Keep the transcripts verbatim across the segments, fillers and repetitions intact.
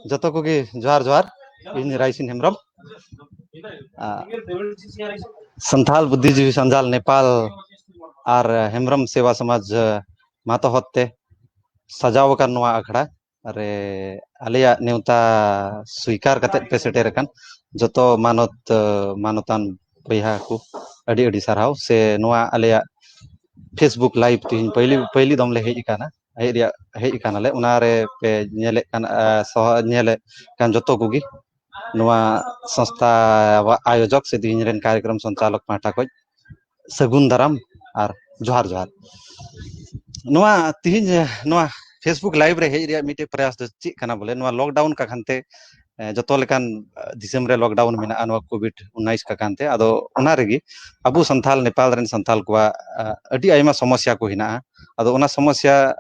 ᱡᱚᱛᱚ ᱠᱚᱜᱮ ᱡᱚᱦᱟᱨ ᱡᱚᱦᱟᱨ᱾ ᱤᱧ ᱨᱟᱭᱥᱤᱱ ᱦᱮᱢᱵᱨᱚᱢ᱾ ᱟ, ᱥᱟᱱᱛᱷᱟᱞ ᱵᱩᱫᱽᱫᱷᱤᱡᱤᱵᱤ ᱥᱟᱱᱡᱟᱞ ᱱᱮᱯᱟᱞ ᱟᱨ ᱦᱮᱢᱵᱨᱚᱢ ᱥᱮᱵᱟ ᱥᱚᱢᱟᱡᱽ, ᱟ, ᱢᱟᱛᱚ ᱦᱚᱛᱮ ᱥᱟᱡᱟᱣ ᱟᱠᱟᱱ ᱱᱚᱣᱟ ᱟᱠᱷᱲᱟ ᱨᱮ ᱟᱞᱮᱭᱟᱜ ᱱᱮᱣᱛᱟ ᱥᱩᱭᱠᱟᱨ ᱠᱟᱛᱮᱫ ᱯᱮ ᱥᱮᱴᱮᱨ ᱟᱠᱟᱱ ᱡᱚᱛᱚ ᱢᱟᱱᱚᱛ, ᱟ, ᱢᱟᱱᱚᱛᱟᱱ ᱵᱚᱭᱦᱟ ᱠᱚ, ᱟᱹᱰᱤ ᱟᱹᱰᱤ ᱥᱟᱨᱦᱟᱣ᱾ ᱥᱮ ᱱᱚᱣᱟ ᱟᱞᱮᱭᱟᱜ Facebook live ᱛᱮᱦᱮᱧ ᱯᱟᱹᱭᱞᱤ, ᱯᱟᱹᱭᱞᱤ ᱫᱚᱢ ᱞᱮ ᱦᱮᱡ ᱟᱠᱟᱱᱟ, ᱦᱮᱡ ᱨᱮᱭᱟᱜ, ᱦᱮᱡ ᱟᱠᱟᱱᱟᱞᱮ, ᱚᱱᱟ ᱨᱮ ᱯᱮ ᱧᱮᱞᱮᱫ ᱠᱟᱱ, ᱟ, ᱥᱚᱦ-, ᱧᱮᱞᱮᱫ ᱠᱟᱱ ᱡᱚᱛᱚ ᱠᱚᱜᱮ ᱱᱚᱣᱟ ᱥᱚᱝᱥᱛᱷᱟ ᱟᱭᱳᱡᱚᱠ ᱥᱮ ᱛᱮᱦᱮᱧ ᱨᱮᱱ ᱠᱟᱨᱭᱚᱠᱨᱚᱢ ᱥᱚᱧᱪᱟᱞᱚᱠ ᱯᱟᱦᱴᱟ ᱠᱷᱚᱱ ᱥᱟᱹᱜᱩᱱ ᱫᱟᱨᱟᱢ ᱟᱨ ᱡᱚᱦᱟᱨ ᱡᱚᱦᱟᱨ᱾ ᱱᱚᱣᱟ ᱛᱤᱦᱤᱧ ᱱᱚᱣᱟ Facebook live ᱨᱮ ᱦᱮᱡ ᱨᱮᱭᱟᱜ ᱢᱤᱫᱴᱮᱡ ᱯᱨᱚᱭᱟᱥ ᱫᱚ ᱪᱮᱫ ᱠᱟᱱᱟ? ᱵᱚᱞᱮ, ᱱᱚᱣᱟ lockdown ᱠᱟᱠᱷᱟᱱ ᱛᱮ, ᱮ, ᱡᱚᱛᱚ ᱞᱮᱠᱟᱱ, ᱟ, ᱫᱤᱥᱚᱢ ᱨᱮ lockdown ᱢᱮᱱᱟᱜᱼᱟ ᱱᱚᱣᱟ COVID ᱩᱱᱟᱭᱤᱥ ᱠᱟᱠᱷᱟᱱ ᱛᱮ᱾ ᱟᱫᱚ ᱚᱱᱟ ᱨᱮᱜᱮ ᱟᱵᱚ ᱥᱟᱱᱛᱷᱟᱞ, ᱱᱮᱯᱟᱞ ᱨᱮᱱ ᱥᱟᱱᱛᱷᱟᱞ ᱠᱚᱣᱟᱜ, ᱟ, ᱟᱹᱰᱤ ᱟᱭᱢᱟ ᱥᱚᱢᱚᱥᱭᱟ ᱠᱚ ᱦᱮᱱᱟᱜᱼᱟ᱾ ᱟᱫᱚ ᱚᱱᱟ ᱥᱚᱢᱚᱥᱭᱟ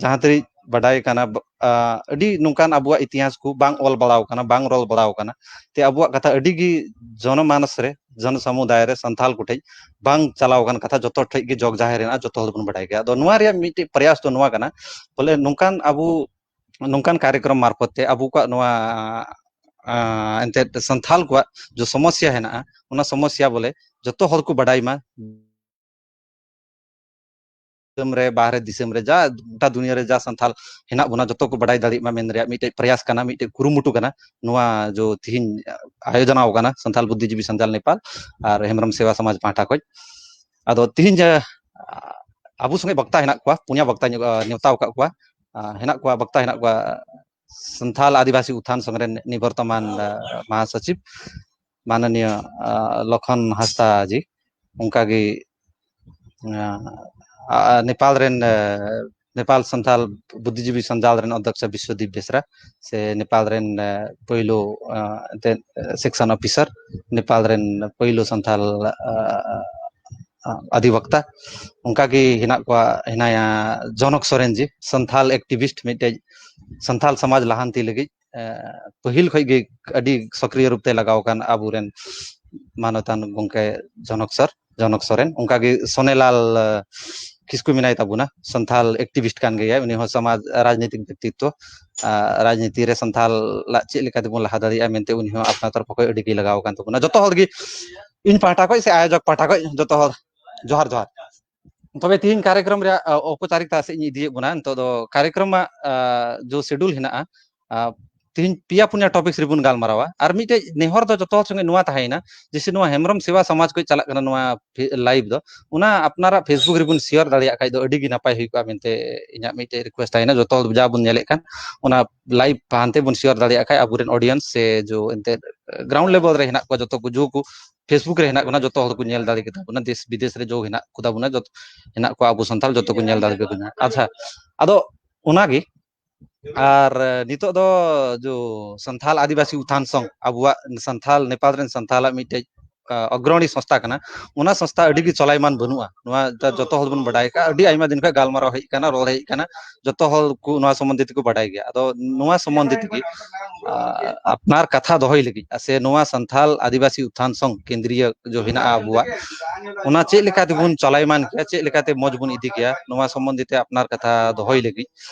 ᱡᱟᱦᱟᱸ ᱛᱤᱱᱟᱹᱜ ᱵᱟᱰᱟᱭ ᱠᱟᱱᱟ, ᱵ-, ᱟ, ᱟᱹᱰᱤ ᱱᱚᱝᱠᱟᱱ ᱟᱵᱚᱣᱟᱜ ᱤᱛᱤᱦᱟᱥ ᱠᱚ ᱵᱟᱝ ᱚᱞ ᱵᱟᱲᱟᱣ ᱠᱟᱱᱟ, ᱵᱟᱝ ᱨᱚᱲ ᱵᱟᱲᱟᱣ ᱠᱟᱱᱟ᱾ ᱛᱮ ᱟᱵᱚᱣᱟᱜ ᱠᱟᱛᱷᱟ ᱟᱹᱰᱤ ᱜᱮ ᱡᱚᱱᱚᱢᱟᱱᱚᱥ ᱨᱮ, ᱡᱚᱱ ᱥᱚᱢᱩᱫᱟᱭ ᱨᱮ, ᱥᱟᱱᱛᱷᱟᱞ ᱠᱚᱴᱷᱮᱡ ᱵᱟᱝ ᱪᱟᱞᱟᱣ ᱟᱠᱟᱱ ᱠᱟᱛᱷᱟ ᱡᱚᱛᱚ ᱴᱷᱮᱡ ᱜᱮ ᱡᱚᱜᱽ ᱡᱟᱦᱮᱨ ᱦᱮᱱᱟᱜᱼᱟ, ᱡᱚᱛᱚ ᱦᱚᱲ ᱫᱚᱵᱚᱱ ᱵᱟᱰᱟᱭ ᱜᱮᱭᱟ᱾ ᱟᱫᱚ ᱱᱚᱣᱟ ᱨᱮᱭᱟᱜ ᱢᱤᱫᱴᱮᱡ ᱯᱨᱚᱭᱟᱥ ᱫᱚ ᱱᱚᱣᱟ ᱠᱟᱱᱟ, ᱵᱚᱞᱮ, ᱱᱚᱝᱠᱟᱱ ᱟᱵᱚ, ᱱᱚᱝᱠᱟᱱ ᱠᱟᱨᱭᱚᱠᱨᱚᱢ ᱢᱟᱨᱯᱷᱚᱛ ᱛᱮ ᱟᱵᱚ ᱠᱚᱣᱟᱜ ᱱᱚᱣᱟ, ᱟ, ᱮᱱᱛᱮᱫ ᱥᱟᱱᱛᱷᱟᱞ ᱠᱚᱣᱟᱜ ᱡᱚ ᱥᱚᱢᱚᱥᱭᱟ ᱦᱮᱱᱟᱜᱼᱟ, ᱚᱱᱟ ᱥᱚᱢᱚᱥᱭᱟ ᱵᱚᱞᱮ ᱡᱚᱛᱚ ᱦᱚᱲ ᱠᱚ ᱵᱟᱰᱟᱭ ᱢᱟ᱾ ᱫᱤᱥᱚᱢ ᱨᱮ, ᱵᱟᱦᱨᱮ ᱫᱤᱥᱚᱢ ᱨᱮ, ᱡᱟ ᱜᱚᱴᱟ ᱫᱩᱱᱤᱭᱟᱹ ᱨᱮ ᱡᱟ ᱥᱟᱱᱛᱷᱟᱞ ᱦᱮᱱᱟᱜ ᱵᱚᱱᱟ, ᱡᱚᱛᱚ ᱠᱚ ᱵᱟᱰᱟᱭ ᱫᱟᱲᱮᱭᱟᱜ ᱢᱟ ᱢᱮᱱ ᱨᱮᱭᱟᱜ ᱢᱤᱫᱴᱮᱡ ᱯᱨᱚᱭᱟᱥ ᱠᱟᱱᱟ, ᱢᱤᱫᱴᱮᱡ ᱠᱩᱨᱩᱢᱩᱴᱩ ᱠᱟᱱᱟ᱾ ᱱᱚᱣᱟ ᱡᱚ ᱛᱤᱦᱤᱧ ᱟᱭᱳᱡᱚᱱᱟᱣ ᱠᱟᱱᱟ ᱥᱟᱱᱛᱷᱟᱞ ᱵᱩᱫᱽᱫᱷᱤᱡᱤᱵᱤ ᱥᱟᱱᱛᱟᱞ ᱱᱮᱯᱟᱞ ᱟᱨ ᱦᱮᱢᱵᱨᱚᱢ ᱥᱮᱵᱟ ᱥᱚᱢᱟᱡᱽ ᱯᱟᱦᱴᱟ ᱠᱷᱚᱱ᱾ ᱟᱫᱚ ᱛᱤᱦᱤᱧ ᱡᱟ ᱟᱵᱚ ᱥᱚᱸᱜᱮ ᱵᱚᱠᱛᱟ ᱦᱮᱱᱟᱜ ᱠᱚᱣᱟ, ᱯᱩᱱᱭᱟ ᱵᱚᱠᱛᱟ ᱧᱮ-, ᱟ, ᱱᱮᱣᱛᱟ ᱟᱠᱟᱫ ᱠᱚᱣᱟ᱾ ᱟ, ᱦᱮᱱᱟᱜ ᱠᱚᱣᱟ, ᱵᱚᱠᱛᱟ ᱦᱮᱱᱟᱜ ᱠᱚᱣᱟ, ᱥᱟᱱᱛᱷᱟᱞ ᱟᱹᱫᱤᱵᱟᱹᱥᱤ ᱩᱛᱷᱟᱱ ᱥᱚᱝᱜᱷ ᱨᱮᱱ ᱱᱤᱵᱚᱨᱛᱚᱢᱟᱱ, ᱟ, ᱢᱟᱦᱟᱥᱚᱪᱤᱵᱽ ᱢᱟᱱᱚᱱᱤᱭᱚ, ᱟ, ᱞᱚᱠᱷᱚᱱ ᱦᱟᱸᱥᱫᱟ ᱡᱤ, ᱚᱱᱠᱟᱜᱮ, ᱟ, ᱟ, ᱱᱮᱯᱟᱞ ᱨᱮᱱ, ᱟ, ᱱᱮᱯᱟᱞ ᱥᱟᱱᱛᱷᱟᱞ ᱵᱩᱫᱽᱫᱷᱤᱡᱤᱵᱤ ᱥᱟᱱᱡᱟᱞ ᱨᱮᱱ ᱚᱫᱽᱫᱷᱚᱠᱥᱚ ᱵᱤᱥᱣᱚᱫᱤᱯ ᱵᱮᱥᱨᱟ, ᱥᱮ ᱱᱮᱯᱟᱞ ᱨᱮᱱ, ᱟ, ᱯᱳᱭᱞᱳ, ᱟ, ᱮᱱᱛᱮᱫ, ᱥᱮᱠᱥᱚᱱ ᱚᱯᱷᱤᱥᱟᱨ, ᱱᱮᱯᱟᱞ ᱨᱮᱱ ᱯᱳᱭᱞᱳ ᱥᱟᱱᱛᱷᱟᱞ, ᱟ, ᱟ, ᱟᱹᱫᱤᱵᱚᱠᱛᱟ᱾ ᱚᱱᱠᱟᱜᱮ ᱦᱮᱱᱟᱜ ᱠᱚᱣᱟ, ᱦᱮᱱᱟᱭᱟ ᱡᱚᱱᱚᱠ ᱥᱚᱨᱮᱱ ᱡᱤ, ᱥᱟᱱᱛᱷᱟᱞ ᱮᱠᱴᱤᱵᱷᱤᱥᱴ, ᱢᱤᱫᱴᱮᱡ ᱥᱟᱱᱛᱷᱟᱞ ᱥᱚᱢᱟᱡᱽ ᱞᱟᱦᱟᱱᱛᱤ ᱞᱟᱹᱜᱤᱫ, ᱮ, ᱯᱟᱹᱦᱤᱞ ᱠᱷᱚᱡ ᱜᱮ ᱟᱹᱰᱤ ᱥᱚᱠᱨᱤᱭᱚ ᱨᱩᱯ ᱛᱮ ᱞᱟᱜᱟᱣ ᱟᱠᱟᱱ ᱟᱵᱚᱨᱮᱱ ᱢᱟᱱᱚᱛᱟᱱ ᱜᱚᱢᱠᱮ ᱡᱚᱱᱚᱠ ᱥᱟᱨ᱾ ᱡᱚᱱᱚᱠ ᱥᱚᱨᱮᱱ, ᱚᱱᱠᱟᱜᱮ ᱥᱚᱱᱮᱞᱟᱞ ᱠᱤᱥᱠᱩ ᱢᱮᱱᱟᱭ ᱛᱟᱵᱚᱱᱟ, ᱥᱟᱱᱛᱟᱞ ᱮᱠᱴᱤᱵᱷᱤᱥᱴ ᱠᱟᱱ ᱜᱮᱭᱟᱭ, ᱩᱱᱤ ᱦᱚᱸ ᱥᱚᱢᱟᱡᱽ ᱨᱟᱡᱽᱱᱤᱛᱤᱠ ᱵᱮᱠᱛᱤᱛᱛᱚ᱾ ᱨᱟᱡᱽᱱᱤᱛᱤ ᱨᱮ ᱥᱟᱱᱛᱟᱞᱟᱜ ᱪᱮᱫ ᱞᱮᱠᱟ ᱛᱮᱵᱚᱱ ᱞᱟᱦᱟ ᱫᱟᱲᱮᱭᱟᱜᱼᱟ ᱢᱮᱱᱛᱮ ᱩᱱᱤ ᱦᱚᱸ ᱟᱯᱱᱟ ᱛᱚᱨᱚᱯ ᱠᱷᱚᱱ ᱟᱹᱰᱤ ᱜᱮ ᱞᱟᱜᱟᱣ ᱟᱠᱟᱱ ᱛᱟᱵᱚᱱᱟ᱾ ᱡᱚᱛᱚ ᱦᱚᱲ ᱜᱮ ᱤᱧ ᱯᱟᱦᱴᱟ ᱠᱷᱚᱱ ᱥᱮ ᱟᱭᱳᱡᱚᱠ ᱯᱟᱦᱴᱟ ᱠᱷᱚᱱ ᱡᱚᱛᱚ ᱦᱚᱲ ᱡᱚᱦᱟᱨ ᱡᱚᱦᱟᱨ᱾ ᱛᱚᱵᱮ ᱛᱤᱦᱤᱧ ᱠᱟᱨᱭᱚᱠᱨᱚᱢ ᱨᱮᱭᱟᱜ ᱚᱯᱚᱪᱟᱨᱤᱠᱛᱟ ᱥᱮᱫ ᱤᱧ ᱤᱫᱤᱭᱮᱫ ᱵᱚᱱᱟ᱾ ᱱᱤᱛᱚᱜ ᱫᱚ ᱠᱟᱨᱭᱚᱠᱨᱚᱢ ᱨᱮᱭᱟᱜ ᱡᱚ ᱥᱤᱰᱩᱞ ᱦᱮᱱᱟᱜᱼᱟ, ᱛᱤᱦᱤᱧ ᱯᱮᱭᱟ ᱯᱩᱱᱭᱟ ᱴᱚᱯᱤᱠᱥ ᱨᱮᱵᱚᱱ ᱜᱟᱞᱢᱟᱨᱟᱣᱟ᱾ ᱟᱨ ᱢᱤᱫᱴᱮᱡ ᱱᱮᱦᱚᱨ ᱫᱚ ᱡᱚᱛᱚ ᱦᱚᱲ ᱥᱚᱸᱜᱮ ᱱᱚᱣᱟ ᱛᱟᱦᱮᱸᱭᱮᱱᱟ, ᱡᱮᱭᱥᱮ ᱱᱚᱣᱟ ᱦᱮᱢᱵᱨᱚᱢ ᱥᱮᱵᱟ ᱥᱚᱢᱟᱡᱽ ᱠᱷᱚᱱ ᱪᱟᱞᱟᱜ ᱠᱟᱱᱟ ᱱᱚᱣᱟ ᱞᱟᱭᱤᱵᱷ ᱫᱚ, ᱚᱱᱟ ᱟᱯᱱᱟᱨᱟᱜ ᱯᱷᱮᱥᱵᱩᱠ ᱨᱮᱵᱚᱱ ᱥᱮᱭᱟᱨ ᱫᱟᱲᱮᱭᱟᱜ ᱠᱷᱟᱡ ᱫᱚ ᱟᱹᱰᱤ ᱜᱮ ᱱᱟᱯᱟᱭ ᱦᱩᱭ ᱠᱚᱜᱼᱟ ᱢᱮᱱᱛᱮ ᱤᱧᱟᱹᱜ ᱢᱤᱫᱴᱮᱡ ᱨᱤᱠᱩᱭᱮᱥᱴ ᱛᱟᱦᱮᱸᱭᱮᱱᱟ᱾ ᱡᱚᱛᱚ ᱦᱚᱲ ᱡᱟ ᱵᱚᱱ ᱧᱮᱞᱮᱫ ᱠᱟᱱ ᱚᱱᱟ ᱞᱟᱭᱤᱵᱷ ᱦᱟᱱᱛᱮ ᱵᱚᱱ ᱥᱮᱭᱟᱨ ᱫᱟᱲᱮᱭᱟᱜ ᱠᱷᱟᱡ ᱟᱵᱚᱨᱮᱱ ᱚᱰᱤᱭᱮᱱᱥ ᱥᱮ ᱡᱚ ᱮᱱᱛᱮ ᱜᱨᱟᱣᱩᱱᱰ ᱞᱮᱵᱮᱞ ᱨᱮ ᱦᱮᱱᱟᱜ ᱠᱚᱣᱟ ᱡᱚᱛᱚ ᱠᱚ ᱡᱚ ᱠᱚ ᱯᱷᱮᱥᱵᱩᱠ ᱨᱮ ᱦᱮᱱᱟᱜ ᱵᱚᱱᱟ, ᱡᱚᱛᱚ ᱦᱚᱲ ᱠᱚ ᱧᱮᱞ ᱫᱟᱲᱮ ᱠᱮᱫᱟ ᱵᱚᱱᱟ, ᱫᱮᱥ ᱵᱤᱫᱮᱥ ᱨᱮ ᱡᱚ ᱦᱮᱱᱟᱜ ᱠᱚ ᱛᱟᱵᱚᱱᱟ, ᱡᱚᱛᱚ ᱦᱮᱱᱟᱜ ᱠᱚᱣᱟ ᱟᱵᱚ ᱥᱟᱱᱛᱟᱲ, ᱡᱚᱛᱚ ᱠᱚ ᱧᱮᱞ ᱫᱟᱲᱮ ᱠᱮᱫᱟ ᱵᱚᱱᱟ᱾ ᱟᱪᱪᱷᱟ, ᱟᱫᱚ ᱚᱱᱟᱜᱮ ᱟᱨ ᱱᱤᱛᱚᱜ ᱫᱚ ᱡᱚ ᱥᱟᱱᱛᱷᱟᱞ ᱟᱹᱫᱤᱵᱟᱹᱥᱤ ᱩᱛᱷᱟᱱ ᱥᱚᱝ, ᱟᱵᱚᱣᱟᱜ ᱥᱟᱱᱛᱷᱟᱞ, ᱱᱮᱯᱟᱞ ᱨᱮᱱ ᱥᱟᱱᱛᱷᱟᱞᱟᱜ ᱢᱤᱫᱴᱮᱡ ᱚᱜᱨᱚᱱᱤ ᱥᱚᱝᱥᱛᱷᱟ ᱠᱟᱱᱟ᱾ ᱚᱱᱟ ᱥᱚᱝᱥᱛᱷᱟ ᱟᱹᱰᱤ ᱜᱮ ᱪᱚᱞᱟᱭᱢᱟᱱ ᱵᱟᱹᱱᱩᱜᱼᱟ, ᱱᱚᱣᱟ ᱡᱚᱛᱚ ᱦᱚᱲ ᱵᱚᱱ ᱵᱟᱰᱟᱭ ᱠᱟᱜᱼᱟ᱾ ᱟᱹᱰᱤ ᱟᱭᱢᱟ ᱫᱤᱱ ᱠᱷᱚᱱ ᱜᱟᱞᱢᱟᱨᱟᱣ ᱦᱮᱡ ᱠᱟᱱᱟ, ᱨᱚᱲ ᱦᱮᱡ ᱠᱟᱱᱟ, ᱡᱚᱛᱚ ᱦᱚᱲ ᱠᱚ ᱱᱚᱣᱟ ᱥᱚᱢᱵᱚᱱᱫᱷᱮ ᱛᱮᱠᱚ ᱵᱟᱰᱟᱭ ᱜᱮᱭᱟ᱾ ᱟᱫᱚ ᱱᱚᱣᱟ ᱥᱚᱢᱵᱚᱱᱫᱷᱮ ᱛᱮᱜᱮ ᱟᱯᱱᱟᱨ ᱠᱟᱛᱷᱟ ᱫᱚᱦᱚᱭ ᱞᱟᱹᱜᱤᱫ ᱥᱮ ᱱᱚᱣᱟ ᱥᱟᱱᱛᱷᱟᱞ ᱟᱹᱫᱤᱵᱟᱹᱥᱤ ᱩᱛᱷᱟᱱ ᱥᱚᱝ ᱠᱮᱱᱫᱨᱤᱭᱚ ᱡᱚ ᱦᱮᱱᱟᱜᱼᱟ ᱟᱵᱚᱣᱟᱜ, ᱚᱱᱟ ᱪᱮᱫ ᱞᱮᱠᱟ ᱛᱮᱵᱚᱱ ᱪᱟᱞᱟᱣ ᱮᱢᱟᱱ ᱠᱮᱭᱟ, ᱪᱮᱫ ᱞᱮᱠᱟᱛᱮ ᱢᱚᱡᱽ ᱵᱚᱱ ᱤᱫᱤ ᱠᱮᱭᱟ, ᱱᱚᱣᱟ ᱥᱚᱢᱵᱚᱱᱫᱷᱮ ᱛᱮ ᱟᱯᱱᱟᱨ ᱠᱟᱛᱷᱟ ᱫᱚᱦᱚᱭ ᱞᱟᱹᱜᱤᱫ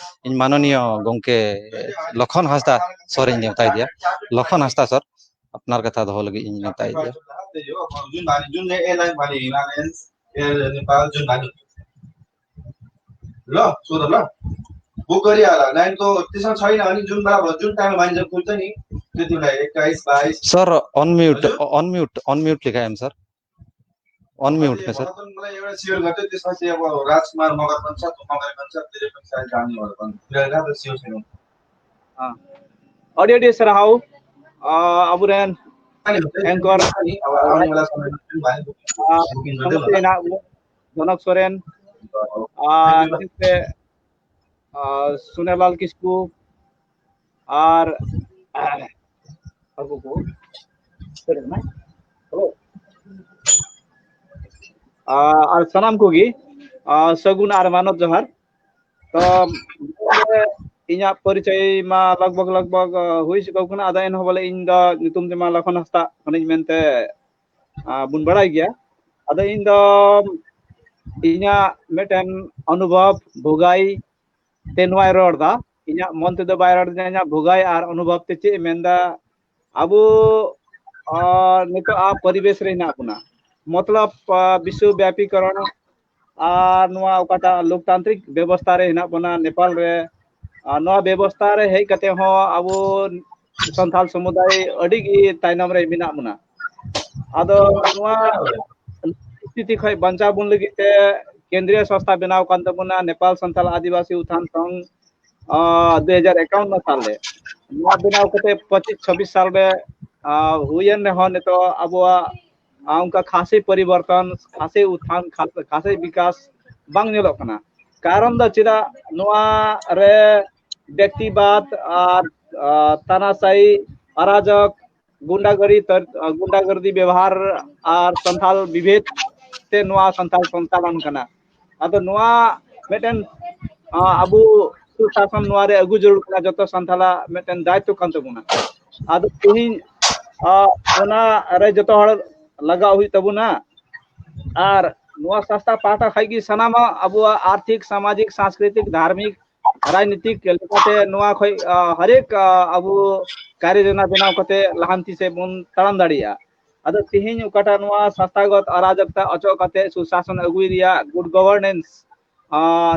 ᱤᱧ ᱢᱟᱱᱚᱱᱤᱭᱚ ᱜᱚᱢᱠᱮ ᱞᱚᱠᱷᱚᱱ ᱦᱟᱸᱥᱫᱟ ᱥᱚᱨᱤᱧ ᱱᱮᱣᱛᱟᱭᱮᱫᱮᱭᱟ᱾ ᱞᱚᱠᱷᱚᱱ ᱦᱟᱸᱥᱫᱟ ᱥᱚᱨ, ᱟᱯᱱᱟᱨ ᱠᱟᱛᱷᱟ ᱫᱚᱦᱚ ᱞᱟᱹᱜᱤᱫ ᱤᱧ ᱱᱮᱣᱛᱟᱭᱮᱫᱮᱭᱟ᱾ ल, सोध ल। बुक गरिहाल, नाइन त त्यसमा छैन भने जुन बराबर जुन टाइममा मान्छे पुग्छ नि, त्यति बेला एक्काइस, बाइस। सर, अनम्युट, हजुर? अनम्युट, अनम्युट लिखाएँ सर। अनम्युट हजुर, में सर। मलाई एउटा सेयर गर्थ्यो, त्यसमा चाहिँ अब राजकुमार मगर पनि छ, मगर पनि छ, त्यसले पनि सायद जाने भएर पनि। फिलहाल त सेयर छैन। हाँ। ᱟᱹᱰᱤ ᱟᱹᱰᱤ ᱥᱟᱨᱦᱟᱣ, ᱟ, ᱟᱵᱚᱨᱮᱱ ᱮᱝᱠᱚᱨ, ᱟᱵᱚ ᱟᱵᱚ ᱱᱚᱣᱟ ᱥᱚᱢᱚᱭ ᱵᱩᱠᱤᱝ ᱟ, ᱠᱟᱛᱮ ᱥᱟᱶᱛᱮ ᱦᱮᱱᱟᱜ ᱵᱚᱱᱟ ᱡᱚᱱᱚᱠ ᱥᱚᱨᱮᱱ, ᱟ, ᱥᱟᱶᱛᱮ, ᱟ, ᱥᱩᱱᱮᱞᱟᱞ ᱠᱤᱥᱠᱩ ᱟᱨ ᱟᱵᱚ ᱠᱚ ᱥᱮᱨᱮᱧᱟ᱾ ᱦᱮᱞᱳ᱾ ᱟ, ᱟᱨ ᱥᱟᱱᱟᱢ ᱠᱚᱜᱮ, ᱟ, ᱥᱟᱹᱜᱩᱱ ᱟᱨ ᱢᱟᱱᱚᱛ ᱡᱚᱦᱟᱨ᱾ ᱛᱚ, ᱤᱧᱟᱹᱜ ᱯᱚᱨᱤᱪᱚᱭ ᱢᱟ ᱞᱟᱜᱽ ᱵᱷᱟᱜᱽ, ᱞᱟᱜᱽ ᱵᱷᱟᱜᱽ, ᱟ, ᱦᱩᱭ ᱪᱩᱠᱟᱹᱣ ᱠᱟᱱᱟ᱾ ᱟᱫᱚ ᱮᱱᱦᱚᱸ ᱵᱚᱞᱮ ᱤᱧ ᱫᱚ ᱧᱩᱛᱩᱢ ᱛᱮᱢᱟ ᱞᱚᱠᱷᱚᱱ ᱦᱟᱸᱥᱫᱟ ᱠᱟᱹᱱᱟᱹᱧ ᱢᱮᱱᱛᱮ, ᱟ, ᱵᱚᱱ ᱵᱟᱲᱟᱭ ᱜᱮᱭᱟ᱾ ᱟᱫᱚ ᱤᱧ ᱫᱚ ᱤᱧᱟᱹᱜ ᱢᱤᱫᱴᱮᱱ ᱚᱱᱩᱵᱷᱚᱵ ᱵᱷᱳᱜᱟᱭ ᱛᱮ ᱱᱚᱣᱟᱭ ᱨᱚᱲ ᱫᱟ᱾ ᱤᱧᱟᱹᱜ ᱢᱚᱱ ᱛᱮᱫᱚ ᱵᱟᱭ ᱨᱚᱲ ᱫᱟ, ᱤᱧᱟᱹᱜ ᱵᱷᱳᱜᱟᱭ ᱟᱨ ᱚᱱᱩᱵᱷᱚᱵ ᱛᱮ ᱪᱮᱫ ᱮ ᱢᱮᱱᱫᱟ᱾ ᱟᱵᱚ ᱟᱨ ᱱᱤᱛᱚᱜ ᱟᱜ ᱯᱚᱨᱤᱵᱮᱥ ᱨᱮ ᱦᱮᱱᱟᱜ ᱵᱚᱱᱟ, ᱢᱚᱛᱞᱚᱵ ᱵᱤᱥᱥᱚ ᱵᱮᱯᱤᱠᱚᱨᱚᱱ ᱟᱨ ᱱᱚᱣᱟ ᱚᱠᱟᱴᱟᱜ ᱞᱳᱠᱛᱟᱱᱛᱨᱤᱠ ᱵᱮᱵᱚᱥᱛᱷᱟ ᱨᱮ ᱦᱮᱱᱟᱜ ᱵᱚᱱᱟ ᱱᱮᱯᱟᱞ ᱨᱮ᱾ ᱟᱨ ᱱᱚᱣᱟ ᱵᱮᱵᱚᱥᱛᱷᱟ ᱨᱮ ᱦᱮᱡ ᱠᱟᱛᱮ ᱦᱚᱸ ᱟᱵᱚ ᱥᱟᱱᱛᱟᱲ ᱥᱚᱢᱩᱫᱟᱭ ᱟᱹᱰᱤ ᱜᱮ ᱛᱟᱭᱱᱚᱢ ᱨᱮ ᱢᱮᱱᱟᱜ ᱵᱚᱱᱟ᱾ ᱟᱫᱚ ᱱᱚᱣᱟ ᱥᱛᱷᱤᱛᱤ ᱠᱷᱚᱱ ᱵᱟᱧᱪᱟᱣ ᱵᱚᱱ ᱞᱟᱹᱜᱤᱫ ᱛᱮ ᱠᱮᱱᱫᱨᱤᱭᱚ ᱥᱚᱝᱥᱛᱷᱟ ᱵᱮᱱᱟᱣ ᱠᱟᱱ ᱛᱟᱵᱚᱱᱟ, ᱱᱮᱯᱟᱞ ᱥᱟᱱᱛᱟᱲ ᱟᱹᱫᱤᱵᱟᱹᱥᱤ ᱩᱛᱛᱷᱟᱱ ᱥᱚᱝᱜᱷ, ᱟᱨ ᱫᱩ ᱦᱟᱡᱟᱨ ᱮᱠᱟᱣᱱᱱᱚ ᱥᱟᱞ ᱨᱮ᱾ ᱱᱚᱣᱟ ᱵᱮᱱᱟᱣ ᱠᱟᱛᱮ ᱯᱚᱸᱪᱤᱥ ᱪᱷᱟᱵᱵᱤᱥ ᱥᱟᱞ ᱨᱮ ᱟᱨ ᱦᱩᱭᱮᱱ ᱨᱮᱦᱚᱸ ᱱᱤᱛᱚᱜ ᱟᱵᱚᱣᱟᱜ ᱟᱨ ᱚᱱᱠᱟ ᱠᱷᱟᱥᱮ ᱯᱚᱨᱤᱵᱚᱨᱛᱚᱱ, ᱠᱷᱟᱥᱮ ᱩᱛᱛᱷᱟᱱ, ᱠᱷᱟᱥᱮ ᱵᱤᱠᱟᱥ ᱵᱟᱝ ᱧᱮᱞᱚᱜ ᱠᱟᱱᱟ᱾ ᱠᱟᱨᱚᱱ ᱫᱚ ᱪᱮᱫᱟᱜ ᱱᱚᱣᱟ ᱨᱮ ᱵᱮᱠᱛᱤᱵᱟᱫ ᱟᱨ ᱟᱨ ᱛᱟᱱᱟᱥᱟᱭᱤ, ᱟᱨᱟᱡᱚᱠ, ᱜᱩᱱᱰᱟᱜᱟᱨᱤ ᱛᱟᱨ-, ᱜᱩᱱᱰᱟᱜᱟᱨᱫᱤ ᱵᱮᱵᱚᱦᱟᱨ ᱟᱨ ᱥᱟᱱᱛᱟᱞ ᱵᱤᱵᱷᱮᱫ ᱛᱮ ᱱᱚᱣᱟ ᱥᱟᱱᱛᱟᱞ ᱥᱚᱝᱛᱟᱞᱚᱱ ᱠᱟᱱᱟ᱾ ᱟᱫᱚ ᱱᱚᱣᱟ ᱢᱤᱫᱴᱮᱱ ᱟᱵᱚ ᱥᱩᱥᱟᱥᱚᱱ ᱱᱚᱣᱟ ᱨᱮ ᱟᱹᱜᱩ ᱡᱟᱹᱨᱩᱲ ᱠᱟᱱᱟ, ᱡᱚᱛᱚ ᱥᱟᱱᱛᱟᱞᱟᱜ ᱢᱤᱫᱴᱮᱱ ᱫᱟᱭᱤᱛᱛᱚ ᱠᱟᱱ ᱛᱟᱵᱚᱱᱟ᱾ ᱟᱫᱚ ᱛᱮᱦᱮᱧ ᱚᱱᱟ ᱨᱮ ᱡᱚᱛᱚ ᱦᱚᱲ ᱞᱟᱜᱟᱣ ᱦᱩᱭᱩᱜ ᱛᱟᱵᱚᱱᱟ᱾ ᱟᱨ ᱱᱚᱣᱟ ᱥᱚᱝᱥᱛᱷᱟ ᱯᱟᱦᱴᱟ ᱠᱷᱚᱱ ᱜᱮ ᱥᱟᱱᱟᱢᱟᱜ ᱟᱵᱚᱣᱟᱜ ᱟᱨᱛᱷᱤᱠ, ᱥᱟᱢᱟᱡᱤᱠ, ᱥᱟᱝᱥᱠᱨᱤᱛᱤᱠ, ᱫᱷᱟᱨᱢᱤᱠ, ᱨᱟᱡᱽᱱᱤᱛᱤᱠ ᱞᱮᱠᱟᱛᱮ ᱱᱚᱣᱟ ᱠᱷᱚᱱ ᱦᱟᱨᱮᱠ ᱟᱵᱚ ᱠᱟᱨᱭᱚ ᱡᱳᱡᱚᱱᱟ ᱵᱮᱱᱟᱣ ᱠᱟᱛᱮ ᱞᱟᱦᱟᱱᱛᱤ ᱥᱮᱫ ᱵᱚᱱ ᱛᱟᱲᱟᱢ ᱫᱟᱲᱮᱭᱟᱜᱼᱟ᱾ ᱟᱫᱚ ᱛᱮᱦᱮᱧ ᱚᱠᱟᱴᱟᱜ ᱱᱚᱣᱟ ᱥᱚᱝᱥᱛᱷᱟᱜᱚᱛ ᱚᱨᱟᱡᱚᱠᱛᱟ ᱚᱪᱚᱜ ᱠᱟᱛᱮ ᱥᱩᱥᱟᱥᱚᱱ ᱟᱹᱜᱩᱭ ᱨᱮᱭᱟᱜ, ᱜᱩᱰ ᱜᱚᱵᱷᱟᱨᱱᱮᱱᱥ,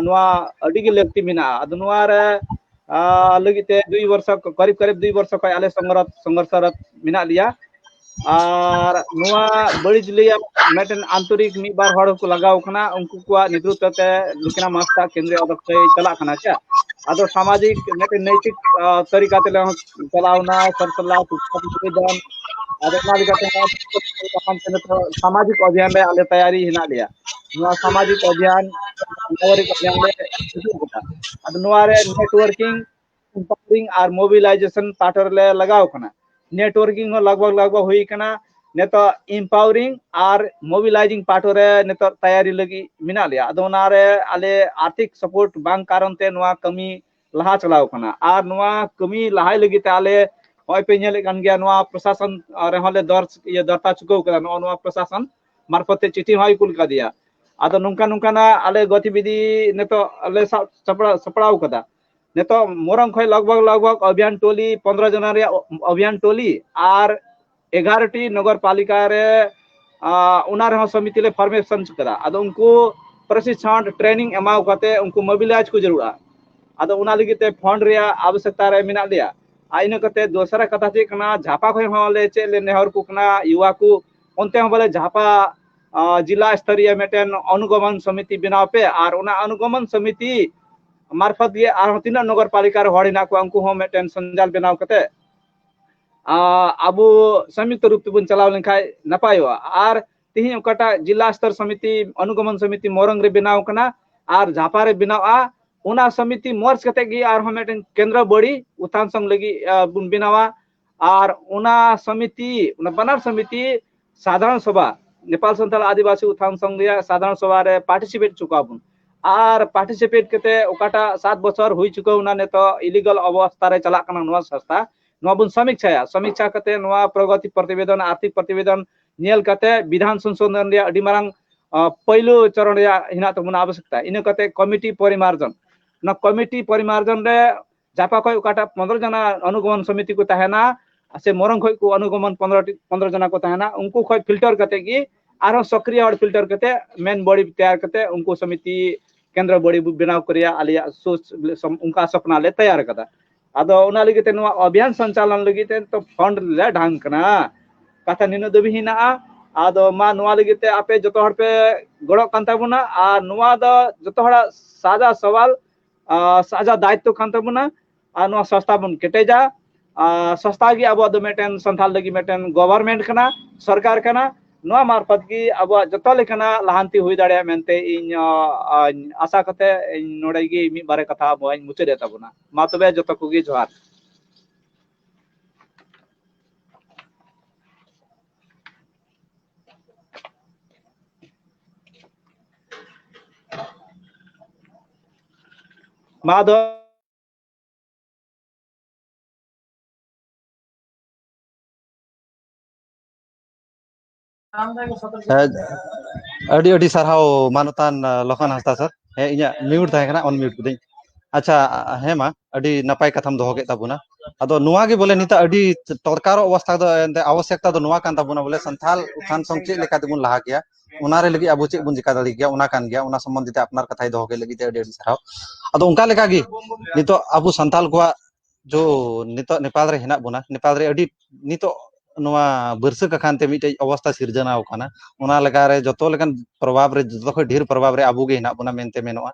ᱱᱚᱣᱟ ᱟᱹᱰᱤ ᱜᱮ ᱞᱟᱹᱠᱛᱤ ᱢᱮᱱᱟᱜᱼᱟ᱾ ᱟᱫᱚ ᱱᱚᱣᱟ ᱨᱮ ᱞᱟᱹᱜᱤᱫ ᱛᱮ ᱫᱩᱭ ᱵᱚᱨᱥᱚ, ᱠᱚᱨᱤᱵ ᱠᱚᱨᱤᱵ ᱫᱩᱭ ᱵᱚᱨᱥᱚ ᱠᱷᱚᱱ ᱟᱞᱮ ᱥᱚᱝᱜᱷᱚᱨᱥᱚ ᱨᱮ ᱢᱮᱱᱟᱜ ᱞᱮᱭᱟ᱾ ᱟᱨ ᱱᱚᱣᱟ ᱵᱟᱹᱲᱤᱡ ᱞᱟᱹᱭᱟᱜ ᱢᱤᱫᱴᱮᱱ ᱟᱱᱛᱚᱨᱤᱠ ᱢᱤᱫ ᱵᱟᱨ ᱦᱚᱲ ᱦᱚᱸᱠᱚ ᱞᱟᱜᱟᱣ ᱠᱟᱱᱟ, ᱩᱱᱠᱩ ᱠᱚᱣᱟᱜ ᱱᱮᱛᱨᱤᱛᱵ ᱛᱮ ᱞᱩᱠᱷᱤᱨᱟᱢ ᱦᱟᱸᱥᱫᱟ ᱠᱮᱱᱫᱨᱤᱭᱚ ᱚᱫᱷᱭᱚᱠᱥᱚᱭ ᱪᱟᱞᱟᱜ ᱠᱟᱱᱟ᱾ ᱪᱮ ᱟᱫᱚ ᱥᱟᱢᱟᱡᱤᱠ ᱢᱤᱫᱴᱮᱱ ᱱᱳᱭᱛᱤᱠ ᱛᱟᱹᱨᱤᱠᱟ ᱛᱮᱞᱮ ᱪᱟᱞᱟᱣᱱᱟ, ᱥᱚᱨ ᱥᱟᱞᱞᱟ, ᱥᱤᱠᱠᱷᱟ ᱱᱤᱠᱮᱛᱚᱱ᱾ ᱟᱫᱚ ᱚᱱᱟ ᱞᱮᱠᱟᱛᱮ ᱥᱟᱢᱟᱡᱤᱠ ᱚᱵᱷᱤᱭᱟᱱ ᱨᱮ ᱟᱞᱮ ᱛᱟᱭᱟᱨᱤ ᱦᱮᱱᱟᱜ ᱞᱮᱭᱟ᱾ ᱱᱚᱣᱟ ᱥᱟᱢᱟᱡᱤᱠ ᱚᱵᱷᱤᱭᱟᱱ, ᱱᱟᱜᱚᱨᱤᱠ ᱚᱵᱷᱤᱭᱟᱱ ᱞᱮ ᱦᱤᱡᱩᱜ ᱠᱟᱱᱟ᱾ ᱟᱫᱚ ᱱᱚᱣᱟ ᱨᱮ ᱱᱮᱴᱣᱟᱨᱠᱤᱝ, ᱮᱢᱯᱟᱣᱟᱨᱤᱝ ᱟᱨ ᱢᱳᱵᱤᱞᱟᱭᱡᱮᱥᱚᱱ ᱯᱟᱦᱴᱟ ᱨᱮᱞᱮ ᱞᱟᱜᱟᱣ ᱠᱟᱱᱟ᱾ ᱱᱮᱴᱣᱟᱨᱠᱤᱝ ᱦᱚᱸ ᱞᱟᱜᱽ ᱵᱷᱟᱜᱽ ᱞᱟᱜᱽ ᱵᱷᱟᱜᱽ ᱦᱩᱭ ᱠᱟᱱᱟ᱾ ᱱᱤᱛᱚᱜ ᱮᱢᱯᱟᱣᱟᱨᱤᱝ ᱟᱨ ᱢᱳᱵᱤᱞᱟᱭᱡᱤᱝ ᱯᱟᱦᱴᱟ ᱨᱮ ᱱᱤᱛᱚᱜ ᱛᱟᱭᱟᱨᱤ ᱞᱟᱹᱜᱤᱫ ᱢᱮᱱᱟᱜ ᱞᱮᱭᱟ᱾ ᱟᱫᱚ ᱚᱱᱟᱨᱮ ᱟᱞᱮ ᱟᱨᱛᱷᱤᱠ ᱥᱟᱯᱳᱨᱴ ᱵᱟᱝ ᱠᱟᱨᱚᱱ ᱛᱮ ᱱᱚᱣᱟ ᱠᱟᱹᱢᱤ ᱞᱟᱦᱟ ᱪᱟᱞᱟᱣ ᱠᱟᱱᱟ᱾ ᱟᱨ ᱱᱚᱣᱟ ᱠᱟᱹᱢᱤ ᱞᱟᱦᱟᱭ ᱞᱟᱹᱜᱤᱫ ᱛᱮ ᱟᱞᱮ ᱱᱚᱜᱼᱚᱭ ᱯᱮ ᱧᱮᱞᱮᱫ ᱠᱟᱱ ᱜᱮᱭᱟ, ᱱᱚᱣᱟ ᱯᱨᱚᱥᱟᱥᱚᱱ ᱨᱮᱦᱚᱸ ᱞᱮ ᱫᱚᱨ-, ᱤᱭᱟᱹ, ᱫᱚᱨᱛᱟ ᱪᱩᱠᱟᱹᱣ ᱠᱟᱫᱟ᱾ ᱱᱚᱜᱼᱚ ᱱᱚᱣᱟ ᱯᱨᱚᱥᱟᱥᱚᱱ ᱢᱟᱨᱯᱷᱚᱛ ᱛᱮ ᱪᱤᱴᱷᱤ ᱦᱚᱸᱭ ᱠᱩᱞ ᱠᱟᱫᱮᱭᱟ᱾ ᱟᱫᱚ ᱱᱚᱝᱠᱟ ᱱᱚᱝᱠᱟᱱᱟᱜ ᱟᱞᱮ ᱜᱚᱛᱤᱵᱤᱫᱷᱤ ᱱᱤᱛᱚᱜ ᱞᱮ ᱥᱟᱵ ᱥᱟᱯᱲᱟᱣ, ᱥᱟᱯᱲᱟᱣ ᱠᱟᱫᱟ᱾ ᱱᱤᱛᱚᱜ ᱢᱚᱨᱚᱝ ᱠᱷᱚᱱ ᱞᱚᱜᱽ ᱵᱷᱚᱜᱽ, ᱞᱚᱜᱽ ᱵᱷᱚᱜᱽ ᱚᱵᱷᱤᱭᱟᱱ ᱴᱚᱞᱤ ᱯᱚᱱᱫᱽᱨᱚ ᱡᱚᱱᱟ ᱨᱮᱭᱟᱜ ᱚᱵᱷᱤᱭᱟᱱ ᱴᱚᱞᱤ ᱟᱨ ᱮᱜᱟᱨᱚ ᱴᱤ ᱱᱚᱜᱚᱨ ᱯᱟᱞᱤᱠᱟ ᱨᱮ, ᱟᱸ, ᱚᱱᱟ ᱨᱮᱦᱚᱸ ᱥᱚᱢᱤᱛᱤ ᱞᱮ formation ᱠᱟᱫᱟ᱾ ᱟᱫᱚ ᱩᱱᱠᱩ ᱯᱨᱚᱥᱤᱠᱷᱚᱱ training ᱮᱢᱟᱣ ᱠᱟᱛᱮ ᱩᱱᱠᱩ mobilize ᱠᱚ ᱡᱟᱹᱨᱩᱲᱟ᱾ ᱟᱫᱚ ᱚᱱᱟ ᱞᱟᱹᱜᱤᱫ ᱛᱮ fund ᱨᱮᱭᱟᱜ ᱟᱵᱚᱥᱭᱚᱠᱛᱟ ᱨᱮ ᱢᱮᱱᱟᱜ ᱞᱮᱭᱟ᱾ ᱟᱨ ᱤᱱᱟᱹ ᱠᱟᱛᱮ ᱫᱚᱥᱨᱟ ᱠᱟᱛᱷᱟ ᱪᱮᱫ ᱠᱟᱱᱟ, ᱡᱷᱟᱯᱟ ᱠᱷᱚᱱ ᱦᱚᱸ ᱞᱮ ᱪᱮᱫ ᱞᱮ ᱱᱮᱦᱚᱨ ᱠᱚ ᱠᱟᱱᱟ, ᱭᱩᱣᱟ ᱠᱚ ᱚᱱᱛᱮ ᱦᱚᱸ ᱵᱚᱞᱮ ᱡᱷᱟᱯᱟ, ᱟᱸ, ᱡᱤᱞᱟ ᱥᱛᱚᱨᱤᱭᱚ ᱢᱤᱫᱴᱮᱱ ᱚᱱᱩᱜᱚᱢᱚᱱ ᱥᱚᱢᱤᱛᱤ ᱵᱮᱱᱟᱣ ᱯᱮ, ᱟᱨ ᱚᱱᱟ ᱚᱱᱩᱜᱚᱢᱚᱱ ᱥᱚᱢᱤᱛᱤ ᱢᱟᱨᱯᱷᱚᱛ ᱜᱮ ᱟᱨᱦᱚᱸ ᱛᱤᱱᱟᱹᱜ ᱱᱚᱜᱚᱨ ᱯᱟᱞᱤᱠᱟ ᱨᱮ ᱦᱚᱲ ᱦᱮᱱᱟᱜ ᱠᱚᱣᱟ, ᱩᱱᱠᱩ ᱦᱚᱸ ᱢᱤᱫᱴᱮᱱ ᱥᱚᱧᱡᱟᱞ ᱵᱮᱱᱟᱣ ᱠᱟᱛᱮ, ᱟᱸ, ᱟᱵᱚ ᱥᱚᱢᱭᱩᱠᱛᱚ ᱨᱩᱯ ᱛᱮᱵᱚᱱ ᱪᱟᱞᱟᱣ ᱞᱮᱱᱠᱷᱟᱱ ᱱᱟᱯᱟᱭᱚᱜᱼᱟ᱾ ᱟᱨ ᱛᱤᱦᱤᱧ ᱚᱠᱟᱴᱟᱜ ᱡᱤᱞᱟ ᱥᱛᱚᱨ ᱥᱚᱢᱤᱛᱤ ᱚᱱᱩᱜᱚᱢᱚᱱ ᱥᱚᱢᱤᱛᱤ ᱢᱚᱨᱚᱝ ᱨᱮ ᱵᱮᱱᱟᱣ ᱠᱟᱱᱟ ᱟᱨ ᱡᱷᱟᱯᱟ ᱨᱮ ᱵᱮᱱᱟᱣᱼᱟ, ᱚᱱᱟ ᱥᱚᱢᱤᱛᱤ merge ᱠᱟᱛᱮ ᱜᱮ ᱟᱨᱦᱚᱸ ᱢᱤᱫᱴᱮᱱ ᱠᱮᱱᱫᱨᱚ ᱵᱟᱹᱲᱤ ᱩᱛᱷᱟᱱ ᱥᱚᱝ ᱞᱟᱹᱜᱤᱫ, ᱟᱸ, ᱵᱚᱱ ᱵᱮᱱᱟᱣᱟ᱾ ᱟᱨ ᱚᱱᱟ ᱥᱚᱢᱤᱛᱤ, ᱚᱱᱟ ᱵᱟᱱᱟᱨ ᱥᱚᱢᱤᱛᱤ ᱥᱟᱫᱷᱟᱨᱚᱱ ᱥᱚᱵᱷᱟ, ᱱᱮᱯᱟᱞ ᱥᱟᱱᱛᱟᱲ ᱟᱹᱫᱤᱵᱟᱹᱥᱤ ᱩᱛᱷᱟᱱ ᱥᱚᱝ ᱨᱮᱭᱟᱜ ᱥᱟᱫᱷᱟᱨᱚᱱ ᱥᱚᱵᱷᱟ ᱨᱮ participate ᱦᱚᱪᱚ ᱠᱚᱣᱟ ᱵᱚᱱ᱾ ᱟᱨ participate ᱠᱟᱛᱮ ᱚᱠᱟᱴᱟᱜ ᱥᱟᱛ ᱵᱚᱪᱷᱚᱨ ᱦᱩᱭ ᱪᱩᱠᱟᱹᱣ ᱮᱱᱟ, ᱱᱤᱛᱚᱜ illegal ᱚᱵᱚᱥᱛᱟ ᱨᱮ ᱪᱟᱞᱟᱜ ᱠᱟᱱᱟ ᱱᱚᱣᱟ ᱥᱚᱝᱥᱛᱷᱟ, ᱱᱚᱣᱟ ᱵᱚᱱ ᱥᱚᱢᱤᱠᱪᱷᱟᱭᱟ᱾ ᱥᱚᱢᱤᱠᱪᱷᱟ ᱠᱟᱛᱮ ᱱᱚᱣᱟ ᱯᱨᱚᱜᱚᱛᱤ ᱯᱨᱚᱛᱤᱵᱮᱫᱚᱱ, ᱟᱨᱛᱷᱤᱠ ᱯᱨᱚᱛᱤᱵᱮᱫᱚᱱ ᱧᱮᱞ ᱠᱟᱛᱮ ᱵᱤᱫᱷᱟᱱ ᱥᱚᱝᱥᱳᱫᱷᱚᱱ ᱨᱮᱭᱟᱜ ᱟᱹᱰᱤ ᱢᱟᱨᱟᱝ, ᱟᱸ, ᱯᱳᱭᱞᱳ ᱪᱚᱨᱚᱱ ᱨᱮᱭᱟᱜ ᱦᱮᱱᱟᱜ ᱛᱟᱵᱚᱱᱟ ᱟᱵᱚᱥᱭᱚᱠᱛᱟ᱾ ᱤᱱᱟᱹ ᱠᱟᱛᱮ ᱠᱚᱢᱤᱴᱤ ᱯᱚᱨᱤᱢᱟᱨᱡᱚᱱ, ᱚᱱᱟ ᱠᱚᱢᱤᱴᱤ ᱯᱚᱨᱤᱢᱟᱨᱡᱚᱱ ᱨᱮ ᱡᱷᱟᱯᱟ ᱠᱷᱚᱱ ᱚᱠᱟᱴᱟᱜ ᱯᱚᱱᱫᱽᱨᱚ ᱡᱚᱱᱟ ᱚᱱᱩᱜᱚᱢᱚᱱ ᱥᱚᱢᱤᱛᱤ ᱠᱚ ᱛᱟᱦᱮᱱᱟ, ᱥᱮ ᱢᱚᱨᱚᱝ ᱠᱷᱚᱱ ᱠᱚ ᱚᱱᱩᱜᱚᱢᱚᱱ ᱯᱚᱱᱫᱽᱨᱚ ᱴᱤ, ᱯᱚᱱᱫᱽᱨᱚ ᱡᱚᱱᱟ ᱠᱚ ᱛᱟᱦᱮᱱᱟ, ᱩᱱᱠᱩ ᱠᱷᱚᱱ filter ᱠᱟᱛᱮ ᱜᱮ ᱟᱨᱦᱚᱸ ᱥᱚᱠᱨᱤᱭ ᱦᱚᱲ filter ᱠᱟᱛᱮ main body ᱛᱮᱭᱟᱨ ᱠᱟᱛᱮ ᱩᱱᱠᱩ ᱥᱚᱢᱤᱛᱤ ᱠᱮᱱᱫᱨᱚ body ᱵᱚ ᱵᱮᱱᱟᱣ ᱠᱚ ᱨᱮᱭᱟᱜ ᱟᱞᱮᱭᱟᱜ ᱥᱳᱪ, ᱚᱱᱠᱟ ᱥᱚᱯᱱᱟ ᱞᱮ ᱛᱮᱭᱟᱨ ᱠᱟᱫᱟ᱾ ᱟᱫᱚ ᱚᱱᱟ ᱞᱟᱹᱜᱤᱫ ᱛᱮ ᱱᱚᱣᱟ ᱚᱵᱷᱤᱭᱟᱱ ᱥᱚᱧᱪᱟᱞᱚᱱ ᱞᱟᱹᱜᱤᱫ ᱛᱮ ᱛᱚ fund ᱞᱮ ᱰᱷᱟᱝ ᱠᱟᱱᱟ᱾ ᱠᱟᱛᱷᱟ ᱱᱤᱱᱟᱹᱜ ᱫᱷᱟᱹᱵᱤᱡ ᱦᱮᱱᱟᱜᱼᱟ᱾ ᱟᱫᱚ ᱢᱟ ᱱᱚᱣᱟ ᱞᱟᱹᱜᱤᱫ ᱛᱮ ᱟᱯᱮ ᱡᱚᱛᱚ ᱦᱚᱲ ᱯᱮ ᱜᱚᱲᱚᱜ ᱠᱟᱱ ᱛᱟᱵᱚᱱᱟ, ᱟᱨ ᱱᱚᱣᱟ ᱫᱚ ᱡᱚᱛᱚ ᱦᱚᱲᱟᱜ ᱥᱟᱡᱟ ᱥᱟᱣᱟᱞ, ᱟᱨ ᱥᱟᱡᱟ ᱫᱟᱭᱤᱛᱛᱚ ᱠᱟᱱ ᱛᱟᱵᱚᱱᱟ᱾ ᱟᱨ ᱱᱚᱣᱟ ᱥᱚᱝᱥᱛᱷᱟ ᱵᱚᱱ ᱠᱮᱴᱮᱡᱟ᱾ ᱟᱨ ᱥᱚᱝᱥᱛᱷᱟ ᱜᱮ ᱟᱵᱚᱣᱟᱜ ᱫᱚ ᱢᱤᱫᱴᱮᱱ ᱥᱟᱱᱛᱟᱲ ᱞᱟᱹᱜᱤᱫ ᱢᱤᱫᱴᱮᱱ government ᱠᱟᱱᱟ, ᱥᱚᱨᱠᱟᱨ ᱠᱟᱱᱟ᱾ ᱱᱚᱣᱟ ᱢᱟᱨᱯᱷᱚᱛ ᱜᱮ ᱟᱵᱚᱣᱟᱜ ᱡᱚᱛᱚ ᱞᱮᱠᱟᱱᱟᱜ ᱞᱟᱦᱟᱱᱛᱤ ᱦᱩᱭ ᱫᱟᱲᱮᱭᱟᱜᱼᱟ ᱢᱮᱱᱛᱮ ᱤᱧ, ᱟᱸ, ᱟᱸ, ᱟᱥᱟ ᱠᱟᱛᱮ ᱤᱧ ᱱᱚᱰᱮ ᱜᱮ ᱢᱤᱫ ᱵᱟᱨᱮ ᱠᱟᱛᱷᱟ ᱟᱵᱚᱣᱟᱜ ᱤᱧ ᱢᱩᱪᱟᱹᱫ ᱮᱫ ᱛᱟᱵᱚᱱᱟ᱾ ᱢᱟ ᱛᱚᱵᱮ ᱡᱚᱛᱚ ᱠᱚᱜᱮ ᱡᱚᱦᱟᱨ᱾ ᱢᱟ ᱫᱚ ᱦᱮᱸ, ᱟᱹᱰᱤ ᱟᱹᱰᱤ ᱥᱟᱨᱦᱟᱣ ᱢᱟᱱᱚᱛᱟᱱ, ᱟᱸ, ᱞᱚᱠᱷᱚᱱ ᱦᱟᱸᱥᱫᱟ ᱥᱟᱨ᱾ ᱦᱮᱸ, ᱤᱧᱟᱹᱜ mute ᱛᱟᱦᱮᱸ ᱠᱟᱱᱟ, unmute ᱠᱤᱫᱟᱹᱧ᱾ ᱟᱪᱪᱷᱟ, ᱦᱮᱸ ᱢᱟ, ᱟᱹᱰᱤ ᱱᱟᱯᱟᱭ ᱠᱟᱛᱷᱟᱢ ᱫᱚᱦᱚ ᱠᱮᱫ ᱛᱟᱵᱚᱱᱟ᱾ ᱟᱫᱚ ᱱᱚᱣᱟ ᱜᱮ ᱵᱚᱞᱮ ᱱᱤᱛᱚᱜ ᱟᱹᱰᱤ ᱫᱚᱨᱠᱟᱨᱚᱜ ᱚᱵᱚᱥᱛᱷᱟ ᱫᱚ, ᱮᱱᱛᱮ ᱟᱵᱚᱥᱭᱚᱠᱛᱟ ᱫᱚ ᱱᱚᱣᱟ ᱠᱟᱱ ᱛᱟᱵᱚᱱᱟ ᱵᱚᱞᱮ ᱥᱟᱱᱛᱷᱟᱞ ᱩᱛᱛᱷᱟᱱ ᱥᱚᱝ ᱪᱮᱫ ᱞᱮᱠᱟ ᱛᱮᱵᱚᱱ ᱞᱟᱦᱟ ᱠᱮᱭᱟ, ᱚᱱᱟ ᱨᱮ ᱞᱟᱹᱜᱤᱫ ᱟᱵᱚ ᱪᱮᱫ ᱵᱚᱱ ᱪᱮᱠᱟ ᱫᱟᱲᱮ ᱠᱮᱭᱟ, ᱚᱱᱟ ᱠᱟᱱ ᱜᱮᱭᱟ᱾ ᱚᱱᱟ ᱥᱚᱢᱵᱚᱱᱫᱷᱮ ᱛᱮ ᱟᱯᱱᱟᱨ ᱠᱟᱛᱷᱟᱭ ᱫᱚᱦᱚ ᱠᱮᱫ ᱞᱟᱹᱜᱤᱫ ᱛᱮ ᱟᱹᱰᱤ ᱟᱹᱰᱤ ᱥᱟᱨᱦᱟᱣ᱾ ᱟᱫᱚ ᱚᱱᱠᱟ ᱞᱮᱠᱟ ᱜᱮ ᱱᱤᱛᱚᱜ ᱟᱵᱚ ᱥᱟᱱᱛᱟᱞ ᱠᱚᱣᱟᱜ ᱡᱚ ᱱᱤᱛᱚᱜ ᱱᱮᱯᱟᱞ ᱨᱮ ᱦᱮᱱᱟᱜ ᱵᱚᱱᱟ, ᱱᱮᱯᱟᱞ ᱨᱮ ᱟᱹᱰᱤ ᱱᱤᱛᱚᱜ ᱱᱚᱣᱟ ᱵᱟᱹᱨᱥᱟᱹ ᱠᱟᱠᱷᱟᱱ ᱛᱮ ᱢᱤᱫᱴᱮᱡ ᱚᱵᱚᱥᱛᱷᱟ ᱥᱤᱨᱡᱟᱹᱱᱟᱣ ᱠᱟᱱᱟ᱾ ᱚᱱᱟ ᱞᱮᱠᱟᱨᱮ ᱡᱚᱛᱚ ᱞᱮᱠᱟᱱ ᱯᱨᱚᱵᱷᱟᱵᱽ ᱨᱮ, ᱡᱚᱛᱚ ᱠᱷᱚᱱ ᱰᱷᱮᱨ ᱯᱨᱚᱵᱷᱟᱵᱽ ᱨᱮ ᱟᱵᱚ ᱜᱮ ᱦᱮᱱᱟᱜ ᱵᱚᱱᱟ ᱢᱮᱱᱛᱮ ᱢᱮᱱᱚᱜᱼᱟ᱾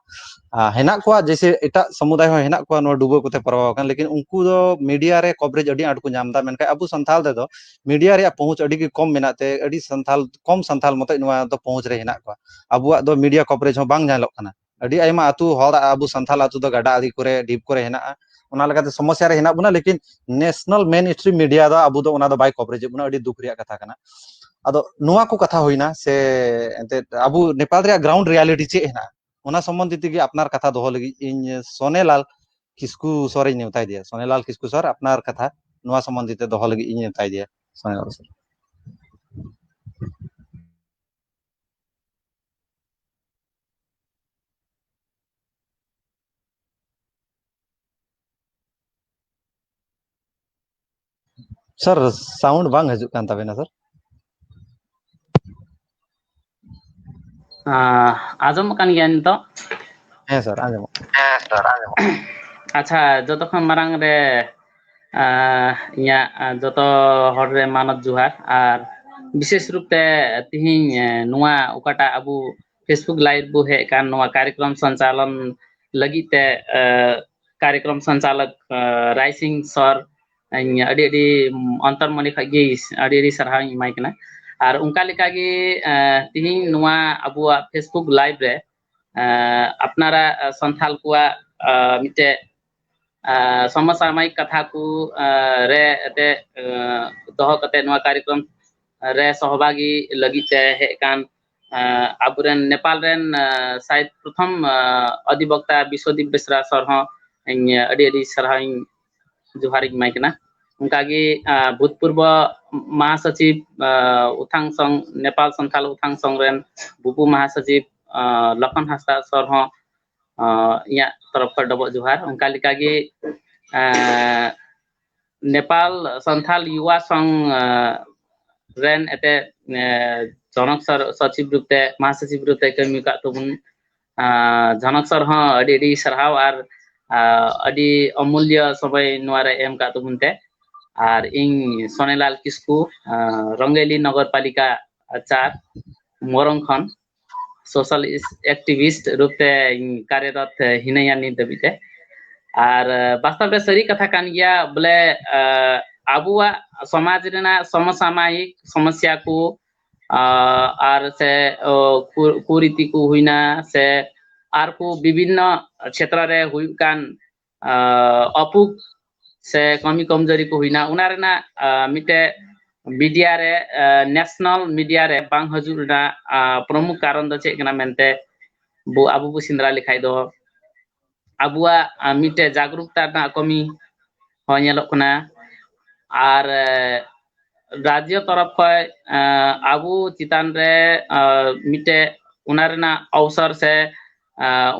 ᱟᱨ ᱦᱮᱱᱟᱜ ᱠᱚᱣᱟ, ᱡᱮᱭᱥᱮ ᱮᱴᱟᱜ ᱥᱚᱢᱩᱫᱟᱭ ᱦᱚᱸ ᱦᱮᱱᱟᱜ ᱠᱚᱣᱟ ᱱᱚᱣᱟ ᱰᱩᱵᱟᱹ ᱠᱚᱛᱮ ᱯᱨᱚᱵᱷᱟᱵᱽ ᱟᱠᱟᱱ, ᱞᱮᱠᱤᱱ ᱩᱱᱠᱩ ᱫᱚ ᱢᱤᱰᱤᱭᱟ ᱨᱮ ᱠᱚᱵᱷᱨᱮᱡᱽ ᱟᱹᱰᱤ ᱟᱸᱴ ᱠᱚ ᱧᱟᱢ ᱮᱫᱟ, ᱢᱮᱱᱠᱷᱟᱱ ᱟᱵᱚ ᱥᱟᱱᱛᱟᱞ ᱛᱮᱫᱚ ᱢᱤᱰᱤᱭᱟ ᱨᱮᱭᱟᱜ ᱯᱚᱦᱩᱸᱪ ᱟᱹᱰᱤ ᱜᱮ ᱠᱚᱢ ᱢᱮᱱᱟᱜ ᱛᱮ ᱟᱹᱰᱤ ᱥᱟᱱᱛᱟᱞ, ᱠᱚᱢ ᱥᱟᱱᱛᱟᱞ ᱢᱚᱛᱚᱡ ᱱᱚᱣᱟ ᱫᱚ ᱯᱚᱦᱩᱸᱪ ᱨᱮ ᱦᱮᱱᱟᱜ ᱠᱚᱣᱟ᱾ ᱟᱵᱚᱣᱟᱜ ᱫᱚ ᱢᱤᱰᱤᱭᱟ ᱠᱚᱵᱷᱨᱮᱡᱽ ᱦᱚᱸ ᱵᱟᱝ ᱧᱮᱞᱚᱜ ᱠᱟᱱᱟ᱾ ᱟᱹᱰᱤ ᱟᱭᱢᱟ ᱟᱹᱛᱩ ᱦᱚᱲ, ᱟᱵᱚ ᱥᱟᱱᱛᱟᱞ ᱟᱹᱛᱩ ᱫᱚ ᱜᱟᱰᱟ ᱟᱲᱮ ᱠᱚᱨᱮ, ᱰᱷᱤᱯ ᱠᱚᱨᱮ ᱦᱮᱱᱟᱜᱼᱟ᱾ ᱚᱱᱟ ᱞᱮᱠᱟᱛᱮ ᱥᱚᱢᱚᱥᱥᱟ ᱨᱮ ᱦᱮᱱᱟᱜ ᱵᱚᱱᱟ, ᱞᱮᱠᱤᱱ ᱱᱮᱥᱱᱟᱞ ᱢᱮᱱ ᱥᱴᱨᱤᱢ ᱢᱤᱰᱤᱭᱟ ᱫᱚ ᱟᱵᱚ ᱫᱚ ᱚᱱᱟ ᱫᱚ ᱵᱟᱭ ᱠᱚᱵᱷᱨᱮᱡᱮᱫ ᱵᱚᱱᱟ᱾ ᱟᱹᱰᱤ ᱫᱩᱠ ᱨᱮᱭᱟᱜ ᱠᱟᱛᱷᱟ ᱠᱟᱱᱟ᱾ ᱟᱫᱚ ᱱᱚᱣᱟ ᱠᱚ ᱠᱟᱛᱷᱟ ᱦᱩᱭᱱᱟ, ᱥᱮ ᱮᱱᱛᱮᱫ ᱟᱵᱚ ᱱᱮᱯᱟᱞ ᱨᱮᱭᱟᱜ ᱜᱨᱟᱣᱩᱱᱰ ᱨᱤᱭᱟᱞᱤᱴᱤ ᱪᱮᱫ ᱦᱮᱱᱟᱜᱼᱟ, ᱚᱱᱟ ᱥᱚᱢᱵᱚᱱᱫᱷᱮ ᱛᱮᱜᱮ ᱟᱯᱱᱟᱨ ᱠᱟᱛᱷᱟ ᱫᱚᱦᱚ ᱞᱟᱹᱜᱤᱫ ᱤᱧ ᱥᱚᱱᱮᱞᱟᱞ ᱠᱤᱥᱠᱩ ᱥᱚᱨ ᱤᱧ ᱱᱮᱣᱛᱟᱭᱮᱫᱮᱭᱟ᱾ ᱥᱚᱱᱮᱞᱟᱞ ᱠᱤᱥᱠᱩ ᱥᱚᱨ, ᱟᱯᱱᱟᱨ ᱠᱟᱛᱷᱟ ᱱᱚᱣᱟ ᱥᱚᱢᱵᱚᱱᱫᱷᱮ ᱛᱮ ᱫᱚᱦᱚ ᱞᱟᱹᱜᱤᱫ ᱤᱧ ᱱᱮᱣᱛᱟᱭᱮᱫᱮᱭᱟ, ᱥᱚᱱᱮᱞᱟᱞ ᱥᱚᱨ᱾ ᱥᱟᱨ, ᱥᱟᱣᱩᱱᱰ ᱵᱟᱝ ᱦᱤᱡᱩᱜ ᱠᱟᱱ ᱛᱟᱵᱮᱱᱟ ᱥᱟᱨ᱾ ᱟᱸ, ᱟᱸᱡᱚᱢᱚᱜ ᱠᱟᱱ ᱜᱮᱭᱟ ᱱᱤᱛᱚᱜ? ᱦᱮᱸ ᱥᱟᱨ, ᱟᱸᱡᱚᱢᱚᱜ ᱠᱟᱱᱟ᱾ ᱟᱪᱪᱷᱟ, ᱡᱚᱛᱚ ᱠᱷᱚᱱ ᱢᱟᱲᱟᱝ ᱨᱮ, ᱟᱸ, ᱤᱧᱟᱹᱜ, ᱟᱸ, ᱡᱚᱛᱚ ᱦᱚᱲ ᱨᱮ ᱢᱟᱱᱚᱛ ᱡᱚᱦᱟᱨ᱾ ᱟᱨ ᱵᱤᱥᱮᱥ ᱨᱩᱯ ᱛᱮ ᱛᱤᱦᱤᱧ, ᱮᱸ, ᱱᱚᱣᱟ ᱚᱠᱟᱴᱟᱜ ᱟᱵᱚ Facebook live ᱵᱚ ᱦᱮᱡ ᱟᱠᱟᱱ, ᱱᱚᱣᱟ ᱠᱟᱨᱭᱚᱠᱨᱚᱢ ᱥᱚᱧᱪᱟᱞᱚᱱ ᱞᱟᱹᱜᱤᱫ ᱛᱮ, ᱮᱸ, ᱠᱟᱨᱭᱚᱠᱨᱚᱢ ᱥᱚᱧᱪᱟᱞᱚᱠ, ᱮᱸ, ᱨᱟᱭ ᱥᱤᱝ ᱥᱚᱨ, ᱤᱧ ᱟᱹᱰᱤ ᱟᱹᱰᱤ ᱚᱱᱛᱚᱨ ᱢᱚᱱᱮ ᱠᱷᱚᱱ ᱜᱮ ᱟᱹᱰᱤ ᱟᱹᱰᱤ ᱥᱟᱨᱦᱟᱣ ᱤᱧ ᱮᱢᱟᱭ ᱠᱟᱱᱟ᱾ ᱟᱨ ᱚᱱᱠᱟ ᱞᱮᱠᱟᱜᱮ, ᱮᱸ, ᱛᱤᱦᱤᱧ ᱱᱚᱣᱟ ᱟᱵᱚᱣᱟᱜ Facebook live ᱨᱮ, ᱮᱸ, ᱟᱯᱱᱟᱨᱟᱜ, ᱮᱸ, ᱥᱟᱱᱛᱷᱟᱞ ᱠᱚᱣᱟᱜ, ᱮᱸ, ᱢᱤᱫᱴᱮᱡ, ᱮᱸ, ᱥᱚᱢᱚᱥᱟᱢᱚᱭᱤᱠ ᱠᱟᱛᱷᱟ ᱠᱚ, ᱮᱸ, ᱨᱮ ᱮᱱᱛᱮ, ᱮᱸ, ᱫᱚᱦᱚ ᱠᱟᱛᱮ ᱱᱚᱣᱟ ᱠᱟᱨᱭᱚᱠᱨᱚᱢ ᱨᱮ ᱥᱚᱦᱚᱵᱷᱟᱜᱤ ᱞᱟᱹᱜᱤᱫ ᱛᱮ ᱦᱮᱡ ᱟᱠᱟᱱ, ᱮᱸ, ᱟᱵᱚᱨᱮᱱ ᱱᱮᱯᱟᱞ ᱨᱮᱱ, ᱮᱸ, ᱥᱟᱭᱮᱫ ᱯᱨᱚᱛᱷᱚᱢ, ᱮᱸ, ᱚᱫᱷᱤᱵᱚᱠᱛᱟ ᱵᱤᱥᱣᱚᱫᱤᱯ ᱵᱮᱥᱨᱟ ᱥᱚᱨ ᱦᱚᱸ ᱤᱧ ᱟᱹᱰᱤ ᱟᱹᱰᱤ ᱥᱟᱨᱦᱟᱣ ᱤᱧ, ᱡᱚᱦᱟᱨ ᱤᱧ ᱮᱢᱟᱭ ᱠᱟᱱᱟ᱾ ᱚᱱᱠᱟᱜᱮ ᱟᱸ, ᱵᱷᱩᱛᱯᱩᱨᱵᱚ ᱢᱟᱦᱟᱥᱚᱪᱤᱵᱽ ᱟᱸ, ᱩᱛᱷᱟᱝ ᱥᱚᱝ, ᱱᱮᱯᱟᱞ ᱥᱟᱱᱛᱷᱟᱞ ᱩᱛᱷᱟᱝ ᱥᱚᱝ ᱨᱮᱱ ᱵᱩᱵᱩ ᱢᱟᱦᱟᱥᱚᱪᱤᱵᱽ ᱟᱸ, ᱞᱚᱠᱷᱚᱱ ᱦᱟᱸᱥᱫᱟ ᱥᱚᱨ ᱦᱚᱸ ᱟᱸ, ᱤᱧᱟᱹᱜ ᱛᱚᱨᱚᱯ ᱠᱷᱚᱱ ᱰᱚᱵᱚᱜ ᱡᱚᱦᱟᱨ᱾ ᱚᱱᱠᱟ ᱞᱮᱠᱟᱜᱮ ᱟᱸ, ᱱᱮᱯᱟᱞ ᱥᱟᱱᱛᱷᱟᱞ ᱭᱩᱣᱟ ᱥᱚᱝ ᱟᱸ, ᱨᱮᱱ ᱮᱱᱛᱮᱫ ᱟᱸ, ᱡᱚᱱᱚᱠ ᱥᱚᱨ-, ᱥᱚᱪᱤᱵᱽ ᱨᱩᱯ ᱛᱮ, ᱢᱟᱦᱟᱥᱚᱪᱤᱵᱽ ᱨᱩᱯ ᱛᱮ ᱠᱟᱹᱢᱤ ᱟᱠᱟᱫ ᱛᱟᱵᱚᱱ ᱟᱸ, ᱡᱷᱚᱱᱚᱠ ᱥᱚᱨ ᱦᱚᱸ ᱟᱹᱰᱤ ᱟᱹᱰᱤ ᱥᱟᱨᱦᱟᱣ ᱟᱨ ᱟᱸ, ᱟᱹᱰᱤ ᱚᱢᱩᱞᱭᱚ ᱥᱚᱢᱚᱭ ᱱᱚᱣᱟ ᱨᱮ ᱮᱢ ᱟᱠᱟᱫ ᱛᱟᱵᱚᱱ ᱛᱮ᱾ ᱟᱨ ᱤᱧ ᱥᱚᱱᱮᱞᱟᱞ ᱠᱤᱥᱠᱩ, ᱟᱸ, ᱨᱚᱝᱜᱮᱞᱤ ᱱᱚᱜᱚᱨ ᱯᱟᱞᱤᱠᱟ ᱪᱟᱨ ᱢᱚᱨᱚᱝ ᱠᱷᱚᱱ ᱥᱳᱥᱟᱞ ᱮᱠᱴᱤᱵᱷᱤᱥᱴ ᱨᱩᱯ ᱛᱮ ᱤᱧ ᱠᱟᱨᱭᱚᱨᱚᱛ ᱦᱤᱱᱟᱹᱧᱟ ᱱᱤᱛ ᱫᱷᱟᱹᱵᱤᱡ ᱛᱮ᱾ ᱟᱨ ᱟᱸ, ᱵᱟᱥᱛᱚᱵ ᱨᱮ ᱥᱟᱹᱨᱤ ᱠᱟᱛᱷᱟ ᱠᱟᱱ ᱜᱮᱭᱟ ᱵᱚᱞᱮ, ᱟᱸ, ᱟᱵᱚᱣᱟᱜ ᱥᱚᱢᱟᱡᱽ ᱨᱮᱱᱟᱜ ᱥᱚᱢᱚᱥᱟᱢᱟᱭᱤᱠ ᱥᱚᱢᱚᱥᱭᱟ ᱠᱚ ᱟᱨ ᱥᱮ ᱠᱩᱨᱤᱛᱤ ᱠᱚ ᱦᱩᱭᱱᱟ ᱥᱮ ᱟᱨ ᱠᱚ ᱵᱤᱵᱷᱤᱱᱱᱚ ᱪᱷᱮᱛᱨᱚ ᱨᱮ ᱦᱩᱭᱩᱜ ᱠᱟᱱ ᱚᱯᱩᱜ ᱥᱮ ᱠᱟᱹᱢᱤ ᱠᱚᱢᱡᱚᱨᱤ ᱠᱚ ᱦᱩᱭᱱᱟ, ᱚᱱᱟ ᱨᱮᱱᱟᱜ ᱢᱤᱫᱴᱮᱡ ᱢᱤᱰᱤᱭᱟ ᱨᱮ, ᱱᱮᱥᱱᱟᱞ ᱢᱤᱰᱤᱭᱟ ᱨᱮ ᱵᱟᱝ ᱦᱤᱡᱩᱜ ᱨᱮᱱᱟᱜ ᱯᱨᱚᱢᱩᱠ ᱠᱟᱨᱚᱱ ᱫᱚ ᱪᱮᱫ ᱠᱟᱱᱟ ᱢᱮᱱᱛᱮ ᱵᱚ ᱟᱵᱚ ᱵᱚ ᱥᱮᱸᱫᱽᱨᱟ ᱞᱮᱠᱷᱟᱡ ᱫᱚ, ᱟᱵᱚᱣᱟᱜ ᱢᱤᱫᱴᱮᱡ ᱡᱟᱜᱽᱨᱩᱠᱛᱟ ᱨᱮᱱᱟᱜ ᱠᱟᱹᱢᱤ ᱦᱚᱸ ᱧᱮᱞᱚᱜ ᱠᱟᱱᱟ᱾ ᱟᱨ ᱨᱟᱡᱽᱡᱚ ᱛᱚᱨᱚᱯ ᱠᱷᱚᱡ ᱟᱵᱚ ᱪᱮᱛᱟᱱ ᱨᱮ ᱢᱤᱫᱴᱮᱡ ᱚᱱᱟ ᱨᱮᱱᱟᱜ ᱚᱣᱥᱚᱨ ᱥᱮ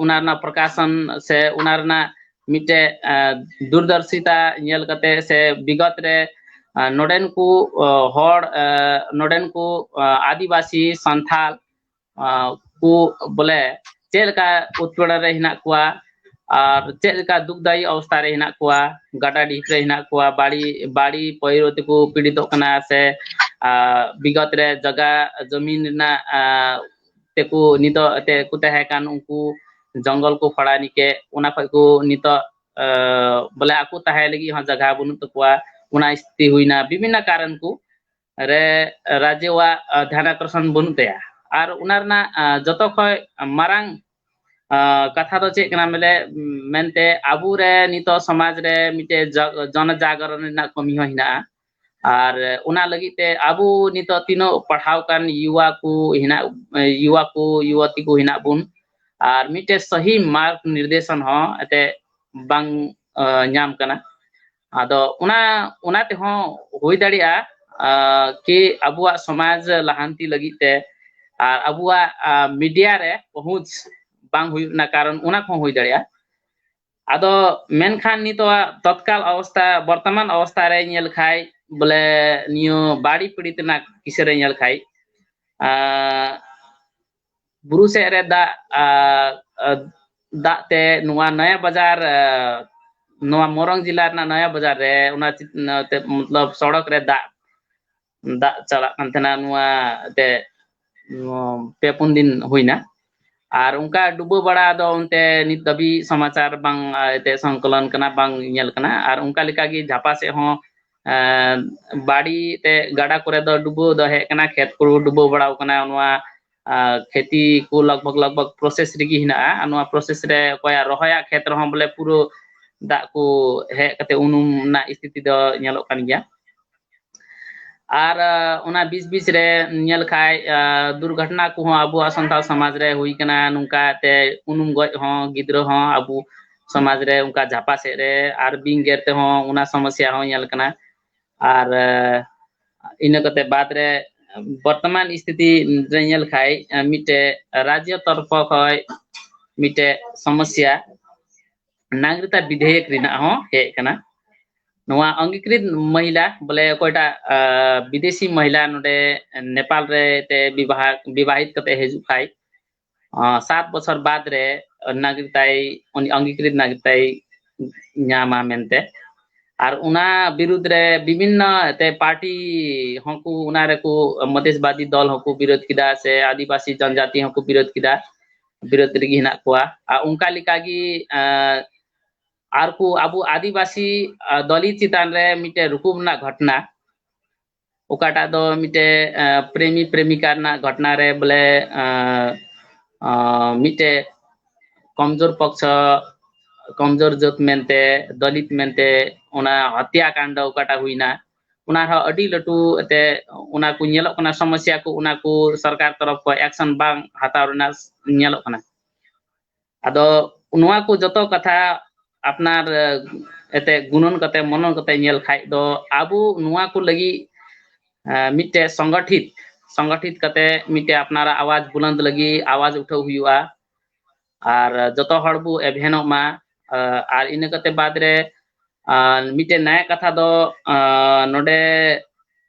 ᱚᱱᱟ ᱨᱮᱱᱟᱜ ᱯᱨᱚᱠᱟᱥᱚᱱ ᱥᱮ ᱚᱱᱟ ᱨᱮᱱᱟᱜ ᱢᱤᱫᱴᱮᱡ ᱫᱩᱨᱫᱚᱨᱥᱤᱛᱟ ᱧᱮᱞ ᱠᱟᱛᱮ ᱥᱮ ᱵᱤᱜᱚᱛ ᱨᱮ ᱱᱚᱰᱮᱱ ᱠᱚ ᱦᱚᱲ, ᱱᱚᱰᱮᱱ ᱠᱚ ᱟᱹᱫᱤᱵᱟᱹᱥᱤ ᱥᱟᱱᱛᱷᱟᱞ ᱠᱚ ᱵᱚᱞᱮ ᱪᱮᱫ ᱞᱮᱠᱟ ᱩᱛᱯᱤᱲᱚᱱ ᱨᱮ ᱦᱮᱱᱟᱜ ᱠᱚᱣᱟ ᱟᱨ ᱪᱮᱫ ᱞᱮᱠᱟ ᱫᱩᱠᱫᱟᱭᱤ ᱚᱵᱚᱥᱛᱷᱟ ᱨᱮ ᱦᱮᱱᱟᱜ ᱠᱚᱣᱟ, ᱜᱟᱰᱟ ᱰᱷᱤᱯ ᱨᱮ ᱦᱮᱱᱟᱜ ᱠᱚᱣᱟ, ᱵᱟᱹᱲᱤ ᱵᱟᱹᱲᱤ ᱯᱟᱹᱭᱨᱟᱹ ᱛᱮᱠᱚ ᱯᱤᱲᱤᱛᱚᱜ ᱠᱟᱱᱟ ᱥᱮ ᱵᱤᱜᱚᱛ ᱨᱮ ᱡᱟᱭᱜᱟ ᱡᱚᱢᱤᱱ ᱨᱮᱱᱟᱜ ᱛᱮᱠᱚ ᱱᱤᱛᱚᱜ ᱛᱮᱠᱚ ᱛᱟᱦᱮᱸ ᱠᱟᱱ ᱩᱱᱠᱩ ᱡᱚᱝᱜᱚᱞ ᱠᱚ ᱯᱷᱟᱲᱟ ᱱᱤᱠᱮ, ᱚᱱᱟ ᱠᱷᱚᱡ ᱠᱚ ᱱᱤᱛᱚᱜ ᱵᱚᱞᱮ ᱟᱠᱚ ᱛᱟᱦᱮᱸ ᱞᱟᱹᱜᱤᱫ ᱦᱚᱸ ᱡᱟᱭᱜᱟ ᱵᱟᱹᱱᱩᱜ ᱛᱟᱠᱚᱣᱟ, ᱚᱱᱟ ᱥᱛᱷᱤᱛᱤ ᱦᱩᱭᱱᱟ, ᱵᱤᱵᱷᱤᱱᱱᱚ ᱠᱟᱨᱚᱱ ᱠᱚ ᱨᱮ ᱨᱟᱡᱽᱡᱚᱣᱟᱜ ᱫᱷᱮᱭᱟᱱ ᱟᱠᱚᱨᱥᱚᱱ ᱵᱟᱹᱱᱩᱜ ᱛᱟᱭᱟ᱾ ᱟᱨ ᱚᱱᱟ ᱨᱮᱱᱟᱜ ᱡᱚᱛᱚ ᱠᱷᱚᱡ ᱢᱟᱨᱟᱝ ᱠᱟᱛᱷᱟ ᱫᱚ ᱪᱮᱫ ᱠᱟᱱᱟ ᱢᱮᱱᱛᱮ, ᱟᱵᱚ ᱨᱮ ᱱᱤᱛᱚᱜ ᱥᱚᱢᱟᱡᱽ ᱨᱮ ᱢᱤᱫᱴᱮᱡ ᱡᱚᱱ ᱡᱟᱜᱚᱨᱚᱱ ᱨᱮᱱᱟᱜ ᱠᱟᱹᱢᱤ ᱦᱚᱸ ᱦᱮᱱᱟᱜᱼᱟ᱾ ᱟᱨ ᱚᱱᱟ ᱞᱟᱹᱜᱤᱫ ᱛᱮ ᱟᱵᱚ ᱱᱤᱛᱚᱜ ᱛᱤᱱᱟᱹᱜ ᱯᱟᱲᱦᱟᱣ ᱠᱟᱱ ᱭᱩᱣᱟ ᱠᱚ ᱦᱮᱱᱟᱜ, ᱭᱩᱣᱟ ᱠᱚ ᱭᱩᱣᱚᱛᱤ ᱠᱚ ᱦᱮᱱᱟᱜ ᱵᱚᱱ, ᱟᱨ ᱢᱤᱫᱴᱮᱡ ᱥᱟᱹᱦᱤ ᱢᱟᱨᱜᱽ ᱱᱤᱨᱫᱮᱥᱚᱱ ᱦᱚᱸ ᱮᱱᱛᱮ ᱵᱟᱝ ᱧᱟᱢ ᱠᱟᱱᱟ᱾ ᱟᱫᱚ ᱚᱱᱟ, ᱚᱱᱟ ᱛᱮᱦᱚᱸ ᱦᱩᱭ ᱫᱟᱲᱮᱭᱟᱜᱼᱟ, ᱟᱸ, ᱠᱤ ᱟᱵᱚᱣᱟᱜ ᱥᱚᱢᱟᱡᱽ ᱞᱟᱦᱟᱱᱛᱤ ᱞᱟᱹᱜᱤᱫ ᱛᱮ ᱟᱨ ᱟᱵᱚᱣᱟᱜ, ᱟᱸ, media ᱨᱮ ᱯᱚᱦᱩᱸᱪ ᱵᱟᱝ ᱦᱩᱭᱩᱜ ᱨᱮᱱᱟᱜ ᱠᱟᱨᱚᱱ ᱚᱱᱟ ᱠᱚᱦᱚᱸ ᱦᱩᱭ ᱫᱟᱲᱮᱭᱟᱜᱼᱟ᱾ ᱟᱫᱚ ᱢᱮᱱᱠᱷᱟᱱ ᱱᱤᱛᱚᱜ ᱛᱚᱛᱠᱟᱞ ᱚᱵᱚᱥᱛᱟ, ᱵᱚᱨᱛᱚᱢᱟᱱ ᱚᱵᱚᱥᱛᱟ ᱨᱮ ᱧᱮᱞ ᱠᱷᱟᱡ, ᱵᱚᱞᱮ ᱱᱤᱭᱟᱹ ᱵᱟᱲᱤ ᱯᱤᱲᱤᱛ ᱨᱮᱱᱟᱜ ᱠᱤᱥᱟᱹ ᱨᱮ ᱧᱮᱞ ᱠᱷᱟᱡ, ᱟᱸ, ᱵᱩᱨᱩ ᱥᱮᱫ ᱨᱮ ᱫᱟᱜ, ᱟᱸ, ᱟᱸ, ᱫᱟᱜ ᱛᱮ ᱱᱚᱣᱟ ᱱᱚᱭᱟ ᱵᱟᱡᱟᱨ, ᱟᱸ, ᱱᱚᱣᱟ ᱢᱚᱨᱚᱝ ᱡᱮᱞᱟ ᱨᱮᱱᱟᱜ ᱱᱚᱭᱟ ᱵᱟᱡᱟᱨ ᱨᱮ ᱚᱱᱟ ᱪᱮ-, ᱚᱱᱟ ᱛᱮ, ᱢᱚᱛᱞᱚᱵ, ᱥᱚᱲᱚᱠ ᱨᱮ ᱫᱟᱜ, ᱫᱟᱜ ᱪᱟᱞᱟᱜ ᱠᱟᱱ ᱛᱟᱦᱮᱱᱟ᱾ ᱱᱚᱣᱟ ᱛᱮ, ᱱᱚᱣᱟ ᱯᱮ ᱯᱩᱱ ᱫᱤᱱ ᱦᱩᱭᱱᱟ᱾ ᱟᱨ ᱚᱱᱠᱟ ᱰᱩᱵᱟᱹ ᱵᱟᱲᱟ ᱫᱚ ᱚᱱᱛᱮ ᱱᱤᱛ ᱫᱷᱟᱹᱵᱤᱡ ᱥᱚᱢᱟᱪᱟᱨ ᱵᱟᱝ, ᱟᱸ, ᱮᱱᱛᱮ ᱥᱚᱝᱠᱚᱞᱚᱱ ᱠᱟᱱᱟ, ᱵᱟᱝ ᱧᱮᱞ ᱠᱟᱱᱟ᱾ ᱟᱨ ᱚᱱᱠᱟ ᱞᱮᱠᱟᱜᱮ ᱡᱷᱟᱯᱟ ᱥᱮᱫ ᱦᱚᱸ, ᱟᱸ, ᱵᱟᱲᱤ ᱛᱮ ᱜᱟᱰᱟ ᱠᱚᱨᱮ ᱫᱚ ᱰᱩᱵᱟᱹ ᱫᱚ ᱦᱮᱡ ᱠᱟᱱᱟ, ᱠᱷᱮᱛ ᱠᱚ ᱰᱩᱵᱟᱹ ᱵᱟᱲᱟᱣ ᱠᱟᱱᱟ᱾ ᱱᱚᱣᱟ, ᱟᱸ, ᱠᱷᱮᱛᱤ ᱠᱚ ᱞᱟᱜᱽ ᱵᱷᱟᱜᱽ, ᱞᱟᱜᱽ ᱵᱷᱟᱜᱽ process ᱨᱮᱜᱮ ᱦᱮᱱᱟᱜᱼᱟ᱾ ᱟᱨ ᱱᱚᱣᱟ process ᱨᱮ ᱚᱠᱚᱭᱟᱜ ᱨᱚᱦᱚᱭᱟᱜ ᱠᱷᱮᱛ ᱨᱮᱦᱚᱸ ᱵᱚᱞᱮ ᱯᱩᱨᱟᱹ ᱫᱟᱜ ᱠᱚ ᱦᱮᱡ ᱠᱟᱛᱮ ᱩᱱᱩᱢ ᱨᱮᱱᱟᱜ ᱥᱛᱷᱤᱛᱤ ᱫᱚ ᱧᱮᱞᱚᱜ ᱠᱟᱱ ᱜᱮᱭᱟ᱾ ᱟᱨ, ᱟᱸ, ᱚᱱᱟ ᱵᱤᱪ ᱵᱤᱪ ᱨᱮ ᱧᱮᱞ ᱠᱷᱟᱡ, ᱟᱸ, ᱫᱩᱨᱜᱷᱚᱴᱚᱱᱟ ᱠᱚᱦᱚᱸ ᱟᱵᱚᱣᱟᱜ ᱥᱟᱱᱛᱟᱲ ᱥᱚᱢᱟᱡᱽ ᱨᱮ ᱦᱩᱭ ᱠᱟᱱᱟ᱾ ᱱᱚᱝᱠᱟ ᱛᱮ ᱩᱱᱩᱢ ᱜᱚᱡ ᱦᱚᱸ, ᱜᱤᱫᱽᱨᱟᱹ ᱦᱚᱸ ᱟᱵᱚ ᱥᱚᱢᱟᱡᱽ ᱨᱮ ᱚᱱᱠᱟ ᱡᱷᱟᱯᱟ ᱥᱮᱫ ᱨᱮ ᱟᱨ ᱵᱤᱧ ᱜᱮᱨ ᱛᱮᱦᱚᱸ ᱚᱱᱟ ᱥᱚᱢᱚᱥᱥᱟ ᱦᱚᱸ ᱧᱮᱞ ᱠᱟᱱᱟ᱾ ᱟᱨ, ᱟᱸ, ᱤᱱᱟᱹ ᱠᱟᱛᱮ ᱵᱟᱫ ᱨᱮ ᱵᱚᱨᱛᱚᱢᱟᱱ ᱥᱛᱷᱤᱛᱤ ᱨᱮ ᱧᱮᱞ ᱠᱷᱟᱡ, ᱟᱸ, ᱢᱤᱫᱴᱮᱡ ᱨᱟᱡᱽᱡᱚ ᱛᱚᱨᱯᱷᱚ ᱠᱷᱚᱡ ᱢᱤᱫᱴᱮᱡ ᱥᱚᱢᱚᱥᱥᱟ ᱱᱟᱜᱚᱨᱤᱠᱛᱟ ᱵᱤᱫᱷᱮᱭᱚᱠ ᱨᱮᱱᱟᱜ ᱦᱚᱸ ᱦᱮᱡ ᱠᱟᱱᱟ᱾ ᱱᱚᱣᱟ ᱚᱝᱜᱤᱠᱨᱤᱛ ᱢᱚᱦᱤᱞᱟ, ᱵᱚᱞᱮ ᱚᱠᱚᱭᱴᱟᱜ, ᱟᱸ, ᱵᱤᱫᱮᱥᱤ ᱢᱚᱦᱤᱞᱟ ᱱᱚᱰᱮ ᱱᱮᱯᱟᱞ ᱨᱮ ᱛᱮ ᱵᱤᱵᱟᱦᱟ-, ᱵᱤᱵᱟᱦᱤᱛ ᱠᱟᱛᱮ ᱦᱤᱡᱩᱜ ᱠᱷᱟᱡ, ᱟᱸ, ᱥᱟᱛ ᱵᱚᱪᱷᱚᱨ ᱵᱟᱫ ᱨᱮ ᱱᱟᱜᱚᱨᱤᱠᱛᱟᱭ, ᱩᱱᱤ ᱚᱝᱜᱤᱠᱨᱤᱛ ᱱᱟᱜᱚᱨᱤᱠᱛᱟᱭ ᱧᱟᱢᱟ ᱢᱮᱱᱛᱮ᱾ ᱟᱨ ᱚᱱᱟ ᱵᱤᱨᱩᱫᱽ ᱨᱮ ᱵᱤᱵᱷᱤᱱᱱᱚ ᱛᱮ ᱯᱟᱨᱴᱤ ᱦᱚᱸᱠᱚ ᱚᱱᱟ ᱨᱮᱠᱚ, ᱢᱚᱫᱮᱥᱵᱟᱫᱤ ᱫᱚᱞ ᱦᱚᱸᱠᱚ ᱵᱤᱨᱳᱫ ᱠᱮᱫᱟ, ᱥᱮ ᱟᱹᱫᱤᱵᱟᱹᱥᱤ ᱡᱚᱱᱡᱟᱛᱤ ᱦᱚᱸᱠᱚ ᱵᱤᱨᱳᱫ ᱠᱮᱫᱟ, ᱵᱤᱨᱳᱫ ᱨᱮᱜᱮ ᱦᱮᱱᱟᱜ ᱠᱚᱣᱟ᱾ ᱟᱨ ᱚᱱᱠᱟ ᱞᱮᱠᱟᱜᱮ, ᱟᱸ, ᱟᱨ ᱠᱚ ᱟᱵᱚ ᱟᱹᱫᱤᱵᱟᱹᱥᱤ, ᱟᱸ, ᱫᱚᱞᱤᱛ ᱪᱮᱛᱟᱱ ᱨᱮ ᱢᱤᱫᱴᱮᱡ ᱨᱩᱠᱩᱢ ᱨᱮᱱᱟᱜ ᱜᱷᱚᱴᱱᱟ, ᱚᱠᱟᱴᱟᱜ ᱫᱚ ᱢᱤᱫᱴᱮᱡ, ᱟᱸ, ᱯᱨᱮᱢᱤ ᱯᱨᱮᱢᱤᱠᱟ ᱨᱮᱱᱟᱜ ᱜᱷᱚᱴᱱᱟ ᱨᱮ ᱵᱚᱞᱮ, ᱟᱸ, ᱟᱸ, ᱢᱤᱫᱴᱮᱡ ᱠᱚᱢᱡᱳᱨ ᱯᱚᱠᱥᱚ, ᱠᱚᱢᱡᱳᱨ ᱡᱟᱹᱛ ᱢᱮᱱᱛᱮ, ᱫᱚᱞᱤᱛ ᱢᱮᱱᱛᱮ ᱚᱱᱟ ᱦᱚᱛᱭᱟ ᱠᱟᱱᱰ ᱚᱠᱟᱴᱟᱜ ᱦᱩᱭᱱᱟ, ᱚᱱᱟ ᱨᱮᱦᱚᱸ ᱟᱹᱰᱤ ᱞᱟᱹᱴᱩ ᱮᱱᱛᱮ ᱚᱱᱟ ᱠᱚ ᱧᱮᱞᱚᱜ ᱠᱟᱱᱟ ᱥᱚᱢᱚᱥᱥᱟ ᱠᱚ, ᱚᱱᱟ ᱠᱚ ᱥᱚᱨᱠᱟᱨ ᱛᱚᱨᱚᱯ ᱠᱷᱚᱱ action ᱵᱟᱝ ᱦᱟᱛᱟᱣ ᱨᱮᱱᱟᱜ ᱧᱮᱞᱚᱜ ᱠᱟᱱᱟ᱾ ᱟᱫᱚ ᱱᱚᱣᱟ ᱠᱚ ᱡᱚᱛᱚ ᱠᱟᱛᱷᱟ ᱟᱯᱱᱟᱨ, ᱮ, ᱮᱱᱛᱮ ᱜᱩᱱᱟᱹᱱ ᱠᱟᱛᱮ, ᱢᱚᱱᱚᱱ ᱠᱟᱛᱮ ᱧᱮᱞ ᱠᱷᱟᱡ ᱫᱚ ᱟᱵᱚ ᱱᱚᱣᱟ ᱠᱚ ᱞᱟᱹᱜᱤᱫ, ᱟᱸ, ᱢᱤᱫᱴᱮᱡ ᱥᱚᱝᱜᱚᱴᱷᱤᱛ, ᱥᱚᱝᱜᱚᱴᱷᱤᱛ ᱠᱟᱛᱮ ᱢᱤᱫᱴᱮᱡ ᱟᱯᱱᱟᱨᱟᱜ ᱟᱣᱟᱡ ᱵᱩᱞᱟᱹᱱᱫ ᱞᱟᱹᱜᱤᱫ ᱟᱣᱟᱡ ᱩᱴᱷᱟᱹᱣ ᱦᱩᱭᱩᱜᱼᱟ᱾ ᱟᱨ ᱡᱚᱛᱚ ᱦᱚᱲ ᱵᱚ ᱮᱵᱷᱮᱱᱚᱜ ᱢᱟ᱾ ᱟᱸ, ᱟᱨ ᱤᱱᱟᱹ ᱠᱟᱛᱮ ᱵᱟᱫ ᱨᱮ, ᱟᱸ, ᱢᱤᱫᱴᱮᱡ ᱱᱟᱭᱟ ᱠᱟᱛᱷᱟ ᱫᱚ, ᱟᱸ, ᱱᱚᱰᱮ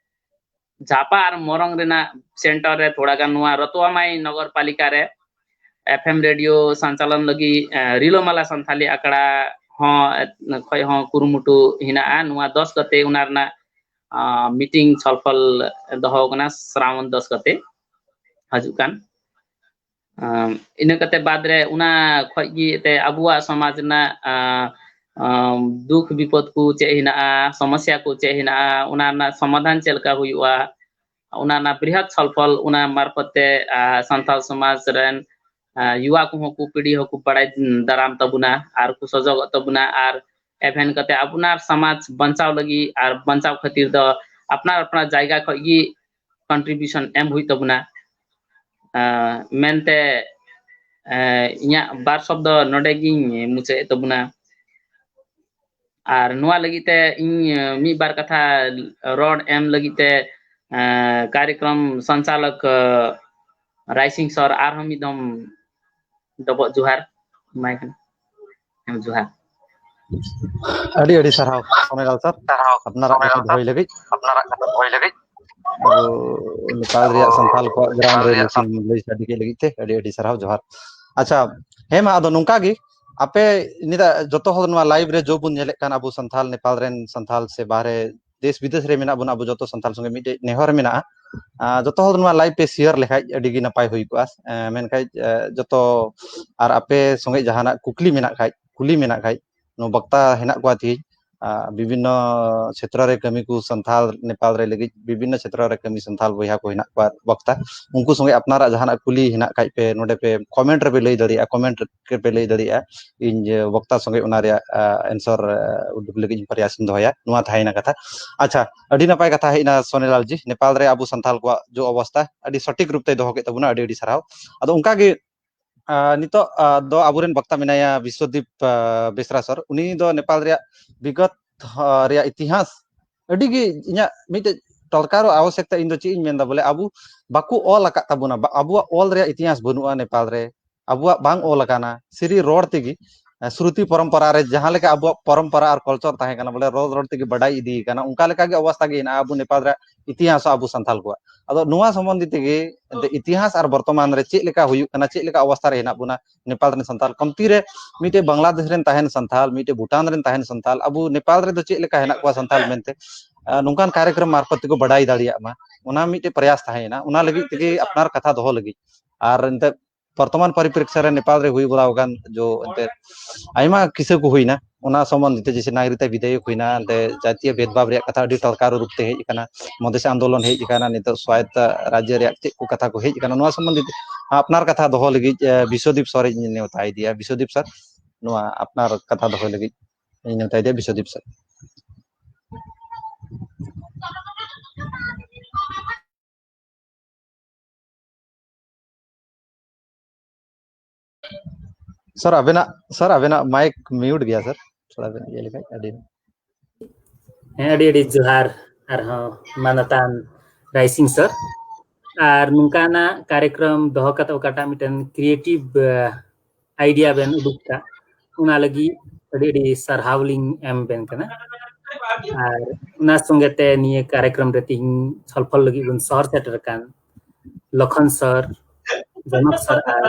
ᱡᱷᱟᱯᱟ ᱟᱨ ᱢᱚᱨᱚᱝ ᱨᱮᱱᱟᱜ center ᱨᱮ ᱛᱷᱚᱲᱟ ᱜᱟᱱ ᱱᱚᱣᱟ ᱨᱚᱛᱣᱟᱢᱟᱭ ᱱᱚᱜᱚᱨ ᱯᱟᱞᱤᱠᱟ ᱨᱮ F M radio ᱥᱟᱱᱪᱟᱞᱚᱱ ᱞᱟᱹᱜᱤᱫ, ᱮ, ᱨᱤᱞᱟᱹᱢᱟᱞᱟ ᱥᱟᱱᱛᱷᱟᱞᱤ ᱟᱠᱷᱲᱟ ᱦᱚᱸ, ᱮ, ᱠᱷᱚᱡ ᱦᱚᱸ ᱠᱩᱨᱩᱢᱩᱴᱩ ᱦᱮᱱᱟᱜᱼᱟ᱾ ᱱᱚᱣᱟ ᱫᱚᱥ ᱜᱟᱛᱮ ᱚᱱᱟ ᱨᱮᱱᱟᱜ, ᱟ, meeting ᱪᱷᱚᱞᱯᱷᱚᱞ ᱫᱚᱦᱚ ᱠᱟᱱᱟ ᱥᱨᱟᱣᱚᱱ ᱫᱚᱥ ᱜᱟᱛᱮ ᱦᱤᱡᱩᱜ ᱠᱟᱱ᱾ ᱟᱢ, ᱤᱱᱟᱹ ᱠᱟᱛᱮ ᱵᱟᱫ ᱨᱮ ᱚᱱᱟ ᱠᱷᱚᱡ ᱜᱮ ᱮᱱᱛᱮ ᱟᱵᱚᱣᱟᱜ ᱥᱚᱢᱟᱡᱽ ᱨᱮᱱᱟᱜ, ᱟ, ᱟᱢ, ᱫᱩᱠ ᱵᱤᱯᱚᱫ ᱠᱚ ᱪᱮᱫ ᱦᱮᱱᱟᱜᱼᱟ, ᱥᱚᱢᱚᱥᱥᱟ ᱠᱚ ᱪᱮᱫ ᱦᱮᱱᱟᱜᱼᱟ, ᱚᱱᱟ ᱨᱮᱱᱟᱜ ᱥᱚᱢᱟᱫᱷᱟᱱ ᱪᱮᱫ ᱞᱮᱠᱟ ᱦᱩᱭᱩᱜᱼᱟ, ᱚᱱᱟ ᱨᱮᱱᱟᱜ ᱵᱨᱤᱦᱚᱛ ᱥᱚᱞᱯᱷᱚᱞ ᱚᱱᱟ ᱢᱟᱨᱯᱷᱚᱛ ᱛᱮ, ᱟ, ᱥᱟᱱᱛᱟᱲ ᱥᱚᱢᱟᱡᱽ ᱨᱮᱱ, ᱟ, ᱭᱩᱣᱟ ᱠᱚᱦᱚᱸ ᱠᱚ ᱯᱤᱲᱦᱤ ᱦᱚᱸᱠᱚ ᱵᱟᱲᱟᱭ ᱫᱟᱨᱟᱢ ᱛᱟᱵᱚᱱᱟ ᱟᱨ ᱠᱚ ᱥᱚᱡᱚᱜᱚᱜ ᱛᱟᱵᱚᱱᱟ᱾ ᱟᱨ ᱮᱵᱷᱮᱱ ᱠᱟᱛᱮ ᱟᱯᱱᱟᱨ ᱥᱚᱢᱟᱡᱽ ᱵᱟᱧᱪᱟᱣ ᱞᱟᱹᱜᱤᱫ ᱟᱨ ᱵᱟᱧᱪᱟᱣ ᱠᱷᱟᱹᱛᱤᱨ ᱫᱚ ᱟᱯᱱᱟᱨ ᱟᱯᱱᱟᱨ ᱡᱟᱭᱜᱟ ᱠᱷᱚᱡ ᱜᱮ contribution ᱮᱢ ᱦᱩᱭᱩᱜ ᱛᱟᱵᱚᱱᱟ, ᱟ, ᱢᱮᱱᱛᱮ, ᱟ, ᱤᱧᱟᱹᱜ ᱵᱟᱨ ᱥᱚᱵᱫᱚ ᱱᱚᱰᱮ ᱜᱤᱧ ᱢᱩᱪᱟᱹᱫ ᱮᱫ ᱛᱟᱵᱚᱱᱟ᱾ ᱟᱨ ᱱᱚᱣᱟ ᱞᱟᱹᱜᱤᱫ ᱛᱮ ᱤᱧ, ᱟ, ᱢᱤᱫ ᱵᱟᱨ ᱠᱟᱛᱷᱟ ᱨᱚᱲ ᱮᱢ ᱞᱟᱹᱜᱤᱫ ᱛᱮ, ᱟ, ᱠᱟᱨᱭᱚᱠᱨᱚᱢ ᱥᱚᱧᱪᱟᱞᱚᱠ, ᱟ, ᱨᱟᱭᱥᱤᱝ ᱥᱚᱨ ᱟᱨᱦᱚᱸ ᱢᱤᱫ ᱫᱚᱢ ᱰᱚᱵᱚᱜ ᱡᱚᱦᱟᱨ ᱮᱢᱟᱭ ᱠᱟᱱᱟ᱾ ᱡᱚᱦᱟᱨ᱾ ᱟᱹᱰᱤ ᱟᱹᱰᱤ ᱥᱟᱨᱦᱟᱣ ᱥᱚᱢᱭᱞᱟᱞ ᱥᱟᱨ, ᱟᱯᱱᱟᱨᱟᱜ ᱠᱟᱛᱷᱟ ᱫᱚᱦᱚᱭ ᱞᱟᱹᱜᱤᱫ᱾ ᱟᱯᱱᱟᱨᱟᱜ ᱠᱟᱛᱷᱟ ᱫᱚᱦᱚᱭ ᱞᱟᱹᱜᱤᱫ᱾ ᱟᱵᱚ ᱱᱮᱯᱟᱞ ᱨᱮᱭᱟᱜ ᱥᱟᱱᱛᱟᱞ ᱠᱚᱣᱟᱜ ᱜᱨᱟᱢ ᱨᱮ ᱱᱟᱥᱮᱢ ᱞᱟᱹᱭ ᱥᱟᱰᱮ ᱠᱮᱫ ᱞᱟᱹᱜᱤᱫ ᱛᱮ ᱟᱹᱰᱤ ᱟᱹᱰᱤ ᱥᱟᱨᱦᱟᱣ, ᱡᱚᱦᱟᱨ᱾ ᱟᱪᱪᱷᱟ, ᱦᱮᱸ ᱢᱟ, ᱟᱫᱚ ᱱᱚᱝᱠᱟ ᱜᱮ ᱟᱯᱮ ᱱᱤᱛᱟᱜ ᱡᱚᱛᱚ ᱦᱚᱲ ᱱᱚᱣᱟ live ᱨᱮ ᱡᱚ ᱵᱚᱱ ᱧᱮᱞᱮᱫ ᱠᱟᱱ ᱟᱵᱚ ᱥᱟᱱᱛᱟᱞ, ᱱᱮᱯᱟᱞ ᱨᱮᱱ ᱥᱟᱱᱛᱟᱞ ᱥᱮ ᱵᱟᱦᱨᱮ ᱫᱮᱥ ᱵᱤᱫᱮᱥ ᱨᱮ ᱢᱮᱱᱟᱜ ᱵᱚᱱᱟ, ᱟᱵᱚ ᱡᱚᱛᱚ ᱥᱟᱱᱛᱟᱞ ᱥᱚᱸᱜᱮ ᱢᱤᱫᱴᱮᱡ ᱱᱮᱦᱚᱨ ᱢᱮᱱᱟᱜᱼᱟ᱾ ᱟᱸ, ᱡᱚᱛᱚ ᱦᱚᱲ ᱱᱚᱣᱟ live ᱯᱮ share ᱞᱮᱠᱷᱟᱡ ᱟᱹᱰᱤ ᱜᱮ ᱱᱟᱯᱟᱭ ᱦᱩᱭ ᱠᱚᱜᱼᱟ᱾ ᱮᱸ, ᱢᱮᱱᱠᱷᱟᱡ, ᱮᱸ, ᱡᱚᱛᱚ ᱟᱨ ᱟᱯᱮ ᱥᱚᱸᱜᱮ ᱡᱟᱦᱟᱱᱟᱜ ᱠᱩᱠᱞᱤ ᱢᱮᱱᱟᱜ ᱠᱷᱟᱡ, ᱠᱩᱞᱤ ᱢᱮᱱᱟᱜ ᱠᱷᱟᱡ, ᱱᱚᱣᱟ ᱵᱚᱠᱛᱟ ᱦᱮᱱᱟᱜ ᱠᱚᱣᱟ ᱛᱤᱦᱤᱧ, ᱟᱸ, ᱵᱤᱵᱷᱤᱱᱱᱚ ᱪᱷᱮᱛᱨᱚ ᱨᱮ ᱠᱟᱹᱢᱤ ᱠᱚ ᱥᱟᱱᱛᱟᱞ ᱱᱮᱯᱟᱞ ᱨᱮ ᱞᱟᱹᱜᱤᱫ, ᱵᱤᱵᱷᱤᱱᱱᱚ ᱪᱷᱮᱛᱨᱚ ᱨᱮ ᱠᱟᱹᱢᱤ ᱥᱟᱱᱛᱟᱞ ᱵᱚᱭᱦᱟ ᱠᱚ ᱦᱮᱱᱟᱜ ᱠᱚᱣᱟ ᱵᱚᱠᱛᱟ, ᱩᱱᱠᱩ ᱥᱚᱸᱜᱮ ᱟᱯᱱᱟᱨᱟᱜ ᱡᱟᱦᱟᱱᱟᱜ ᱠᱩᱞᱤ ᱦᱮᱱᱟᱜ ᱠᱷᱟᱡ ᱯᱮ ᱱᱚᱰᱮ ᱯᱮ comment ᱨᱮᱯᱮ ᱞᱟᱹᱭ ᱫᱟᱲᱮᱭᱟᱜᱼᱟ, comment ᱨᱮᱯᱮ ᱞᱟᱹᱭ ᱫᱟᱲᱮᱭᱟᱜᱼᱟ᱾ ᱤᱧ ᱡᱮ ᱵᱚᱠᱛᱟ ᱥᱚᱸᱜᱮ ᱚᱱᱟ ᱨᱮᱭᱟᱜ, ᱟ, answer, ᱟ, ᱩᱰᱩᱠ ᱞᱟᱹᱜᱤᱫ ᱤᱧ ᱯᱨᱚᱭᱟᱥ ᱤᱧ ᱫᱚᱦᱚᱭᱟ᱾ ᱱᱚᱣᱟ ᱛᱟᱦᱮᱸᱭᱮᱱᱟ ᱠᱟᱛᱷᱟ᱾ ᱟᱪᱪᱷᱟ, ᱟᱹᱰᱤ ᱱᱟᱯᱟᱭ ᱠᱟᱛᱷᱟ ᱦᱮᱡ ᱮᱱᱟ ᱥᱚᱱᱤᱞᱟᱞ ᱡᱤ, ᱱᱮᱯᱟᱞ ᱨᱮ ᱟᱵᱚ ᱥᱟᱱᱛᱟᱞ ᱠᱚᱣᱟᱜ ᱡᱮ ᱚᱵᱚᱥᱛᱟ ᱟᱹᱰᱤ ᱥᱚᱴᱷᱤᱠ ᱨᱩᱯ ᱛᱮᱭ ᱫᱚᱦᱚ ᱠᱮᱫ ᱛᱟᱵᱚᱱᱟ, ᱟᱹᱰᱤ ᱟᱹᱰᱤ ᱥᱟᱨᱦᱟᱣ᱾ ᱟᱫᱚ ᱚᱱᱠᱟ ᱜᱮ ᱟᱨ ᱱᱤᱛᱚᱜ ᱟᱨ ᱫᱚ ᱟᱵᱚᱨᱮᱱ ᱵᱚᱠᱛᱟ ᱢᱮᱱᱟᱭᱟ ᱵᱤᱥᱣᱚᱫᱤᱯ ᱟᱨ ᱵᱮᱥᱨᱟ ᱥᱚᱨ᱾ ᱩᱱᱤ ᱫᱚ ᱱᱮᱯᱟᱞ ᱨᱮᱭᱟᱜ ᱵᱤᱜᱚᱛ ᱟᱨ ᱨᱮᱭᱟᱜ ᱤᱛᱤᱦᱟᱥ ᱟᱹᱰᱤ ᱜᱮ ᱤᱧᱟᱹᱜ ᱢᱤᱫᱴᱮᱡ ᱴᱚᱴᱠᱟᱨ ᱟᱵᱚᱥᱭᱚᱠᱛᱟ ᱤᱧ ᱫᱚ ᱪᱮᱫ ᱤᱧ ᱢᱮᱱᱫᱟ ᱵᱚᱞᱮ ᱟᱵᱚ ᱵᱟᱠᱚ ᱚᱞ ᱟᱠᱟᱫ ᱛᱟᱵᱚᱱᱟ, ᱵᱟ- ᱟᱵᱚᱣᱟᱜ ᱚᱞ ᱨᱮᱭᱟᱜ ᱤᱛᱤᱦᱟᱥ ᱵᱟᱹᱱᱩᱜᱼᱟ ᱱᱮᱯᱟᱞ ᱨᱮ, ᱟᱵᱚᱣᱟᱜ ᱵᱟᱝ ᱚᱞ ᱟᱠᱟᱱᱟ, ᱥᱨᱤ ᱨᱚᱲ ᱛᱮᱜᱮ ᱥᱨᱩᱛᱤ ᱯᱚᱨᱚᱢᱯᱚᱨᱟ ᱨᱮ ᱡᱟᱦᱟᱸ ᱞᱮᱠᱟ ᱟᱵᱚᱣᱟᱜ ᱯᱚᱨᱚᱢᱯᱚᱨᱟ ᱟᱨ ᱠᱟᱞᱪᱟᱨ ᱛᱟᱦᱮᱸ ᱠᱟᱱᱟ ᱵᱚᱞᱮ ᱨᱚᱲ ᱨᱚᱲ ᱛᱮᱜᱮ ᱵᱟᱰᱟᱭ ᱤᱫᱤ ᱠᱟᱱᱟ, ᱚᱱᱠᱟ ᱞᱮᱠᱟ ᱜᱮ ᱚᱵᱚᱥᱛᱟ ᱜᱮ ᱦᱮᱱᱟᱜᱼᱟ ᱟᱵᱚ ᱱᱮᱯᱟᱞ ᱨᱮᱭᱟᱜ ᱤᱛᱤᱦᱟᱥ ᱦᱚᱸ ᱟᱵᱚ ᱥᱟᱱᱛᱟᱞ ᱠᱚᱣᱟᱜ᱾ ᱟᱫᱚ ᱱᱚᱣᱟ ᱥᱚᱢᱵᱚᱱᱫᱷᱤ ᱛᱮᱜᱮ ᱮᱱᱛᱮ ᱤᱛᱤᱦᱟᱥ ᱟᱨ ᱵᱚᱨᱛᱚᱢᱟᱱ ᱨᱮ ᱪᱮᱫ ᱞᱮᱠᱟ ᱦᱩᱭᱩᱜ ᱠᱟᱱᱟ, ᱪᱮᱫ ᱞᱮᱠᱟ ᱚᱵᱚᱥᱛᱟ ᱨᱮ ᱦᱮᱱᱟᱜ ᱵᱚᱱᱟ ᱱᱮᱯᱟᱞ ᱨᱮᱱ ᱥᱟᱱᱛᱟᱞ, ᱠᱚᱢᱛᱤ ᱨᱮ ᱢᱤᱫᱴᱮᱡ ᱵᱟᱝᱞᱟᱫᱮᱥ ᱨᱮᱱ ᱛᱟᱦᱮᱱ ᱥᱟᱱᱛᱟᱞ, ᱢᱤᱫᱴᱮᱡ ᱵᱷᱩᱴᱟᱱ ᱨᱮᱱ ᱛᱟᱦᱮᱱ ᱥᱟᱱᱛᱟᱞ, ᱟᱵᱚ ᱱᱮᱯᱟᱞ ᱨᱮᱫᱚ ᱪᱮᱫ ᱞᱮᱠᱟ ᱦᱮᱱᱟᱜ ᱠᱚᱣᱟ ᱥᱟᱱᱛᱟᱞ ᱢᱮᱱᱛᱮ ᱟᱨ ᱱᱚᱝᱠᱟᱱ ᱠᱟᱨᱭᱚᱠᱨᱚᱢ ᱢᱟᱨᱯᱷᱚᱛ ᱛᱮᱠᱚ ᱵᱟᱰᱟᱭ ᱫᱟᱲᱮᱭᱟᱜ ᱢᱟ, ᱚᱱᱟ ᱢᱤᱫᱴᱮᱡ ᱯᱨᱚᱭᱟᱥ ᱛᱟᱦᱮᱸᱭᱮᱱᱟ᱾ ᱚᱱᱟ ᱞᱟᱹᱜᱤᱫ ᱛᱮᱜᱮ ᱟᱯᱱᱟᱨ ᱠᱟᱛᱷᱟ ᱫᱚᱦᱚ ᱞᱟᱹᱜᱤᱫ ᱟᱨ ᱮᱱᱛᱮ ᱵᱚᱨᱛᱚᱢᱟᱱ ᱯᱚᱨᱤᱯᱨᱮᱠᱥᱚ ᱨᱮ ᱱᱮᱯᱟᱞ ᱨᱮ ᱦᱩᱭ ᱵᱟᱲᱟ ᱟᱠᱟᱱ ᱡᱚ ᱮᱱᱛᱮ ᱟᱭᱢᱟ ᱠᱤᱥᱟᱹ ᱠᱚ ᱦᱩᱭᱱᱟ, ᱚᱱᱟ ᱥᱚᱢᱵᱚᱱᱫᱷᱤ ᱛᱮ ᱡᱮᱭᱥᱮ ᱱᱟᱜᱚᱨᱤᱠᱛᱟ ᱵᱤᱫᱷᱮᱭᱚᱠ ᱦᱩᱭᱱᱟ, ᱮᱱᱛᱮ ᱡᱟᱛᱤᱭᱚ ᱵᱷᱮᱫᱽᱵᱷᱟᱵᱽ ᱨᱮᱭᱟᱜ ᱠᱟᱛᱷᱟ ᱟᱹᱰᱤ ᱴᱚᱴᱠᱟᱨᱩ ᱨᱩᱯ ᱛᱮ ᱦᱮᱡ ᱟᱠᱟᱱᱟ, ᱢᱚᱫᱮᱥᱤ ᱟᱱᱫᱳᱞᱚᱱ ᱦᱮᱡ ᱟᱠᱟᱱᱟ, ᱱᱤᱛᱚᱜ ᱥᱣᱟᱭᱚᱛᱛᱚ ᱨᱟᱡᱽᱡᱚ ᱨᱮᱭᱟᱜ ᱪᱮᱫ ᱠᱚ ᱠᱟᱛᱷᱟ ᱠᱚ ᱦᱮᱡ ᱟᱠᱟᱱᱟ, ᱱᱚᱣᱟ ᱥᱚᱢᱵᱚᱱᱫᱷᱤ ᱛᱮ ᱟᱯᱱᱟᱨ ᱠᱟᱛᱷᱟ ᱫᱚᱦᱚ ᱞᱟᱹᱜᱤᱫ ᱮ, ᱵᱤᱥᱣᱚᱫᱤᱯ ᱥᱚᱨ ᱤᱧ ᱱᱮᱣᱛᱟ ᱤᱫᱤᱭᱟ᱾ ᱵᱤᱥᱣᱚᱫᱤᱯ ᱥᱚᱨ, ᱱᱚᱣᱟ ᱟᱯᱱᱟᱨ ᱠᱟᱛᱷᱟ ᱫᱚᱦᱚᱭ ᱞᱟᱹᱜᱤᱫ ᱤᱧ ᱱᱮᱣᱛᱟ ᱤᱫᱤᱭᱟ ᱵᱤᱥᱣᱚᱫᱤᱯ ᱥᱚᱨ᱾ ᱥᱟᱨ, ᱟᱵᱮᱱᱟᱜ, ᱥᱟᱨ, ᱟᱵᱮᱱᱟᱜ ᱢᱟᱭᱤᱠ ᱢᱤᱭᱩᱴ ᱜᱮᱭᱟ, ᱥᱟᱨ᱾ ᱛᱷᱚᱲᱟ ᱵᱮᱱ ᱤᱭᱟᱹ ᱞᱮᱠᱷᱟᱡ ᱟᱹᱰᱤ ᱦᱮᱸ, ᱟᱹᱰᱤ ᱟᱹᱰᱤ ᱡᱚᱦᱟᱨ ᱟᱨᱦᱚᱸ ᱢᱟᱱᱚᱛᱟᱱ ᱨᱟᱭᱥᱤᱝ ᱥᱟᱨ᱾ ᱟᱨ ᱱᱚᱝᱠᱟᱱᱟᱜ ᱠᱟᱨᱭᱚᱠᱨᱚᱢ ᱫᱚᱦᱚ ᱠᱟᱛᱮ ᱚᱠᱟᱴᱟᱜ ᱢᱤᱫᱴᱮᱱ ᱠᱨᱤᱭᱮᱴᱤᱵᱷ, ᱟᱭᱰᱤᱭᱟ ᱵᱮᱱ ᱩᱰᱩᱠ ᱠᱟᱜ, ᱚᱱᱟ ᱞᱟᱹᱜᱤᱫ ᱟᱹᱰᱤ ᱟᱹᱰᱤ ᱥᱟᱨᱦᱟᱣ ᱞᱤᱧ ᱮᱢ ᱵᱮᱱ ᱠᱟᱱᱟ᱾ ᱟᱨ ᱚᱱᱟ ᱥᱚᱸᱜᱮ ᱛᱮ ᱱᱤᱭᱟᱹ ᱠᱟᱨᱭᱚᱠᱨᱚᱢ ᱨᱮ ᱛᱤᱦᱤᱧ ᱥᱚᱞᱯᱷᱚᱞ ᱞᱟᱹᱜᱤᱫ ᱵᱚᱱ ᱥᱚᱦᱚᱨ ᱥᱮᱴᱮᱨ ᱟᱠᱟᱱ ᱞᱚᱠᱷᱚᱱ ᱥᱟᱨ, ᱡᱚᱱᱚᱠ ᱥᱟᱨ ᱟᱨ,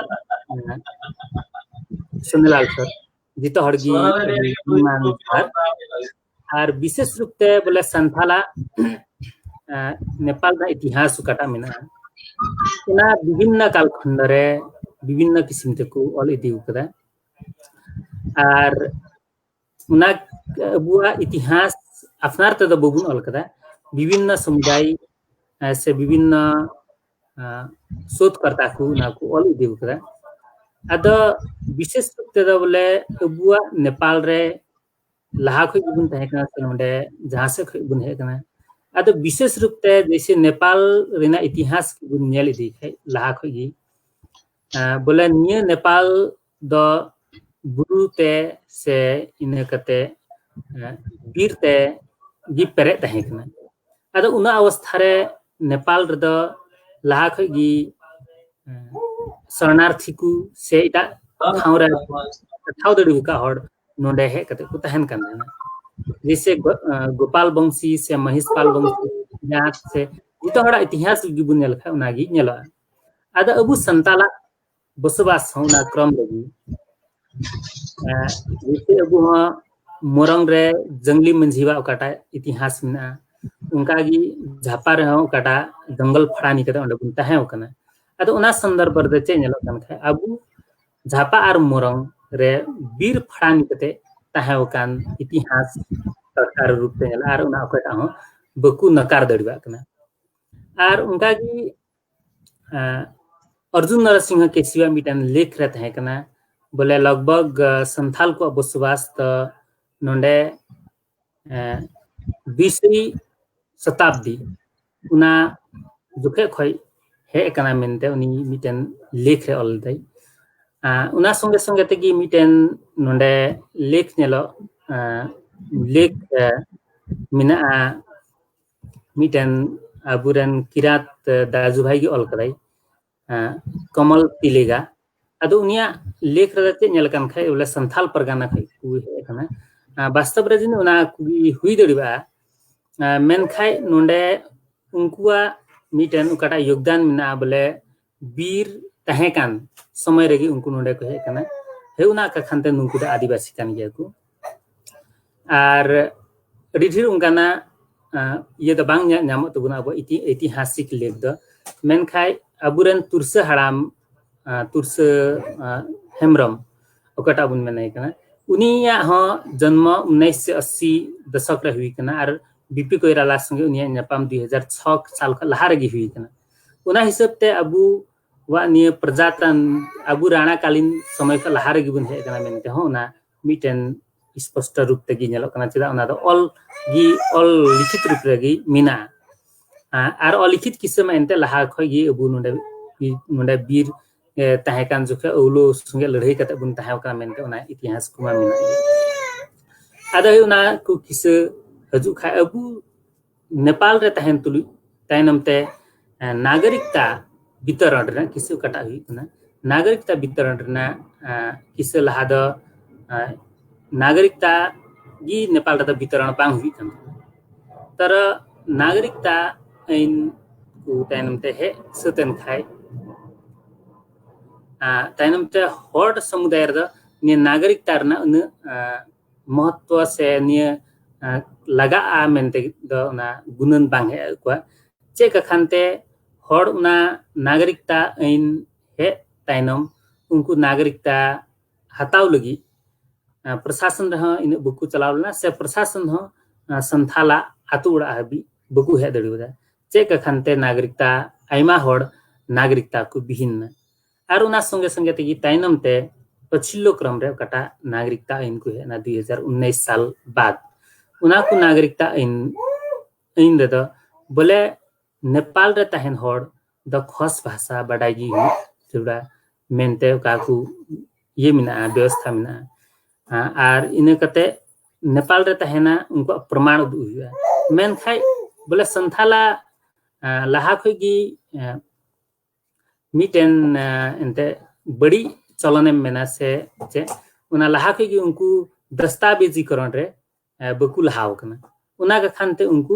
ᱮᱸ, ᱥᱩᱱᱤᱞᱟᱞ ᱥᱟᱨ, ᱡᱚᱛᱚ ᱦᱚᱲ ᱜᱮ ᱟᱹᱰᱤ ᱜᱩᱱᱢᱟᱱ ᱡᱚᱦᱟᱨ᱾ ᱟᱨ ᱵᱤᱥᱮᱥ ᱨᱩᱯ ᱛᱮ ᱵᱚᱞᱮ ᱥᱟᱱᱛᱷᱟᱞᱟᱜ, ᱮᱸ, ᱱᱮᱯᱟᱞ ᱨᱮᱱᱟᱜ ᱤᱛᱤᱦᱟᱥ ᱚᱠᱟᱴᱟᱜ ᱢᱮᱱᱟᱜᱼᱟ, ᱚᱱᱟ ᱵᱤᱵᱷᱤᱱᱱᱚ ᱠᱟᱞᱠᱷᱚᱱᱰ ᱨᱮ ᱵᱤᱵᱷᱤᱱᱱᱚ ᱠᱤᱥᱤᱢ ᱛᱮᱠᱚ ᱚᱞ ᱤᱫᱤ ᱟᱠᱟᱫᱟ᱾ ᱟᱨ ᱚᱱᱟ ᱟᱵᱚᱣᱟᱜ ᱤᱛᱤᱦᱟᱥ ᱟᱯᱱᱟᱨ ᱛᱮᱫᱚ ᱵᱟᱵᱚᱱ ᱚᱞ ᱠᱟᱫᱟ, ᱵᱤᱵᱷᱤᱱᱱᱚ ᱥᱚᱢᱩᱫᱟᱭ, ᱮᱸ, ᱥᱮ ᱵᱤᱵᱷᱤᱱᱱᱚ, ᱮᱸ, ᱥᱳᱫᱷᱠᱚᱨᱛᱟ ᱠᱚ ᱚᱱᱟ ᱠᱚ ᱚᱞ ᱤᱫᱤ ᱟᱠᱟᱫᱟ᱾ ᱟᱫᱚ ᱵᱤᱥᱮᱥ ᱨᱩᱯ ᱛᱮᱫᱚ ᱵᱚᱞᱮ ᱟᱵᱚᱣᱟᱜ ᱱᱮᱯᱟᱞ ᱨᱮ ᱞᱟᱦᱟ ᱠᱷᱚᱡ ᱜᱮᱵᱚᱱ ᱛᱟᱦᱮᱸ ᱠᱟᱱᱟ ᱥᱮ ᱱᱚᱰᱮ ᱡᱟᱦᱟᱸ ᱥᱮᱫ ᱠᱷᱚᱡ ᱵᱚᱱ ᱦᱮᱡ ᱟᱠᱟᱱᱟ, ᱟᱫᱚ ᱵᱤᱥᱮᱥ ᱨᱩᱯ ᱛᱮ ᱡᱮᱭᱥᱮ ᱱᱮᱯᱟᱞ ᱨᱮᱱᱟᱜ ᱤᱛᱤᱦᱟᱥ ᱵᱚᱱ ᱧᱮᱞ ᱤᱫᱤ ᱠᱷᱟᱡ ᱞᱟᱦᱟ ᱠᱷᱚᱡ ᱜᱮ, ᱵᱚᱞᱮ ᱱᱤᱭᱟᱹ ᱱᱮᱯᱟᱞ ᱫᱚ ᱵᱩᱨᱩ ᱛᱮ ᱥᱮ ᱤᱱᱟᱹ ᱠᱟᱛᱮ ᱵᱤᱨ ᱛᱮ ᱜᱮ ᱯᱮᱨᱮᱡ ᱛᱟᱦᱮᱸ ᱠᱟᱱᱟ᱾ ᱟᱫᱚ ᱚᱱᱟ ᱚᱵᱚᱥᱛᱷᱟ ᱨᱮ ᱱᱮᱯᱟᱞ ᱨᱮᱫᱚ ᱞᱟᱦᱟ ᱠᱷᱚᱡ ᱜᱮ ᱥᱚᱨᱚᱱᱟᱨᱛᱷᱤ ᱠᱚ ᱥᱮ ᱮᱴᱟᱜ ᱴᱷᱟᱶ ᱨᱮ ᱴᱷᱟᱶ ᱫᱟᱲᱮ ᱟᱠᱟᱫ ᱦᱚᱲ ᱱᱚᱰᱮ ᱦᱮᱡ ᱠᱟᱛᱮ ᱠᱚ ᱛᱟᱦᱮᱱ ᱠᱟᱱ ᱛᱟᱦᱮᱱᱟ᱾ ᱡᱮᱭᱥᱮ ᱜᱳᱯᱟᱞ ᱵᱚᱝᱥᱤ ᱥᱮ ᱢᱚᱦᱮᱥᱯᱟᱞ ᱵᱚᱝᱥᱤ ᱤᱛᱤᱦᱟᱥ ᱥᱮ ᱡᱚᱛᱚ ᱦᱚᱲᱟᱜ ᱤᱛᱤᱦᱟᱥ ᱜᱮᱵᱚᱱ ᱧᱮᱞ ᱞᱮᱠᱷᱟᱱ ᱚᱱᱟᱜᱮ ᱧᱮᱞᱚᱜᱼᱟ᱾ ᱟᱫᱚ ᱟᱵᱚ ᱥᱟᱱᱛᱟᱞᱟᱜ ᱵᱚᱥᱚᱵᱟᱥ ᱦᱚᱸ ᱚᱱᱟ ᱠᱨᱚᱢ ᱨᱮᱜᱮ ᱡᱮᱭᱥᱮ ᱟᱵᱚ ᱦᱚᱸ ᱢᱚᱨᱚᱝ ᱨᱮ ᱡᱟᱝᱞᱤ ᱢᱟᱹᱡᱷᱤᱣᱟᱜ ᱚᱠᱟᱴᱟᱜ ᱤᱛᱤᱦᱟᱥ ᱢᱮᱱᱟᱜᱼᱟ, ᱚᱱᱠᱟᱜᱮ ᱡᱷᱟᱯᱟ ᱨᱮᱦᱚᱸ ᱚᱠᱟᱴᱟᱜ ᱡᱚᱝᱜᱚᱞ ᱯᱷᱟᱲᱟᱱᱤ ᱠᱟᱛᱮ ᱚᱸᱰᱮ ᱵᱚᱱ ᱛᱟᱦᱮᱸ ᱠᱟᱱᱟ᱾ ᱟᱫᱚ ᱚᱱᱟ ᱥᱚᱱᱫᱚᱨᱵᱷ ᱨᱮᱫᱚ ᱪᱮᱫ ᱧᱮᱞᱚᱜ ᱠᱟᱱ ᱠᱷᱟᱡ, ᱟᱵᱚ ᱡᱷᱟᱯᱟ ᱟᱨ ᱢᱚᱨᱚᱝ ᱨᱮ ᱵᱤᱨ ᱯᱷᱟᱲᱟᱱᱤ ᱠᱟᱛᱮ ᱛᱟᱦᱮᱸ ᱟᱠᱟᱱ ᱤᱛᱤᱦᱟᱥ ᱴᱚᱴᱷᱟ ᱨᱩᱯ ᱛᱮ ᱧᱮᱞᱚᱜᱼᱟ, ᱟᱨ ᱚᱱᱟ ᱚᱠᱚᱭᱴᱟᱜ ᱦᱚᱸ ᱵᱟᱠᱚ ᱱᱟᱠᱟᱨ ᱫᱟᱲᱮᱭᱟᱜ ᱠᱟᱱᱟ᱾ ᱟᱨ ᱚᱱᱠᱟᱜᱮ ᱚᱨᱡᱩᱱ ᱱᱚᱨᱥᱤᱝᱦᱚ ᱠᱮᱥᱤᱣᱟᱜ ᱢᱤᱫᱴᱮᱱ ᱞᱮᱠᱷ ᱨᱮ ᱛᱟᱦᱮᱸ ᱠᱟᱱᱟ, ᱵᱚᱞᱮ ᱞᱚᱜᱽᱵᱷᱚᱜᱽ ᱥᱟᱱᱛᱷᱟᱞ ᱠᱚᱣᱟᱜ ᱵᱚᱥᱚᱵᱟᱥ ᱫᱚ ᱱᱚᱰᱮ ᱵᱤᱥᱣᱤ ᱥᱚᱛᱟᱵᱫᱤ ᱚᱱᱟ ᱡᱚᱠᱷᱮᱡ ᱠᱷᱚᱡ ᱦᱮᱡ ᱟᱠᱟᱱᱟ ᱢᱮᱱᱛᱮ ᱩᱱᱤ ᱢᱤᱫᱴᱮᱱ ᱞᱮᱠᱷ ᱨᱮ ᱚᱞ ᱞᱮᱫᱟᱭ᱾ ᱚᱱᱟ ᱥᱚᱸᱜᱮ ᱥᱚᱸᱜᱮ ᱛᱮᱜᱮ ᱢᱤᱫᱴᱮᱱ ᱱᱚᱰᱮ ᱞᱮᱠᱷ ᱧᱮᱞᱚᱜ, ᱞᱮᱠᱷ ᱢᱮᱱᱟᱜᱼᱟ, ᱢᱤᱫᱴᱮᱱ ᱟᱵᱚᱨᱮᱱ ᱠᱤᱨᱟᱛ ᱫᱟᱡᱩ ᱵᱷᱟᱭ ᱜᱮ ᱚᱞ ᱠᱟᱫᱟᱭ, ᱠᱚᱢᱚᱞ ᱛᱤᱞᱮᱜᱟ᱾ ᱟᱫᱚ ᱩᱱᱤᱭᱟᱜ ᱞᱮᱠᱷ ᱨᱮᱫᱚ ᱪᱮᱫ ᱧᱮᱞ ᱟᱠᱟᱱ ᱠᱷᱟᱡ, ᱵᱚᱞᱮ ᱥᱟᱱᱛᱷᱟᱞ ᱯᱟᱨᱜᱟᱱᱟ ᱠᱷᱚᱡ ᱠᱚ ᱦᱮᱡ ᱟᱠᱟᱱᱟ᱾ ᱵᱟᱥᱛᱚᱵ ᱨᱮ ᱡᱟᱹᱱᱤᱡ ᱚᱱᱟ ᱠᱩᱜᱮ ᱦᱩᱭ ᱫᱟᱲᱮᱭᱟᱜᱼᱟ᱾ ᱢᱮᱱᱠᱷᱟᱡ ᱱᱚᱰᱮ ᱩᱱᱠᱩᱣᱟᱜ ᱢᱤᱫᱴᱮᱱ ᱚᱠᱟᱴᱟᱜ ᱭᱳᱜᱽᱫᱟᱱ ᱢᱮᱱᱟᱜᱼᱟ, ᱵᱚᱞᱮ ᱵᱤᱨ ᱛᱟᱦᱮᱸ ᱠᱟᱱ ᱥᱚᱢᱚᱭ ᱨᱮᱜᱮ ᱩᱱᱠᱩ ᱱᱚᱰᱮ ᱠᱚ ᱦᱮᱡ ᱟᱠᱟᱱᱟ᱾ ᱦᱮᱸ, ᱚᱱᱟ ᱠᱟᱠᱷᱟᱱ ᱛᱮ ᱱᱩᱠᱩ ᱫᱚ ᱟᱹᱫᱤᱵᱟᱹᱥᱤ ᱠᱟᱱ ᱜᱮᱭᱟ ᱠᱚ᱾ ᱟᱨ ᱟᱹᱰᱤ ᱰᱷᱮᱨ ᱚᱱᱠᱟᱱᱟᱜ ᱤᱭᱟᱹ ᱫᱚ ᱵᱟᱝ ᱧᱟᱢᱚᱜ ᱛᱟᱵᱚᱱᱟ ᱟᱵᱚ ᱤᱛᱤᱦᱟᱥᱤᱠ ᱞᱮᱠᱷ ᱫᱚ᱾ ᱢᱮᱱᱠᱷᱟᱡ ᱟᱵᱚᱨᱮᱱ ᱛᱩᱨᱥᱟᱹ ᱦᱟᱲᱟᱢ ᱛᱩᱨᱥᱟᱹ ᱦᱮᱢᱵᱨᱚᱢ, ᱚᱠᱟᱴᱟᱜ ᱵᱚᱱ ᱢᱮᱱᱟᱭ ᱠᱟᱱᱟ, ᱩᱱᱤᱭᱟᱜ ᱦᱚᱸ ᱡᱚᱱᱢᱚ ᱩᱱᱤᱥᱥᱚ ᱟᱥᱤ ᱫᱚᱥᱚᱠ ᱨᱮ ᱦᱩᱭ ᱠᱟᱱᱟ ᱟᱨ ᱵᱤᱯᱤ ᱠᱚᱭᱨᱟᱞᱟ ᱥᱚᱸᱜᱮ ᱩᱱᱤᱭᱟᱜ ᱧᱟᱯᱟᱢ ᱫᱩ ᱦᱟᱡᱟᱨ ᱪᱷᱚ ᱥᱟᱞ ᱠᱷᱚᱱ ᱞᱟᱦᱟ ᱨᱮᱜᱮ ᱦᱩᱭ ᱠᱟᱱᱟ᱾ ᱚᱱᱟ ᱦᱤᱥᱟᱹᱵ ᱛᱮ ᱟᱵᱚᱣᱟᱜ ᱱᱤᱭᱟᱹ ᱯᱨᱚᱡᱟᱛᱟᱱ, ᱟᱵᱚ ᱨᱟᱬᱟ ᱠᱟᱞᱤᱱ ᱥᱚᱢᱚᱭ ᱠᱷᱚᱱ ᱞᱟᱦᱟ ᱨᱮᱜᱮ ᱵᱚᱱ ᱦᱮᱡ ᱟᱠᱟᱱᱟ ᱢᱮᱱᱛᱮ ᱦᱚᱸ ᱚᱱᱟ ᱢᱤᱫᱴᱮᱱ ᱥᱯᱚᱥᱴᱚ ᱨᱩᱯ ᱛᱮᱜᱮ ᱧᱮᱞᱚᱜ ᱠᱟᱱᱟ᱾ ᱪᱮᱫᱟᱜ ᱚᱱᱟ ᱫᱚ ᱚᱞ ᱜᱮ, ᱚᱞ ᱞᱤᱠᱷᱤᱛ ᱨᱩᱯ ᱨᱮᱜᱮ ᱢᱮᱱᱟᱜᱼᱟ᱾ ᱟᱨ ᱚᱞ ᱞᱤᱠᱷᱤᱛ ᱠᱤᱥᱟᱹ ᱢᱟ ᱮᱱᱛᱮ ᱞᱟᱦᱟ ᱠᱷᱚᱡ ᱜᱮ ᱟᱵᱚ ᱱᱚᱰᱮ, ᱱᱚᱰᱮ ᱵᱤᱨ ᱛᱟᱦᱮᱸ ᱠᱟᱱ ᱡᱚᱠᱷᱮᱡ ᱟᱹᱣᱞᱳ ᱥᱚᱸᱜᱮ ᱞᱟᱹᱲᱦᱟᱹᱭ ᱠᱟᱛᱮ ᱵᱚᱱ ᱛᱟᱦᱮᱸ ᱠᱟᱱᱟ ᱢᱮᱱᱛᱮ ᱚᱱᱟ ᱤᱛᱤᱦᱟᱥ ᱠᱚᱢᱟ ᱢᱮᱱᱟᱜ ᱜᱮ᱾ ᱟᱫᱚ ᱚᱱᱟ ᱠᱚ ᱠᱤᱥᱟᱹ ᱦᱤᱡᱩᱜ ᱠᱷᱟᱡ ᱟᱵᱚ ᱱᱮᱯᱟᱞ ᱨᱮ ᱛᱟᱦᱮᱱ ᱛᱩᱞᱩᱡ ᱛᱟᱭᱱᱚᱢ ᱛᱮ ᱱᱟᱜᱚᱨᱤᱠᱛᱟ ᱵᱤᱛᱚᱨᱚᱱ ᱨᱮᱱᱟᱜ ᱠᱤᱥᱟᱹ ᱚᱠᱟᱴᱟᱜ ᱦᱩᱭᱩᱜ ᱠᱟᱱᱟ, ᱱᱟᱜᱚᱨᱤᱠᱛᱟ ᱵᱤᱛᱚᱨᱚᱱ ᱨᱮᱱᱟᱜ ᱠᱤᱥᱟᱹ ᱞᱟᱦᱟ ᱫᱚ ᱱᱟᱜᱚᱨᱤᱠᱛᱟ ᱜᱮ ᱱᱮᱯᱟᱞ ᱨᱮᱫᱚ ᱵᱤᱛᱚᱨᱚᱱ ᱵᱟᱝ ᱦᱩᱭᱩᱜ ᱠᱟᱱ ᱛᱟᱦᱮᱱᱟ᱾ ᱛᱟᱨᱟ ᱱᱟᱜᱚᱨᱤᱠᱛᱟ ᱟᱹᱭᱤᱱ ᱠᱚ ᱛᱟᱭᱱᱚᱢ ᱛᱮ ᱦᱮᱡ ᱥᱟᱹᱛ ᱮᱱ ᱠᱷᱟᱡ, ᱛᱟᱭᱱᱚᱢ ᱛᱮ ᱦᱚᱲ ᱥᱚᱢᱩᱫᱟᱭ ᱨᱮᱫᱚ ᱱᱤᱭᱟᱹ ᱱᱟᱜᱚᱨᱤᱠᱛᱟ ᱨᱮᱱᱟᱜ ᱩᱱᱟᱹᱜ ᱢᱚᱦᱚᱛᱛᱚ ᱥᱮ ᱱᱤᱭᱟᱹ ᱞᱟᱜᱟᱜᱼᱟ ᱢᱮᱱᱛᱮ ᱫᱚ ᱚᱱᱟ ᱜᱩᱱᱟᱹᱱ ᱵᱟᱝ ᱦᱮᱡ ᱟᱠᱚᱣᱟ᱾ ᱪᱮᱫ ᱠᱟᱠᱷᱟᱱ ᱛᱮ ᱦᱚᱲ ᱚᱱᱟ ᱱᱟᱜᱚᱨᱤᱠᱛᱟ ᱟᱹᱭᱤᱱ ᱦᱮᱡ ᱛᱟᱭᱱᱚᱢ ᱩᱱᱠᱩ ᱱᱟᱜᱚᱨᱤᱠᱛᱟ ᱦᱟᱛᱟᱣ ᱞᱟᱹᱜᱤᱫ ᱯᱨᱚᱥᱟᱥᱚᱱ ᱨᱮᱦᱚᱸ ᱤᱱᱟᱹᱜ ᱵᱟᱠᱚ ᱪᱟᱞᱟᱣ ᱞᱮᱱᱟ ᱥᱮ ᱯᱨᱚᱥᱟᱥᱚᱱ ᱦᱚᱸ ᱥᱟᱱᱛᱷᱟᱞᱟᱜ ᱟᱹᱛᱩ ᱚᱲᱟᱜ ᱦᱟᱹᱵᱤᱡ ᱵᱟᱠᱚ ᱦᱮᱡ ᱫᱟᱲᱮᱭᱟᱫᱟ᱾ ᱪᱮᱫ ᱠᱟᱠᱷᱟᱱ ᱛᱮ ᱱᱟᱜᱚᱨᱤᱠᱛᱟ ᱟᱭᱢᱟ ᱦᱚᱲ ᱱᱟᱜᱚᱨᱤᱠᱛᱟ ᱠᱚ ᱵᱤᱦᱤᱱ ᱮᱱᱟ᱾ ᱟᱨ ᱚᱱᱟ ᱥᱚᱸᱜᱮ ᱥᱚᱸᱜᱮ ᱛᱮᱜᱮ ᱛᱟᱭᱱᱚᱢ ᱛᱮ ᱯᱟᱹᱪᱷᱤᱞᱞᱚ ᱠᱨᱚᱢ ᱨᱮ ᱚᱠᱟᱴᱟᱜ ᱱᱟᱜᱚᱨᱤᱠᱛᱟ ᱟᱹᱭᱤᱱ ᱠᱚ ᱦᱮᱡ ᱮᱱᱟ ᱫᱩᱭ ᱦᱟᱡᱟᱨ ᱩᱱᱤᱥ ᱥᱟᱞ ᱵᱟᱫ, ᱚᱱᱟ ᱠᱚ ᱱᱟᱜᱚᱨᱤᱠᱛᱟ ᱟᱹᱭᱤᱱ, ᱟᱹᱭᱤᱱ ᱨᱮᱫᱚ ᱵᱚᱞᱮ ᱱᱮᱯᱟᱞ ᱨᱮ ᱛᱟᱦᱮᱱ ᱦᱚᱲ ᱫᱚ ᱠᱷᱚᱥ ᱵᱷᱟᱥᱟ ᱵᱟᱰᱟᱭ ᱜᱮ ᱦᱩᱭᱩᱜ ᱡᱟᱹᱨᱩᱲᱟ ᱢᱮᱱᱛᱮ ᱚᱠᱟ ᱠᱚ ᱤᱭᱟᱹ ᱢᱮᱱᱟᱜᱼᱟ, ᱵᱮᱵᱚᱥᱛᱷᱟ ᱢᱮᱱᱟᱜᱼᱟ᱾ ᱟᱨ ᱤᱱᱟᱹ ᱠᱟᱛᱮ ᱱᱮᱯᱟᱞ ᱨᱮ ᱛᱟᱦᱮᱱᱟ ᱩᱱᱠᱩᱣᱟᱜ ᱯᱨᱚᱢᱟᱬ ᱩᱫᱩᱜ ᱦᱩᱭᱩᱜᱼᱟ᱾ ᱢᱮᱱᱠᱷᱟᱡ ᱵᱚᱞᱮ ᱥᱟᱱᱛᱷᱟᱞᱟᱜ ᱞᱟᱦᱟ ᱠᱷᱚᱡ ᱜᱮ ᱢᱤᱫᱴᱮᱱ ᱮᱱᱛᱮ ᱵᱟᱹᱲᱤᱡ ᱪᱚᱞᱚᱱᱮᱢ ᱢᱮᱱᱟ ᱥᱮ ᱪᱮᱫ, ᱚᱱᱟ ᱞᱟᱦᱟ ᱠᱷᱚᱡ ᱜᱮ ᱩᱱᱠᱩ ᱫᱟᱥᱛᱟᱵᱮᱡᱤᱠᱚᱨᱚᱱ ᱨᱮ ᱵᱟᱠᱚ ᱞᱟᱦᱟᱣ ᱠᱟᱱᱟ᱾ ᱚᱱᱟ ᱠᱟᱠᱷᱟᱱ ᱛᱮ ᱩᱱᱠᱩ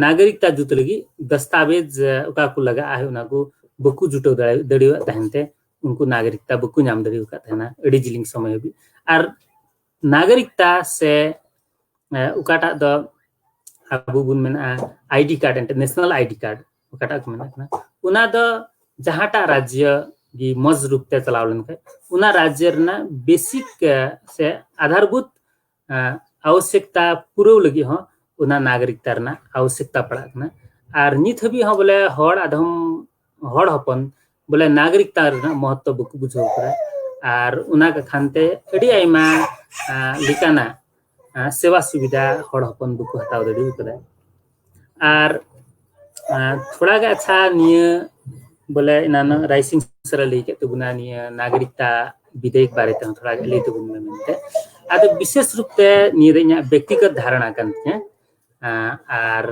ᱱᱟᱜᱚᱨᱤᱠᱛᱟ ᱡᱩᱛ ᱞᱟᱹᱜᱤᱫ ᱫᱟᱥᱛᱟᱵᱮᱡᱽ ᱚᱠᱟ ᱠᱚ ᱞᱟᱜᱟᱜᱼᱟ ᱚᱱᱟ ᱠᱚ ᱵᱟᱠᱚ ᱡᱩᱴᱟᱹᱣ ᱫᱟᱲᱮ ᱫᱟᱲᱮᱭᱟᱜ ᱛᱟᱦᱮᱱ ᱛᱮ ᱩᱱᱠᱩ ᱱᱟᱜᱚᱨᱤᱠᱛᱟ ᱵᱟᱠᱚ ᱧᱟᱢ ᱫᱟᱲᱮ ᱟᱠᱟᱫ ᱛᱟᱦᱮᱱᱟ ᱟᱹᱰᱤ ᱡᱤᱞᱤᱧ ᱥᱚᱢᱚᱭ ᱦᱟᱹᱵᱤᱡ᱾ ᱟᱨ ᱱᱟᱜᱚᱨᱤᱠᱛᱟ ᱥᱮ ᱚᱠᱟᱴᱟᱜ ᱫᱚ ᱟᱵᱚ ᱵᱚᱱ ᱢᱮᱱᱟ ᱟᱭᱰᱤ ᱠᱟᱨᱰ, ᱮᱱᱛᱮ ᱱᱮᱥᱱᱟᱞ ᱟᱭᱰᱤ ᱠᱟᱨᱰ ᱚᱠᱟᱴᱟᱜ ᱠᱚ ᱢᱮᱱᱟᱜ ᱠᱟᱱᱟ, ᱚᱱᱟ ᱫᱚ ᱡᱟᱦᱟᱸᱴᱟᱜ ᱨᱟᱡᱽᱡᱚ ᱜᱮ ᱢᱚᱡᱽ ᱨᱩᱯ ᱛᱮ ᱪᱟᱞᱟᱣ ᱞᱮᱱᱠᱷᱟᱱ ᱚᱱᱟ ᱨᱟᱡᱽᱡᱚ ᱨᱮᱱᱟᱜ ᱵᱮᱥᱤᱠ ᱥᱮ ᱟᱫᱷᱟᱨᱵᱷᱩᱛ ᱟᱵᱚᱥᱭᱚᱠᱛᱟ ᱯᱩᱨᱟᱹᱣ ᱞᱟᱹᱜᱤᱫ ᱦᱚᱸ ᱚᱱᱟ ᱱᱟᱜᱚᱨᱤᱠᱛᱟ ᱨᱮᱱᱟᱜ ᱟᱵᱚᱥᱭᱚᱠᱛᱟ ᱯᱟᱲᱟᱜ ᱠᱟᱱᱟ᱾ ᱟᱨ ᱱᱤᱛ ᱦᱟᱹᱵᱤᱡ ᱦᱚᱸ ᱵᱚᱞᱮ ᱦᱚᱲ ᱟᱫᱚᱢ ᱦᱚᱲ ᱦᱚᱯᱚᱱ ᱵᱚᱞᱮ ᱱᱟᱜᱚᱨᱤᱠᱛᱟ ᱨᱮᱱᱟᱜ ᱢᱚᱦᱚᱛᱛᱚ ᱵᱟᱠᱚ ᱵᱩᱡᱷᱟᱹᱣ ᱠᱟᱫᱟ᱾ ᱟᱨ ᱚᱱᱟ ᱠᱟᱠᱷᱟᱱ ᱛᱮ ᱟᱹᱰᱤ ᱟᱭᱢᱟ ᱞᱮᱠᱟᱱᱟᱜ ᱥᱮᱵᱟ ᱥᱩᱵᱤᱫᱷᱟ ᱦᱚᱲ ᱦᱚᱯᱚᱱ ᱵᱟᱠᱚ ᱦᱟᱛᱟᱣ ᱫᱟᱲᱮ ᱠᱟᱫᱟ᱾ ᱟᱨ ᱛᱷᱚᱲᱟ ᱜᱮ ᱟᱪᱪᱷᱟ ᱱᱤᱭᱟᱹ ᱵᱚᱞᱮ ᱮᱱᱟᱱ ᱨᱟᱭᱥᱤᱝ ᱥᱟᱨ ᱮ ᱞᱟᱹᱭ ᱠᱮᱫ ᱛᱟᱵᱚᱱᱟ ᱱᱤᱭᱟᱹ ᱱᱟᱜᱚᱨᱤᱠᱛᱟ ᱵᱤᱫᱷᱮᱭᱚᱠ ᱵᱟᱨᱮ ᱛᱮᱦᱚᱸ ᱛᱷᱚᱲᱟ ᱞᱟᱹᱭ ᱛᱟᱵᱚᱱ ᱢᱮ ᱢᱮᱱᱛᱮ᱾ ᱟᱫᱚ ᱵᱤᱥᱮᱥ ᱨᱩᱯ ᱛᱮ ᱱᱤᱭᱟᱹ ᱫᱚ ᱤᱧᱟᱹᱜ ᱵᱮᱠᱛᱤᱜᱚᱛ ᱫᱷᱟᱨᱚᱱᱟ ᱠᱟᱱ ᱛᱤᱧᱟᱹ᱾ ᱟᱨ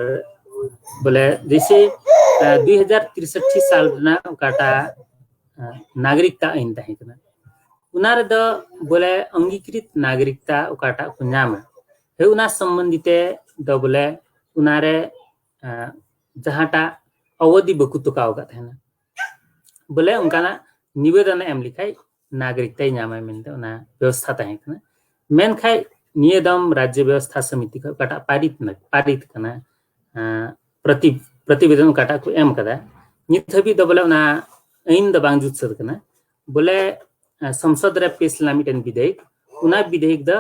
ᱵᱚᱞᱮ ᱡᱮᱭᱥᱮ ᱫᱩᱭ ᱦᱟᱡᱟᱨ ᱛᱤᱨᱥᱟᱴᱴᱤ ᱥᱟᱞ ᱨᱮᱱᱟᱜ ᱚᱠᱟᱴᱟᱜ ᱱᱟᱜᱚᱨᱤᱠᱛᱟ ᱟᱹᱭᱤᱱ ᱛᱟᱦᱮᱸ ᱠᱟᱱᱟ, ᱚᱱᱟ ᱨᱮᱫᱚ ᱵᱚᱞᱮ ᱚᱝᱜᱤᱠᱨᱤᱛ ᱱᱟᱜᱚᱨᱤᱠᱛᱟ ᱚᱠᱟᱴᱟᱜ ᱠᱚ ᱧᱟᱢᱟ, ᱦᱳᱭ, ᱚᱱᱟ ᱥᱚᱢᱵᱚᱱᱫᱷᱤ ᱛᱮ ᱫᱚ ᱵᱚᱞᱮ ᱚᱱᱟᱨᱮ ᱡᱟᱦᱟᱸᱴᱟᱜ ᱚᱵᱚᱫᱤ ᱵᱟᱠᱚ ᱛᱚᱠᱟᱣ ᱟᱠᱟᱫ ᱛᱟᱦᱮᱱᱟ, ᱵᱚᱞᱮ ᱚᱱᱠᱟᱱᱟᱜ ᱱᱤᱵᱮᱫᱚᱱ ᱮ ᱮᱢ ᱞᱮᱠᱷᱟᱡ ᱱᱟᱜᱚᱨᱤᱠᱛᱟᱭ ᱧᱟᱢᱟᱭ ᱢᱮᱱᱛᱮ ᱚᱱᱟ ᱵᱮᱵᱚᱥᱛᱷᱟ ᱛᱟᱦᱮᱸ ᱠᱟᱱᱟ᱾ ᱢᱮᱱᱠᱷᱟᱱ ᱱᱤᱭᱟᱹ ᱫᱚᱢ ᱨᱟᱡᱽᱡᱚ ᱵᱮᱵᱚᱥᱛᱷᱟ ᱥᱚᱢᱤᱛᱤ ᱠᱷᱚᱱ ᱚᱠᱟᱴᱟᱜ ᱯᱟᱨᱤᱛ ᱱᱟ-, ᱯᱟᱨᱤᱛ ᱠᱟᱱᱟ, ᱯᱨᱚᱛᱤ-, ᱯᱨᱚᱛᱤᱵᱮᱫᱚᱱ ᱚᱠᱟᱴᱟᱜ ᱠᱚ ᱮᱢ ᱠᱟᱫᱟ, ᱱᱤᱛ ᱦᱟᱹᱵᱤᱡ ᱫᱚ ᱵᱚᱞᱮ ᱚᱱᱟ ᱟᱹᱭᱤᱱ ᱫᱚ ᱵᱟᱝ ᱡᱩᱛ ᱥᱟᱹᱛ ᱠᱟᱱᱟ᱾ ᱵᱚᱞᱮ ᱥᱚᱝᱥᱚᱫ ᱨᱮ ᱯᱮᱥ ᱞᱮᱱᱟ ᱢᱤᱫᱴᱮᱱ ᱵᱤᱫᱷᱮᱭᱚᱠ, ᱚᱱᱟ ᱵᱤᱫᱷᱮᱭᱚᱠ ᱫᱚ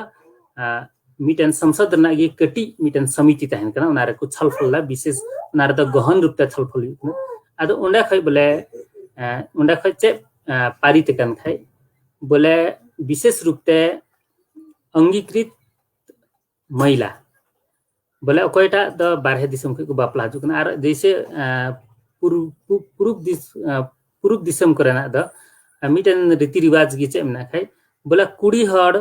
ᱢᱤᱫᱴᱮᱱ ᱥᱚᱝᱥᱚᱫ ᱨᱮᱱᱟᱜ ᱜᱮ ᱠᱟᱹᱴᱤᱡ ᱢᱤᱫᱴᱮᱱ ᱥᱚᱢᱤᱛᱤ ᱛᱟᱦᱮᱱ ᱠᱟᱱᱟ, ᱚᱱᱟ ᱨᱮᱠᱚ ᱪᱷᱚᱞ ᱯᱷᱚᱞ ᱞᱮᱫᱟ, ᱵᱤᱥᱮᱥ ᱚᱱᱟ ᱨᱮᱫᱚ ᱜᱚᱦᱚᱱ ᱨᱩᱯ ᱛᱮ ᱪᱷᱚᱞ ᱯᱷᱚᱞ ᱦᱩᱭᱩᱜ ᱠᱟᱱᱟ᱾ ᱟᱫᱚ ᱚᱸᱰᱮ ᱠᱷᱚᱡ ᱵᱚᱞᱮ ᱚᱸᱰᱮ ᱠᱷᱚᱡ ᱪᱮᱫ ᱯᱟᱨᱤᱛ ᱟᱠᱟᱱ ᱠᱷᱟᱡ ᱵᱚᱞᱮ ᱵᱤᱥᱮᱥ ᱨᱩᱯ ᱛᱮ ᱚᱝᱜᱤᱠᱨᱤᱛ ᱢᱚᱦᱤᱞᱟ, ᱵᱚᱞᱮ ᱚᱠᱚᱭᱴᱟᱜ ᱫᱚ ᱵᱟᱨᱦᱮ ᱫᱤᱥᱚᱢ ᱠᱷᱚᱱ ᱠᱚ ᱵᱟᱯᱞᱟ ᱦᱤᱡᱩᱜ ᱠᱟᱱᱟ᱾ ᱟᱨ ᱡᱮᱭᱥᱮ ᱯᱩᱨᱩᱵ, ᱯᱩᱨᱩᱵ ᱫᱤᱥᱚᱢ ᱠᱚᱨᱮᱱᱟᱜ ᱫᱚ ᱢᱤᱫᱴᱮᱱ ᱨᱤᱛᱤ ᱨᱤᱣᱟᱡᱽ ᱜᱮ ᱪᱮᱫ ᱢᱮᱱᱟᱜ ᱠᱷᱟᱡ, ᱵᱚᱞᱮ ᱠᱩᱲᱤ ᱦᱚᱲ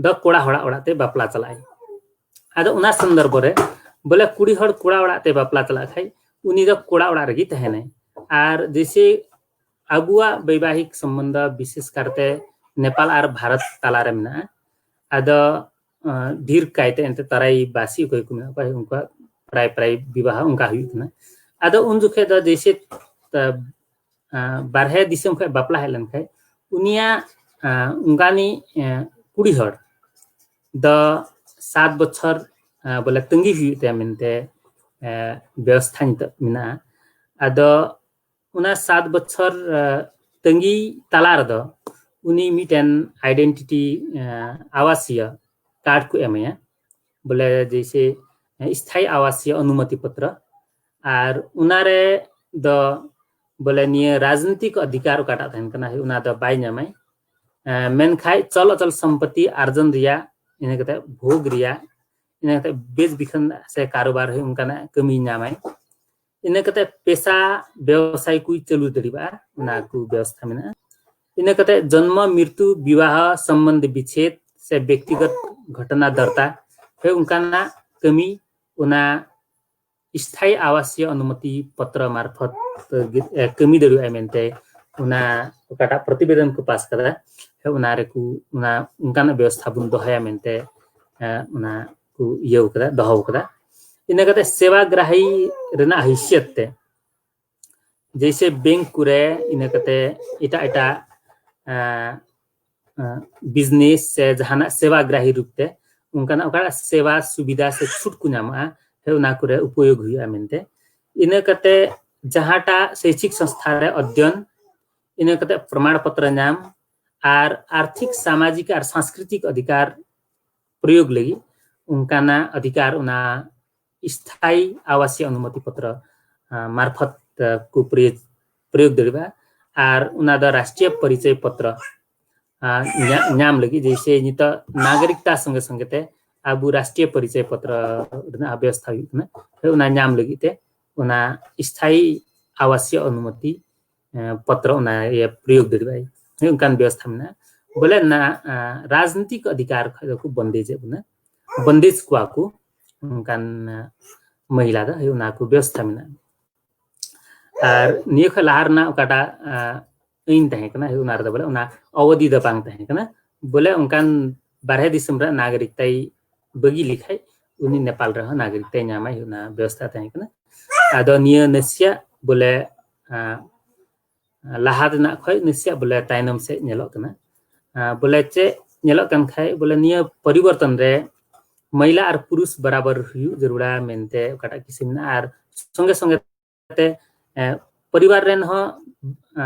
ᱫᱚ ᱠᱚᱲᱟ ᱦᱚᱲᱟᱜ ᱚᱲᱟᱜ ᱛᱮ ᱵᱟᱯᱞᱟ ᱪᱟᱞᱟᱜ ᱟᱭ᱾ ᱟᱫᱚ ᱚᱱᱟ ᱥᱚᱱᱫᱚᱨᱵᱷ ᱨᱮ ᱵᱚᱞᱮ ᱠᱩᱲᱤ ᱦᱚᱲ ᱠᱚᱲᱟ ᱚᱲᱟᱜ ᱛᱮ ᱵᱟᱯᱞᱟ ᱪᱟᱞᱟᱜ ᱠᱷᱟᱡ ᱩᱱᱤ ᱫᱚ ᱠᱚᱲᱟ ᱚᱲᱟᱜ ᱨᱮᱜᱮ ᱛᱟᱦᱮᱱᱟᱭ᱾ ᱟᱨ ᱡᱮᱭᱥᱮ ᱟᱵᱚᱣᱟᱜ ᱵᱳᱭᱵᱟᱦᱤᱠ ᱥᱚᱢᱵᱚᱱᱫᱷᱚ ᱵᱤᱥᱮᱥ ᱠᱟᱨᱛᱮ ᱱᱮᱯᱟᱞ ᱟᱨ ᱵᱷᱟᱨᱚᱛ ᱛᱟᱞᱟᱨᱮ ᱢᱮᱱᱟᱜᱼᱟ᱾ ᱟᱫᱚ ᱰᱷᱮᱨ ᱠᱟᱭᱛᱮ ᱮᱱᱛᱮ ᱛᱟᱨᱟᱭ ᱵᱟᱥᱤ ᱚᱠᱚᱭ ᱠᱚ ᱢᱮᱱᱟᱜ ᱠᱚᱣᱟ, ᱩᱱᱠᱩᱣᱟᱜ ᱯᱨᱟᱭ ᱯᱨᱟᱭ ᱵᱤᱵᱟᱦ ᱚᱱᱠᱟ ᱦᱩᱭᱩᱜ ᱠᱟᱱᱟ᱾ ᱟᱫᱚ ᱩᱱ ᱡᱚᱠᱷᱮᱡ ᱫᱚ ᱡᱮᱭᱥᱮ ᱵᱟᱨᱦᱮ ᱫᱤᱥᱚᱢ ᱠᱷᱚᱱ ᱵᱟᱯᱞᱟ ᱦᱮᱡ ᱞᱮᱱᱠᱷᱟᱱ ᱩᱱᱤᱭᱟᱜ ᱚᱱᱠᱟᱱᱤᱡ ᱠᱩᱲᱤ ᱦᱚᱲ ᱫᱚ ᱥᱟᱛ ᱵᱚᱪᱷᱚᱨ ᱵᱚᱞᱮ ᱛᱟᱺᱜᱤ ᱦᱩᱭᱩᱜ ᱛᱟᱭᱟ ᱢᱮᱱᱛᱮ ᱵᱮᱵᱚᱥᱛᱷᱟ ᱱᱤᱛᱚᱜ ᱢᱮᱱᱟᱜᱼᱟ᱾ ᱟᱫᱚ ᱚᱱᱟ ᱥᱟᱛ ᱵᱚᱪᱷᱚᱨ ᱛᱟᱺᱜᱤ ᱛᱟᱞᱟ ᱨᱮᱫᱚ ᱩᱱᱤ ᱢᱤᱫᱴᱮᱱ identity ᱟᱵᱟᱥᱤᱭᱚ card ᱠᱚ ᱮᱢᱟᱭᱟ, ᱵᱚᱞᱮ ᱡᱮᱭᱥᱮ ᱥᱛᱷᱟᱭᱤ ᱟᱵᱟᱥᱤᱭᱚ ᱚᱱᱩᱢᱚᱛᱤ ᱯᱚᱛᱨᱚ᱾ ᱟᱨ ᱚᱱᱟᱨᱮ ᱫᱚ ᱵᱚᱞᱮ ᱱᱤᱭᱟᱹ ᱨᱟᱡᱽᱱᱤᱛᱤᱠ ᱚᱫᱷᱤᱠᱟᱨ ᱚᱠᱟᱴᱟᱜ ᱛᱟᱦᱮᱱ ᱠᱟᱱᱟ, ᱚᱱᱟ ᱫᱚ ᱵᱟᱭ ᱧᱟᱢᱟᱭ᱾ ᱢᱮᱱᱠᱷᱟᱡ ᱪᱚᱞ ᱚᱪᱚᱞ ᱥᱚᱢᱯᱚᱛᱤ ᱟᱨᱡᱚᱱ ᱨᱮᱭᱟᱜ, ᱤᱱᱟᱹ ᱠᱟᱛᱮ ᱵᱷᱳᱜᱽ ᱨᱮᱭᱟᱜ, ᱤᱱᱟᱹ ᱠᱟᱛᱮ ᱵᱮᱪ ᱵᱤᱠᱷᱟᱹᱱ ᱥᱮ ᱠᱟᱨᱚᱵᱟᱨ ᱦᱩᱭ ᱚᱱᱠᱟᱱᱟᱜ ᱠᱟᱹᱢᱤ ᱧᱟᱢᱟᱭ᱾ ᱤᱱᱟᱹ ᱠᱟᱛᱮ ᱯᱮᱥᱟ ᱵᱮᱵᱥᱟᱭ ᱠᱚ ᱪᱟᱹᱞᱩ ᱫᱟᱲᱮᱭᱟᱜᱼᱟ, ᱚᱱᱟ ᱠᱚ ᱵᱮᱵᱚᱥᱛᱷᱟ ᱢᱮᱱᱟᱜᱼᱟ᱾ ᱤᱱᱟᱹ ᱠᱟᱛᱮ ᱡᱚᱱᱢᱚ, ᱢᱨᱤᱛᱩ, ᱵᱤᱵᱟᱦᱟ ᱥᱚᱢᱵᱚᱱᱫᱷ ᱵᱤᱪᱷᱮᱫ ᱥᱮ ᱵᱮᱠᱛᱤᱜᱚᱛ ᱜᱷᱚᱴᱚᱱᱟ ᱫᱚᱨᱛᱟ, ᱦᱳᱭ, ᱚᱱᱠᱟᱱᱟᱜ ᱠᱟᱹᱢᱤ ᱚᱱᱟ ᱥᱛᱷᱟᱭᱤ ᱟᱵᱟᱥᱤᱭᱚ ᱚᱱᱩᱢᱚᱛᱤ ᱯᱚᱛᱨᱚ ᱢᱟᱨᱯᱷᱚᱛ ᱠᱟᱹᱢᱤ ᱫᱟᱲᱮᱭᱟᱜᱼᱟ ᱢᱮᱱᱛᱮ ᱚᱱᱟ ᱚᱠᱟᱴᱟᱜ ᱯᱨᱚᱛᱤᱵᱮᱫᱚᱱ ᱠᱚ ᱯᱟᱥ ᱠᱟᱫᱟ, ᱚᱱᱟ ᱨᱮᱠᱚ ᱚᱱᱟ ᱚᱱᱠᱟᱱᱟᱜ ᱵᱮᱵᱚᱥᱛᱷᱟ ᱵᱚᱱ ᱫᱚᱦᱚᱭᱟ ᱢᱮᱱᱛᱮ ᱚᱱᱟ ᱠᱚ ᱤᱭᱟᱹᱣ ᱠᱟᱫᱟ, ᱫᱚᱦᱚ ᱠᱟᱫᱟ᱾ ᱤᱱᱟᱹ ᱠᱟᱛᱮ ᱥᱮᱵᱟ ᱜᱨᱟᱦᱤ ᱨᱮᱱᱟᱜ ᱦᱟᱭᱥᱤᱭᱟᱛ ᱛᱮ ᱡᱮᱭᱥᱮ ᱵᱮᱝᱠ ᱠᱚᱨᱮ, ᱤᱱᱟᱹ ᱠᱟᱛᱮ ᱮᱴᱟᱜ ᱮᱴᱟᱜ ᱵᱤᱡᱽᱱᱮᱥ ᱥᱮ ᱡᱟᱦᱟᱱᱟᱜ ᱥᱮᱵᱟ ᱜᱨᱟᱦᱤ ᱨᱩᱯ ᱛᱮ ᱚᱱᱠᱟᱱᱟᱜ ᱚᱠᱟᱴᱟᱜ ᱥᱮᱵᱟ ᱥᱩᱵᱤᱫᱷᱟ ᱥᱮ ᱪᱷᱩᱴ ᱠᱚ ᱧᱟᱢᱚᱜᱼᱟ, ᱦᱮᱸ, ᱚᱱᱟ ᱠᱚᱨᱮ ᱩᱯᱚᱭᱳᱜᱽ ᱦᱩᱭᱩᱜᱼᱟ ᱢᱮᱱᱛᱮ᱾ ᱤᱱᱟᱹ ᱠᱟᱛᱮ ᱡᱟᱦᱟᱸᱴᱟᱜ ᱥᱚᱭᱪᱤᱠ ᱥᱚᱝᱥᱛᱷᱟ ᱨᱮ ᱚᱫᱽᱫᱷᱭᱚᱱ, ᱤᱱᱟᱹ ᱠᱟᱛᱮ ᱯᱨᱚᱢᱟᱬ ᱯᱚᱛᱨᱚ ᱧᱟᱢ ᱟᱨ ᱟᱨᱛᱷᱤᱠ, ᱥᱟᱢᱟᱡᱤᱠ ᱟᱨ ᱥᱟᱝᱥᱠᱨᱤᱛᱤᱠ ᱚᱫᱷᱤᱠᱟᱨ ᱯᱨᱚᱭᱳᱜᱽ ᱞᱟᱹᱜᱤᱫ ᱚᱱᱠᱟᱱᱟᱜ ᱚᱫᱷᱤᱠᱟᱨ ᱚᱱᱟ ᱥᱛᱷᱟᱭᱤ ᱟᱵᱟᱥᱤᱭᱚ ᱚᱱᱩᱢᱚᱛᱤ ᱯᱚᱛᱨᱚ ᱢᱟᱨᱯᱷᱚᱛ ᱠᱚ ᱯᱨᱚᱭᱳᱜᱽ ᱫᱟᱲᱮᱭᱟᱜᱼᱟ᱾ ᱟᱨ ᱚᱱᱟ ᱫᱚ ᱨᱟᱥᱴᱨᱤᱭᱚ ᱯᱚᱨᱤᱪᱚᱭ ᱯᱚᱛᱨᱚ ᱧᱟᱢ ᱞᱟᱹᱜᱤᱫ, ᱡᱮᱭᱥᱮ ᱱᱤᱛᱚᱜ ᱱᱟᱜᱚᱨᱤᱠᱛᱟ ᱥᱚᱸᱜᱮ ᱥᱚᱸᱜᱮ ᱛᱮ ᱟᱵᱚ ᱨᱟᱥᱴᱨᱤᱭᱚ ᱯᱚᱨᱤᱪᱚᱭ ᱯᱚᱛᱨᱚ ᱨᱮᱱᱟᱜ ᱵᱮᱵᱚᱥᱛᱷᱟ ᱦᱩᱭᱩᱜ ᱠᱟᱱᱟ᱾ ᱚᱱᱟ ᱧᱟᱢ ᱞᱟᱹᱜᱤᱫ ᱛᱮ ᱚᱱᱟ ᱥᱛᱷᱟᱭᱤ ᱟᱵᱟᱥᱤᱭᱚ ᱚᱱᱩᱢᱚᱛᱤ ᱯᱚᱛᱨᱚ ᱚᱱᱟ ᱤᱭᱟᱹ ᱯᱨᱚᱭᱳᱜᱽ ᱫᱟᱲᱮᱭᱟᱜᱼᱟᱭ, ᱚᱱᱠᱟᱱ ᱵᱮᱵᱚᱥᱛᱷᱟ ᱢᱮᱱᱟᱜᱼᱟ᱾ ᱵᱚᱞᱮ ᱚᱱᱟ ᱨᱟᱡᱽᱱᱤᱛᱤᱠ ᱚᱫᱷᱤᱠᱟᱨ ᱠᱷᱚᱱ ᱫᱚᱠᱚ ᱵᱚᱱᱫᱮᱡ ᱮᱫ ᱵᱚᱱᱟ, ᱵᱚᱱᱫᱮᱡ ᱠᱚᱣᱟ ᱠᱚ ᱚᱱᱠᱟᱱ ᱢᱚᱦᱤᱞᱟ ᱫᱚ, ᱚᱱᱟ ᱠᱚ ᱵᱮᱵᱚᱥᱛᱷᱟ ᱢᱮᱱᱟᱜᱼᱟ᱾ ᱟᱨ ᱱᱤᱭᱟᱹ ᱠᱷᱚᱱ ᱞᱟᱦᱟ ᱨᱮᱱᱟᱜ ᱚᱠᱟᱴᱟᱜ ᱟᱹᱭᱤᱱ ᱛᱟᱦᱮᱸ ᱠᱟᱱᱟ, ᱚᱱᱟ ᱨᱮᱫᱚ ᱵᱚᱞᱮ ᱚᱱᱟ ᱚᱵᱚᱫᱷᱤ ᱫᱚ ᱵᱟᱝ ᱛᱟᱦᱮᱸ ᱠᱟᱱᱟ᱾ ᱵᱚᱞᱮ ᱚᱱᱠᱟᱱ ᱵᱟᱨᱦᱮ ᱫᱤᱥᱚᱢ ᱨᱮ ᱱᱟᱜᱚᱨᱤᱠᱛᱟᱭ ᱵᱟᱹᱜᱤ ᱞᱮᱠᱷᱟᱡ ᱩᱱᱤ ᱱᱮᱯᱟᱞ ᱨᱮᱦᱚᱸ ᱱᱟᱜᱚᱨᱤᱠᱛᱟᱭ ᱧᱟᱢᱟᱭ, ᱚᱱᱟ ᱵᱮᱵᱚᱥᱛᱷᱟ ᱛᱟᱦᱮᱸ ᱠᱟᱱᱟ᱾ ᱟᱫᱚ ᱱᱤᱭᱟᱹ ᱱᱟᱥᱮᱭᱟᱜ ᱵᱚᱞᱮ ᱞᱟᱦᱟ ᱨᱮᱱᱟᱜ ᱠᱷᱚᱱ ᱱᱟᱥᱮᱭᱟᱜ ᱵᱚᱞᱮ ᱛᱟᱭᱱᱚᱢ ᱥᱮᱫ ᱧᱮᱞᱚᱜ ᱠᱟᱱᱟ᱾ ᱵᱚᱞᱮ ᱪᱮᱫ ᱧᱮᱞᱚᱜ ᱠᱟᱱ ᱠᱷᱟᱡ, ᱵᱚᱞᱮ ᱱᱤᱭᱟᱹ ᱯᱚᱨᱤᱵᱚᱨᱛᱚᱱ ᱨᱮ ᱢᱚᱦᱤᱞᱟ ᱟᱨ ᱯᱩᱨᱩᱥ ᱵᱟᱨᱟᱵᱟᱨ ᱦᱩᱭᱩᱜ ᱡᱟᱹᱨᱩᱲᱟ ᱢᱮᱱᱛᱮ ᱚᱠᱟᱴᱟᱜ ᱠᱤᱥᱟᱹ ᱢᱮᱱᱟᱜᱼᱟ, ᱟᱨ ᱥᱚᱸᱜᱮ ᱥᱚᱸᱜᱮ ᱛᱮ ᱯᱚᱨᱤᱵᱟᱨ ᱨᱮᱱ ᱦᱚᱸ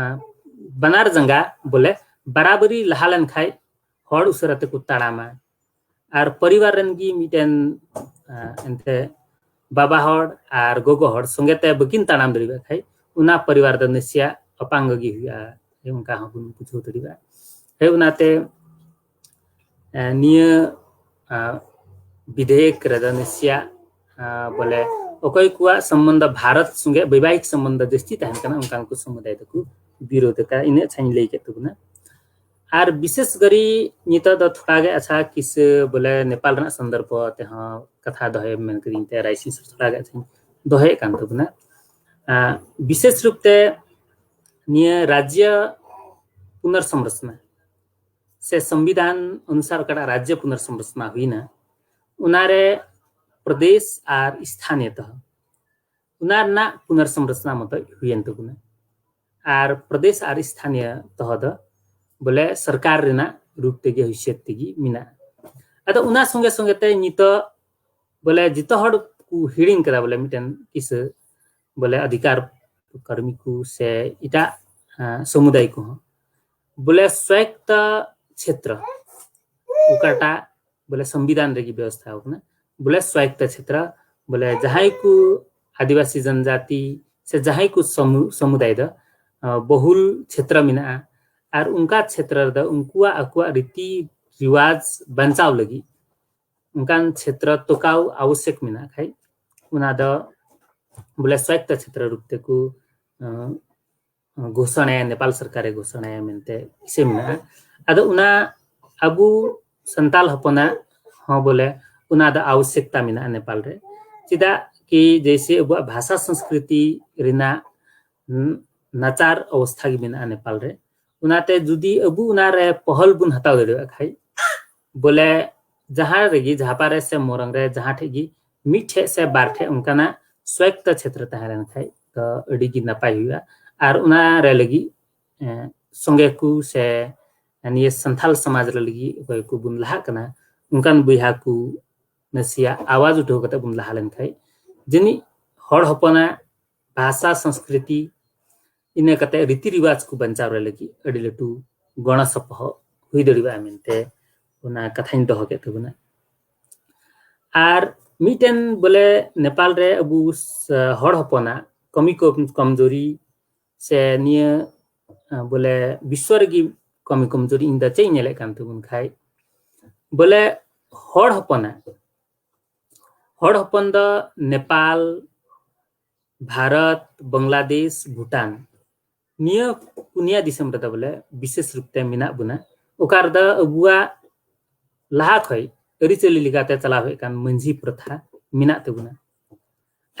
ᱵᱟᱱᱟᱨ ᱡᱟᱸᱜᱟ ᱵᱚᱞᱮ ᱵᱟᱨᱟᱵᱟᱨᱤ ᱞᱟᱦᱟ ᱞᱮᱱᱠᱷᱟᱡ ᱦᱚᱲ ᱩᱥᱟᱹᱨᱟ ᱛᱮᱠᱚ ᱛᱟᱲᱟᱢᱟ᱾ ᱟᱨ ᱯᱚᱨᱤᱵᱟᱨ ᱨᱮᱱ ᱜᱮ ᱢᱤᱫᱴᱮᱱ ᱮᱱᱛᱮ ᱵᱟᱵᱟ ᱦᱚᱲ ᱟᱨ ᱜᱚᱜᱚ ᱦᱚᱲ ᱥᱚᱸᱜᱮ ᱛᱮ ᱵᱟᱹᱠᱤᱱ ᱛᱟᱲᱟᱢ ᱫᱟᱲᱮᱭᱟᱜ ᱠᱷᱟᱡ ᱚᱱᱟ ᱯᱚᱨᱤᱵᱟᱨ ᱫᱚ ᱱᱟᱥᱮᱭᱟᱜ ᱚᱯᱟᱝᱜᱚ ᱜᱮ ᱦᱩᱭᱩᱜᱼᱟ, ᱚᱱᱠᱟ ᱦᱚᱸᱵᱚᱱ ᱵᱩᱡᱷᱟᱹᱣ ᱫᱟᱲᱮᱭᱟᱜᱼᱟ᱾ ᱦᱮᱸ, ᱚᱱᱟᱛᱮ ᱱᱤᱭᱟᱹ ᱵᱤᱫᱷᱮᱭᱚᱠ ᱨᱮᱫᱚ ᱱᱟᱥᱮᱭᱟᱜ ᱵᱚᱞᱮ ᱚᱠᱚᱭ ᱠᱚᱣᱟᱜ ᱥᱚᱢᱵᱚᱱᱫᱷ ᱵᱷᱟᱨᱚᱛ ᱥᱚᱸᱜᱮ ᱵᱳᱭᱵᱟᱦᱤᱠ ᱥᱚᱢᱵᱚᱱᱫᱷ ᱡᱟᱹᱥᱛᱤ ᱛᱟᱦᱮᱱ ᱠᱟᱱᱟ, ᱚᱱᱠᱟᱱ ᱠᱚ ᱥᱚᱢᱩᱫᱟᱭ ᱫᱚᱠᱚ ᱵᱤᱨᱳᱫᱷ ᱟᱠᱟᱫ᱾ ᱤᱱᱟᱹᱜ ᱪᱷᱟᱧ ᱞᱟᱹᱭ ᱠᱮᱫ ᱛᱟᱵᱚᱱᱟ᱾ ᱟᱨ ᱵᱤᱥᱮᱥ ᱠᱟᱨᱤ ᱱᱤᱛᱚᱜ ᱫᱚ ᱛᱷᱚᱲᱟ ᱜᱮ ᱟᱪᱪᱷᱟ ᱠᱤᱥᱟᱹ ᱵᱚᱞᱮ ᱱᱮᱯᱟᱞ ᱨᱮᱱᱟᱜ ᱥᱚᱱᱫᱚᱨᱵᱷ ᱛᱮᱦᱚᱸ ᱠᱟᱛᱷᱟ ᱫᱚᱦᱚᱭ ᱢᱮᱱ ᱠᱤᱫᱤᱧ ᱛᱮ ᱨᱟᱭᱥᱤᱝ ᱥᱚᱨ ᱛᱷᱚᱲᱟ ᱜᱮ ᱟᱪᱪᱷᱟᱧ ᱫᱚᱦᱚᱭᱮᱫ ᱠᱟᱱ ᱛᱟᱵᱚᱱᱟ᱾ ᱟᱸ, ᱵᱤᱥᱮᱥ ᱨᱩᱯ ᱛᱮ ᱱᱤᱭᱟᱹ ᱨᱟᱡᱽᱭᱚ ᱯᱩᱱᱚᱨᱥᱚᱝᱨᱚᱪᱱᱟ ᱥᱮ ᱥᱚᱝᱵᱤᱫᱷᱟᱱ ᱚᱱᱩᱥᱟᱨ ᱚᱠᱟᱴᱟᱜ ᱨᱟᱡᱽᱭᱚ ᱯᱩᱱᱚᱨᱥᱚᱝᱨᱚᱪᱱᱟ ᱦᱩᱭᱱᱟ, ᱚᱱᱟᱨᱮ ᱯᱨᱚᱫᱮᱥ ᱟᱨ ᱥᱛᱷᱟᱱᱤᱭᱚ ᱛᱚᱦᱚ, ᱚᱱᱟ ᱨᱮᱱᱟᱜ ᱯᱩᱱᱚᱨᱥᱚᱝᱨᱚᱪᱱᱟ ᱢᱚᱛᱚ ᱦᱩᱭᱮᱱ ᱛᱟᱵᱚᱱᱟ᱾ ᱟᱨ ᱯᱨᱚᱫᱮᱥ ᱟᱨ ᱥᱛᱷᱟᱱᱤᱭᱚ ᱛᱚᱦᱚ ᱫᱚ ᱵᱚᱞᱮ ᱥᱚᱨᱠᱟᱨ ᱨᱮᱱᱟᱜ ᱨᱩᱯ ᱛᱮᱜᱮ ᱦᱩᱭᱥᱟᱹᱛ ᱛᱮᱜᱮ ᱢᱮᱱᱟᱜᱼᱟ᱾ ᱟᱫᱚ ᱚᱱᱟ ᱥᱚᱸᱜᱮ ᱥᱚᱸᱜᱮ ᱛᱮ ᱱᱤᱛᱚᱜ ᱵᱚᱞᱮ ᱡᱚᱛᱚ ᱦᱚᱲ ᱠᱚ ᱦᱤᱲᱤᱧ ᱠᱟᱫᱟ ᱵᱚᱞᱮ ᱢᱤᱫᱴᱮᱱ ᱠᱤᱥᱟᱹ ᱵᱚᱞᱮ ᱚᱫᱷᱤᱠᱟᱨ ᱠᱟᱹᱨᱢᱤ ᱠᱚ ᱥᱮ ᱮᱴᱟᱜ, ᱟᱸ, ᱥᱚᱢᱩᱫᱟᱭ ᱠᱚᱦᱚᱸ ᱵᱚᱞᱮ ᱥᱣᱟᱭᱚᱠᱛᱟ ᱪᱷᱮᱛᱨᱚ ᱚᱠᱟᱴᱟᱜ ᱵᱚᱞᱮ ᱥᱚᱝᱵᱤᱫᱷᱟᱱ ᱨᱮᱜᱮ ᱵᱮᱵᱚᱥᱛᱷᱟ ᱟᱠᱟᱱᱟ, ᱵᱚᱞᱮ ᱥᱣᱟᱭᱚᱠᱛᱟ ᱪᱷᱮᱛᱨᱚ, ᱵᱚᱞᱮ ᱡᱟᱦᱟᱸᱭ ᱠᱚ ᱟᱹᱫᱤᱵᱟᱹᱥᱤ ᱡᱚᱱᱡᱟᱛᱤ ᱥᱮ ᱡᱟᱦᱟᱸᱭ ᱠᱚ ᱥᱚᱢᱩ-, ᱥᱚᱢᱩᱫᱟᱭ ᱫᱚ, ᱟᱸ, ᱵᱚᱦᱩᱞ ᱪᱷᱮᱛᱨᱚ ᱢᱮᱱᱟᱜᱼᱟ, ᱟᱨ ᱚᱱᱠᱟ ᱪᱷᱮᱛᱨᱚ ᱨᱮᱫᱚ ᱩᱱᱠᱩᱣᱟᱜ ᱟᱠᱚᱣᱟᱜ ᱨᱤᱛᱤ ᱨᱤᱣᱟᱡᱽ ᱵᱟᱧᱪᱟᱣ ᱞᱟᱹᱜᱤᱫ ᱚᱱᱠᱟᱱ ᱪᱷᱮᱛᱨᱚ ᱛᱚᱠᱟᱣ ᱟᱵᱚᱥᱭᱚᱠ ᱢᱮᱱᱟᱜ ᱠᱷᱟᱡ, ᱚᱱᱟ ᱫᱚ ᱵᱚᱞᱮ ᱥᱣᱟᱭᱚᱠᱛᱟ ᱪᱷᱮᱛᱨᱚ ᱨᱩᱯ ᱛᱮᱠᱚ, ᱟᱸ, ᱜᱷᱳᱥᱚᱬᱟᱭᱟ, ᱱᱮᱯᱟᱞ ᱥᱚᱨᱠᱟᱨᱮ ᱜᱷᱳᱥᱚᱬᱟᱭᱟ ᱢᱮᱱᱛᱮ ᱤᱥᱟᱹ ᱢᱮᱱᱟᱜᱼᱟ᱾ ᱟᱫᱚ ᱚᱱᱟ ᱟᱵᱚ ᱥᱟᱱᱛᱟᱞ ᱦᱚᱯᱚᱱᱟᱜ ᱦᱚᱸ ᱵᱚᱞᱮ ᱚᱱᱟ ᱫᱚ ᱟᱵᱚᱥᱭᱚᱠᱛᱟ ᱢᱮᱱᱟᱜᱼᱟ ᱱᱮᱯᱟᱞ ᱨᱮ᱾ ᱪᱮᱫᱟᱜ ᱠᱤ ᱡᱮᱭᱥᱮ ᱟᱵᱚᱣᱟᱜ ᱵᱷᱟᱥᱟ ᱥᱚᱝᱥᱠᱨᱤᱛᱤ ᱨᱮᱱᱟᱜ, ᱩᱸ, ᱱᱟᱪᱟᱨ ᱚᱵᱚᱥᱛᱷᱟ ᱜᱮ ᱢᱮᱱᱟᱜᱼᱟ ᱱᱮᱯᱟᱞ ᱨᱮ᱾ ᱚᱱᱟᱛᱮ ᱡᱩᱫᱤ ᱟᱵᱚ ᱚᱱᱟᱨᱮ ᱯᱚᱦᱚᱞ ᱵᱚᱱ ᱦᱟᱛᱟᱣ ᱫᱟᱲᱮᱭᱟᱜ ᱠᱷᱟᱡ, ᱵᱚᱞᱮ ᱡᱟᱦᱟᱸ ᱨᱮᱜᱮ, ᱡᱷᱟᱯᱟ ᱨᱮ ᱥᱮ ᱢᱚᱨᱚᱝ ᱨᱮ, ᱡᱟᱦᱟᱸ ᱴᱷᱮᱡ ᱜᱮ ᱢᱤᱫ ᱴᱷᱮᱡ ᱥᱮ ᱵᱟᱨ ᱴᱷᱮᱡ ᱚᱱᱠᱟᱱᱟᱜ ᱥᱣᱟᱭᱚᱠᱛᱟ ᱪᱷᱮᱛᱨᱚ ᱛᱟᱦᱮᱸ ᱞᱮᱱ ᱠᱷᱟᱡ ᱫᱚ ᱟᱹᱰᱤ ᱜᱮ ᱱᱟᱯᱟᱭ ᱦᱩᱭᱩᱜᱼᱟ᱾ ᱟᱨ ᱚᱱᱟ ᱨᱮ ᱞᱟᱹᱜᱤᱫ, ᱮᱸ, ᱥᱚᱸᱜᱮ ᱠᱚ ᱥᱮ ᱱᱤᱭᱟᱹ ᱥᱟᱱᱛᱷᱟᱞ ᱥᱚᱢᱟᱡᱽ ᱨᱮ ᱞᱟᱹᱜᱤᱫ ᱚᱠᱚᱭ ᱠᱚ ᱵᱚᱱ ᱞᱟᱦᱟᱜ ᱠᱟᱱᱟ, ᱚᱱᱠᱟᱱ ᱵᱚᱭᱦᱟ ᱠᱚ ᱱᱟᱥᱮᱭᱟᱜ ᱟᱣᱟᱡᱽ ᱩᱴᱷᱟᱹᱣ ᱠᱟᱛᱮ ᱵᱚᱱ ᱞᱟᱦᱟ ᱞᱮᱱ ᱠᱷᱟᱡ, ᱡᱟᱹᱱᱤᱡ ᱦᱚᱲ ᱦᱚᱯᱚᱱᱟᱜ ᱵᱷᱟᱥᱟ, ᱥᱚᱝᱥᱠᱨᱤᱛᱤ, ᱤᱱᱟᱹ ᱠᱟᱛᱮ ᱨᱤᱛᱤ ᱨᱤᱣᱟᱡᱽ ᱠᱚ ᱵᱟᱧᱪᱟᱣ ᱨᱮ ᱞᱟᱹᱜᱤᱫ ᱟᱹᱰᱤ ᱞᱟᱹᱴᱩ ᱜᱚᱲᱚ ᱥᱚᱯᱚᱦᱚᱫ ᱦᱩᱭ ᱫᱟᱲᱮᱭᱟᱜᱼᱟ ᱢᱮᱱᱛᱮ ᱚᱱᱟ ᱠᱟᱛᱷᱟᱧ ᱫᱚᱦᱚ ᱠᱮᱫ ᱛᱟᱵᱚᱱᱟ᱾ ᱟᱨ ᱢᱤᱫᱴᱮᱱ ᱵᱚᱞᱮ ᱱᱮᱯᱟᱞ ᱨᱮ ᱟᱵᱚ ᱥ-, ᱦᱚᱲ ᱦᱚᱯᱚᱱᱟᱜ ᱠᱟᱹᱢᱤ ᱠᱚ ᱠᱚᱢᱡᱳᱨᱤ ᱥᱮ ᱱᱤᱭᱟᱹ, ᱟᱸ, ᱵᱚᱞᱮ ᱵᱤᱥᱥᱚ ᱨᱮᱜᱮ ᱠᱟᱹᱢᱤ ᱠᱚᱢᱡᱳᱨᱤ ᱤᱧ ᱫᱚ ᱪᱮᱫ ᱤᱧ ᱧᱮᱞᱮᱫ ᱠᱟᱱ ᱛᱟᱵᱚᱱ ᱠᱷᱟᱡ, ᱵᱚᱞᱮ ᱦᱚᱲ ᱦᱚᱯᱚᱱᱟᱜ, ᱦᱚᱲ ᱦᱚᱯᱚᱱ ᱫᱚ ᱱᱮᱯᱟᱞ, ᱵᱷᱟᱨᱚᱛ, ᱵᱟᱝᱞᱟᱫᱮᱥ, ᱵᱷᱩᱴᱟᱱ, ᱱᱤᱭᱟᱹ ᱯᱩᱱᱭᱟ ᱫᱤᱥᱚᱢ ᱨᱮᱫᱚ ᱵᱚᱞᱮ ᱵᱤᱥᱮᱥ ᱨᱩᱯ ᱛᱮ ᱢᱮᱱᱟᱜ ᱵᱚᱱᱟ᱾ ᱚᱠᱟ ᱨᱮᱫᱚ ᱟᱵᱚᱣᱟᱜ ᱞᱟᱦᱟ ᱠᱷᱚᱡ ᱟᱹᱨᱤᱪᱟᱹᱞᱤ ᱞᱮᱠᱟᱛᱮ ᱪᱟᱞᱟᱣ ᱦᱮᱡ ᱠᱟᱱ ᱢᱟᱹᱡᱷᱤ ᱯᱨᱚᱛᱷᱟ ᱢᱮᱱᱟᱜ ᱛᱟᱵᱚᱱᱟ᱾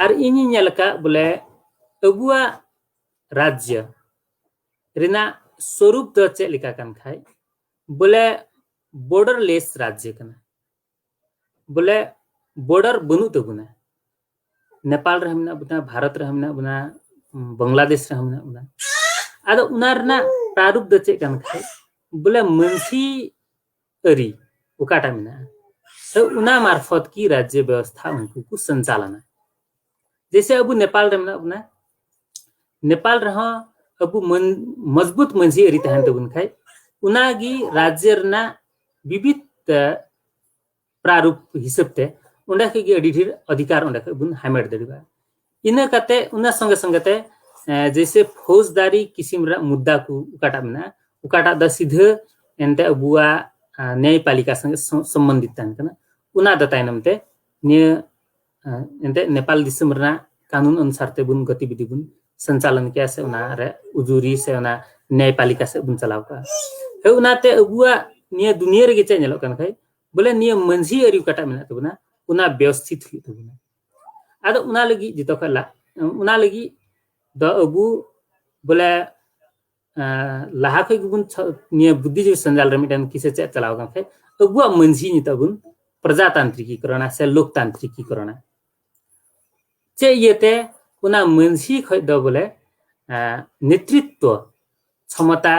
ᱟᱨ ᱤᱧᱤᱧ ᱧᱮᱞ ᱟᱠᱟᱫ ᱵᱚᱞᱮ ᱟᱵᱚᱣᱟᱜ ᱨᱟᱡᱽᱡᱚ ᱨᱮᱱᱟᱜ ᱥᱚᱨᱩᱯ ᱫᱚ ᱪᱮᱫ ᱞᱮᱠᱟ ᱠᱟᱱ ᱠᱷᱟᱡ, ᱵᱚᱞᱮ borderless ᱨᱟᱡᱽᱡᱚ ᱠᱟᱱᱟ᱾ ᱵᱚᱞᱮ border ᱵᱟᱹᱱᱩᱜ ᱛᱟᱵᱚᱱᱟ᱾ ᱱᱮᱯᱟᱞ ᱨᱮᱦᱚᱸ ᱢᱮᱱᱟᱜ ᱵᱚᱱᱟ, ᱵᱷᱟᱨᱚᱛ ᱨᱮᱦᱚᱸ ᱢᱮᱱᱟᱜ ᱵᱚᱱᱟ, ᱵᱟᱝᱞᱟᱫᱮᱥ ᱨᱮᱦᱚᱸ ᱢᱮᱱᱟᱜ ᱵᱚᱱᱟ᱾ ᱟᱫᱚ ᱚᱱᱟ ᱨᱮᱱᱟᱜ ᱯᱨᱟᱨᱩᱯ ᱫᱚ ᱪᱮᱫ ᱠᱟᱱ ᱠᱷᱟᱡ, ᱵᱚᱞᱮ ᱢᱟᱹᱡᱷᱤ ᱟᱹᱨᱤ ᱚᱠᱟᱴᱟᱜ ᱢᱮᱱᱟᱜᱼᱟ, ᱛᱚ ᱚᱱᱟ ᱢᱟᱨᱯᱷᱚᱛ ᱜᱮ ᱨᱟᱡᱽᱡᱚ ᱵᱮᱵᱚᱥᱛᱷᱟ ᱩᱱᱠᱩ ᱠᱚ ᱥᱚᱧᱪᱟᱞᱚᱱᱟ᱾ ᱡᱮᱭᱥᱮ ᱟᱵᱚ ᱱᱮᱯᱟᱞ ᱨᱮ ᱢᱮᱱᱟᱜ ᱵᱚᱱᱟ, ᱱᱮᱯᱟᱞ ᱨᱮᱦᱚᱸ ᱟᱵᱚ ᱢᱟᱹᱱ-, ᱢᱚᱡᱽᱵᱩᱛ ᱢᱟᱹᱡᱷᱤ ᱟᱹᱨᱤ ᱛᱟᱦᱮᱱ ᱛᱟᱵᱚᱱ ᱠᱷᱟᱡ, ᱚᱱᱟᱜᱮ ᱨᱟᱡᱽᱡᱚ ᱨᱮᱱᱟᱜ ᱵᱤᱵᱤᱫ, ᱮ, ᱯᱨᱟᱨᱩᱯ ᱦᱤᱥᱟᱹᱵ ᱛᱮ ᱚᱸᱰᱮ ᱠᱷᱚᱡ ᱜᱮ ᱟᱹᱰᱤ ᱰᱷᱮᱨ ᱚᱫᱷᱤᱠᱟᱨ ᱚᱸᱰᱮ ᱠᱷᱚᱡ ᱵᱚᱱ ᱦᱟᱢᱮᱴ ᱫᱟᱲᱮᱭᱟᱜᱼᱟ᱾ ᱤᱱᱟᱹ ᱠᱟᱛᱮ ᱚᱱᱟ ᱥᱚᱸᱜᱮ ᱥᱚᱸᱜᱮ ᱛᱮ, ᱮ, ᱡᱮᱭᱥᱮ ᱯᱷᱳᱡᱽᱫᱟᱨᱤ ᱠᱤᱥᱤᱢ ᱨᱮᱱᱟᱜ ᱢᱩᱫᱽᱫᱟ ᱠᱚ ᱚᱠᱟᱴᱟᱜ ᱢᱮᱱᱟᱜᱼᱟ, ᱚᱠᱟᱴᱟᱜ ᱫᱚ ᱥᱤᱫᱷᱟᱹ ᱮᱱᱛᱮ ᱟᱵᱚᱣᱟᱜ, ᱟ, ᱱᱭᱟᱭᱯᱟᱞᱤᱠᱟ ᱥᱚᱸᱜᱮ ᱥᱚ-, ᱥᱚᱢᱵᱚᱱᱫᱤᱛ ᱛᱟᱦᱮᱱ ᱠᱟᱱᱟ, ᱚᱱᱟ ᱫᱚ ᱛᱟᱭᱱᱚᱢ ᱛᱮ ᱱᱤᱭᱟᱹ, ᱟ, ᱮᱱᱛᱮ ᱱᱮᱯᱟᱞ ᱫᱤᱥᱚᱢ ᱨᱮᱱᱟᱜ ᱠᱟᱹᱱᱩᱱ ᱚᱱᱩᱥᱟᱨ ᱛᱮᱵᱚᱱ ᱜᱚᱛᱤᱵᱤᱫᱷᱤ ᱵᱚᱱ ᱥᱚᱧᱪᱟᱞᱚᱱ ᱠᱮᱭᱟ, ᱥᱮ ᱚᱱᱟ ᱨᱮ ᱩᱡᱩᱨᱤ ᱥᱮ ᱚᱱᱟ ᱱᱭᱟᱭᱯᱟᱞᱤᱠᱟ ᱥᱮᱫ ᱵᱚᱱ ᱪᱟᱞᱟᱣ ᱠᱚᱜᱼᱟ᱾ ᱦᱳᱭ, ᱚᱱᱟᱛᱮ ᱟᱵᱚᱣᱟᱜ ᱱᱤᱭᱟᱹ ᱫᱩᱱᱤᱭᱟᱹ ᱨᱮᱜᱮ ᱪᱮᱫ ᱧᱮᱞᱚᱜ ᱠᱟᱱ ᱠᱷᱟᱡ, ᱵᱚᱞᱮ ᱱᱤᱭᱟᱹ ᱢᱟᱹᱡᱷᱤ ᱟᱹᱨᱤ ᱚᱠᱟᱴᱟᱜ ᱢᱮᱱᱟᱜ ᱛᱟᱵᱚᱱᱟ, ᱚᱱᱟ ᱵᱮᱵᱚᱥᱛᱷᱤᱛ ᱦᱩᱭᱩᱜ ᱛᱟᱵᱚᱱᱟ᱾ ᱟᱫᱚ ᱚᱱᱟ ᱞᱟᱹᱜᱤᱫ ᱡᱚᱛᱚ ᱠᱷᱚᱡ ᱞᱟ-, ᱚᱱᱟ ᱞᱟᱹᱜᱤᱫ ᱫᱚ ᱟᱵᱚ ᱵᱚᱞᱮ, ᱟᱸ, ᱞᱟᱦᱟ ᱠᱷᱚᱡ ᱜᱮᱵᱚᱱ ᱪᱷᱚ-, ᱱᱤᱭᱟᱹ ᱵᱩᱫᱽᱫᱷᱤᱡᱤᱵᱤ ᱥᱚᱧᱡᱟᱞ ᱨᱮ ᱢᱤᱫᱴᱮᱱ ᱠᱤᱥᱟᱹ ᱪᱮᱫ ᱪᱟᱞᱟᱣ ᱠᱟᱱ ᱠᱷᱟᱡ, ᱟᱵᱚᱣᱟᱜ ᱢᱟᱹᱡᱷᱤ ᱱᱤᱛᱚᱜ ᱵᱚᱱ ᱯᱨᱚᱡᱟᱛᱟᱱᱛᱨᱤᱠᱤᱠᱚᱨᱚᱱᱟ ᱥᱮ ᱞᱳᱠᱛᱟᱱᱛᱨᱤᱠᱤᱠᱚᱨᱚᱱᱟ᱾ ᱪᱮᱫ ᱤᱭᱟᱹᱛᱮ? ᱚᱱᱟ ᱢᱟᱹᱡᱷᱤ ᱠᱷᱚᱡ ᱫᱚ ᱵᱚᱞᱮ, ᱟᱸ, ᱱᱮᱛᱨᱤᱛᱛᱚ ᱠᱷᱚᱢᱚᱛᱟ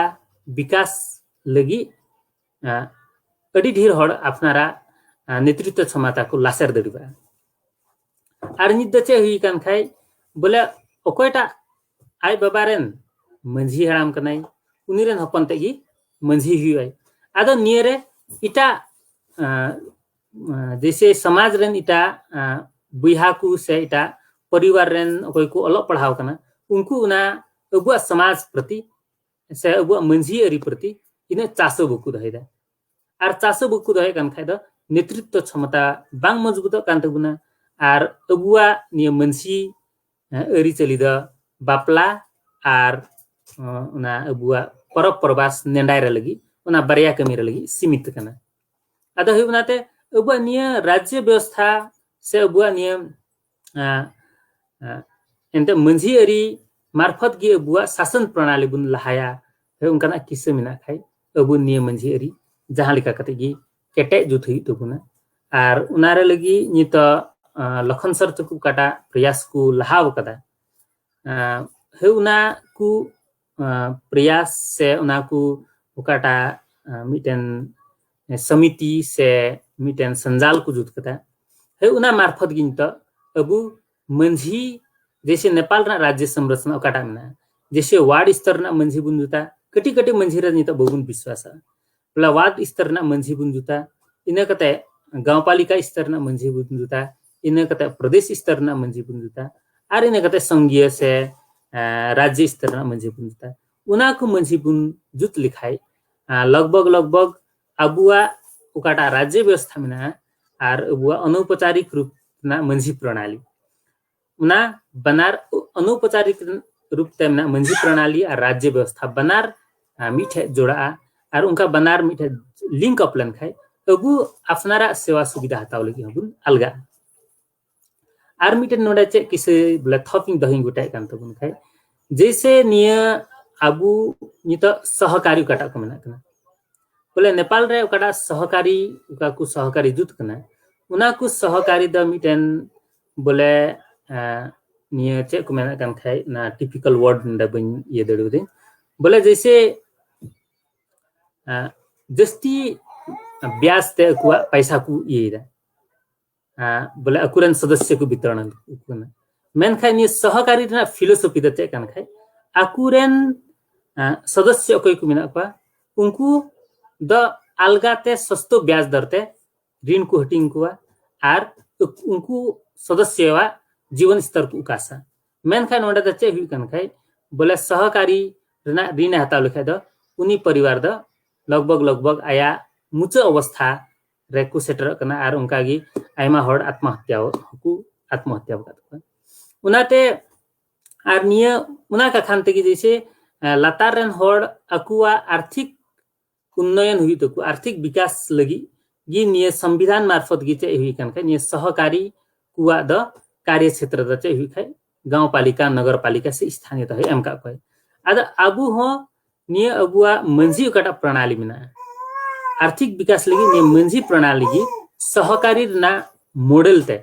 ᱵᱤᱠᱟᱥ ᱞᱟᱹᱜᱤᱫ, ᱟᱸ, ᱟᱹᱰᱤ ᱰᱷᱮᱨ ᱦᱚᱲ ᱟᱯᱱᱟᱨᱟᱜ, ᱟᱸ, ᱱᱮᱛᱨᱤᱛᱛᱚ ᱠᱷᱚᱢᱚᱛᱟ ᱠᱚ ᱞᱟᱥᱮᱨ ᱫᱟᱲᱮᱭᱟᱜᱼᱟ᱾ ᱟᱨ ᱱᱤᱛ ᱫᱚ ᱪᱮᱫ ᱦᱩᱭ ᱠᱟᱱ ᱠᱷᱟᱡ, ᱵᱚᱞᱮ ᱚᱠᱚᱭᱴᱟᱜ ᱟᱡ ᱵᱟᱵᱟ ᱨᱮᱱ ᱢᱟᱹᱡᱷᱤ ᱦᱟᱲᱟᱢ ᱠᱟᱱᱟᱭ, ᱩᱱᱤ ᱨᱮᱱ ᱦᱚᱯᱚᱱ ᱛᱮᱫ ᱜᱮ ᱢᱟᱹᱡᱷᱤ ᱦᱩᱭᱩᱜᱼᱟᱭ᱾ ᱟᱫᱚ ᱱᱤᱭᱟᱹ ᱨᱮ ᱮᱴᱟᱜ, ᱟᱸ, ᱟᱸ, ᱡᱮᱭᱥᱮ ᱥᱚᱢᱟᱡᱽ ᱨᱮᱱ ᱮᱴᱟᱜ, ᱟᱸ, ᱵᱚᱭᱦᱟ ᱠᱚ ᱥᱮ ᱮᱴᱟᱜ ᱯᱚᱨᱤᱵᱟᱨ ᱨᱮᱱ ᱚᱠᱚᱭ ᱠᱚ ᱚᱞᱚᱜ ᱯᱟᱲᱦᱟᱣ ᱠᱟᱱᱟ, ᱩᱱᱠᱩ ᱚᱱᱟ ᱟᱵᱚᱣᱟᱜ ᱥᱚᱢᱟᱡᱽ ᱯᱨᱚᱛᱤ ᱥᱮ ᱟᱵᱚᱣᱟᱜ ᱢᱟᱹᱡᱷᱤ ᱟᱹᱨᱤ ᱯᱨᱚᱛᱤ ᱤᱱᱟᱹᱜ ᱪᱟᱥ ᱦᱚᱸ ᱵᱟᱠᱚ ᱫᱚᱦᱚᱭᱮᱫᱟ᱾ ᱟᱨ ᱪᱟᱥ ᱦᱚᱸ ᱵᱟᱠᱚ ᱫᱚᱦᱚᱭᱮᱫ ᱠᱟᱱ ᱠᱷᱟᱡ ᱫᱚ ᱱᱮᱛᱨᱤᱛᱛᱚ ᱠᱷᱚᱢᱚᱛᱟ ᱵᱟᱝ ᱢᱚᱡᱽᱵᱩᱛᱚᱜ ᱠᱟᱱ ᱛᱟᱵᱚᱱᱟ᱾ ᱟᱨ ᱟᱵᱚᱣᱟᱜ ᱱᱤᱭᱟᱹ ᱢᱟᱹᱡᱷᱤ ᱟᱹᱨᱤᱪᱟᱹᱞᱤ ᱫᱚ ᱵᱟᱯᱞᱟ ᱟᱨ ᱚᱱᱟ ᱟᱵᱚᱣᱟᱜ ᱯᱚᱨᱚᱵᱽ ᱯᱚᱨᱵᱟᱥ ᱱᱮᱰᱟᱭ ᱨᱮ ᱞᱟᱹᱜᱤᱫ, ᱚᱱᱟ ᱵᱟᱨᱭᱟ ᱠᱟᱹᱢᱤ ᱨᱮ ᱞᱟᱹᱜᱤᱫ ᱥᱤᱢᱤᱛ ᱟᱠᱟᱱᱟ᱾ ᱟᱫᱚ ᱦᱩᱭᱩᱜ ᱚᱱᱟᱛᱮ ᱟᱵᱚᱣᱟᱜ ᱱᱤᱭᱟᱹ ᱨᱟᱡᱽᱡᱚ ᱵᱮᱵᱚᱥᱛᱷᱟ ᱥᱮ ᱟᱵᱚᱣᱟᱜ ᱱᱤᱭᱟᱹ ᱮᱱᱛᱮ ᱢᱟᱹᱡᱷᱤ ᱟᱹᱨᱤ ᱢᱟᱨᱯᱷᱚᱛ ᱜᱮ ᱟᱵᱚᱣᱟᱜ ᱥᱟᱥᱚᱱ ᱯᱨᱚᱱᱟᱞᱤ ᱵᱚᱱ ᱞᱟᱦᱟᱭᱟ, ᱦᱳᱭ, ᱚᱱᱠᱟᱱᱟᱜ ᱠᱤᱥᱟᱹ ᱢᱮᱱᱟᱜ ᱠᱷᱟᱡ ᱟᱵᱚ ᱱᱤᱭᱟᱹ ᱢᱟᱹᱡᱷᱤ ᱟᱹᱨᱤ ᱡᱟᱦᱟᱸ ᱞᱮᱠᱟ ᱠᱟᱛᱮ ᱜᱮ ᱠᱮᱴᱮᱡ ᱡᱩᱛ ᱦᱩᱭᱩᱜ ᱛᱟᱵᱚᱱᱟ᱾ ᱟᱨ ᱚᱱᱟ ᱨᱮ ᱞᱟᱹᱜᱤᱫ ᱱᱤᱛᱚᱜ ᱞᱚᱠᱷᱚᱱ ᱥᱟᱨ ᱛᱟᱠᱚ ᱚᱠᱟᱴᱟᱜ ᱯᱨᱚᱭᱟᱥ ᱠᱚ ᱞᱟᱦᱟᱣ ᱟᱠᱟᱫᱟ, ᱦᱳᱭ, ᱚᱱᱟ ᱠᱚ ᱯᱨᱚᱭᱟᱥ ᱥᱮ ᱚᱱᱟ ᱠᱚ ᱚᱠᱟᱴᱟᱜ ᱢᱤᱫᱴᱮᱱ ᱥᱚᱢᱤᱛᱤ ᱥᱮ ᱢᱤᱫᱴᱮᱱ ᱥᱟᱧᱡᱟᱞ ᱠᱚ ᱡᱩᱛ ᱠᱟᱫᱟ, ᱦᱳᱭ, ᱚᱱᱟ ᱢᱟᱨᱯᱷᱚᱛ ᱜᱮ ᱱᱤᱛᱚᱜ ᱟᱵᱚ ᱢᱟᱹᱡᱷᱤ, ᱡᱮᱭᱥᱮ ᱱᱮᱯᱟᱞ ᱨᱮᱱᱟᱜ ᱨᱟᱡᱽᱡᱚ ᱥᱚᱝᱨᱚᱪᱚᱱᱟ ᱚᱠᱟᱴᱟᱜ ᱢᱮᱱᱟᱜᱼᱟ, ᱡᱮᱭᱥᱮ ᱣᱟᱨᱰ ᱥᱛᱚᱨ ᱨᱮᱱᱟᱜ ᱢᱟᱹᱡᱷᱤ ᱵᱚᱱ ᱡᱩᱛᱟ, ᱠᱟᱹᱴᱤᱡ ᱠᱟᱹᱴᱤᱡ ᱢᱟᱹᱡᱷᱤ ᱨᱮ ᱱᱤᱛᱚᱜ ᱵᱟᱵᱚᱱ ᱵᱤᱥᱣᱟᱥᱟ, ᱵᱚᱞᱮ ᱣᱟᱨᱰ ᱥᱛᱚᱨ ᱨᱮᱱᱟᱜ ᱢᱟᱹᱡᱷᱤ ᱵᱚᱱ ᱡᱩᱛᱟ, ᱤᱱᱟᱹ ᱠᱟᱛᱮ ᱜᱟᱶᱯᱟᱞᱤᱠᱟ ᱥᱛᱚᱨ ᱨᱮᱱᱟᱜ ᱢᱟᱹᱡᱷᱤ ᱵᱚᱱ ᱡᱩᱛᱟ, ᱤᱱᱟᱹ ᱠᱟᱛᱮ ᱯᱨᱚᱫᱮᱥ ᱥᱛᱚᱨ ᱨᱮᱱᱟᱜ ᱢᱟᱹᱡᱷᱤ ᱵᱚᱱ ᱡᱩᱛᱟ, ᱟᱨ ᱤᱱᱟᱹ ᱠᱟᱛᱮ ᱥᱚᱝᱜᱷᱤᱭᱟᱹ ᱥᱮ ᱨᱟᱡᱽᱡᱚ ᱥᱛᱚᱨ ᱨᱮᱱᱟᱜ ᱢᱟᱹᱡᱷᱤ ᱵᱚᱱ ᱡᱩᱛᱟ᱾ ᱚᱱᱟ ᱠᱚ ᱢᱟᱹᱡᱷᱤ ᱵᱚᱱ ᱡᱩᱛ ᱞᱮᱠᱷᱟᱡ ᱞᱚᱜᱽᱵᱷᱚᱜᱽ ᱞᱚᱜᱽᱵᱷᱚᱜᱽ ᱟᱵᱚᱣᱟᱜ ᱚᱠᱟᱴᱟᱜ ᱨᱟᱡᱽᱡᱚ ᱵᱮᱵᱚᱥᱛᱷᱟ ᱢᱮᱱᱟᱜᱼᱟ ᱟᱨ ᱟᱵᱚᱣᱟᱜ ᱚᱱᱳᱯᱚᱪᱟᱨᱤᱠ ᱨᱩᱯ ᱨᱮᱱᱟᱜ ᱢᱟᱹᱡᱷᱤ ᱯᱨᱚᱱᱟᱞᱤ, ᱚᱱᱟ ᱵᱟᱱᱟᱨ ᱚᱱᱳᱯᱚᱪᱟᱨᱤᱠ ᱨᱩᱯ ᱛᱮ ᱢᱮᱱᱟᱜ ᱢᱟᱹᱡᱷᱤ ᱯᱨᱚᱱᱟᱞᱤ ᱟᱨ ᱨᱟᱡᱽᱡᱚ ᱵᱮᱵᱚᱥᱛᱷᱟ ᱵᱟᱱᱟᱨ ᱢᱤᱫᱴᱷᱮᱡ ᱡᱚᱲᱟᱜᱼᱟ᱾ ᱟᱨ ᱚᱱᱠᱟ ᱵᱟᱱᱟᱨ ᱢᱤᱫᱴᱷᱮᱡ ᱞᱤᱝᱠ ᱟᱯ ᱞᱮᱱᱠᱷᱟᱡ ᱟᱵᱚ ᱟᱯᱱᱟᱨᱟᱜ ᱥᱮᱵᱟ ᱥᱩᱵᱤᱫᱷᱟ ᱦᱟᱛᱟᱣ ᱞᱟᱹᱜᱤᱫ ᱦᱚᱸᱵᱚᱱ ᱟᱞᱜᱟᱜᱼᱟ᱾ ᱟᱨ ᱢᱤᱫᱴᱮᱱ ᱱᱚᱰᱮ ᱪᱮᱫ ᱠᱤᱥᱟᱹ ᱵᱚᱞᱮ ᱛᱷᱚᱯ ᱤᱧ ᱫᱚᱦᱚᱧ ᱜᱚᱴᱟᱭᱮᱫ ᱠᱟᱱ ᱛᱟᱵᱚᱱ ᱠᱷᱟᱡ, ᱡᱮᱭᱥᱮ ᱱᱤᱭᱟᱹ ᱟᱵᱚ ᱱᱤᱛᱚᱜ ᱥᱚᱦᱚᱠᱟᱨᱤ ᱚᱠᱟᱴᱟᱜ ᱠᱚ ᱢᱮᱱᱟᱜ ᱠᱟᱱᱟ, ᱵᱚᱞᱮ ᱱᱮᱯᱟᱞ ᱨᱮ ᱚᱠᱟᱴᱟᱜ ᱥᱚᱦᱚᱠᱟᱨᱤ, ᱚᱠᱟ ᱠᱚ ᱥᱚᱦᱚᱠᱟᱨᱤ ᱡᱩᱛ ᱠᱟᱱᱟ, ᱚᱱᱟ ᱠᱚ ᱥᱚᱦᱚᱠᱟᱨᱤ ᱫᱚ ᱢᱤᱫᱴᱮᱱ ᱵᱚᱞᱮ ᱱᱤᱭᱟᱹ ᱪᱮᱫ ᱠᱚ ᱢᱮᱱᱮᱫ ᱠᱟᱱ ᱠᱷᱟᱡ, ᱚᱱᱟ ᱴᱤᱯᱤᱠᱟᱞ ᱣᱟᱨᱰ ᱱᱚᱰᱮ ᱵᱟᱹᱧ ᱤᱭᱟᱹ ᱫᱟᱲᱮᱭᱟᱫᱟᱹᱧ, ᱵᱚᱞᱮ ᱡᱮᱭᱥᱮ ᱡᱟᱹᱥᱛᱤ ᱵᱮᱭᱟᱡᱽ ᱛᱮ ᱟᱠᱚᱣᱟᱜ ᱯᱟᱭᱥᱟ ᱠᱚ ᱤᱭᱟᱹᱭᱮᱫᱟ, ᱵᱚᱞᱮ ᱟᱠᱚᱨᱮᱱ ᱥᱚᱫᱚᱥᱥᱚ ᱠᱚ ᱵᱤᱛᱚᱨᱚᱱ ᱟᱠᱚ ᱠᱟᱱᱟ᱾ ᱢᱮᱱᱠᱷᱟᱱ ᱱᱤᱭᱟᱹ ᱥᱚᱦᱚᱠᱟᱨᱤ ᱨᱮᱱᱟᱜ ᱯᱷᱤᱞᱳᱥᱚᱯᱷᱤ ᱫᱚ ᱪᱮᱫ ᱠᱟᱱ ᱠᱷᱟᱡ, ᱟᱠᱚᱨᱮᱱ ᱥᱚᱫᱚᱥᱥᱚ ᱚᱠᱚᱭ ᱠᱚ ᱢᱮᱱᱟᱜ ᱠᱚᱣᱟ, ᱩᱱᱠᱩ ᱫᱚ ᱟᱞᱜᱟᱛᱮ ᱥᱚᱥᱛᱚ ᱵᱮᱭᱟᱡᱽ ᱫᱚᱨ ᱛᱮ ᱨᱤᱱ ᱠᱚ ᱦᱟᱹᱴᱤᱧ ᱠᱚᱣᱟ ᱟᱨ ᱩᱱᱠᱩ ᱥᱚᱫᱚᱥᱥᱚᱣᱟᱜ ᱡᱤᱵᱚᱱ ᱥᱛᱚᱨ ᱠᱚ ᱩᱠᱟᱥᱟ᱾ ᱢᱮᱱᱠᱷᱟᱱ ᱱᱚᱰᱮ ᱫᱚ ᱪᱮᱫ ᱦᱩᱭᱩᱜ ᱠᱟᱱ ᱠᱷᱟᱡ, ᱵᱚᱞᱮ ᱥᱚᱦᱚᱠᱟᱨᱤ ᱨᱮᱱᱟᱜ ᱨᱤᱱ ᱮ ᱦᱟᱛᱟᱣ ᱞᱮᱠᱷᱟᱡ ᱫᱚ ᱩᱱᱤ ᱯᱚᱨᱤᱵᱟᱨ ᱫᱚ ᱞᱚᱜᱽᱵᱷᱚᱜᱽ ᱞᱚᱜᱽᱵᱷᱚᱜᱽ ᱟᱭᱟᱜ ᱢᱩᱪᱟᱹᱫ ᱚᱵᱚᱥᱛᱷᱟ ᱨᱮᱠᱚ ᱥᱮᱴᱮᱨᱚᱜ ᱠᱟᱱᱟ ᱟᱨ ᱚᱱᱠᱟᱜᱮ ᱟᱭᱢᱟ ᱦᱚᱲ ᱟᱛᱢᱟᱦᱚᱛᱭᱟ ᱦᱚᱸᱠᱚ ᱟᱛᱢᱟᱦᱚᱛᱭᱟ ᱟᱠᱟᱫ ᱠᱚᱣᱟ᱾ ᱚᱱᱟᱛᱮ ᱟᱨ ᱱᱤᱭᱟᱹ ᱚᱱᱟ ᱠᱟᱠᱷᱟᱱ ᱛᱮᱜᱮ ᱡᱮᱭᱥᱮ ᱞᱟᱛᱟᱨ ᱨᱮᱱ ᱦᱚᱲ ᱟᱠᱚᱣᱟᱜ ᱟᱨᱛᱷᱤᱠ ᱩᱱᱱᱚᱭᱚᱱ ᱦᱩᱭᱩᱜ ᱛᱟᱠᱚ, ᱟᱨᱛᱷᱤᱠ ᱵᱤᱠᱟᱥ ᱞᱟᱹᱜᱤᱫ ᱜᱮ ᱱᱤᱭᱟᱹ ᱥᱚᱝᱵᱤᱫᱷᱟᱱ ᱢᱟᱨᱯᱷᱚᱛ ᱜᱮ ᱪᱮᱫ ᱦᱩᱭ ᱠᱟᱱ ᱠᱷᱟᱡ, ᱱᱤᱭᱟᱹ ᱥᱚᱦᱚᱠᱟᱨᱤ ᱠᱚᱣᱟᱜ ᱫᱚ ᱠᱟᱨᱭᱚ ᱪᱷᱮᱛᱨᱚ ᱫᱚ ᱪᱮᱫ ᱦᱩᱭ ᱠᱷᱟᱡ, ᱜᱟᱶᱯᱟᱞᱤᱠᱟ, ᱱᱚᱜᱚᱨᱯᱟᱞᱤᱠᱟ ᱥᱮ ᱥᱛᱷᱟᱱᱤᱭᱚ ᱛᱮ ᱦᱩᱭ ᱮᱢ ᱠᱟᱜ ᱠᱚᱣᱟᱭ᱾ ᱟᱫᱚ ᱟᱵᱚ ᱦᱚᱸ ᱱᱤᱭᱟᱹ ᱟᱵᱚᱣᱟᱜ ᱢᱟᱹᱡᱷᱤ ᱚᱠᱟᱴᱟᱜ ᱯᱨᱚᱱᱟᱞᱤ ᱢᱮᱱᱟᱜᱼᱟ, ᱟᱨᱛᱷᱤᱠ ᱵᱤᱠᱟᱥ ᱞᱟᱹᱜᱤᱫ ᱱᱤᱭᱟᱹ ᱢᱟᱹᱡᱷᱤ ᱯᱨᱚᱱᱟᱞᱤ ᱜᱮ ᱥᱚᱦᱚᱠᱟᱨᱤ ᱨᱮᱱᱟᱜ ᱢᱚᱰᱮᱞ ᱛᱮ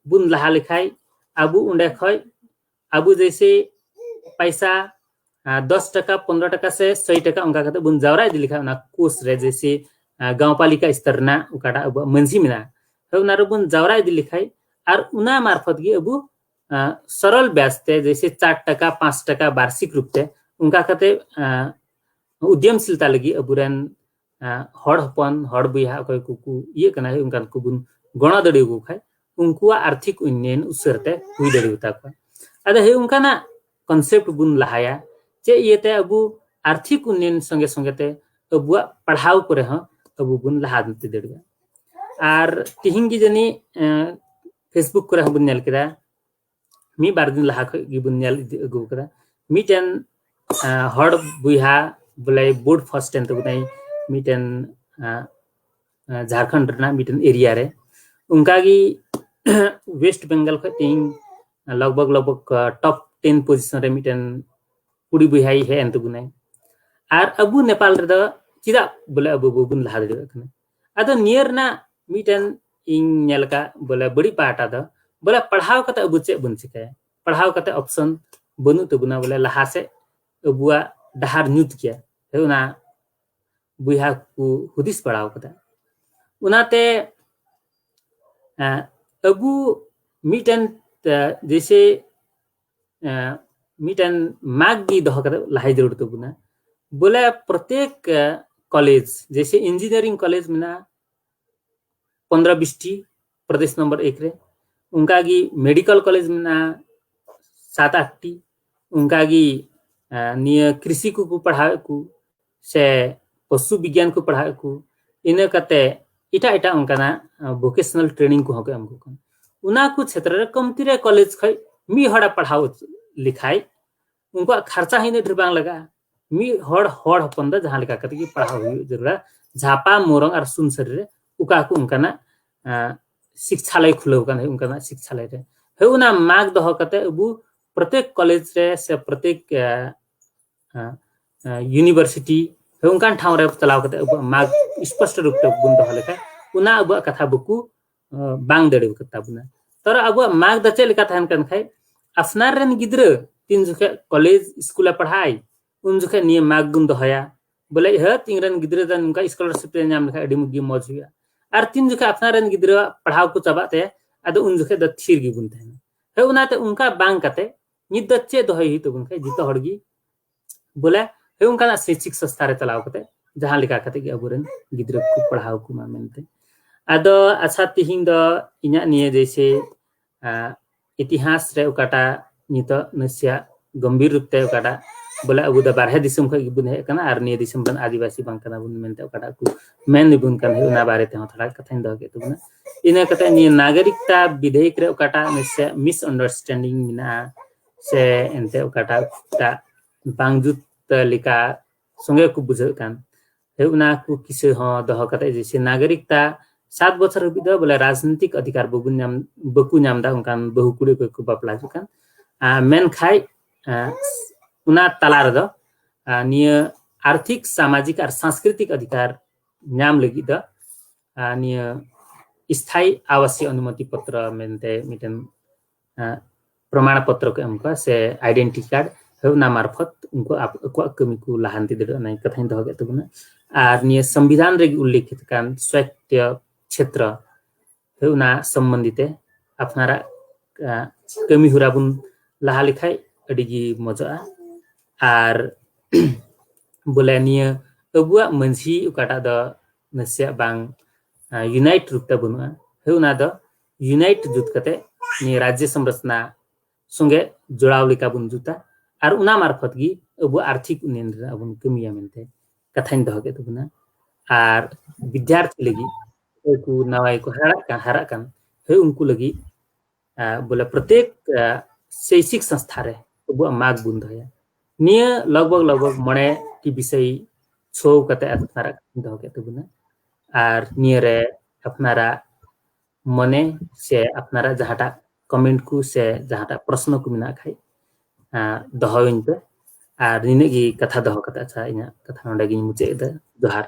ᱵᱚᱱ ᱞᱟᱦᱟ ᱞᱮᱠᱷᱟᱡ, ᱟᱵᱚ ᱚᱸᱰᱮ ᱠᱷᱚᱡ ᱟᱵᱚ ᱡᱮᱭᱥᱮ ᱯᱟᱭᱥᱟ ᱫᱚᱥ ᱴᱟᱠᱟ, ᱯᱚᱱᱨᱚ ᱴᱟᱠᱟ ᱥᱮ ᱥᱚᱭ ᱴᱟᱠᱟ ᱚᱱᱠᱟ ᱠᱟᱛᱮ ᱵᱚᱱ ᱡᱟᱣᱨᱟ ᱤᱫᱤ ᱞᱮᱠᱷᱟᱡ ᱚᱱᱟ ᱠᱳᱥ ᱨᱮ, ᱡᱮᱭᱥᱮ ᱜᱟᱶᱯᱟᱞᱤᱠᱟ ᱥᱛᱚᱨ ᱨᱮᱱᱟᱜ ᱚᱠᱟᱴᱟᱜ ᱟᱵᱚᱣᱟᱜ ᱢᱟᱹᱡᱷᱤ ᱢᱮᱱᱟᱜᱼᱟ, ᱦᱳᱭ, ᱚᱱᱟ ᱨᱮᱵᱚᱱ ᱡᱟᱣᱨᱟ ᱤᱫᱤ ᱞᱮᱠᱷᱟᱡ ᱟᱨ ᱚᱱᱟ ᱢᱟᱨᱯᱷᱚᱛ ᱜᱮ ᱟᱵᱚ ᱥᱚᱨᱚᱞ ᱵᱮᱡᱽ ᱛᱮ, ᱡᱮᱭᱥᱮ ᱪᱟᱨ ᱴᱟᱠᱟ, ᱯᱟᱸᱪ ᱴᱟᱠᱟ ᱵᱟᱨᱥᱤᱠ ᱨᱩᱯ ᱛᱮ ᱚᱱᱠᱟ ᱠᱟᱛᱮ ᱩᱫᱭᱚᱢᱥᱤᱞᱛᱟ ᱞᱟᱹᱜᱤᱫ ᱟᱵᱚᱨᱮᱱ ᱦᱚᱲ ᱦᱚᱯᱚᱱ, ᱦᱚᱲ ᱵᱚᱭᱦᱟ ᱚᱠᱚᱭ ᱠᱚᱠᱚ ᱤᱭᱟᱹᱜ ᱠᱟᱱᱟ, ᱚᱱᱠᱟᱱ ᱠᱚᱵᱚᱱ ᱜᱚᱲᱚ ᱫᱟᱲᱮᱭᱟᱠᱚ ᱠᱷᱟᱡ ᱩᱱᱠᱩᱣᱟᱜ ᱟᱨᱛᱷᱤᱠ ᱩᱱᱱᱚᱭᱚᱱ ᱩᱥᱟᱹᱨ ᱛᱮ ᱦᱩᱭ ᱫᱟᱲᱮᱭᱟᱛᱟ ᱠᱚᱣᱟ᱾ ᱟᱫᱚ ᱦᱮᱸ, ᱚᱱᱠᱟᱱᱟᱜ ᱠᱚᱱᱥᱮᱯᱴ ᱵᱚᱱ ᱞᱟᱦᱟᱭᱟ, ᱪᱮᱫ ᱤᱭᱟᱹᱛᱮ ᱟᱵᱚ ᱟᱨᱛᱷᱤᱠ ᱩᱱᱱᱚᱭᱚᱱ ᱥᱚᱸᱜᱮ ᱥᱚᱸᱜᱮ ᱛᱮ ᱟᱵᱚᱣᱟᱜ ᱯᱟᱲᱦᱟᱣ ᱠᱚᱨᱮ ᱦᱚᱸ ᱟᱵᱚ ᱵᱚᱱ ᱞᱟᱦᱟ ᱤᱫᱤ ᱫᱟᱲᱮᱭᱟᱜᱼᱟ᱾ ᱟᱨ ᱛᱤᱦᱤᱧ ᱜᱮ ᱡᱟᱹᱱᱤᱡ ᱯᱷᱮᱥᱵᱩᱠ ᱠᱚᱨᱮ ᱦᱚᱸ ᱵᱚᱱ ᱧᱮᱞ ᱠᱮᱫᱟ, ᱢᱤᱫ ᱵᱟᱨ ᱫᱤᱱ ᱞᱟᱦᱟ ᱠᱷᱚᱡ ᱜᱮᱵᱚᱱ ᱧᱮᱞ ᱤᱫᱤ ᱟᱹᱜᱩ ᱠᱟᱫᱟ, ᱢᱤᱫᱴᱮᱱ ᱦᱚᱲ ᱵᱚᱭᱦᱟ ᱵᱚᱞᱮ ᱵᱳᱨᱰ ᱯᱷᱟᱥᱴ ᱮᱱ ᱛᱟᱵᱚᱱᱟᱭ ᱢᱤᱫᱴᱮᱱ ᱡᱷᱟᱲᱠᱷᱚᱸᱰ ᱨᱮᱱᱟᱜ ᱢᱤᱫᱴᱮᱱ ᱮᱨᱤᱭᱟ ᱨᱮ᱾ ᱚᱱᱠᱟᱜᱮ ᱳᱭᱮᱥᱴ ᱵᱮᱝᱜᱚᱞ ᱠᱷᱚᱡ ᱛᱮᱦᱤᱧ ᱞᱚᱜᱽ ᱵᱷᱚᱜᱽ ᱞᱚᱜᱽ ᱵᱷᱚᱜᱽ ᱴᱚᱯ ᱴᱮᱱ ᱯᱚᱡᱤᱥᱚᱱ ᱨᱮ ᱢᱤᱫᱴᱮᱱ ᱠᱩᱲᱤ ᱵᱚᱭᱦᱟᱭ ᱦᱮᱡ ᱮᱱ ᱛᱟᱵᱚᱱᱟᱭ᱾ ᱟᱨ ᱟᱵᱚ ᱱᱮᱯᱟᱞ ᱨᱮᱫᱚ ᱪᱮᱫᱟᱜ ᱵᱚᱞᱮ ᱟᱵᱚ ᱵᱟᱵᱚᱱ ᱞᱟᱦᱟ ᱫᱟᱲᱮᱭᱟᱜ ᱠᱟᱱᱟ? ᱟᱫᱚ ᱱᱤᱭᱟᱹ ᱨᱮᱱᱟᱜ ᱢᱤᱫᱴᱮᱱ ᱤᱧ ᱧᱮᱞ ᱟᱠᱟᱫ ᱵᱚᱞᱮ ᱵᱟᱹᱲᱤᱡ ᱯᱟᱦᱴᱟ ᱫᱚ ᱵᱚᱞᱮ ᱯᱟᱲᱦᱟᱣ ᱠᱟᱛᱮ ᱟᱵᱚ ᱪᱮᱫ ᱵᱚᱱ ᱪᱤᱠᱟᱹᱭᱟ? ᱯᱟᱲᱦᱟᱣ ᱠᱟᱛᱮ ᱚᱯᱥᱚᱱ ᱵᱟᱹᱱᱩᱜ ᱛᱟᱵᱚᱱᱟ ᱵᱚᱞᱮ ᱞᱟᱦᱟ ᱥᱮᱫ ᱟᱵᱚᱣᱟᱜ ᱰᱟᱦᱟᱨ ᱧᱩᱛ ᱜᱮᱭᱟ᱾ ᱚᱱᱟ ᱵᱚᱭᱦᱟ ᱠᱚ ᱦᱩᱫᱤᱥ ᱵᱟᱲᱟ ᱟᱠᱟᱫᱟ᱾ ᱚᱱᱟᱛᱮ ᱟᱵᱚ ᱢᱤᱫᱴᱮᱱ ᱡᱮᱭᱥᱮ ᱢᱤᱫᱴᱮᱱ ᱢᱟᱜᱽ ᱜᱮ ᱫᱚᱦᱚ ᱠᱟᱛᱮ ᱞᱟᱦᱟᱭ ᱡᱟᱹᱨᱩᱲ ᱛᱟᱵᱚᱱᱟ᱾ ᱵᱚᱞᱮ ᱯᱨᱚᱛᱮᱠ ᱠᱚᱞᱮᱡᱽ, ᱡᱮᱭᱥᱮ ᱤᱧᱡᱤᱱᱤᱭᱟᱨᱤᱝ ᱠᱚᱞᱮᱡᱽ ᱢᱮᱱᱟᱜᱼᱟ ᱯᱚᱱᱫᱽᱨᱚ ᱵᱤᱥ ᱴᱤ ᱯᱨᱚᱫᱮᱥ ᱱᱚᱢᱵᱚᱨ ᱮᱠ ᱨᱮ, ᱚᱱᱠᱟᱜᱮ ᱢᱮᱰᱤᱠᱮᱞ ᱠᱚᱞᱮᱡᱽ ᱢᱮᱱᱟᱜᱼᱟ ᱥᱟᱛ ᱟᱴ ᱴᱤ, ᱚᱱᱠᱟᱜᱮ ᱱᱤᱭᱟᱹ ᱠᱨᱤᱥᱤ ᱠᱚᱠᱚ ᱯᱟᱲᱦᱟᱣᱮᱫ ᱠᱚ ᱥᱮ ᱯᱚᱥᱩ ᱵᱤᱜᱽᱜᱟᱱ ᱠᱚ ᱯᱟᱲᱦᱟᱣᱮᱫ ᱠᱚ, ᱤᱱᱟᱹ ᱠᱟᱛᱮ ᱮᱴᱟᱜ ᱮᱴᱟᱜ ᱚᱱᱠᱟᱱᱟᱜ ᱵᱷᱚᱠᱮᱥᱚᱱᱟᱞ ᱴᱨᱮᱱᱤᱝ ᱠᱚᱦᱚᱸ ᱠᱚ ᱮᱢ ᱠᱚ ᱠᱟᱱᱟ᱾ ᱚᱱᱟ ᱠᱚ ᱪᱷᱮᱛᱨᱚ ᱨᱮ ᱠᱚᱢᱛᱤ ᱨᱮ ᱠᱚᱞᱮᱡᱽ ᱠᱷᱚᱱ ᱢᱤᱫ ᱦᱚᱲᱮ ᱯᱟᱲᱦᱟᱣ ᱞᱮᱠᱷᱟᱱ ᱩᱱᱠᱩᱣᱟᱜ ᱠᱷᱚᱨᱪᱟ ᱦᱚᱸ ᱤᱱᱟᱹᱜ ᱰᱷᱮᱨ ᱵᱟᱝ ᱞᱟᱜᱟᱜᱼᱟ᱾ ᱢᱤᱫ ᱦᱚᱲ ᱦᱚᱲ ᱦᱚᱯᱚᱱ ᱫᱚ ᱡᱟᱦᱟᱸ ᱞᱮᱠᱟ ᱠᱟᱛᱮ ᱜᱮ ᱯᱟᱲᱦᱟᱣ ᱦᱩᱭᱩᱜ ᱡᱟᱹᱨᱩᱲᱟ᱾ ᱡᱷᱟᱯᱟ, ᱢᱳᱨᱚᱝ ᱟᱨ ᱥᱩᱱᱥᱟᱹᱨᱤ ᱨᱮ ᱚᱠᱟ ᱠᱚ ᱚᱱᱠᱟᱱᱟᱜ ᱥᱤᱠᱪᱷᱟᱞᱚᱭ ᱠᱷᱩᱞᱟᱹᱣ ᱠᱟᱱᱟ, ᱚᱱᱠᱟᱱᱟᱜ ᱥᱤᱠᱪᱷᱟᱞᱚᱭ ᱨᱮ ᱦᱳᱭ ᱚᱱᱟ ᱢᱟᱜᱽ ᱫᱚᱦᱚ ᱠᱟᱛᱮ ᱟᱵᱚ ᱯᱨᱚᱛᱮᱠ ᱠᱚᱞᱮᱡᱽ ᱨᱮ ᱥᱮ ᱯᱨᱚᱛᱮᱠ ᱤᱭᱩᱱᱤᱵᱷᱟᱨᱥᱤᱴᱤ ᱦᱳᱭ ᱚᱱᱠᱟᱱ ᱴᱷᱟᱶ ᱨᱮ ᱪᱟᱞᱟᱣ ᱠᱟᱛᱮ ᱟᱵᱚᱣᱟᱜ ᱢᱟᱜᱽ ᱥᱯᱚᱥᱴᱚ ᱨᱩᱯ ᱛᱮ ᱵᱚᱱ ᱫᱚᱦᱚ ᱞᱮᱠᱷᱟᱱ ᱚᱱᱟ ᱟᱵᱚᱣᱟᱜ ᱠᱟᱛᱷᱟ ᱵᱟᱠᱚ ᱵᱟᱝ ᱫᱟᱲᱮ ᱟᱠᱟᱫ ᱛᱟᱵᱚᱱᱟ᱾ ᱛᱚᱨᱟ ᱟᱵᱚᱣᱟᱜ ᱢᱟᱜᱽ ᱫᱚ ᱪᱮᱫ ᱞᱮᱠᱟ ᱛᱟᱦᱮᱱ ᱠᱟᱱ ᱠᱷᱟᱡ ᱟᱯᱱᱟᱨ ᱨᱮᱱ ᱜᱤᱫᱽᱨᱟᱹ ᱛᱤᱱ ᱡᱚᱠᱷᱮᱡ ᱠᱚᱞᱮᱡᱽ ᱥᱠᱩᱞ ᱮ ᱯᱟᱲᱦᱟᱜ ᱟᱭ ᱩᱱ ᱡᱚᱠᱷᱮᱡ ᱱᱤᱭᱟᱹ ᱢᱟᱜᱽ ᱵᱚᱱ ᱫᱚᱦᱚᱭᱟ ᱵᱚᱞᱮ ᱦᱟᱹᱛ ᱤᱧ ᱨᱮᱱ ᱜᱤᱫᱽᱨᱟᱹ ᱫᱚ ᱱᱚᱝᱠᱟ ᱥᱠᱚᱞᱟᱨᱥᱤᱯ ᱮ ᱧᱟᱢ ᱞᱮᱠᱷᱟᱡ ᱟᱹᱰᱤ ᱜᱮ ᱢᱚᱡᱽ ᱦᱩᱭᱩᱜᱼᱟ᱾ ᱟᱨ ᱛᱤᱱ ᱡᱚᱠᱷᱮᱡ ᱟᱯᱱᱟᱨ ᱨᱮᱱ ᱜᱤᱫᱽᱨᱟᱹᱣᱟᱜ ᱯᱟᱲᱦᱟᱣ ᱠᱚ ᱪᱟᱵᱟᱜ ᱛᱟᱭᱟ ᱟᱫᱚ ᱩᱱ ᱡᱚᱠᱷᱮᱡ ᱫᱚ ᱛᱷᱤᱨ ᱜᱮᱵᱚᱱ ᱛᱟᱦᱮᱱᱟ᱾ ᱦᱳᱭ ᱚᱱᱟᱛᱮ ᱚᱱᱠᱟ ᱵᱟᱝ ᱠᱟᱛᱮ ᱱᱤᱛ ᱫᱚ ᱪᱮᱫ ᱫᱚᱦᱚᱭ ᱦᱩᱭᱩᱜ ᱛᱟᱵᱚᱱ ᱠᱷᱟᱡ ᱡᱚᱛᱚ ᱦᱚᱲ ᱜᱮ ᱵᱚᱞᱮ ᱦᱳᱭ ᱚᱱᱠᱟᱱᱟᱜ ᱥᱚᱭᱪᱤᱠ ᱥᱚᱝᱥᱛᱷᱟ ᱨᱮ ᱪᱟᱞᱟᱣ ᱠᱟᱛᱮ ᱡᱟᱦᱟᱸ ᱞᱮᱠᱟ ᱠᱟᱛᱮ ᱜᱮ ᱟᱵᱚᱨᱮᱱ ᱜᱤᱫᱽᱨᱟᱹ ᱠᱚ ᱯᱟᱲᱦᱟᱣ ᱠᱚᱢᱟ ᱢᱮᱱᱛᱮ᱾ ᱟᱫᱚ ᱟᱪᱪᱷᱟ ᱛᱤᱦᱤᱧ ᱫᱚ ᱤᱧᱟᱹᱜ ᱱᱤᱭᱟᱹ ᱡᱮᱭᱥᱮ ᱤᱛᱤᱦᱟᱥ ᱨᱮ ᱚᱠᱟᱴᱟᱜ ᱱᱤᱛᱚᱜ ᱱᱟᱥᱮᱭᱟᱜ ᱜᱚᱢᱵᱷᱤᱨ ᱨᱩᱯ ᱛᱮ ᱚᱠᱟᱴᱟᱜ ᱵᱚᱞᱮ ᱟᱵᱚ ᱫᱚ ᱵᱟᱨᱦᱮ ᱫᱤᱥᱚᱢ ᱠᱷᱚᱱ ᱜᱮᱵᱚᱱ ᱦᱮᱡ ᱟᱠᱟᱱᱟ ᱟᱨ ᱱᱤᱭᱟᱹ ᱫᱤᱥᱚᱢ ᱨᱮᱱ ᱟᱹᱫᱤᱵᱟᱹᱥᱤ ᱵᱟᱝ ᱠᱟᱱᱟ ᱵᱚᱱ ᱢᱮᱱᱛᱮ ᱚᱠᱟᱴᱟᱜ ᱠᱚ ᱢᱮᱱ ᱟᱵᱚᱱ ᱠᱟᱱ ᱚᱱᱟ ᱵᱟᱨᱮ ᱛᱮᱦᱚᱸ ᱛᱷᱚᱲᱟ ᱠᱟᱛᱷᱟᱧ ᱫᱚᱦᱚ ᱠᱮᱫ ᱛᱟᱵᱚᱱᱟ᱾ ᱤᱱᱟᱹ ᱠᱟᱛᱮ ᱱᱤᱭᱟᱹ ᱱᱟᱜᱚᱨᱤᱠᱛᱟ ᱵᱤᱫᱷᱮᱭᱤᱠ ᱨᱮ ᱚᱠᱟᱴᱟᱜ ᱱᱟᱥᱮᱭᱟᱜ ᱢᱤᱥ ᱟᱱᱰᱟᱨᱥᱴᱮᱱᱰᱤᱝ ᱢᱮᱱᱟᱜᱼᱟ ᱥᱮ ᱮᱱᱛᱮ ᱚᱠᱟᱴᱟᱜ ᱵᱟᱝ ᱡᱩᱛ ᱞᱮᱠᱟ ᱥᱚᱸᱜᱮ ᱠᱚ ᱵᱩᱡᱷᱟᱹᱜ ᱠᱟᱱ ᱦᱳᱭ ᱚᱱᱟ ᱠᱚ ᱠᱤᱥᱟᱹ ᱦᱚᱸ ᱫᱚᱦᱚ ᱠᱟᱛᱮ ᱡᱮᱭᱥᱮ ᱱᱟᱜᱚᱨᱤᱠᱛᱟ ᱥᱟᱛ ᱵᱚᱪᱷᱚᱨ ᱦᱟᱹᱵᱤᱡ ᱫᱚ ᱵᱚᱞᱮ ᱨᱟᱡᱽᱱᱤᱛᱤᱠ ᱚᱫᱷᱤᱠᱟᱨ ᱵᱟᱵᱚᱱ ᱧᱟᱢ ᱵᱟᱠᱚ ᱧᱟᱢ ᱮᱫᱟ ᱚᱱᱠᱟᱱ ᱵᱟᱹᱦᱩ ᱠᱩᱲᱤ ᱚᱠᱚᱭ ᱠᱚ ᱵᱟᱯᱞᱟ ᱦᱤᱡᱩᱜ ᱠᱟᱱ᱾ ᱢᱮᱱᱠᱷᱟᱡ ᱚᱱᱟ ᱛᱟᱞᱟ ᱨᱮᱫᱚ ᱱᱤᱭᱟᱹ ᱟᱨᱛᱷᱤᱠ, ᱥᱟᱢᱟᱡᱤᱠ ᱟᱨ ᱥᱟᱝᱥᱠᱨᱤᱛᱤᱠ ᱚᱫᱷᱤᱠᱟᱨ ᱧᱟᱢ ᱞᱟᱹᱜᱤᱫ ᱫᱚ ᱱᱤᱭᱟᱹ ᱥᱛᱷᱟᱭᱤ ᱟᱵᱟᱥᱤᱭ ᱚᱱᱩᱢᱚᱛᱤ ᱯᱚᱛᱨᱚ ᱢᱮᱱᱛᱮ ᱢᱤᱫᱴᱮᱱ ᱯᱨᱚᱢᱟᱬ ᱯᱚᱛᱨᱚ ᱠᱚ ᱮᱢ ᱠᱚᱣᱟ ᱥᱮ ᱟᱭᱰᱮᱱᱴᱤᱴᱤ ᱠᱟᱨᱰ ᱦᱳᱭ ᱚᱱᱟ ᱢᱟᱨᱯᱷᱚᱛ ᱩᱱᱠᱩ ᱟᱠᱚᱣᱟᱜ ᱠᱟᱹᱢᱤ ᱠᱚ ᱞᱟᱦᱟᱱᱛᱤ ᱫᱟᱲᱮᱭᱟᱜᱼᱟ ᱚᱱᱟ ᱠᱟᱛᱷᱟᱧ ᱫᱚᱦᱚ ᱠᱮᱫ ᱛᱟᱵᱚᱱᱟ᱾ ᱟᱨ ᱱᱤᱭᱟᱹ ᱥᱚᱝᱵᱤᱫᱷᱟᱱ ᱨᱮᱜᱮ ᱩᱞᱞᱮᱠᱷᱤᱛ ᱠᱟᱱ ᱥᱣᱟᱭᱛᱛᱚ ᱪᱷᱮᱛᱨᱚ ᱦᱳᱭ ᱚᱱᱟ ᱥᱚᱢᱵᱚᱱᱫᱷᱤ ᱛᱮ ᱟᱯᱱᱟᱨᱟᱜ ᱠᱟᱹᱢᱤ ᱦᱚᱨᱟ ᱵᱚᱱ ᱞᱟᱦᱟ ᱞᱮᱠᱷᱟᱡ ᱟᱹᱰᱤ ᱜᱮ ᱢᱚᱡᱚᱜᱼᱟ᱾ ᱟᱨ ᱵᱚᱞᱮ ᱱᱤᱭᱟᱹ ᱟᱵᱚᱣᱟᱜ ᱢᱟᱹᱡᱷᱤ ᱚᱠᱟᱴᱟᱜ ᱫᱚ ᱱᱟᱥᱮᱭᱟᱜ ᱵᱟᱝ ᱤᱭᱩᱱᱟᱭᱤᱴ ᱨᱩᱯ ᱛᱮ ᱵᱟᱹᱱᱩᱜᱼᱟ ᱦᱳᱭ ᱚᱱᱟ ᱫᱚ ᱤᱭᱩᱱᱟᱭᱤᱴ ᱡᱩᱛ ᱠᱟᱛᱮ ᱱᱤᱭᱟᱹ ᱨᱟᱡᱽᱡᱚ ᱥᱚᱝᱨᱚᱪᱱᱟ ᱥᱚᱸᱜᱮ ᱡᱚᱲᱟᱣ ᱞᱮᱠᱟ ᱵᱚᱱ ᱡᱩᱛᱟ᱾ ᱟᱨ ᱚᱱᱟ ᱢᱟᱨᱯᱷᱚᱛ ᱜᱮ ᱟᱵᱚ ᱟᱨᱛᱷᱤᱠ ᱩᱱᱱᱚᱭᱚᱱ ᱨᱮ ᱟᱵᱚᱱ ᱠᱟᱹᱢᱤᱭᱟ ᱢᱮᱱᱛᱮ ᱠᱟᱛᱷᱟᱧ ᱫᱚᱦᱚ ᱠᱮᱫ ᱛᱟᱵᱚᱱᱟ᱾ ᱟᱨ ᱵᱤᱫᱽᱭᱟᱨᱛᱷᱤ ᱞᱟᱹᱜᱤᱫ ᱚᱠᱚᱭ ᱠᱚ ᱱᱟᱣᱟ ᱜᱮᱠᱚ ᱦᱟᱨᱟᱜ ᱠᱟᱱ ᱦᱟᱨᱟᱜ ᱠᱟᱱ ᱦᱳᱭ, ᱩᱱᱠᱩ ᱞᱟᱹᱜᱤᱫ ᱵᱚᱞᱮ ᱯᱨᱚᱛᱮᱠ ᱥᱮᱭᱥᱤᱠ ᱥᱚᱝᱥᱛᱷᱟ ᱨᱮ ᱟᱵᱚᱣᱟᱜ ᱢᱟᱜᱽ ᱵᱚᱱ ᱫᱚᱦᱚᱭᱟ᱾ ᱱᱤᱭᱟᱹ ᱞᱚᱜᱽ ᱵᱷᱚᱜᱽ ᱞᱚᱜᱽ ᱵᱷᱚᱜᱽ ᱢᱚᱬᱮ ᱴᱤ ᱵᱤᱥᱚᱭ ᱥᱳ ᱠᱟᱛᱮ ᱟᱯᱱᱟᱨᱟᱜ ᱠᱟᱛᱷᱟᱧ ᱫᱚᱦᱚ ᱠᱮᱫ ᱛᱟᱵᱚᱱᱟ᱾ ᱟᱨ ᱱᱤᱭᱟᱹ ᱨᱮ ᱟᱯᱱᱟᱨᱟᱜ ᱢᱚᱱᱮ ᱥᱮ ᱟᱯᱱᱟᱨᱟᱜ ᱡᱟᱦᱟᱸᱴᱟᱜ ᱠᱚᱢᱮᱱᱴ ᱠᱚ ᱥᱮ ᱡᱟᱦᱟᱸᱴᱟᱜ ᱯᱨᱚᱥᱱᱚ ᱠᱚ ᱢᱮᱱᱟᱜ ᱠᱷᱟᱡ, ᱫᱚᱦᱚᱭᱟᱹᱧ ᱯᱮ᱾ ᱟᱨ ᱱᱤᱱᱟᱹᱜ ᱜᱮ ᱠᱟᱛᱷᱟ ᱫᱚᱦᱚ ᱠᱟᱛᱮ, ᱟᱪᱪᱷᱟ, ᱤᱧᱟᱹᱜ ᱠᱟᱛᱷᱟ ᱱᱚᱰᱮ ᱜᱤᱧ ᱢᱩᱪᱟᱹᱫ ᱮᱫᱟ᱾ ᱡᱚᱦᱟᱨ᱾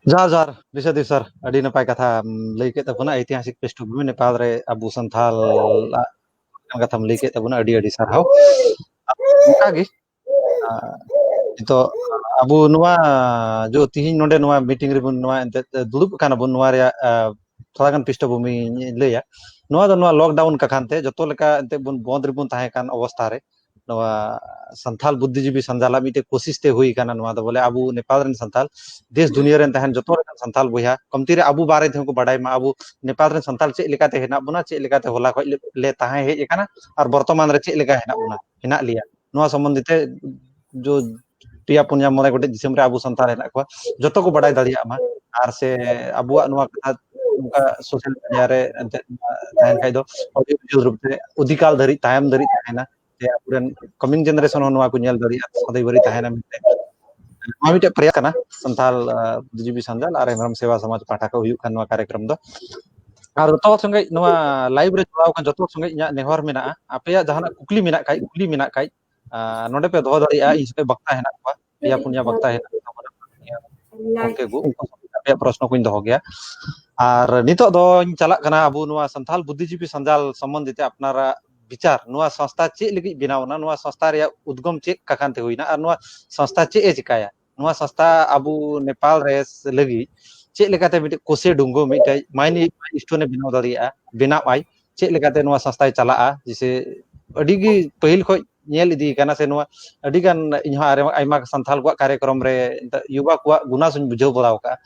ᱡᱚᱦᱟᱨ ᱡᱚᱦᱟᱨ ᱵᱤᱥᱟᱫᱤ ᱥᱟᱨ, ᱟᱹᱰᱤ ᱱᱟᱯᱟᱭ ᱠᱟᱛᱷᱟ ᱞᱟᱹᱭ ᱠᱮᱫ ᱛᱟᱵᱚᱱᱟ᱾ ᱮᱭᱛᱤᱦᱟᱥᱤᱠ ᱯᱨᱤᱥᱴᱷᱚᱵᱷᱩᱢᱤ ᱱᱮᱯᱟᱞ ᱨᱮ ᱟᱵᱚ ᱥᱟᱱᱛᱷᱟᱞ ᱠᱟᱛᱷᱟᱢ ᱞᱟᱹᱭ ᱠᱮᱫ ᱛᱟᱵᱚᱱᱟ, ᱟᱹᱰᱤ ᱟᱹᱰᱤ ᱥᱟᱨᱦᱟᱣ᱾ ᱚᱱᱠᱟᱜᱮ ᱱᱤᱛᱚᱜ ᱟᱵᱚ ᱱᱚᱣᱟ ᱡᱚ ᱛᱤᱦᱤᱧ ᱱᱚᱰᱮ ᱱᱚᱣᱟ ᱢᱤᱴᱤᱝ ᱨᱮᱵᱚᱱ ᱱᱚᱣᱟ ᱮᱱᱛᱮᱫ ᱫᱩᱲᱩᱵ ᱠᱟᱱᱟ ᱵᱚᱱ, ᱱᱚᱣᱟ ᱨᱮᱭᱟᱜ ᱛᱷᱚᱲᱟ ᱜᱟᱱ ᱯᱨᱤᱥᱴᱷᱚᱵᱷᱩᱢᱤᱧ ᱞᱟᱹᱭᱟ᱾ ᱱᱚᱣᱟ ᱫᱚ ᱱᱚᱣᱟ ᱞᱚᱠᱰᱟᱣᱩᱱ ᱠᱟᱠᱷᱟᱱ ᱛᱮ ᱡᱚᱛᱚ ᱞᱮᱠᱟ ᱮᱱᱛᱮᱫ ᱵᱚᱱ ᱵᱚᱱᱫ ᱨᱮᱵᱚᱱ ᱛᱟᱦᱮᱸ ᱠᱟᱱ ᱚᱵᱚᱥᱛᱷᱟ ᱨᱮ ᱱᱚᱣᱟ ᱥᱟᱱᱛᱷᱟᱞ ᱵᱩᱫᱽᱫᱷᱤᱡᱤᱵᱤ ᱥᱟᱱᱡᱟᱞᱟᱜ ᱢᱤᱫᱴᱮᱡ ᱠᱳᱥᱤᱥ ᱛᱮ ᱦᱩᱭ ᱠᱟᱱᱟ᱾ ᱱᱚᱣᱟ ᱫᱚ ᱵᱚᱞᱮ ᱟᱵᱚ ᱱᱮᱯᱟᱞ ᱨᱮᱱ ᱥᱟᱱᱛᱷᱟᱞ ᱫᱮᱥ ᱫᱩᱱᱤᱭᱟᱹ ᱨᱮᱱ ᱛᱟᱦᱮᱱ ᱡᱚᱛᱚ ᱞᱮᱠᱟᱱ ᱥᱟᱱᱛᱷᱟᱞ ᱵᱚᱭᱦᱟ ᱠᱚᱢᱛᱤ ᱨᱮ ᱟᱵᱚ ᱵᱟᱨᱮ ᱛᱮᱦᱚᱸ ᱠᱚ ᱵᱟᱰᱟᱭ ᱢᱟ, ᱟᱵᱚ ᱱᱮᱯᱟᱞ ᱨᱮᱱ ᱥᱟᱱᱛᱷᱟᱞ ᱪᱮᱫ ᱞᱮᱠᱟᱛᱮ ᱦᱮᱱᱟᱜ ᱵᱚᱱᱟ, ᱪᱮᱫ ᱞᱮᱠᱟᱛᱮ ᱦᱚᱞᱟ ᱠᱷᱚᱡ ᱞᱮ ᱛᱟᱦᱮᱸ ᱦᱮᱡ ᱟᱠᱟᱱᱟ ᱟᱨ ᱵᱚᱨᱛᱚᱢᱟᱱ ᱨᱮ ᱪᱮᱫ ᱞᱮᱠᱟ ᱦᱮᱱᱟᱜ ᱵᱚᱱᱟ, ᱦᱮᱱᱟᱜ ᱞᱮᱭᱟ, ᱱᱚᱣᱟ ᱥᱚᱢᱵᱚᱱᱫᱷᱤ ᱛᱮ ᱡᱚ ᱯᱮᱭᱟ ᱯᱩᱱᱭᱟ ᱢᱚᱬᱮ ᱜᱚᱴᱮᱡ ᱫᱤᱥᱚᱢ ᱨᱮ ᱟᱵᱚ ᱥᱟᱱᱛᱟᱲ ᱦᱮᱱᱟᱜ ᱠᱚᱣᱟ, ᱡᱚᱛᱚ ᱠᱚ ᱵᱟᱰᱟᱭ ᱫᱟᱲᱮᱭᱟᱜ ᱢᱟ᱾ ᱟᱨ ᱥᱮ ᱟᱵᱚᱣᱟᱜ ᱱᱚᱣᱟ ᱠᱟᱛᱷᱟ ᱱᱚᱝᱠᱟ ᱥᱳᱥᱟᱞ ᱢᱤᱰᱤᱭᱟ ᱨᱮ ᱮᱱᱛᱮᱫ ᱛᱟᱦᱮᱱ ᱠᱷᱟᱡ ᱫᱚ ᱚᱰᱤᱭᱳ ᱵᱷᱤᱡᱩᱣᱟᱞ ᱨᱩᱯ ᱛᱮ ᱚᱫᱷᱤᱠᱟᱞ ᱫᱷᱟᱹᱨᱤᱡ, ᱛᱟᱭᱚᱢ ᱫᱷᱟᱹᱨᱤᱡ ᱛᱟᱦᱮᱱᱟ, ᱡᱮ ᱟᱵᱚᱨᱮᱱ ᱠᱟᱢᱤᱝ ᱡᱮᱱᱟᱨᱮᱥᱚᱱ ᱦᱚᱸ ᱱᱚᱣᱟ ᱠᱚ ᱧᱮᱞ ᱫᱟᱲᱮᱭᱟᱜᱼᱟ, ᱥᱟᱫᱟᱭ ᱵᱟᱹᱨᱤ ᱛᱟᱦᱮᱱᱟ ᱢᱮᱱᱛᱮ᱾ ᱱᱚᱣᱟ ᱢᱤᱫᱴᱮᱡ ᱯᱨᱚᱭᱟᱥ ᱠᱟᱱᱟ ᱥᱟᱱᱛᱟᱞ ᱵᱩᱫᱽᱫᱷᱤᱡᱤᱵᱤ ᱥᱟᱱᱛᱟᱞ ᱟᱨ ᱦᱮᱢᱵᱨᱚᱢ ᱥᱮᱵᱟ ᱥᱚᱢᱟᱡᱽ ᱯᱟᱦᱴᱟ ᱠᱷᱚᱱ ᱦᱩᱭᱩᱜ ᱠᱟᱱ ᱱᱚᱣᱟ ᱠᱟᱨᱭᱚᱠᱨᱚᱢ ᱫᱚ᱾ ᱟᱨ ᱡᱚᱛᱚ ᱦᱚᱲ ᱥᱚᱸᱜᱮ ᱱᱚᱣᱟ ᱞᱟᱭᱤᱵᱷ ᱨᱮ ᱡᱚᱲᱟᱣ ᱠᱟᱱ ᱡᱚᱛᱚ ᱦᱚᱲ ᱥᱚᱸᱜᱮ ᱤᱧᱟᱹᱜ ᱱᱮᱦᱚᱨ ᱢᱮᱱᱟᱜᱼᱟ, ᱟᱯᱮᱭᱟᱜ ᱡᱟᱦᱟᱱᱟᱜ ᱠᱩᱠᱞᱤ ᱢᱮᱱᱟᱜ ᱠᱷᱟᱡ, ᱠᱩᱠᱞᱤ ᱢᱮᱱᱟᱜ ᱠᱷᱟᱡ, ᱟᱨ ᱱᱚᱰᱮ ᱯᱮ ᱫᱚᱦᱚ ᱫᱟᱲᱮᱭᱟᱜᱼᱟ᱾ ᱤᱧ ᱥᱚᱸᱜᱮ ᱵᱟᱠᱛᱟ ᱦᱮᱱᱟᱜ ᱠᱚᱣᱟ, ᱯᱮᱭᱟ ᱯᱩᱱᱭᱟ ᱵᱟᱠᱛᱟ ᱦᱮᱱᱟᱜ ᱠᱚᱣᱟ ᱜᱚᱢᱠᱮ ᱠᱚ, ᱩᱱᱠᱩ ᱥᱚᱸᱜᱮ ᱟᱯᱮᱭᱟᱜ ᱯᱨᱚᱥᱱᱚ ᱠᱚᱧ ᱫᱚᱦᱚ ᱜᱮᱭᱟ᱾ ᱟᱨ ᱱᱤᱛᱚᱜ ᱫᱚᱧ ᱪᱟᱞᱟᱜ ᱠᱟᱱᱟ ᱟᱵᱚ ᱱᱚᱣᱟ ᱥᱟᱱᱛᱷᱟᱞ ᱵᱩᱫᱽᱫᱷᱤᱡᱤᱵᱤ ᱥᱟᱱᱡᱟᱞ ᱥᱚᱢᱵᱚᱱᱫᱷᱤ ᱛᱮ ᱟᱯᱱᱟᱨᱟᱜ ᱵᱤᱪᱟᱨ, ᱱᱚᱣᱟ ᱥᱚᱝᱥᱛᱷᱟ ᱪᱮᱫ ᱞᱟᱹᱜᱤᱫ ᱵᱮᱱᱟᱣ ᱮᱱᱟ, ᱱᱚᱣᱟ ᱥᱚᱝᱥᱛᱷᱟ ᱨᱮᱭᱟᱜ ᱩᱫᱽᱜᱚᱢ ᱪᱮᱫ ᱠᱟᱠᱷᱟᱱ ᱛᱮ ᱦᱩᱭᱱᱟ, ᱟᱨ ᱱᱚᱣᱟ ᱥᱚᱝᱥᱛᱷᱟ ᱪᱮᱫ ᱮ ᱪᱤᱠᱟᱭᱟ, ᱱᱚᱣᱟ ᱥᱚᱝᱥᱛᱷᱟ ᱟᱵᱚ ᱱᱮᱯᱟᱞ ᱨᱮ ᱞᱟᱹᱜᱤᱫ ᱪᱮᱫ ᱞᱮᱠᱟᱛᱮ ᱢᱤᱫᱴᱮᱡ ᱠᱳᱥᱮ ᱰᱩᱝᱜᱟᱹ ᱢᱤᱫᱴᱮᱡ ᱢᱟᱭᱱᱤ ᱥᱴᱳᱱ ᱮ ᱵᱮᱱᱟᱣ ᱫᱟᱲᱮᱭᱟᱜᱼᱟ, ᱵᱮᱱᱟᱣ ᱟᱭ, ᱪᱮᱫ ᱞᱮᱠᱟᱛᱮ ᱱᱚᱣᱟ ᱥᱚᱝᱥᱛᱷᱟᱭ ᱪᱟᱞᱟᱜᱼᱟ᱾ ᱡᱮᱥᱮ ᱟᱹᱰᱤ ᱜᱮ ᱯᱟᱹᱦᱤᱞ ᱠᱷᱚᱡ ᱧᱮᱞ ᱤᱫᱤ ᱠᱟᱱᱟ ᱥᱮ ᱱᱚᱣᱟ ᱟᱹᱰᱤ ᱜᱟᱱ ᱤᱧ ᱦᱚᱸ ᱟᱨ ᱟᱭᱢᱟ ᱥᱟᱱᱛᱷᱟᱞ ᱠᱚᱣᱟᱜ ᱠᱟᱨᱭᱚᱠᱨᱚᱢ ᱨᱮ ᱭᱩᱵᱟ ᱠᱚᱣᱟᱜ ᱜᱩᱱᱟᱹᱥ ᱤᱧ ᱵᱩᱡᱷᱟᱹᱣ ᱵᱟᱲᱟ ᱟᱠᱟᱫᱼᱟ᱾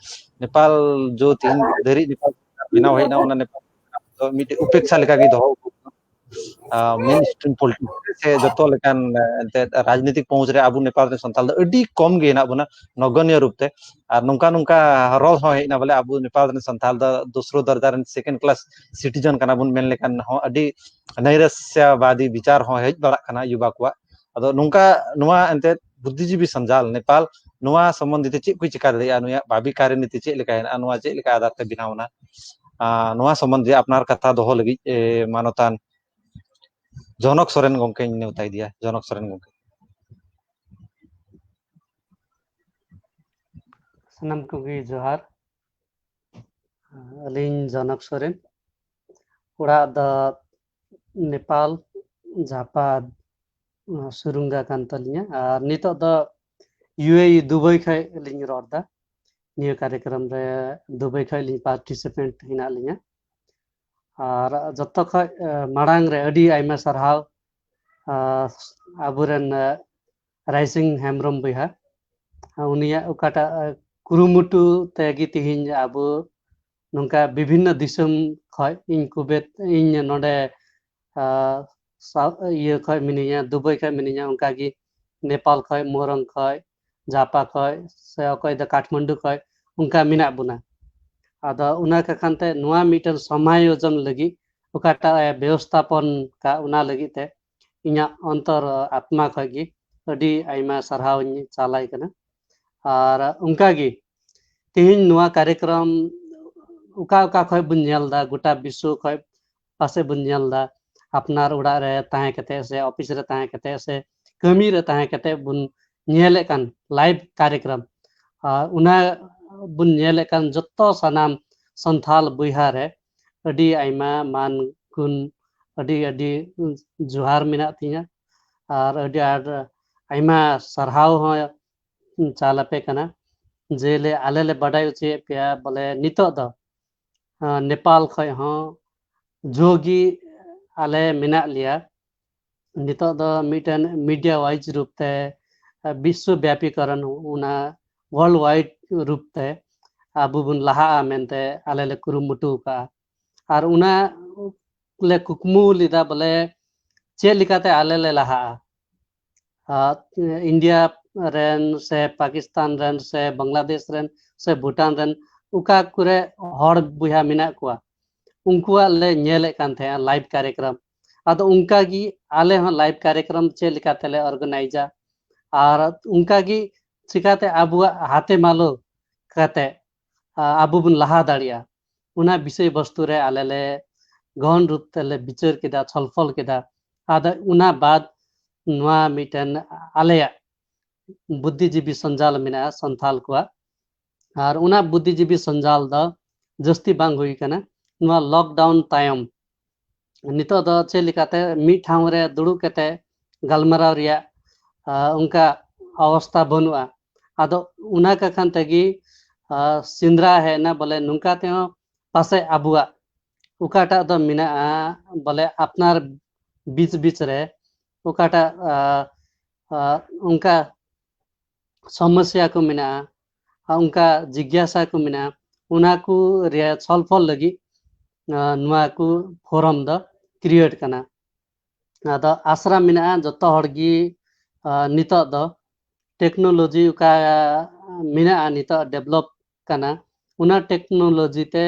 ᱱᱮᱯᱟᱞ ᱡᱚ ᱛᱤᱦᱤᱧ ᱫᱷᱟᱹᱨᱤᱡ ᱱᱮᱯᱟᱞ ᱵᱮᱱᱟᱣ ᱦᱮᱡ ᱮᱱᱟ, ᱚᱱᱟ ᱱᱮᱯᱟᱞ ᱫᱚ ᱢᱤᱫᱴᱮᱡ ᱩᱯᱮᱠᱷᱟ ᱞᱮᱠᱟᱜᱮ ᱫᱚᱦᱚ ᱟᱹᱜᱩ ᱟᱠᱟᱱᱟ᱾ ᱢᱮᱱ ᱥᱴᱨᱤᱢ ᱯᱚᱞᱤᱴᱤᱠᱥ ᱥᱮ ᱡᱚᱛᱚ ᱞᱮᱠᱟᱱ ᱮᱱᱛᱮᱫ ᱨᱟᱡᱽᱱᱤᱛᱤᱠ ᱯᱚᱦᱩᱸᱪ ᱨᱮ ᱟᱵᱚ ᱱᱮᱯᱟᱞ ᱨᱮᱱ ᱥᱟᱱᱛᱟᱲ ᱫᱚ ᱟᱹᱰᱤ ᱠᱚᱢ ᱜᱮ ᱦᱮᱱᱟᱜ ᱵᱚᱱᱟ ᱱᱚᱜᱚᱱᱭᱚ ᱨᱩᱯ ᱛᱮ᱾ ᱟᱨ ᱱᱚᱝᱠᱟ ᱱᱚᱝᱠᱟ ᱨᱚᱲ ᱦᱚᱸ ᱦᱮᱡ ᱮᱱᱟ ᱵᱚᱞᱮ ᱟᱵᱚ ᱱᱮᱯᱟᱞ ᱨᱮᱱ ᱥᱟᱱᱛᱟᱲ ᱫᱚ ᱫᱩᱥᱨᱚ ᱫᱚᱨᱡᱟ ᱨᱮᱱ ᱥᱮᱠᱮᱱᱰ ᱠᱞᱟᱥ ᱥᱤᱴᱤᱡᱮᱱ ᱠᱟᱱᱟ ᱵᱚᱱ ᱢᱮᱱ ᱞᱮᱠᱷᱟᱱ ᱦᱚᱸ ᱟᱹᱰᱤ ᱱᱟᱭᱨᱟᱥᱭᱟᱵᱟᱫᱤ ᱵᱤᱪᱟᱨ ᱦᱚᱸ ᱦᱮᱡ ᱵᱟᱲᱟᱜ ᱠᱟᱱᱟ ᱭᱩᱵᱟ ᱠᱚᱣᱟᱜ᱾ ᱟᱫᱚ ᱱᱚᱝᱠᱟ ᱱᱚᱣᱟ ᱮᱱᱛᱮᱫ ᱵᱩᱫᱽᱫᱷᱤᱡᱤᱵᱤ ᱥᱟᱧᱡᱟᱞ ᱱᱮᱯᱟᱞ ᱱᱚᱣᱟ ᱥᱚᱢᱵᱚᱱᱫᱷᱤ ᱛᱮ ᱪᱮᱫ ᱠᱚᱭ ᱪᱤᱠᱟ ᱫᱟᱲᱮᱭᱟᱜᱼᱟ, ᱱᱩᱭᱟᱜ ᱵᱷᱟᱵᱤ ᱠᱟᱨᱤᱱᱤᱛᱤ ᱪᱮᱫ ᱞᱮᱠᱟ ᱦᱮᱱᱟᱜᱼᱟ, ᱱᱚᱣᱟ ᱪᱮᱫ ᱞᱮᱠᱟ ᱟᱫᱷᱟᱨ ᱛᱮ ᱵᱮᱱᱟᱣ ᱮᱱᱟ, ᱱᱚᱣᱟ ᱥᱚᱢᱵᱚᱱᱫᱷᱮ ᱟᱯᱱᱟᱨ ᱠᱟᱛᱷᱟ ᱫᱚᱦᱚ ᱞᱟᱹᱜᱤᱫ ᱢᱟᱱᱚᱛᱟᱱ ᱡᱚᱱᱚᱠ ᱥᱚᱨᱮᱱ ᱜᱚᱢᱠᱮᱧ ᱱᱮᱣᱛᱟᱭᱮᱫᱮᱭᱟ᱾ ᱡᱚᱱᱚᱠ ᱥᱚᱨᱮᱱ ᱜᱚᱢᱠᱮ᱾ ᱥᱟᱱᱟᱢ ᱠᱚᱜᱮ ᱡᱚᱦᱟᱨ᱾ ᱟᱹᱞᱤᱧ ᱡᱚᱱᱚᱠ ᱥᱚᱨᱮᱱ, ᱚᱲᱟᱜ ᱫᱚ ᱱᱮᱯᱟᱞ ᱡᱷᱟᱯᱟᱫ ᱥᱩᱨᱩᱝᱜᱟ ᱠᱟᱱ ᱛᱟᱹᱞᱤᱧᱟ᱾ ᱟᱨ ᱱᱤᱛᱚᱜ ᱫᱚ ᱤᱭᱩ ᱮ ᱤ ᱫᱩᱵᱟᱭ ᱠᱷᱚᱡ ᱞᱤᱧ ᱨᱚᱲ ᱮᱫᱟ᱾ ᱱᱤᱭᱟᱹ ᱠᱟᱨᱭᱚᱠᱨᱚᱢ ᱨᱮ ᱫᱩᱵᱟᱭ ᱠᱷᱚᱡ ᱞᱤᱧ ᱯᱟᱨᱴᱤᱥᱤᱯᱮᱴ ᱦᱮᱱᱟᱜ ᱞᱤᱧᱟ᱾ ᱟᱨ ᱡᱚᱛᱚ ᱠᱷᱚᱡ ᱢᱟᱲᱟᱝ ᱨᱮ ᱟᱹᱰᱤ ᱟᱭᱢᱟ ᱥᱟᱨᱦᱟᱣ ᱟᱵᱚᱨᱮᱱ ᱨᱟᱭᱥᱤᱝ ᱦᱮᱢᱵᱨᱚᱢ ᱵᱚᱭᱦᱟ, ᱩᱱᱤᱭᱟᱜ ᱚᱠᱟᱴᱟᱜ ᱠᱩᱨᱩᱢᱩᱴᱩ ᱛᱮᱜᱮ ᱛᱤᱦᱤᱧ ᱟᱵᱚ ᱱᱚᱝᱠᱟ ᱵᱤᱵᱷᱤᱱᱱᱚ ᱫᱤᱥᱚᱢ ᱠᱷᱚᱡ, ᱤᱧ ᱠᱩᱵᱮᱛ, ᱤᱧ ᱱᱚᱰᱮ ᱤᱭᱟᱹ ᱠᱷᱚᱡ ᱢᱤᱱᱟᱹᱧᱟ, ᱫᱩᱵᱟᱭ ᱠᱷᱚᱡ ᱢᱤᱱᱟᱹᱧᱟ, ᱚᱱᱠᱟᱜᱮ ᱱᱮᱯᱟᱞ ᱠᱷᱚᱡ, ᱢᱳᱨᱚᱝ ᱠᱷᱚᱡ, ᱡᱟᱯᱟ ᱠᱷᱚᱡ, ᱥᱮ ᱚᱠᱚᱭ ᱫᱚ ᱠᱟᱴᱷᱢᱟᱱᱰᱩ ᱠᱷᱚᱡ, ᱚᱱᱠᱟ ᱢᱮᱱᱟᱜ ᱵᱚᱱᱟ᱾ ᱟᱫᱚ ᱚᱱᱟ ᱠᱟᱠᱷᱟᱱ ᱛᱮ ᱱᱚᱣᱟ ᱢᱤᱫᱴᱮᱱ ᱥᱚᱢᱟᱭᱳᱡᱚᱱ ᱞᱟᱹᱜᱤᱫ ᱚᱠᱟᱴᱟᱜ ᱮ ᱵᱮᱵᱚᱥᱛᱷᱟᱯᱚᱱ ᱠᱟᱜ, ᱚᱱᱟ ᱞᱟᱹᱜᱤᱫ ᱛᱮ ᱤᱧᱟᱹᱜ ᱚᱱᱛᱚᱨ ᱟᱛᱢᱟ ᱠᱷᱚᱡ ᱜᱮ ᱟᱹᱰᱤ ᱟᱭᱢᱟ ᱥᱟᱨᱦᱟᱣ ᱤᱧ ᱪᱟᱞᱟᱭ ᱠᱟᱱᱟ᱾ ᱟᱨ ᱚᱱᱠᱟᱜᱮ ᱛᱮᱦᱮᱧ ᱱᱚᱣᱟ ᱠᱟᱨᱭᱚᱠᱨᱚᱢ ᱚᱠᱟ ᱚᱠᱟ ᱠᱷᱚᱡ ᱵᱚᱱ ᱧᱮᱞ ᱮᱫᱟ, ᱜᱚᱴᱟ ᱵᱤᱥᱥᱚ ᱠᱷᱚᱡ ᱯᱟᱥᱮᱡ ᱵᱚᱱ ᱧᱮᱞ ᱮᱫᱟ, ᱟᱯᱱᱟᱨ ᱚᱲᱟᱜ ᱨᱮ ᱛᱟᱦᱮᱸ ᱠᱟᱛᱮ ᱥᱮ ᱚᱯᱷᱤᱥ ᱨᱮ ᱛᱟᱦᱮᱸ ᱠᱟᱛᱮ ᱥᱮ ᱠᱟᱹᱢᱤ ᱨᱮ ᱛᱟᱦᱮᱸ ᱠᱟᱛᱮ ᱵᱚᱱ ᱧᱮᱞᱮᱫ ᱠᱟᱱ ᱞᱟᱭᱤᱵᱷ ᱠᱟᱨᱭᱚᱠᱨᱚᱢ, ᱟᱨ ᱚᱱᱟ ᱵᱚᱱ ᱧᱮᱞᱮᱫ ᱠᱟᱱ ᱡᱚᱛᱚ ᱥᱟᱱᱟᱢ ᱥᱟᱱᱛᱷᱟᱞ ᱵᱚᱭᱦᱟ ᱨᱮ ᱟᱹᱰᱤ ᱟᱭᱢᱟ ᱢᱟᱱ ᱜᱩᱱ, ᱟᱹᱰᱤ ᱟᱹᱰᱤ ᱡᱚᱦᱟᱨ ᱢᱮᱱᱟᱜ ᱛᱤᱧᱟ᱾ ᱟᱨ ᱟᱹᱰᱤ ᱟᱸᱴ ᱟᱭᱢᱟ ᱥᱟᱨᱦᱟᱣ ᱦᱚᱸ ᱪᱟᱞ ᱟᱯᱮ ᱠᱟᱱᱟ᱾ ᱡᱮᱞᱮ ᱟᱞᱮ ᱞᱮ ᱵᱟᱰᱟᱭ ᱦᱚᱪᱚᱭᱮᱫ ᱯᱮᱭᱟ ᱵᱚᱞᱮ ᱱᱤᱛᱚᱜ ᱫᱚ ᱱᱮᱯᱟᱞ ᱠᱷᱚᱡ ᱦᱚᱸ ᱡᱳᱜᱤ ᱟᱞᱮ ᱢᱮᱱᱟᱜ ᱞᱮᱭᱟ᱾ ᱱᱤᱛᱚᱜ ᱫᱚ ᱢᱤᱫᱴᱮᱱ ᱢᱤᱰᱤᱭᱟ ᱣᱟᱭᱤᱡ ᱨᱩᱯ ᱛᱮ, ᱵᱤᱥᱥᱚ ᱵᱮᱯᱤᱠᱚᱨᱚᱱ, ᱚᱱᱟ ᱣᱟᱨᱞᱰ ᱣᱟᱭᱤᱰ ᱨᱩᱯ ᱛᱮ ᱟᱵᱚ ᱵᱚᱱ ᱞᱟᱦᱟᱜᱼᱟ ᱢᱮᱱᱛᱮ ᱟᱞᱮ ᱞᱮ ᱠᱩᱨᱩᱢᱩᱴᱩ ᱟᱠᱟᱫᱼᱟ᱾ ᱟᱨ ᱚᱱᱟ ᱞᱮ ᱠᱩᱠᱢᱩ ᱞᱮᱫᱟ ᱵᱚᱞᱮ ᱪᱮᱫ ᱞᱮᱠᱟᱛᱮ ᱟᱞᱮ ᱞᱮ ᱞᱟᱦᱟᱜᱼᱟ᱾ ᱟᱨ ᱤᱱᱰᱤᱭᱟ ᱨᱮᱱ ᱥᱮ ᱯᱟᱠᱤᱥᱛᱟᱱ ᱨᱮᱱ ᱥᱮ ᱵᱟᱝᱞᱟᱫᱮᱥ ᱨᱮᱱ ᱥᱮ ᱵᱷᱩᱴᱟᱱ ᱨᱮᱱ ᱚᱠᱟ ᱠᱚᱨᱮ ᱦᱚᱲ ᱵᱚᱭᱦᱟ ᱢᱮᱱᱟᱜ ᱠᱚᱣᱟ, ᱩᱱᱠᱩᱣᱟᱜ ᱞᱮ ᱧᱮᱞᱮᱫ ᱠᱟᱱ ᱛᱟᱦᱮᱸᱱᱟ ᱞᱟᱭᱤᱵᱷ ᱠᱟᱨᱭᱚᱠᱨᱚᱢ᱾ ᱟᱫᱚ ᱚᱱᱠᱟ ᱜᱮ ᱟᱞᱮ ᱦᱚᱸ ᱞᱟᱭᱤᱵᱷ ᱠᱟᱨᱭᱚᱠᱨᱚᱢ ᱪᱮᱫ ᱞᱮᱠᱟ ᱛᱮᱞᱮ ᱚᱨᱜᱟᱱᱟᱭᱤᱡᱟ, ᱟᱨ ᱚᱱᱠᱟ ᱜᱮ ᱪᱤᱠᱟᱛᱮ ᱟᱵᱚᱣᱟᱜ ᱦᱟᱛᱮ ᱢᱟᱞᱚ ᱠᱟᱛᱮ, ᱟ, ᱟᱵᱚ ᱵᱚᱱ ᱞᱟᱦᱟ ᱫᱟᱲᱮᱭᱟᱜᱼᱟ, ᱚᱱᱟ ᱵᱤᱥᱚᱭ ᱵᱚᱥᱛᱩ ᱨᱮ ᱟᱞᱮ ᱞᱮ ᱜᱚᱦᱚᱱ ᱨᱩᱯ ᱛᱮᱞᱮ ᱵᱤᱪᱟᱹᱨ ᱠᱮᱫᱟ, ᱪᱷᱚᱞᱯᱷᱚᱞ ᱠᱮᱫᱟ᱾ ᱟᱫᱚ ᱚᱱᱟ ᱵᱟᱫ ᱱᱚᱣᱟ ᱢᱤᱫᱴᱮᱱ ᱟᱞᱮᱭᱟᱜ ᱵᱩᱫᱽᱫᱷᱤᱡᱤᱵᱤ ᱥᱚᱧᱡᱟᱞ ᱢᱮᱱᱟᱜᱼᱟ ᱥᱟᱱᱛᱷᱟᱞ ᱠᱚᱣᱟᱜ, ᱟᱨ ᱚᱱᱟ ᱵᱩᱫᱽᱫᱷᱤᱡᱤᱵᱤ ᱥᱚᱧᱡᱟᱞ ᱫᱚ ᱡᱟᱹᱥᱛᱤ ᱵᱟᱝ ᱦᱩᱭ ᱠᱟᱱᱟ᱾ ᱱᱚᱣᱟ ᱞᱚᱠᱰᱟᱣᱩᱱ ᱛᱟᱭᱚᱢ ᱱᱤᱛᱚᱜ ᱫᱚ ᱪᱮᱫ ᱞᱮᱠᱟᱛᱮ ᱢᱤᱫ ᱴᱷᱟᱶ ᱨᱮ ᱫᱩᱲᱩᱵ ᱠᱟᱛᱮ ᱜᱟᱞᱢᱟᱨᱟᱣ ᱨᱮᱭᱟᱜ, ᱟ, ᱚᱱᱠᱟ ᱚᱵᱚᱥᱛᱷᱟ ᱵᱟᱹᱱᱩᱜᱼᱟ᱾ ᱟᱫᱚ ᱚᱱᱟ ᱠᱟ ᱠᱷᱟᱱ ᱛᱮᱜᱮ, ᱟ, ᱥᱮᱸᱫᱽᱨᱟ ᱦᱮᱡ ᱮᱱᱟ ᱵᱚᱞᱮ ᱱᱚᱝᱠᱟ ᱛᱮᱦᱚᱸ ᱯᱟᱥᱮᱡ ᱟᱵᱚᱣᱟᱜ ᱚᱠᱟᱴᱟᱜ ᱫᱚ ᱢᱮᱱᱟᱜᱼᱟ ᱵᱚᱞᱮ ᱟᱯᱱᱟᱨ ᱵᱤᱪ ᱵᱤᱪ ᱨᱮ ᱚᱠᱟᱴᱟᱜ, ᱟ, ᱟ, ᱚᱱᱠᱟ ᱥᱚᱢᱚᱥᱥᱟ ᱠᱚ ᱢᱮᱱᱟᱜᱼᱟ, ᱟᱨ ᱚᱱᱠᱟ ᱡᱤᱜᱽᱜᱟᱥᱟ ᱠᱚ ᱢᱮᱱᱟᱜᱼᱟ, ᱚᱱᱟ ᱠᱚ ᱨᱮᱭᱟᱜ ᱥᱚᱞᱯᱷᱚᱞ ᱞᱟᱹᱜᱤᱫ, ᱟ, ᱱᱚᱣᱟ ᱠᱚ ᱯᱷᱳᱨᱟᱢ ᱫᱚ ᱠᱨᱤᱭᱮᱴ ᱠᱟᱱᱟ᱾ ᱟᱫᱚ ᱟᱥᱨᱟ ᱢᱮᱱᱟᱜᱼᱟ, ᱡᱚᱛᱚ ᱦᱚᱲ ᱜᱮ, ᱟ, ᱱᱤᱛᱚᱜ ᱫᱚ ᱴᱮᱠᱱᱳᱞᱚᱡᱤ ᱚᱠᱟ ᱢᱮᱱᱟᱜᱼᱟ, ᱱᱤᱛᱚᱜ ᱰᱮᱵᱷᱞᱚᱯ ᱠᱟᱱᱟ, ᱚᱱᱟ ᱴᱮᱠᱱᱳᱞᱚᱡᱤ ᱛᱮ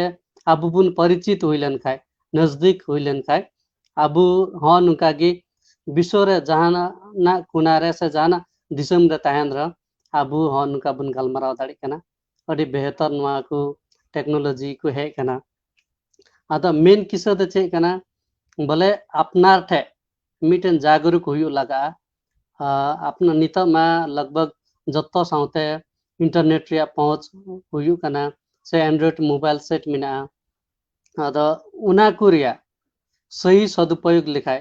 ᱟᱵᱚ ᱵᱚᱱ ᱯᱚᱨᱤᱪᱤᱛ ᱦᱩᱭ ᱞᱮᱱᱠᱷᱟᱱ, ᱱᱟᱡᱽᱫᱤᱠ ᱦᱩᱭ ᱞᱮᱱᱠᱷᱟᱱ, ᱟᱵᱚ ᱦᱚᱸ ᱱᱚᱝᱠᱟ ᱜᱮ ᱵᱤᱥᱥᱚ ᱨᱮ ᱡᱟᱦᱟᱱᱟᱜ ᱠᱚᱱᱟ ᱨᱮ ᱥᱮ ᱡᱟᱦᱟᱱᱟᱜ ᱫᱤᱥᱚᱢ ᱨᱮ ᱛᱟᱦᱮᱱ ᱨᱮᱦᱚᱸ ᱟᱵᱚ ᱦᱚᱸ ᱱᱚᱝᱠᱟ ᱵᱚᱱ ᱜᱟᱞᱢᱟᱨᱟᱣ ᱫᱟᱲᱮᱭᱟᱜ ᱠᱟᱱᱟ᱾ ᱟᱹᱰᱤ ᱵᱮᱦᱛᱚᱨ ᱱᱚᱣᱟ ᱠᱚ ᱴᱮᱠᱱᱳᱞᱚᱡᱤ ᱠᱚ ᱦᱮᱡ ᱠᱟᱱᱟ᱾ ᱟᱫᱚ ᱢᱮᱱ ᱠᱤᱥᱟᱹ ᱫᱚ ᱪᱮᱫ ᱠᱟᱱᱟ? ᱵᱚᱞᱮ ᱟᱯᱱᱟᱨ ᱴᱷᱮᱡ ᱢᱤᱫᱴᱮᱱ ᱡᱟᱜᱽᱨᱩᱠ ᱦᱩᱭᱩᱜ ᱞᱟᱜᱟᱜᱼᱟ᱾ ᱟᱨ ᱟᱯᱱᱟᱨ ᱱᱤᱛᱚᱜ ᱢᱟ ᱞᱟᱜᱽ ᱵᱷᱟᱜᱽ ᱡᱚᱛᱚ ᱥᱟᱶᱛᱮ ᱤᱱᱴᱟᱨᱱᱮᱴ ᱨᱮᱭᱟᱜ ᱯᱚᱦᱚᱸᱪ ᱦᱩᱭᱩᱜ ᱠᱟᱱᱟ, ᱥᱮ ᱮᱱᱰᱨᱚᱭᱮᱰ ᱢᱳᱵᱟᱭᱤᱞ ᱥᱮᱴ ᱢᱮᱱᱟᱜᱼᱟ᱾ ᱟᱫᱚ ᱚᱱᱟ ᱠᱚ ᱨᱮᱭᱟᱜ ᱥᱟᱹᱦᱤ ᱥᱚᱫᱩᱯᱚᱭᱳᱜᱽ ᱞᱮᱠᱷᱟᱡ,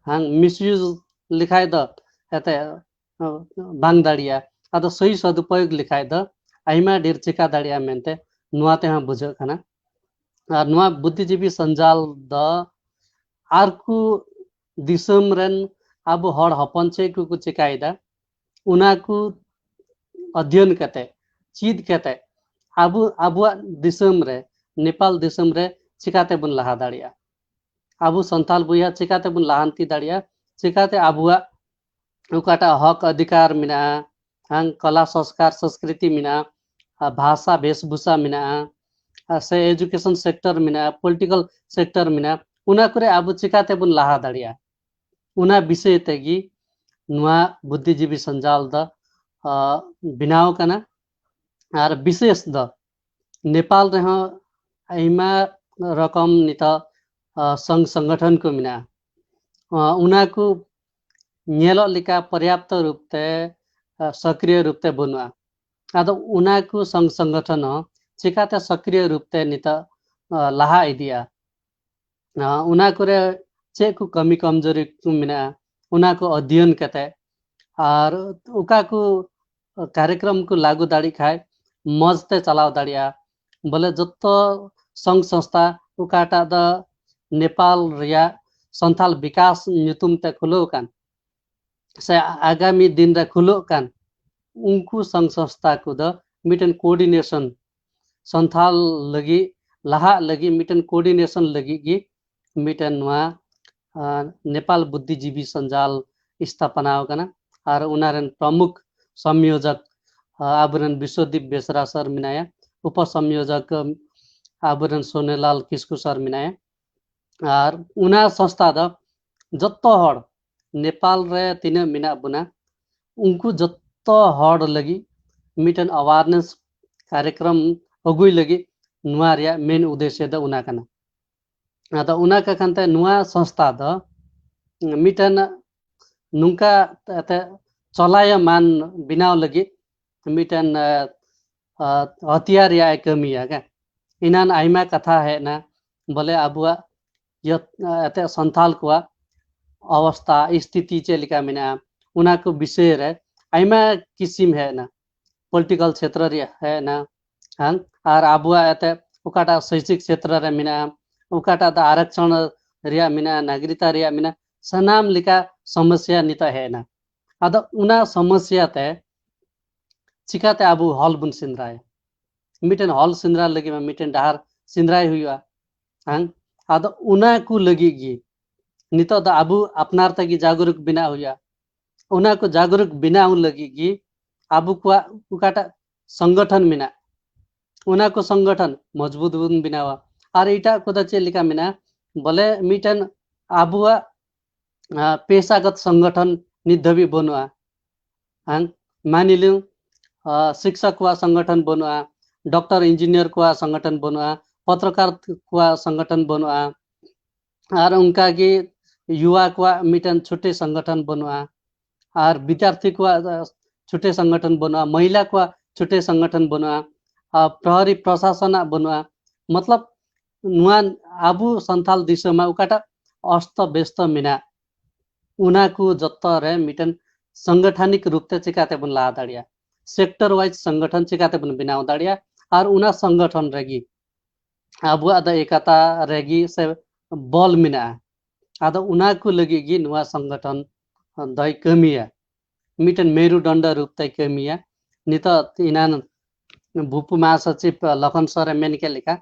ᱦᱟᱝ ᱢᱤᱥᱭᱩᱡᱽ ᱞᱮᱠᱷᱟᱡ ᱫᱚ ᱮᱱᱛᱮ ᱵᱟᱝ ᱫᱟᱲᱮᱭᱟᱜᱼᱟ᱾ ᱟᱫᱚ ᱥᱟᱹᱦᱤ ᱥᱚᱫᱩᱯᱚᱭᱳᱜᱽ ᱞᱮᱠᱷᱟᱡ ᱫᱚ ᱟᱭᱢᱟ ᱰᱷᱮᱨ ᱪᱮᱠᱟ ᱫᱟᱲᱮᱭᱟᱜᱼᱟ ᱢᱮᱱᱛᱮ ᱱᱚᱣᱟ ᱛᱮᱦᱚᱸ ᱵᱩᱡᱷᱟᱹᱜ ᱠᱟᱱᱟ᱾ ᱟᱨ ᱱᱚᱣᱟ ᱵᱩᱫᱽᱫᱷᱤᱡᱤᱵᱤ ᱥᱚᱧᱡᱟᱞ ᱫᱚ ᱟᱨ ᱠᱚ ᱫᱤᱥᱚᱢ ᱨᱮᱱ ᱟᱵᱚ ᱦᱚᱲ ᱦᱚᱯᱚᱱ ᱪᱮᱫ ᱠᱚᱠᱚ ᱪᱮᱠᱟᱭᱮᱫᱟ, ᱚᱱᱟ ᱠᱚ ᱚᱫᱷᱭᱚᱱ ᱠᱟᱛᱮ, ᱪᱮᱫ ᱠᱟᱛᱮ ᱟᱵᱚ ᱟᱵᱚᱣᱟᱜ ᱫᱤᱥᱚᱢ ᱨᱮ, ᱱᱮᱯᱟᱞ ᱫᱤᱥᱚᱢ ᱨᱮ ᱪᱮᱠᱟᱛᱮ ᱵᱚᱱ ᱞᱟᱦᱟ ᱫᱟᱲᱮᱭᱟᱜᱼᱟ᱾ ᱟᱵᱚ ᱥᱟᱱᱛᱟᱲ ᱵᱚᱭᱦᱟ ᱪᱤᱠᱟᱛᱮᱵᱚᱱ ᱞᱟᱦᱟᱱᱛᱤ ᱫᱟᱲᱮᱭᱟᱜᱼᱟ, ᱪᱤᱠᱟᱛᱮ ᱟᱵᱚᱣᱟᱜ ᱚᱠᱟᱴᱟᱜ ᱦᱚᱠ ᱚᱫᱷᱤᱠᱟᱨ ᱢᱮᱱᱟᱜᱼᱟ, ᱦᱟᱝ, ᱠᱚᱞᱟ ᱥᱚᱝᱥᱠᱟᱨ ᱥᱚᱸᱥᱠᱨᱤᱛᱤ ᱢᱮᱱᱟᱜᱼᱟ, ᱟᱨ ᱵᱷᱟᱥᱟ ᱵᱮᱥᱵᱷᱩᱥᱟ ᱢᱮᱱᱟᱜᱼᱟ, ᱟᱨ ᱥᱮ education sector ᱢᱮᱱᱟᱜᱼᱟ, political sector ᱢᱮᱱᱟᱜᱼᱟ, ᱚᱱᱟ ᱠᱚᱨᱮ ᱟᱵᱚ ᱪᱤᱠᱟᱛᱮᱵᱚᱱ ᱞᱟᱦᱟ ᱫᱟᱲᱮᱭᱟᱜᱼᱟ, ᱚᱱᱟ ᱵᱤᱥᱚᱭ ᱛᱮᱜᱮ ᱱᱚᱣᱟ ᱵᱩᱫᱽᱫᱷᱤᱡᱤᱵᱤ ᱥᱚᱧᱡᱟᱞ ᱫᱚ, ᱟ, ᱵᱮᱱᱟᱣ ᱠᱟᱱᱟ᱾ ᱟᱨ ᱵᱤᱥᱮᱥ ᱫᱚ ᱱᱮᱯᱟᱞ ᱨᱮᱦᱚᱸ ᱟᱭᱢᱟ ᱨᱚᱠᱚᱢ ᱱᱤᱛᱚᱜ, ᱟ, ᱥᱚᱝ ᱥᱚᱝᱜᱚᱴᱷᱚᱱ ᱠᱚ ᱢᱮᱱᱟᱜᱼᱟ᱾ ᱟ, ᱚᱱᱟ ᱠᱚ ᱧᱮᱞᱚᱜ ᱞᱮᱠᱟ ᱯᱚᱨᱭᱟᱯᱛᱚ ᱨᱩᱯ ᱛᱮ, ᱟ, ᱥᱚᱠᱨᱤᱭᱚ ᱨᱩᱯ ᱛᱮ ᱵᱟᱹᱱᱩᱜᱼᱟ᱾ ᱟᱫᱚ ᱚᱱᱟ ᱠᱚ ᱥᱚᱝ ᱥᱚᱝᱜᱚᱴᱷᱚᱱ ᱦᱚᱸ ᱪᱤᱠᱟᱛᱮ ᱥᱚᱠᱨᱤᱭᱚ ᱨᱩᱯ ᱛᱮ ᱱᱤᱛᱚᱜ, ᱟ, ᱞᱟᱦᱟ ᱤᱫᱤᱜᱼᱟ, ᱟ, ᱚᱱᱟ ᱠᱚᱨᱮ ᱪᱮᱫ ᱠᱚ ᱠᱟᱹᱢᱤ ᱠᱚᱢᱡᱳᱨᱤ ᱠᱚ ᱢᱮᱱᱟᱜᱼᱟ, ᱚᱱᱟ ᱠᱚ ᱚᱫᱷᱭᱚᱱ ᱠᱟᱛᱮ, ᱟᱨ ᱚᱠᱟ ᱠᱚ ᱠᱟᱨᱭᱚᱠᱨᱚᱢ ᱠᱚ ᱞᱟᱹᱜᱩ ᱫᱟᱲᱮᱭᱟᱜ ᱠᱷᱟᱡ ᱢᱚᱡᱽ ᱛᱮ ᱪᱟᱞᱟᱣ ᱫᱟᱲᱮᱭᱟᱜᱼᱟ᱾ ᱵᱚᱞᱮ ᱡᱚᱛᱚ ᱥᱚᱝ ᱥᱚᱝᱥᱛᱷᱟ ᱚᱠᱟᱴᱟᱜ ᱫᱚ ᱱᱮᱯᱟᱞ ᱨᱮᱭᱟᱜ ᱥᱟᱱᱛᱟᱞ ᱵᱤᱠᱟᱥ ᱧᱩᱛᱩᱢ ᱛᱮ ᱠᱷᱩᱞᱟᱹᱣ ᱟᱠᱟᱱ ᱥᱮ ᱟᱜᱟᱢᱤ ᱫᱤᱱ ᱨᱮ ᱠᱷᱩᱞᱟᱹᱜ ᱠᱟᱱ, ᱩᱱᱠᱩ ᱥᱚᱝ ᱥᱚᱝᱥᱛᱷᱟ ᱠᱚᱫᱚ ᱢᱤᱫᱴᱮᱱ coordination, ᱥᱟᱱᱛᱟᱞ ᱞᱟᱹᱜᱤᱫ, ᱞᱟᱦᱟᱜ ᱞᱟᱹᱜᱤᱫ ᱢᱤᱫᱴᱮᱱ coordination ᱞᱟᱹᱜᱤᱫ ᱜᱮ ᱢᱤᱫᱴᱮᱱ ᱱᱚᱣᱟ, ᱟ, ᱱᱮᱯᱟᱞ ᱵᱩᱫᱽᱫᱷᱤᱡᱤᱵᱤ ᱥᱚᱧᱡᱟᱞ ᱥᱛᱷᱟᱯᱚᱱᱟ ᱟᱠᱟᱱᱟ᱾ ᱟᱨ ᱚᱱᱟ ᱨᱮᱱ ᱯᱨᱚᱢᱩᱠᱷ ᱥᱚᱢᱭᱳᱡᱚᱠ, ᱟ, ᱟᱵᱚᱨᱮᱱ ᱵᱤᱥᱣᱚᱫᱤᱯ ᱵᱮᱥᱨᱟ ᱥᱟᱨ ᱢᱮᱱᱟᱭᱟ, ᱩᱯᱚ ᱥᱚᱢᱭᱳᱡᱚᱠ, ᱟᱵᱚᱨᱮᱱ ᱥᱳᱱᱮᱞᱟᱞ ᱠᱤᱥᱠᱩ ᱥᱟᱨ ᱢᱮᱱᱟᱭᱟ᱾ ᱟᱨ ᱚᱱᱟ ᱥᱚᱝᱥᱛᱷᱟ ᱫᱚ ᱡᱚᱛᱚ ᱦᱚᱲ, ᱱᱮᱯᱟᱞ ᱨᱮ ᱛᱤᱱᱟᱹᱜ ᱢᱮᱱᱟᱜ ᱵᱚᱱᱟ, ᱩᱱᱠᱩ ᱡᱚᱛᱚ ᱦᱚᱲ ᱞᱟᱹᱜᱤᱫ ᱢᱤᱫᱴᱮᱱ awareness ᱠᱟᱨᱭᱚᱠᱨᱚᱢ ᱟᱹᱜᱩᱭ ᱞᱟᱹᱜᱤᱫ ᱱᱚᱣᱟ ᱨᱮᱭᱟᱜ main ᱩᱫᱽᱫᱮᱥᱥᱚ ᱫᱚ ᱚᱱᱟ ᱠᱟᱱᱟ᱾ ᱟᱫᱚ ᱚᱱᱟ ᱠᱟᱠᱷᱟᱱ ᱛᱮ ᱱᱚᱣᱟ ᱥᱚᱝᱥᱛᱷᱟ ᱫᱚ ᱢᱤᱫᱴᱮᱱ ᱱᱚᱝᱠᱟ ᱮᱱᱛᱮ ᱪᱚᱞᱟᱭᱚᱢᱟᱱ ᱵᱮᱱᱟᱣ ᱞᱟᱹᱜᱤᱫ ᱢᱤᱫᱴᱮᱱ, ᱟ, ᱟ, ᱦᱟᱛᱤᱭᱟᱨ ᱨᱮᱭᱟᱜ ᱮ ᱠᱟᱹᱢᱤᱭᱟ᱾ ᱦᱮᱸ? ᱮᱱᱟᱱ ᱟᱭᱢᱟ ᱠᱟᱛᱷᱟ ᱦᱮᱡ ᱮᱱᱟ, ᱵᱚᱞᱮ ᱟᱵᱚᱣᱟᱜ ᱤᱭᱟᱹ, ᱮᱱᱛᱮ ᱥᱟᱱᱛᱟᱞ ᱠᱚᱣᱟᱜ ᱚᱵᱚᱥᱛᱟ, ᱥᱛᱷᱤᱛᱤ ᱪᱮᱫ ᱞᱮᱠᱟ ᱢᱮᱱᱟᱜᱼᱟ, ᱚᱱᱟ ᱠᱚ ᱵᱤᱥᱚᱭ ᱨᱮ ᱟᱭᱢᱟ ᱠᱤᱥᱤᱢ ᱦᱮᱡ ᱮᱱᱟ᱾ Political ᱠᱷᱮᱛᱨᱚ ᱨᱮᱭᱟᱜ ᱦᱮᱡ ᱮᱱᱟ, ᱦᱮᱸ? ᱟᱨ ᱟᱵᱚᱣᱟᱜ ᱮᱱᱛᱮ ᱚᱠᱟᱴᱟᱜ ᱥᱚᱭᱪᱤᱠ ᱠᱷᱮᱛᱨᱚ ᱨᱮ ᱢᱮᱱᱟᱜᱼᱟ, ᱚᱠᱟᱴᱟᱜ ᱫᱚ ᱟᱨᱚᱠᱥᱚᱱ ᱨᱮᱭᱟᱜ ᱢᱮᱱᱟᱜᱼᱟ, ᱱᱟᱜᱚᱨᱤᱠᱛᱟ ᱨᱮᱭᱟᱜ ᱢᱮᱱᱟᱜᱼᱟ, ᱥᱟᱱᱟᱢ ᱞᱮᱠᱟ ᱥᱚᱢᱚᱥᱭᱟ ᱱᱤᱛᱚᱜ ᱦᱮᱡ ᱮᱱᱟ᱾ ᱟᱫᱚ ᱚᱱᱟ ᱥᱚᱢᱚᱥᱭᱟ ᱛᱮ ᱪᱤᱠᱟᱛᱮ ᱟᱵᱚ ᱦᱚᱞ ᱵᱚᱱ ᱥᱮᱸᱫᱽᱨᱟᱭᱟ? ᱢᱤᱫᱴᱮᱱ ᱦᱚᱞ ᱥᱮᱸᱫᱽᱨᱟ ᱞᱟᱹᱜᱤᱫ ᱢᱟ ᱢᱤᱫᱴᱮᱱ ᱰᱟᱦᱟᱨ ᱥᱮᱸᱫᱽᱨᱟᱭ ᱦᱩᱭᱩᱜᱼᱟ᱾ ᱦᱮᱸ? ᱟᱫᱚ ᱚᱱᱟ ᱠᱚ ᱞᱟᱹᱜᱤᱫ ᱜᱮ ᱱᱤᱛᱚᱜ ᱫᱚ ᱟᱵᱚ ᱟᱯᱱᱟᱨ ᱛᱮᱜᱮ ᱡᱟᱜᱽᱨᱩᱠ ᱵᱮᱱᱟᱣ ᱦᱩᱭᱩᱜᱼᱟ᱾ ᱚᱱᱟ ᱠᱚ ᱡᱟᱜᱽᱨᱩᱠ ᱵᱮᱱᱟᱣ ᱞᱟᱹᱜᱤᱫ ᱜᱮ ᱟᱵᱚ ᱠᱚᱣᱟᱜ ᱚᱠᱟᱴᱟᱜ ᱥᱚᱝᱜᱚᱴᱷᱚᱱ ᱢᱮᱱᱟᱜ, ᱚᱱᱟ ᱠᱚ ᱥᱚᱝᱜᱚᱴᱷᱚᱱ ᱢᱚᱡᱽᱵᱩᱛ ᱵᱚᱱ ᱵᱮᱱᱟᱣᱟ᱾ ᱟᱨ ᱮᱴᱟᱜ ᱠᱚᱫᱚ ᱪᱮᱫ ᱞᱮᱠᱟ ᱢᱮᱱᱟᱜᱼᱟ, ᱵᱚᱞᱮ ᱢᱤᱫᱴᱮᱱ ᱟᱵᱚᱣᱟᱜ ᱯᱮᱥᱟᱜᱚᱛ ᱥᱚᱝᱜᱚᱴᱷᱚᱱ ᱱᱤᱛ ᱫᱷᱟᱹᱵᱤᱡ ᱵᱟᱹᱱᱩᱜᱼᱟ᱾ ᱦᱮᱸ, ᱢᱟᱱᱤᱞᱩ ᱥᱤᱠᱥᱚᱠ ᱠᱚᱣᱟᱜ ᱥᱚᱝᱜᱚᱴᱷᱚᱱ ᱵᱟᱹᱱᱩᱜᱼᱟ, ᱰᱚᱠᱴᱚᱨ ᱤᱧᱡᱤᱱᱤᱭᱟᱨ ᱠᱚᱣᱟᱜ ᱥᱚᱝᱜᱚᱴᱷᱚᱱ ᱵᱟᱹᱱᱩᱜᱼᱟ, ᱯᱚᱛᱨᱚᱠᱟᱨ ᱠᱚᱣᱟᱜ ᱥᱚᱝᱜᱚᱴᱷᱚᱱ ᱵᱟᱹᱱᱩᱜᱼᱟ, ᱟᱨ ᱚᱱᱠᱟᱜᱮ ᱭᱩᱣᱟ ᱠᱚᱣᱟᱜ ᱢᱤᱫᱴᱮᱱ ᱪᱷᱩᱴᱤ ᱥᱚᱝᱜᱚᱴᱷᱚᱱ ᱵᱟᱹᱱᱩᱜᱼᱟ, ᱟᱨ ᱵᱤᱫᱽᱭᱟᱨᱛᱷᱤ ᱠᱚᱣᱟᱜ ᱪᱷᱩᱴᱤ ᱥᱚᱝᱜᱚᱴᱷᱚᱱ ᱵᱟᱹᱱᱩᱜᱼᱟ, ᱢᱚᱦᱤᱞᱟ ᱠᱚᱣᱟᱜ ᱪᱷᱩᱴᱤ ᱥᱚᱝᱜᱚᱴᱷᱚᱱ ᱵᱟᱹᱱᱩᱜᱼᱟ, ᱟᱨ ᱯᱨᱚᱦᱚᱨᱤ ᱯᱨᱚᱥᱟᱥᱚᱱᱟᱜ ᱵᱟᱹᱱᱩᱜᱼᱟ᱾ ᱢᱚᱛᱞᱚᱵ ᱱᱚᱣᱟ ᱟᱵᱚ ᱥᱟᱱᱛᱟᱞ ᱫᱤᱥᱚᱢ ᱚᱠᱟᱴᱟᱜ ᱚᱥᱛᱚ ᱵᱮᱥᱛᱚ ᱢᱮᱱᱟᱜ, ᱚᱱᱟ ᱠᱚ ᱡᱚᱛᱚ ᱨᱮ ᱢᱤᱫᱴᱮᱱ ᱥᱚᱝᱜᱚᱴᱷᱚᱱᱤᱠ ᱨᱩᱯ ᱛᱮ ᱪᱤᱠᱟᱛᱮᱵᱚᱱ ᱞᱟᱦᱟ ᱫᱟᱲᱮᱭᱟᱜᱼᱟ, ᱥᱮᱠᱴᱚᱨ ᱣᱟᱭᱤᱡ ᱥᱚᱝᱜᱚᱴᱷᱚᱱ ᱪᱤᱠᱟᱛᱮᱵᱚᱱ ᱵᱮᱱᱟᱣ ᱫᱟᱲᱮᱭᱟᱜᱼᱟ, ᱟᱨ ᱚᱱᱟ ᱥᱚᱝᱜᱚᱴᱷᱚᱱ ᱨᱮᱜᱮ ᱟᱵᱚᱣᱟᱜ ᱫᱚ ᱮᱠᱟᱛᱟ ᱨᱮᱜᱮ ᱥᱮ ᱵᱚᱞ ᱢᱮᱱᱟᱜᱼᱟ᱾ ᱟᱫᱚ ᱚᱱᱟ ᱠᱚ ᱞᱟᱹᱜᱤᱫ ᱜᱮ ᱱᱚᱣᱟ ᱥᱚᱝᱜᱚᱴᱷᱚᱱ ᱫᱚᱭ ᱠᱟᱹᱢᱤᱭᱟ, ᱢᱤᱫᱴᱮᱱ ᱢᱮᱨᱩᱫᱚᱱᱰᱚ ᱨᱩᱯ ᱛᱮᱭ ᱠᱟᱹᱢᱤᱭᱟ᱾ ᱱᱤᱛᱚᱜ ᱮᱱᱟᱱ ᱵᱷᱩᱯ ᱢᱟᱦᱟᱥᱚᱪᱤᱵ ᱞᱚᱠᱷᱚᱱ ᱥᱚᱨᱮ ᱢᱮᱱ ᱠᱮᱫ ᱞᱮᱠᱟ,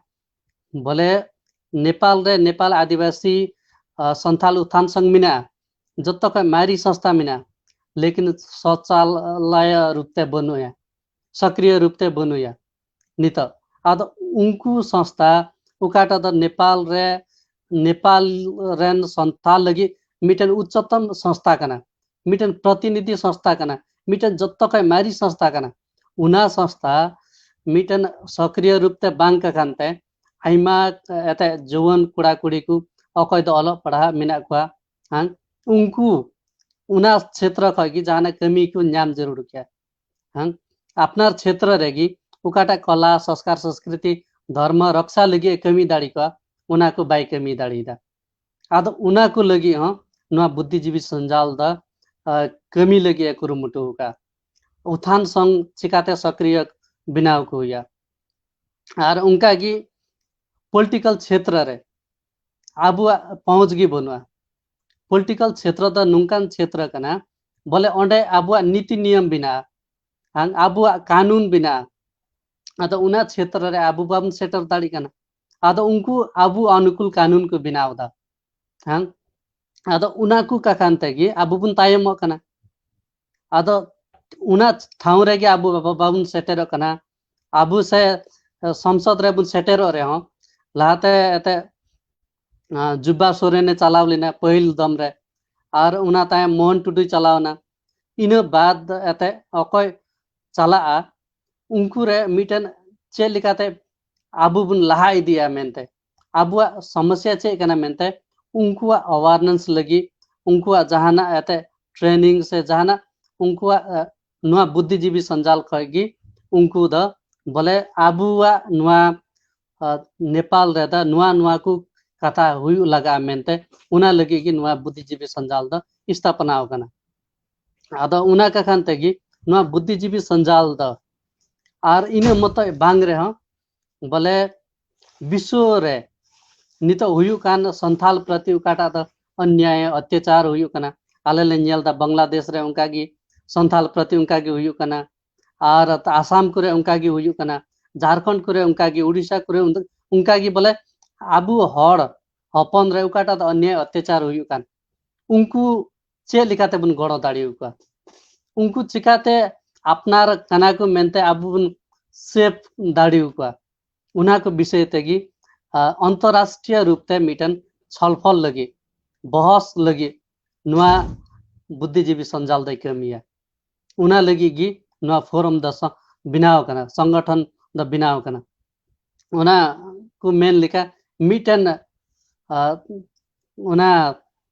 ᱵᱚᱞᱮ ᱱᱮᱯᱟᱞ ᱨᱮ ᱱᱮᱯᱟᱞ ᱟᱹᱫᱤᱵᱟᱹᱥᱤ ᱥᱟᱱᱛᱟᱞ ᱩᱛᱛᱷᱟᱱ ᱥᱚᱝ ᱢᱮᱱᱟᱜᱼᱟ, ᱡᱚᱛᱚ ᱠᱷᱚᱱ ᱢᱟᱨᱮ ᱥᱚᱝᱥᱛᱷᱟ ᱢᱮᱱᱟᱜᱼᱟ, ᱞᱮᱠᱤᱱ ᱥᱚᱪᱟᱞᱚᱭ ᱨᱩᱯ ᱛᱮ ᱵᱟᱹᱱᱩᱜᱼᱟ, ᱥᱚᱠᱨᱤᱭᱚ ᱨᱩᱯ ᱛᱮ ᱵᱟᱹᱱᱩᱜᱼᱟ ᱱᱤᱛᱚᱜ᱾ ᱟᱫᱚ ᱩᱱᱠᱩ ᱥᱚᱝᱥᱛᱷᱟ ᱚᱠᱟᱴᱟᱜ ᱫᱚ ᱱᱮᱯᱟᱞ ᱨᱮ, ᱱᱮᱯᱟᱞ ᱨᱮᱱ ᱥᱟᱱᱛᱟᱞ ᱞᱟᱹᱜᱤᱫ ᱢᱤᱫᱴᱮᱱ ᱩᱪᱪᱚᱛᱚᱢ ᱥᱚᱝᱥᱛᱷᱟ ᱠᱟᱱᱟ, ᱢᱤᱫᱴᱮᱱ ᱯᱨᱚᱛᱤᱱᱤᱫᱷᱤ ᱥᱚᱝᱥᱛᱷᱟ ᱠᱟᱱᱟ, ᱢᱤᱫᱴᱮᱱ ᱡᱚᱛᱚ ᱠᱷᱚᱱ ᱢᱟᱨᱮ ᱥᱚᱝᱥᱛᱷᱟ ᱠᱟᱱᱟ᱾ ᱚᱱᱟ ᱥᱚᱝᱥᱛᱷᱟ ᱢᱤᱫᱴᱮᱱ ᱥᱚᱠᱨᱤᱭᱚ ᱨᱩᱯ ᱛᱮ ᱵᱟᱝ ᱠᱟᱱ ᱛᱮ ᱟᱭᱢᱟ ᱮᱛᱮ ᱡᱩᱣᱟᱹᱱ ᱠᱚᱲᱟ ᱠᱩᱲᱤ ᱠᱚ ᱚᱠᱚᱭ ᱫᱚ ᱚᱞᱚᱜ ᱯᱟᱲᱦᱟᱜ ᱢᱮᱱᱟᱜ ᱠᱚᱣᱟ, ᱦᱮᱸ, ᱩᱱᱠᱩ ᱚᱱᱟ ᱪᱷᱮᱛᱨᱚ ᱠᱷᱚᱱ ᱜᱮ ᱡᱟᱦᱟᱱᱟᱜ ᱠᱟᱹᱢᱤ ᱠᱚ ᱧᱟᱢ ᱡᱟᱹᱨᱩᱲ ᱠᱮᱭᱟ᱾ ᱦᱮᱸ, ᱟᱯᱱᱟᱨ ᱪᱷᱮᱛᱨᱚ ᱨᱮᱜᱮ ᱚᱠᱟᱴᱟᱜ ᱠᱚᱞᱟ, ᱥᱚᱥᱠᱟᱨ, ᱥᱚᱥᱠᱨᱤᱛᱤ, ᱫᱷᱚᱨᱢᱚ ᱨᱚᱠᱥᱟ ᱞᱟᱹᱜᱤᱫ ᱮ ᱠᱟᱹᱢᱤ ᱫᱟᱲᱮ ᱠᱚᱣᱟ, ᱚᱱᱟ ᱠᱚ ᱵᱟᱭ ᱠᱟᱹᱢᱤ ᱫᱟᱲᱮᱭᱟᱫᱟ᱾ ᱟᱫᱚ ᱚᱱᱟ ᱠᱚ ᱞᱟᱹᱜᱤᱫ ᱦᱚᱸ ᱱᱚᱣᱟ ᱵᱩᱫᱽᱫᱷᱤᱡᱤᱵᱤ ᱥᱚᱧᱡᱟᱞ ᱫᱚ ᱠᱟᱹᱢᱤ ᱞᱟᱹᱜᱤᱫ ᱮ ᱠᱩᱨᱩᱢᱩᱴᱩ ᱟᱠᱟᱫᱼᱟ᱾ ᱩᱛᱷᱟᱱ ᱥᱚᱝ ᱪᱤᱠᱟᱛᱮ ᱥᱚᱠᱨᱤᱭᱚ ᱵᱮᱱᱟᱣ ᱠᱚ ᱦᱩᱭᱩᱜᱼᱟ᱾ ᱟᱨ ᱚᱱᱠᱟᱜᱮ ᱯᱚᱞᱤᱴᱤᱠᱟᱞ ᱪᱷᱮᱛᱨᱚ ᱨᱮ ᱟᱵᱚᱣᱟᱜ ᱯᱚᱦᱚᱸᱪ ᱜᱮ ᱵᱟᱹᱱᱩᱜᱼᱟ᱾ ᱯᱚᱞᱤᱴᱤᱠᱟᱞ ᱪᱷᱮᱛᱨᱚ ᱫᱚ ᱱᱚᱝᱠᱟᱱ ᱪᱷᱮᱛᱨᱚ ᱠᱟᱱᱟ, ᱵᱚᱞᱮ ᱚᱸᱰᱮ ᱟᱵᱚᱣᱟᱜ ᱱᱤᱛᱤ ᱱᱤᱭᱚᱢ ᱵᱮᱱᱟᱜᱼᱟ, ᱟᱵᱚᱣᱟᱜ ᱠᱟᱹᱱᱩᱱ ᱵᱮᱱᱟᱜᱼᱟ᱾ ᱟᱫᱚ ᱚᱱᱟ ᱪᱷᱮᱛᱨᱚ ᱨᱮ ᱟᱵᱚ ᱵᱟᱵᱚᱱ ᱥᱮᱴᱮᱨ ᱫᱟᱲᱮᱭᱟᱜ ᱠᱟᱱᱟ᱾ ᱟᱫᱚ ᱩᱱᱠᱩ ᱟᱵᱚ ᱚᱱᱩᱠᱩᱞ ᱠᱟᱹᱱᱩᱱ ᱠᱚ ᱵᱮᱱᱟᱣ ᱮᱫᱟ᱾ ᱦᱮᱸ, ᱟᱫᱚ ᱚᱱᱟ ᱠᱚ ᱠᱟᱠᱷᱟᱱ ᱛᱮᱜᱮ ᱟᱵᱚ ᱵᱚᱱ ᱛᱟᱭᱚᱢᱚᱜ ᱠᱟᱱᱟ᱾ ᱟᱫᱚ ᱚᱱᱟ ᱴᱷᱟᱶ ᱨᱮᱜᱮ ᱟᱵᱚ ᱵᱟᱵᱟ ᱵᱟᱵᱚᱱ ᱥᱮᱴᱮᱨᱚᱜ ᱠᱟᱱᱟ᱾ ᱟᱵᱚ ᱥᱮ ᱥᱚᱝᱥᱚᱫ ᱨᱮᱵᱚᱱ ᱥᱮᱴᱮᱨᱚᱜ ᱨᱮᱦᱚᱸ, ᱞᱟᱦᱟᱛᱮ ᱮᱱᱛᱮ, ᱟᱸ, ᱡᱩᱵᱟ ᱥᱚᱨᱮᱱᱮ ᱪᱟᱞᱟᱣ ᱞᱮᱱᱟ ᱯᱟᱹᱦᱤᱞ ᱫᱚᱢ ᱨᱮ, ᱟᱨ ᱚᱱᱟ ᱛᱟᱭᱚᱢ ᱢᱳᱦᱚᱱ ᱴᱩᱰᱩᱭ ᱪᱟᱞᱟᱣ ᱮᱱᱟ᱾ ᱤᱱᱟᱹ ᱵᱟᱫ ᱮᱱᱛᱮ ᱚᱠᱚᱭ ᱪᱟᱞᱟᱜᱼᱟ, ᱩᱱᱠᱩ ᱨᱮ ᱢᱤᱫᱴᱮᱱ ᱪᱮᱫ ᱞᱮᱠᱟᱛᱮ ᱟᱵᱚ ᱵᱚᱱ ᱞᱟᱦᱟ ᱤᱫᱤᱭᱟ ᱢᱮᱱᱛᱮ, ᱟᱵᱚᱣᱟᱜ ᱥᱚᱢᱚᱥᱥᱟ ᱪᱮᱫ ᱠᱟᱱᱟ ᱢᱮᱱᱛᱮ, ᱩᱱᱠᱩᱣᱟᱜ awareness ᱞᱟᱹᱜᱤᱫ, ᱩᱱᱠᱩᱣᱟᱜ ᱡᱟᱦᱟᱱᱟᱜ ᱮᱱᱛᱮ training ᱥᱮ ᱡᱟᱦᱟᱱᱟᱜ ᱩᱱᱠᱩᱣᱟᱜ, ᱮ, ᱱᱚᱣᱟ ᱵᱩᱫᱽᱫᱷᱤᱡᱤᱵᱤ ᱥᱚᱧᱡᱟᱞ ᱠᱷᱚᱡ ᱜᱮ ᱩᱱᱠᱩ ᱫᱚ ᱵᱚᱞᱮ ᱟᱵᱚᱣᱟᱜ ᱱᱚᱣᱟ, ᱟ, ᱱᱮᱯᱟᱞ ᱨᱮᱫᱚ ᱱᱚᱣᱟ, ᱱᱚᱣᱟ ᱠᱚ ᱠᱟᱛᱷᱟ ᱦᱩᱭᱩᱜ ᱞᱟᱜᱟᱜᱼᱟ ᱢᱮᱱᱛᱮ, ᱚᱱᱟ ᱞᱟᱹᱜᱤᱫ ᱜᱮ ᱱᱚᱣᱟ ᱵᱩᱫᱽᱫᱷᱤᱡᱤᱵᱤ ᱥᱚᱧᱡᱟᱞ ᱫᱚ ᱥᱛᱷᱟᱯᱚᱱᱟ ᱟᱠᱟᱱᱟ᱾ ᱟᱫᱚ ᱚᱱᱟ ᱠᱟᱠᱷᱟᱱ ᱛᱮᱜᱮ ᱱᱚᱣᱟ ᱵᱩᱫᱽᱫᱷᱤᱡᱤᱵᱤ ᱥᱚᱧᱡᱟᱞ ᱫᱚ, ᱟᱨ ᱤᱱᱟᱹ ᱢᱚᱛᱚᱡ ᱵᱟᱝ ᱨᱮᱦᱚᱸ, ᱵᱚᱞᱮ ᱵᱤᱥᱥᱚ ᱨᱮ ᱱᱤᱛᱚᱜ ᱦᱩᱭᱩᱜ ᱠᱟᱱ ᱥᱟᱱᱛᱟᱞ ᱯᱨᱚᱛᱤ ᱚᱠᱟᱴᱟᱜ ᱫᱚ ᱚᱱᱱᱭᱟᱭ, ᱚᱛᱛᱟᱪᱟᱨ ᱦᱩᱭᱩᱜ ᱠᱟᱱᱟ, ᱟᱞᱮ ᱞᱮ ᱧᱮᱞ ᱮᱫᱟ ᱵᱟᱝᱞᱟᱫᱮᱥ ᱨᱮ ᱚᱱᱠᱟ ᱜᱮ ᱥᱟᱱᱛᱟᱞ ᱯᱨᱚᱛᱤ ᱚᱱᱠᱟ ᱜᱮ ᱦᱩᱭᱩᱜ ᱠᱟᱱᱟ, ᱟᱨ ᱟᱥᱟᱢ ᱠᱚᱨᱮ ᱚᱱᱠᱟ ᱜᱮ ᱦᱩᱭᱩᱜ ᱠᱟᱱᱟ, ᱡᱷᱟᱲᱠᱷᱚᱸᱰ ᱠᱚᱨᱮ ᱚᱱᱠᱟ ᱜᱮ, ᱩᱲᱤᱥᱥᱟ ᱠᱚᱨᱮ ᱚᱱᱠᱟ ᱜᱮ, ᱵᱚᱞᱮ ᱟᱵᱚ ᱦᱚᱲ ᱦᱚᱯᱚᱱ ᱨᱮ ᱚᱠᱟᱴᱟᱜ ᱫᱚ ᱚᱱᱱᱭᱟᱭ ᱚᱛᱛᱟᱪᱟᱨ ᱦᱩᱭᱩᱜ ᱠᱟᱱ, ᱩᱱᱠᱩ ᱪᱮᱫ ᱞᱮᱠᱟᱛᱮ ᱵᱚᱱ ᱜᱚᱲᱚ ᱫᱟᱲᱮ ᱟᱠᱚᱣᱟ, ᱩᱱᱠᱩ ᱪᱤᱠᱟᱛᱮ ᱟᱯᱱᱟᱨ ᱠᱟᱱᱟ ᱠᱚ ᱢᱮᱱᱛᱮ ᱟᱵᱚ ᱵᱚᱱ ᱥᱮᱵᱷ ᱫᱟᱲᱮ ᱟᱠᱚᱣᱟ, ᱚᱱᱟ ᱠᱚ ᱵᱤᱥᱚᱭ ᱛᱮᱜᱮ, ᱟ, ᱚᱱᱛᱚᱨᱨᱟᱥᱴᱨᱤᱭᱚ ᱨᱩᱯ ᱛᱮ ᱢᱤᱫᱴᱮᱱ ᱪᱷᱚᱞᱯᱷᱚᱞ ᱞᱟᱹᱜᱤᱫ, ᱵᱚᱦᱚᱥ ᱞᱟᱹᱜᱤᱫ ᱱᱚᱣᱟ ᱵᱩᱫᱽᱫᱷᱤᱡᱤᱵᱤ ᱥᱚᱧᱡᱟᱞ ᱫᱚᱭ ᱠᱟᱹᱢᱤᱭᱟ᱾ ᱚᱱᱟ ᱞᱟᱹᱜᱤᱫ ᱜᱮ ᱱᱚᱣᱟ ᱯᱷᱳᱨᱟᱢ ᱫᱚ ᱥᱚ-, ᱵᱮᱱᱟᱣ ᱠᱟᱱᱟ, ᱥᱚᱝᱜᱚᱴᱷᱚᱱ ᱫᱚ ᱵᱮᱱᱟᱣ ᱠᱟᱱᱟ᱾ ᱚᱱᱟ ᱠᱚ ᱢᱮᱱ ᱞᱮᱠᱟ ᱢᱤᱫᱴᱮᱱ, ᱟ, ᱚᱱᱟ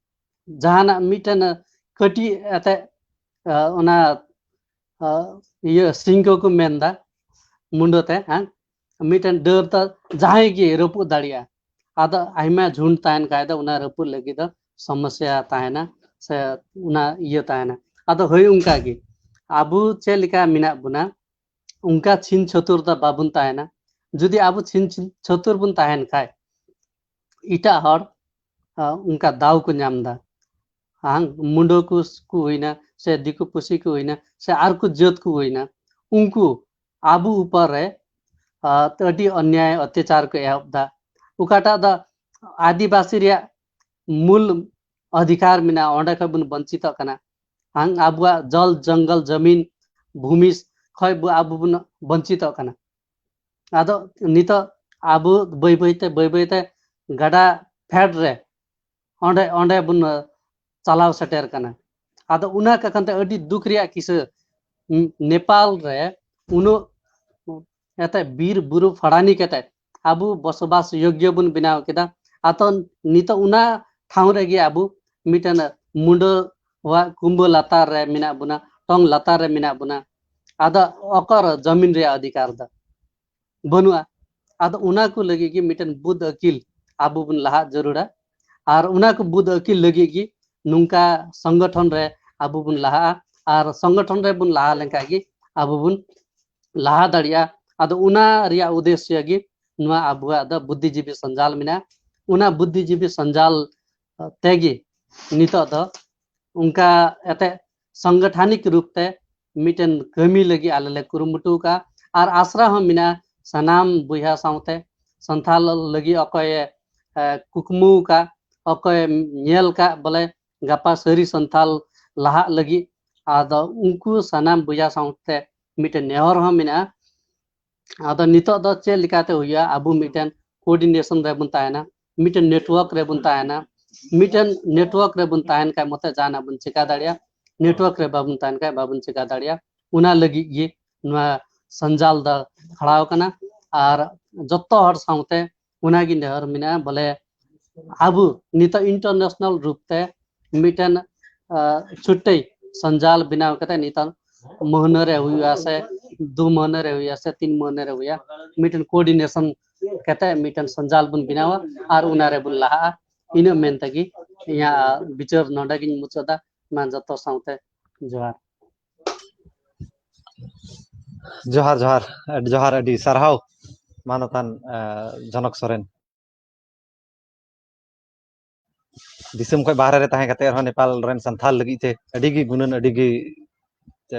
ᱡᱟᱦᱟᱱᱟᱜ ᱢᱤᱫᱴᱮᱱ ᱠᱟᱹᱴᱤᱡ ᱮᱛᱮ, ᱟ, ᱚᱱᱟ, ᱟ, ᱤᱭᱟᱹ ᱥᱤᱝᱜᱚ ᱠᱚ ᱢᱮᱱᱫᱟ ᱢᱩᱸᱰᱟᱹ ᱛᱮ, ᱦᱮᱸ, ᱢᱤᱫᱴᱮᱱ ᱰᱟᱹᱨ ᱫᱚ ᱡᱟᱦᱟᱸᱭ ᱜᱮ ᱨᱟᱹᱯᱩᱫ ᱫᱟᱲᱮᱭᱟᱜᱼᱟ᱾ ᱟᱫᱚ ᱟᱭᱢᱟ ᱡᱷᱩᱸᱰ ᱛᱟᱦᱮᱱ ᱠᱷᱟᱡ ᱫᱚ ᱚᱱᱟ ᱨᱟᱹᱯᱩᱫ ᱞᱟᱹᱜᱤᱫ ᱫᱚ ᱥᱚᱢᱚᱥᱥᱟ ᱛᱟᱦᱮᱱᱟ, ᱥᱮ ᱚᱱᱟ ᱤᱭᱟᱹ ᱛᱟᱦᱮᱱᱟ᱾ ᱟᱫᱚ ᱦᱳᱭ ᱚᱱᱠᱟ ᱜᱮ ᱟᱵᱚ ᱪᱮᱫ ᱞᱮᱠᱟ ᱢᱮᱱᱟᱜ ᱵᱚᱱᱟ, ᱚᱱᱠᱟ ᱪᱷᱤᱝ ᱪᱷᱟᱹᱛᱩᱨ ᱫᱚ ᱵᱟᱵᱚᱱ ᱛᱟᱦᱮᱱᱟ᱾ ᱡᱩᱫᱤ ᱟᱵᱚ ᱪᱷᱤᱝ ᱪᱷᱟᱹᱛᱩᱨ ᱵᱚᱱ ᱛᱟᱦᱮᱱ ᱠᱷᱟᱡ, ᱮᱴᱟᱜ ᱦᱚᱲ, ᱟ, ᱚᱱᱠᱟ ᱫᱟᱣ ᱠᱚ ᱧᱟᱢ ᱮᱫᱟ᱾ ᱦᱟᱝ, ᱢᱩᱸᱰᱟᱹ ᱠᱚ, ᱠᱚ ᱦᱩᱭᱱᱟ, ᱥᱮ ᱫᱤᱠᱩ ᱯᱩᱥᱤ ᱠᱚ ᱦᱩᱭᱱᱟ, ᱥᱮ ᱟᱨ ᱠᱚ ᱡᱟᱹᱛ ᱠᱚ ᱦᱩᱭᱱᱟ, ᱩᱱᱠᱩ ᱟᱵᱚ ᱩᱯᱚᱨ ᱨᱮ, ᱟ, ᱟᱹᱰᱤ ᱚᱱᱱᱭᱟᱭ ᱚᱛᱛᱟᱪᱟᱨ ᱠᱚ ᱮᱦᱚᱵ ᱮᱫᱟ᱾ ᱚᱠᱟᱴᱟᱜ ᱫᱚ ᱟᱹᱫᱤᱵᱟᱹᱥᱤ ᱨᱮᱭᱟᱜ ᱢᱩᱞ ᱚᱫᱷᱤᱠᱟᱨ ᱢᱮᱱᱟᱜᱼᱟ, ᱚᱸᱰᱮ ᱠᱷᱚᱱ ᱵᱚᱱ ᱵᱚᱧᱪᱤᱛᱚᱜ ᱠᱟᱱᱟ᱾ ᱟᱝ ᱟᱵᱚᱣᱟᱜ ᱡᱚᱞ, ᱡᱚᱝᱜᱚᱞ, ᱡᱚᱢᱤᱱ, ᱵᱷᱩᱢᱤ ᱠᱷᱚᱱ ᱵᱚ-, ᱟᱵᱚ ᱵᱚᱱ ᱵᱚᱧᱪᱤᱛᱚᱜ ᱠᱟᱱᱟ᱾ ᱟᱫᱚ ᱱᱤᱛᱚᱜ ᱟᱵᱚ ᱵᱟᱹᱭ ᱵᱟᱹᱭᱛᱮ, ᱵᱟᱹᱭ ᱵᱟᱹᱭᱛᱮ ᱜᱟᱰᱟ ᱯᱷᱮᱰ ᱨᱮ ᱚᱸᱰᱮ, ᱚᱸᱰᱮ ᱵᱚᱱ ᱪᱟᱞᱟᱣ ᱥᱮᱴᱮᱨ ᱠᱟᱱᱟ᱾ ᱟᱫᱚ ᱚᱱᱟ ᱠᱟᱠᱷᱟᱱ ᱛᱮ ᱟᱹᱰᱤ ᱫᱩᱠ ᱨᱮᱭᱟᱜ ᱠᱤᱥᱟᱹ, ᱱᱮᱯᱟᱞ ᱨᱮ ᱩᱱᱟᱹᱜ ᱮᱱᱛᱮ ᱵᱤᱨ ᱵᱩᱨᱩ ᱯᱷᱟᱲᱟᱱᱤ ᱠᱟᱛᱮ ᱟᱵᱚ ᱵᱚᱥᱚᱵᱟᱥ ᱭᱳᱜᱽᱭᱚ ᱵᱚᱱ ᱵᱮᱱᱟᱣ ᱠᱮᱫᱟ᱾ ᱟᱫᱚ ᱱᱤᱛᱚᱜ ᱚᱱᱟ ᱴᱷᱟᱶ ᱨᱮᱜᱮ ᱟᱵᱚ ᱢᱤᱫᱴᱮᱱ ᱢᱩᱰᱟᱹᱣᱟᱜ ᱠᱩᱢᱵᱟᱹ ᱞᱟᱛᱟᱨ ᱨᱮ ᱢᱮᱱᱟᱜ ᱵᱚᱱᱟ, ᱴᱚᱝ ᱞᱟᱛᱟᱨ ᱨᱮ ᱢᱮᱱᱟᱜ ᱵᱚᱱᱟ᱾ ᱟᱫᱚ ᱚᱠᱚᱨ ᱡᱚᱢᱤᱱ ᱨᱮᱭᱟᱜ ᱚᱫᱷᱤᱠᱟᱨ ᱫᱚ ᱵᱟᱹᱱᱩᱜᱼᱟ᱾ ᱟᱫᱚ ᱚᱱᱟ ᱠᱚ ᱞᱟᱹᱜᱤᱫ ᱜᱮ ᱢᱤᱫᱴᱮᱱ ᱵᱩᱫ ᱟᱹᱠᱤᱞ ᱟᱵᱚ ᱵᱚᱱ ᱞᱟᱦᱟᱜ ᱡᱟᱹᱨᱩᱲᱟ᱾ ᱟᱨ ᱚᱱᱟ ᱠᱚ ᱵᱩᱫ ᱟᱹᱠᱤᱞ ᱞᱟᱹᱜᱤᱫ ᱜᱮ ᱱᱚᱝᱠᱟ ᱥᱚᱝᱜᱚᱴᱷᱚᱱ ᱨᱮ ᱟᱵᱚ ᱵᱚᱱ ᱞᱟᱦᱟᱜᱼᱟ᱾ ᱟᱨ ᱥᱚᱝᱜᱚᱴᱷᱚᱱ ᱨᱮ ᱵᱚᱱ ᱞᱟᱦᱟ ᱞᱮᱱᱠᱷᱟᱱ ᱜᱮ ᱟᱵᱚ ᱵᱚᱱ ᱞᱟᱦᱟ ᱫᱟᱲᱮᱭᱟᱜᱼᱟ᱾ ᱟᱫᱚ ᱚᱱᱟ ᱨᱮᱭᱟᱜ ᱩᱫᱽᱫᱮᱥᱭᱚ ᱜᱮ ᱱᱚᱣᱟ ᱟᱵᱚᱣᱟᱜ ᱫᱚ ᱵᱩᱫᱽᱫᱷᱤᱡᱤᱵᱤ ᱥᱚᱧᱡᱟᱞ ᱢᱮᱱᱟᱜᱼᱟ᱾ ᱚᱱᱟ ᱵᱩᱫᱽᱫᱷᱤᱡᱤᱵᱤ ᱥᱚᱧᱡᱟᱞ ᱛᱮᱜᱮ ᱱᱤᱛᱚᱜ ᱫᱚ ᱚᱱᱠᱟ ᱮᱱᱛᱮ ᱥᱚᱝᱜᱚᱴᱷᱟᱱᱤᱠ ᱨᱩᱯ ᱛᱮ ᱢᱤᱫᱴᱮᱱ ᱠᱟᱹᱢᱤ ᱞᱟᱹᱜᱤᱫ ᱟᱞᱮ ᱞᱮ ᱠᱩᱨᱩᱢᱩᱴᱩ ᱟᱠᱟᱫᱼᱟ᱾ ᱟᱨ ᱟᱥᱨᱟ ᱦᱚᱸ ᱢᱮᱱᱟᱜᱼᱟ ᱥᱟᱱᱟᱢ ᱵᱚᱭᱦᱟ ᱥᱟᱶᱛᱮ, ᱥᱟᱱᱛᱷᱟᱞ ᱞᱟᱹᱜᱤᱫ ᱚᱠᱚᱭᱮ, ᱮ, ᱠᱩᱠᱢᱩ ᱟᱠᱟᱫ, ᱚᱠᱚᱭᱮ ᱧᱮᱞ ᱟᱠᱟᱫ, ᱵᱚᱞᱮ ᱜᱟᱯᱟ ᱥᱟᱹᱨᱤ ᱥᱟᱱᱛᱷᱟᱞ ᱞᱟᱦᱟᱜ ᱞᱟᱹᱜᱤᱫ᱾ ᱟᱫᱚ ᱩᱱᱠᱩ ᱥᱟᱱᱟᱢ ᱵᱚᱭᱦᱟ ᱥᱟᱶᱛᱮ ᱢᱤᱫᱴᱮᱱ ᱱᱮᱦᱚᱨ ᱦᱚᱸ ᱢᱮᱱᱟᱜᱼᱟ᱾ ᱟᱫᱚ ᱱᱤᱛᱚᱜ ᱫᱚ ᱪᱮᱫ ᱞᱮᱠᱟᱛᱮ ᱦᱩᱭᱩᱜᱼᱟ? ᱟᱵᱚ ᱢᱤᱫᱴᱮᱱ coordination ᱨᱮᱵᱚᱱ ᱛᱟᱦᱮᱱᱟ, ᱢᱤᱫᱴᱮᱱ network ᱨᱮᱵᱚᱱ ᱛᱟᱦᱮᱱᱟ᱾ ᱢᱤᱫᱴᱮᱱ network ᱨᱮᱵᱚᱱ ᱛᱟᱦᱮᱱ ᱠᱷᱟᱱ ᱢᱚᱛᱚ ᱡᱟᱦᱟᱱᱟᱜ ᱵᱚᱱ ᱪᱮᱠᱟ ᱫᱟᱲᱮᱭᱟᱜᱼᱟ᱾ Network ᱨᱮ ᱵᱟᱵᱚᱱ ᱛᱟᱦᱮᱱ ᱠᱷᱟᱱ ᱵᱟᱵᱚᱱ ᱪᱮᱠᱟ ᱫᱟᱲᱮᱭᱟᱜᱼᱟ᱾ ᱚᱱᱟ ᱞᱟᱹᱜᱤᱫ ᱜᱮ ᱱᱚᱣᱟ ᱥᱚᱧᱡᱟᱞ ᱫᱚ ᱠᱷᱟᱲᱟᱣ ᱠᱟᱱᱟ᱾ ᱟᱨ ᱡᱚᱛᱚ ᱦᱚᱲ ᱥᱟᱶᱛᱮ ᱚᱱᱟᱜᱮ ᱱᱮᱦᱚᱨ ᱢᱮᱱᱟᱜᱼᱟ, ᱵᱚᱞᱮ ᱟᱵᱚ ᱱᱤᱛᱚᱜ international ᱨᱩᱯ ᱛᱮ ᱢᱤᱫᱴᱮᱱ, ᱟ, ᱪᱷᱩᱴᱴᱟᱹᱭ ᱥᱚᱧᱡᱟᱞ ᱵᱮᱱᱟᱣ ᱠᱟᱛᱮ ᱱᱤᱛᱚᱜ ᱢᱟᱹᱦᱱᱟᱹ ᱨᱮ ᱦᱩᱭᱩᱜᱼᱟ ᱥᱮ ᱫᱩ ᱢᱟᱹᱦᱱᱟᱹ ᱨᱮ ᱦᱩᱭᱩᱜᱼᱟ ᱥᱮ ᱛᱤᱱ ᱢᱟᱹᱦᱱᱟᱹ ᱨᱮ ᱦᱩᱭᱩᱜᱼᱟ, ᱢᱤᱫᱴᱮᱱ coordination ᱠᱟᱛᱮ ᱢᱤᱫᱴᱮᱱ ᱥᱚᱧᱡᱟᱞ ᱵᱚᱱ ᱵᱮᱱᱟᱣᱟ ᱟᱨ ᱚᱱᱟ ᱨᱮᱵᱚᱱ ᱞᱟᱦᱟᱜᱼᱟ᱾ ᱤᱱᱟᱹᱜ ᱢᱮᱱ ᱛᱮᱜᱮ ᱤᱧᱟᱹᱜ ᱵᱤᱪᱟᱹᱨ ᱱᱚᱰᱮ ᱜᱤᱧ ᱢᱩᱪᱟᱹᱫᱟ᱾ ᱢᱟ ᱡᱚᱛᱚ ᱥᱟᱶᱛᱮ ᱡᱚᱦᱟᱨ᱾ ᱡᱚᱦᱟᱨ, ᱡᱚᱦᱟᱨ, ᱟᱹᱰᱤ ᱡᱚᱦᱟᱨ, ᱟᱹᱰᱤ ᱥᱟᱨᱦᱟᱣ ᱢᱟᱱᱚᱛᱟᱱ, ᱟ, ᱡᱚᱱᱚᱠ ᱥᱚᱨᱮᱱ᱾ ᱫᱤᱥᱚᱢ ᱠᱷᱚᱱ ᱵᱟᱦᱨᱮ ᱨᱮ ᱛᱟᱦᱮᱸ ᱠᱟᱛᱮ ᱨᱮᱦᱚᱸ ᱱᱮᱯᱟᱞ ᱨᱮᱱ ᱥᱟᱱᱛᱷᱟᱞ ᱞᱟᱹᱜᱤᱫ ᱛᱮ ᱟᱹᱰᱤ ᱜᱮ ᱜᱩᱱᱟᱹᱱ, ᱟᱹᱰᱤ ᱜᱮ, ᱮ,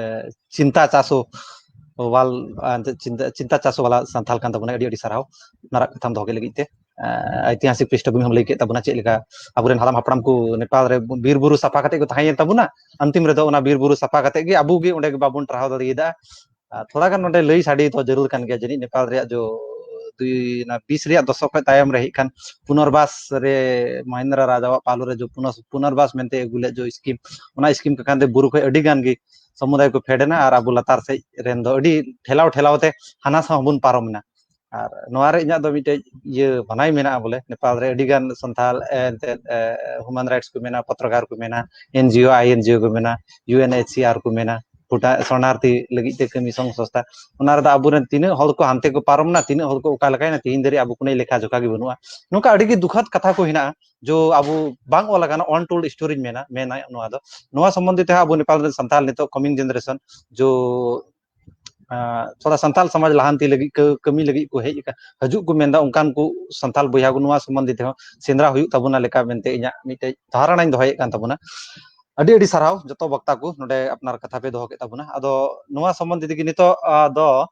ᱪᱤᱱᱛᱟ ᱪᱟᱥᱚ ᱣᱟᱞ-, ᱟ, ᱪᱤᱱᱛᱟ, ᱪᱤᱱᱛᱟ ᱪᱟᱥᱚ ᱵᱟᱞᱟ ᱥᱟᱱᱛᱷᱟᱞ ᱠᱟᱱ ᱛᱟᱵᱚᱱᱟ᱾ ᱟᱹᱰᱤ ᱟᱹᱰᱤ ᱥᱟᱨᱦᱟᱣ ᱚᱱᱟᱨᱟᱜ ᱠᱟᱛᱷᱟᱢ ᱫᱚᱦᱚ ᱠᱮᱫ ᱞᱟᱹᱜᱤᱫ ᱛᱮ᱾ ᱟᱸ, ᱳᱭᱛᱤᱦᱟᱥᱤᱠ ᱯᱨᱤᱥᱴᱚᱵᱷᱩᱢᱤ ᱦᱚᱸᱢ ᱞᱟᱹᱭ ᱠᱮᱫ ᱛᱟᱵᱚᱱᱟ, ᱪᱮᱫ ᱞᱮᱠᱟ ᱟᱵᱚᱨᱮᱱ ᱦᱟᱲᱟᱢ ᱦᱟᱯᱲᱟᱢ ᱠᱚ ᱱᱮᱯᱟᱞ ᱨᱮ ᱵᱤᱨ ᱵᱩᱨᱩ ᱥᱟᱯᱷᱟ ᱠᱟᱛᱮ ᱠᱚ ᱛᱟᱦᱮᱸᱭᱮᱱ ᱛᱟᱵᱚᱱᱟ, ᱟᱱᱛᱤᱢ ᱨᱮᱫᱚ ᱚᱱᱟ ᱵᱤᱨ ᱵᱩᱨᱩ ᱥᱟᱯᱷᱟ ᱠᱟᱛᱮ ᱜᱮ ᱟᱵᱚ ᱜᱮ ᱚᱸᱰᱮ ᱜᱮ ᱵᱟᱵᱚᱱ ᱴᱟᱨᱦᱟᱣ ᱫᱟᱲᱮᱭᱟᱫᱟ᱾ ᱟᱨ ᱛᱷᱚᱲᱟ ᱜᱟᱱ ᱱᱚᱰᱮ ᱞᱟᱹᱭ ᱥᱟᱰᱮ ᱫᱚ ᱡᱟᱹᱨᱩᱲ ᱠᱟᱱ ᱜᱮᱭᱟ, ᱡᱟᱹᱱᱤᱡ ᱱᱮᱯᱟᱞ ᱨᱮᱭᱟᱜ ᱡᱚ ᱫᱩᱭ, ᱚᱱᱟ ᱵᱤᱥ ᱨᱮᱭᱟᱜ ᱫᱚᱥᱚᱠ ᱠᱷᱚᱱ ᱛᱟᱭᱚᱢ ᱨᱮ ᱦᱮᱡ ᱠᱟᱱ ᱯᱩᱱᱚᱨᱵᱟᱥ ᱨᱮ ᱢᱚᱦᱮᱱᱫᱨᱚ ᱨᱟᱡᱟᱣᱟᱜ ᱯᱟᱞᱚ ᱨᱮ ᱡᱚ ᱯᱩᱱᱚᱥ-, ᱯᱩᱱᱚᱨᱵᱟᱥ ᱢᱮᱱᱛᱮ ᱟᱹᱜᱩ ᱞᱮᱫ ᱡᱚ ᱥᱠᱤᱢ, ᱚᱱᱟ ᱥᱠᱤᱢ ᱠᱟᱠᱷᱟᱱ ᱛᱮ ᱵᱩᱨᱩ ᱠᱷᱚᱱ ᱟᱹᱰᱤ ᱜᱟᱱ ᱜᱮ ᱥᱚᱢᱩᱫᱟᱭ ᱠᱚ ᱯᱷᱮᱰ ᱮᱱᱟ ᱟᱨ ᱟᱵᱚ ᱞᱟᱛᱟᱨ ᱥᱮᱫ ᱨᱮᱱ ᱫᱚ ᱟᱹᱰᱤ ᱴᱷᱮᱞᱟᱣ ᱴᱷᱮᱞᱟᱣ ᱛᱮ ᱦᱟᱱᱟ ᱥᱟᱶ ᱦᱚᱸᱵᱚᱱ ᱯᱟᱨᱚᱢ ᱮᱱᱟ᱾ ᱟᱨ ᱱᱚᱣᱟ ᱨᱮ ᱤᱧᱟᱹᱜ ᱫᱚ ᱢᱤᱫᱴᱮᱡ ᱤᱭᱟᱹ ᱵᱷᱟᱱᱟᱭ ᱢᱮᱱᱟᱜᱼᱟ, ᱵᱚᱞᱮ ᱱᱮᱯᱟᱞ ᱨᱮ ᱟᱹᱰᱤ ᱜᱟᱱ ᱥᱟᱱᱛᱟᱞ, ᱮ, ᱮᱱᱛᱮᱫ, ᱮ, ᱦᱤᱭᱩᱢᱮᱱ ᱨᱟᱭᱤᱴᱥ ᱠᱚ ᱢᱮᱱᱟ, ᱯᱚᱛᱨᱚᱠᱟᱨ ᱠᱚ ᱢᱮᱱᱟ, ᱮᱱ ᱡᱤ ᱳ, ᱟᱭ ᱮᱱ ᱡᱤ ᱳ ᱠᱚ ᱢᱮᱱᱟ, ᱤᱭᱩ ᱮᱱ ᱮᱭᱤᱪ ᱥᱤ ᱟᱨ ᱠᱚ ᱢᱮᱱᱟ, ᱜᱚᱴᱟ ᱥᱚᱨᱚᱱᱟᱨᱛᱷᱤ ᱞᱟᱹᱜᱤᱫ ᱛᱮ ᱠᱟᱹᱢᱤ ᱥᱚᱝ ᱥᱚᱥᱛᱷᱟ, ᱚᱱᱟ ᱨᱮᱫᱚ ᱟᱵᱚᱨᱮᱱ ᱛᱤᱱᱟᱹᱜ ᱦᱚᱲ ᱠᱚ ᱦᱟᱱᱛᱮ ᱠᱚ ᱯᱟᱨᱚᱢ ᱮᱱᱟ, ᱛᱤᱱᱟᱹᱜ ᱦᱚᱲ ᱠᱚ ᱚᱠᱟ ᱞᱮᱠᱟᱭᱮᱱᱟ, ᱛᱮᱦᱮᱧ ᱫᱷᱟᱹᱨᱤᱡ ᱟᱵᱚ ᱠᱳᱱᱳ ᱞᱮᱠᱷᱟ ᱡᱚᱠᱷᱟ ᱜᱮ ᱵᱟᱹᱱᱩᱜᱼᱟ᱾ ᱱᱚᱝᱠᱟ ᱟᱹᱰᱤ ᱜᱮ ᱫᱩᱠᱷᱟᱫ ᱠᱟᱛᱷᱟ ᱠᱚ ᱦᱮᱱᱟᱜᱼᱟ, ᱡᱚ ᱟᱵᱚ ᱵᱟᱝ ᱚᱞ ᱟᱠᱟᱱᱟ, untold story ᱤᱧ ᱢᱮᱱᱟ, ᱢᱮᱱᱟ ᱱᱚᱣᱟ ᱫᱚ᱾ ᱱᱚᱣᱟ ᱥᱚᱢᱵᱚᱱᱫᱷᱤ ᱛᱮᱦᱚᱸ ᱟᱵᱚ ᱱᱮᱯᱟᱞ ᱨᱮᱱ ᱥᱟᱱᱛᱟᱲ ᱱᱤᱛᱚᱜ coming generation ᱡᱚ, ᱟᱸ, ᱛᱷᱚᱲᱟ ᱥᱟᱱᱛᱟᱲ ᱥᱚᱢᱟᱡᱽ ᱞᱟᱦᱟᱱᱛᱤ ᱞᱟᱹᱜᱤᱫ ᱠᱟᱹ-, ᱠᱟᱹᱢᱤ ᱞᱟᱹᱜᱤᱫ ᱠᱚ ᱦᱮᱡ ᱟᱠᱟᱱ, ᱦᱤᱡᱩᱜ ᱠᱚ ᱢᱮᱱᱫᱟ, ᱚᱱᱠᱟᱱ ᱠᱚ ᱥᱟᱱᱛᱟᱲ ᱵᱚᱭᱦᱟ ᱠᱚ ᱱᱚᱣᱟ ᱥᱚᱢᱵᱚᱱᱫᱷᱤ ᱛᱮᱦᱚᱸ ᱥᱮᱸᱫᱽᱨᱟ ᱦᱩᱭᱩᱜ ᱛᱟᱵᱚᱱᱟ ᱞᱮᱠᱟ ᱢᱮᱱᱛᱮ ᱤᱧᱟᱹᱜ ᱢᱤᱫᱴᱮᱡ ᱫᱷᱟᱨᱚᱱᱟᱧ ᱫᱚᱦᱚᱭᱮᱫ ᱠᱟᱱ ᱛᱟᱵᱚᱱᱟ᱾ ᱟᱹᱰᱤ ᱟᱹᱰᱤ ᱥᱟᱨᱦᱟᱣ ᱡᱚᱛᱚ ᱵᱚᱠᱛᱟ ᱠᱚ ᱱᱚᱰᱮ ᱟᱯᱱᱟᱨ ᱠᱟᱛᱷᱟ ᱯᱮ ᱫᱚᱦᱚ ᱠᱮᱫ ᱛᱟᱵᱚᱱᱟ᱾ ᱟᱫᱚ ᱱᱚᱣᱟ ᱥᱚᱢᱵᱚᱱᱫᱷᱤ ᱛᱮᱜᱮ ᱱᱤᱛᱚᱜ, ᱟ, ᱫᱚ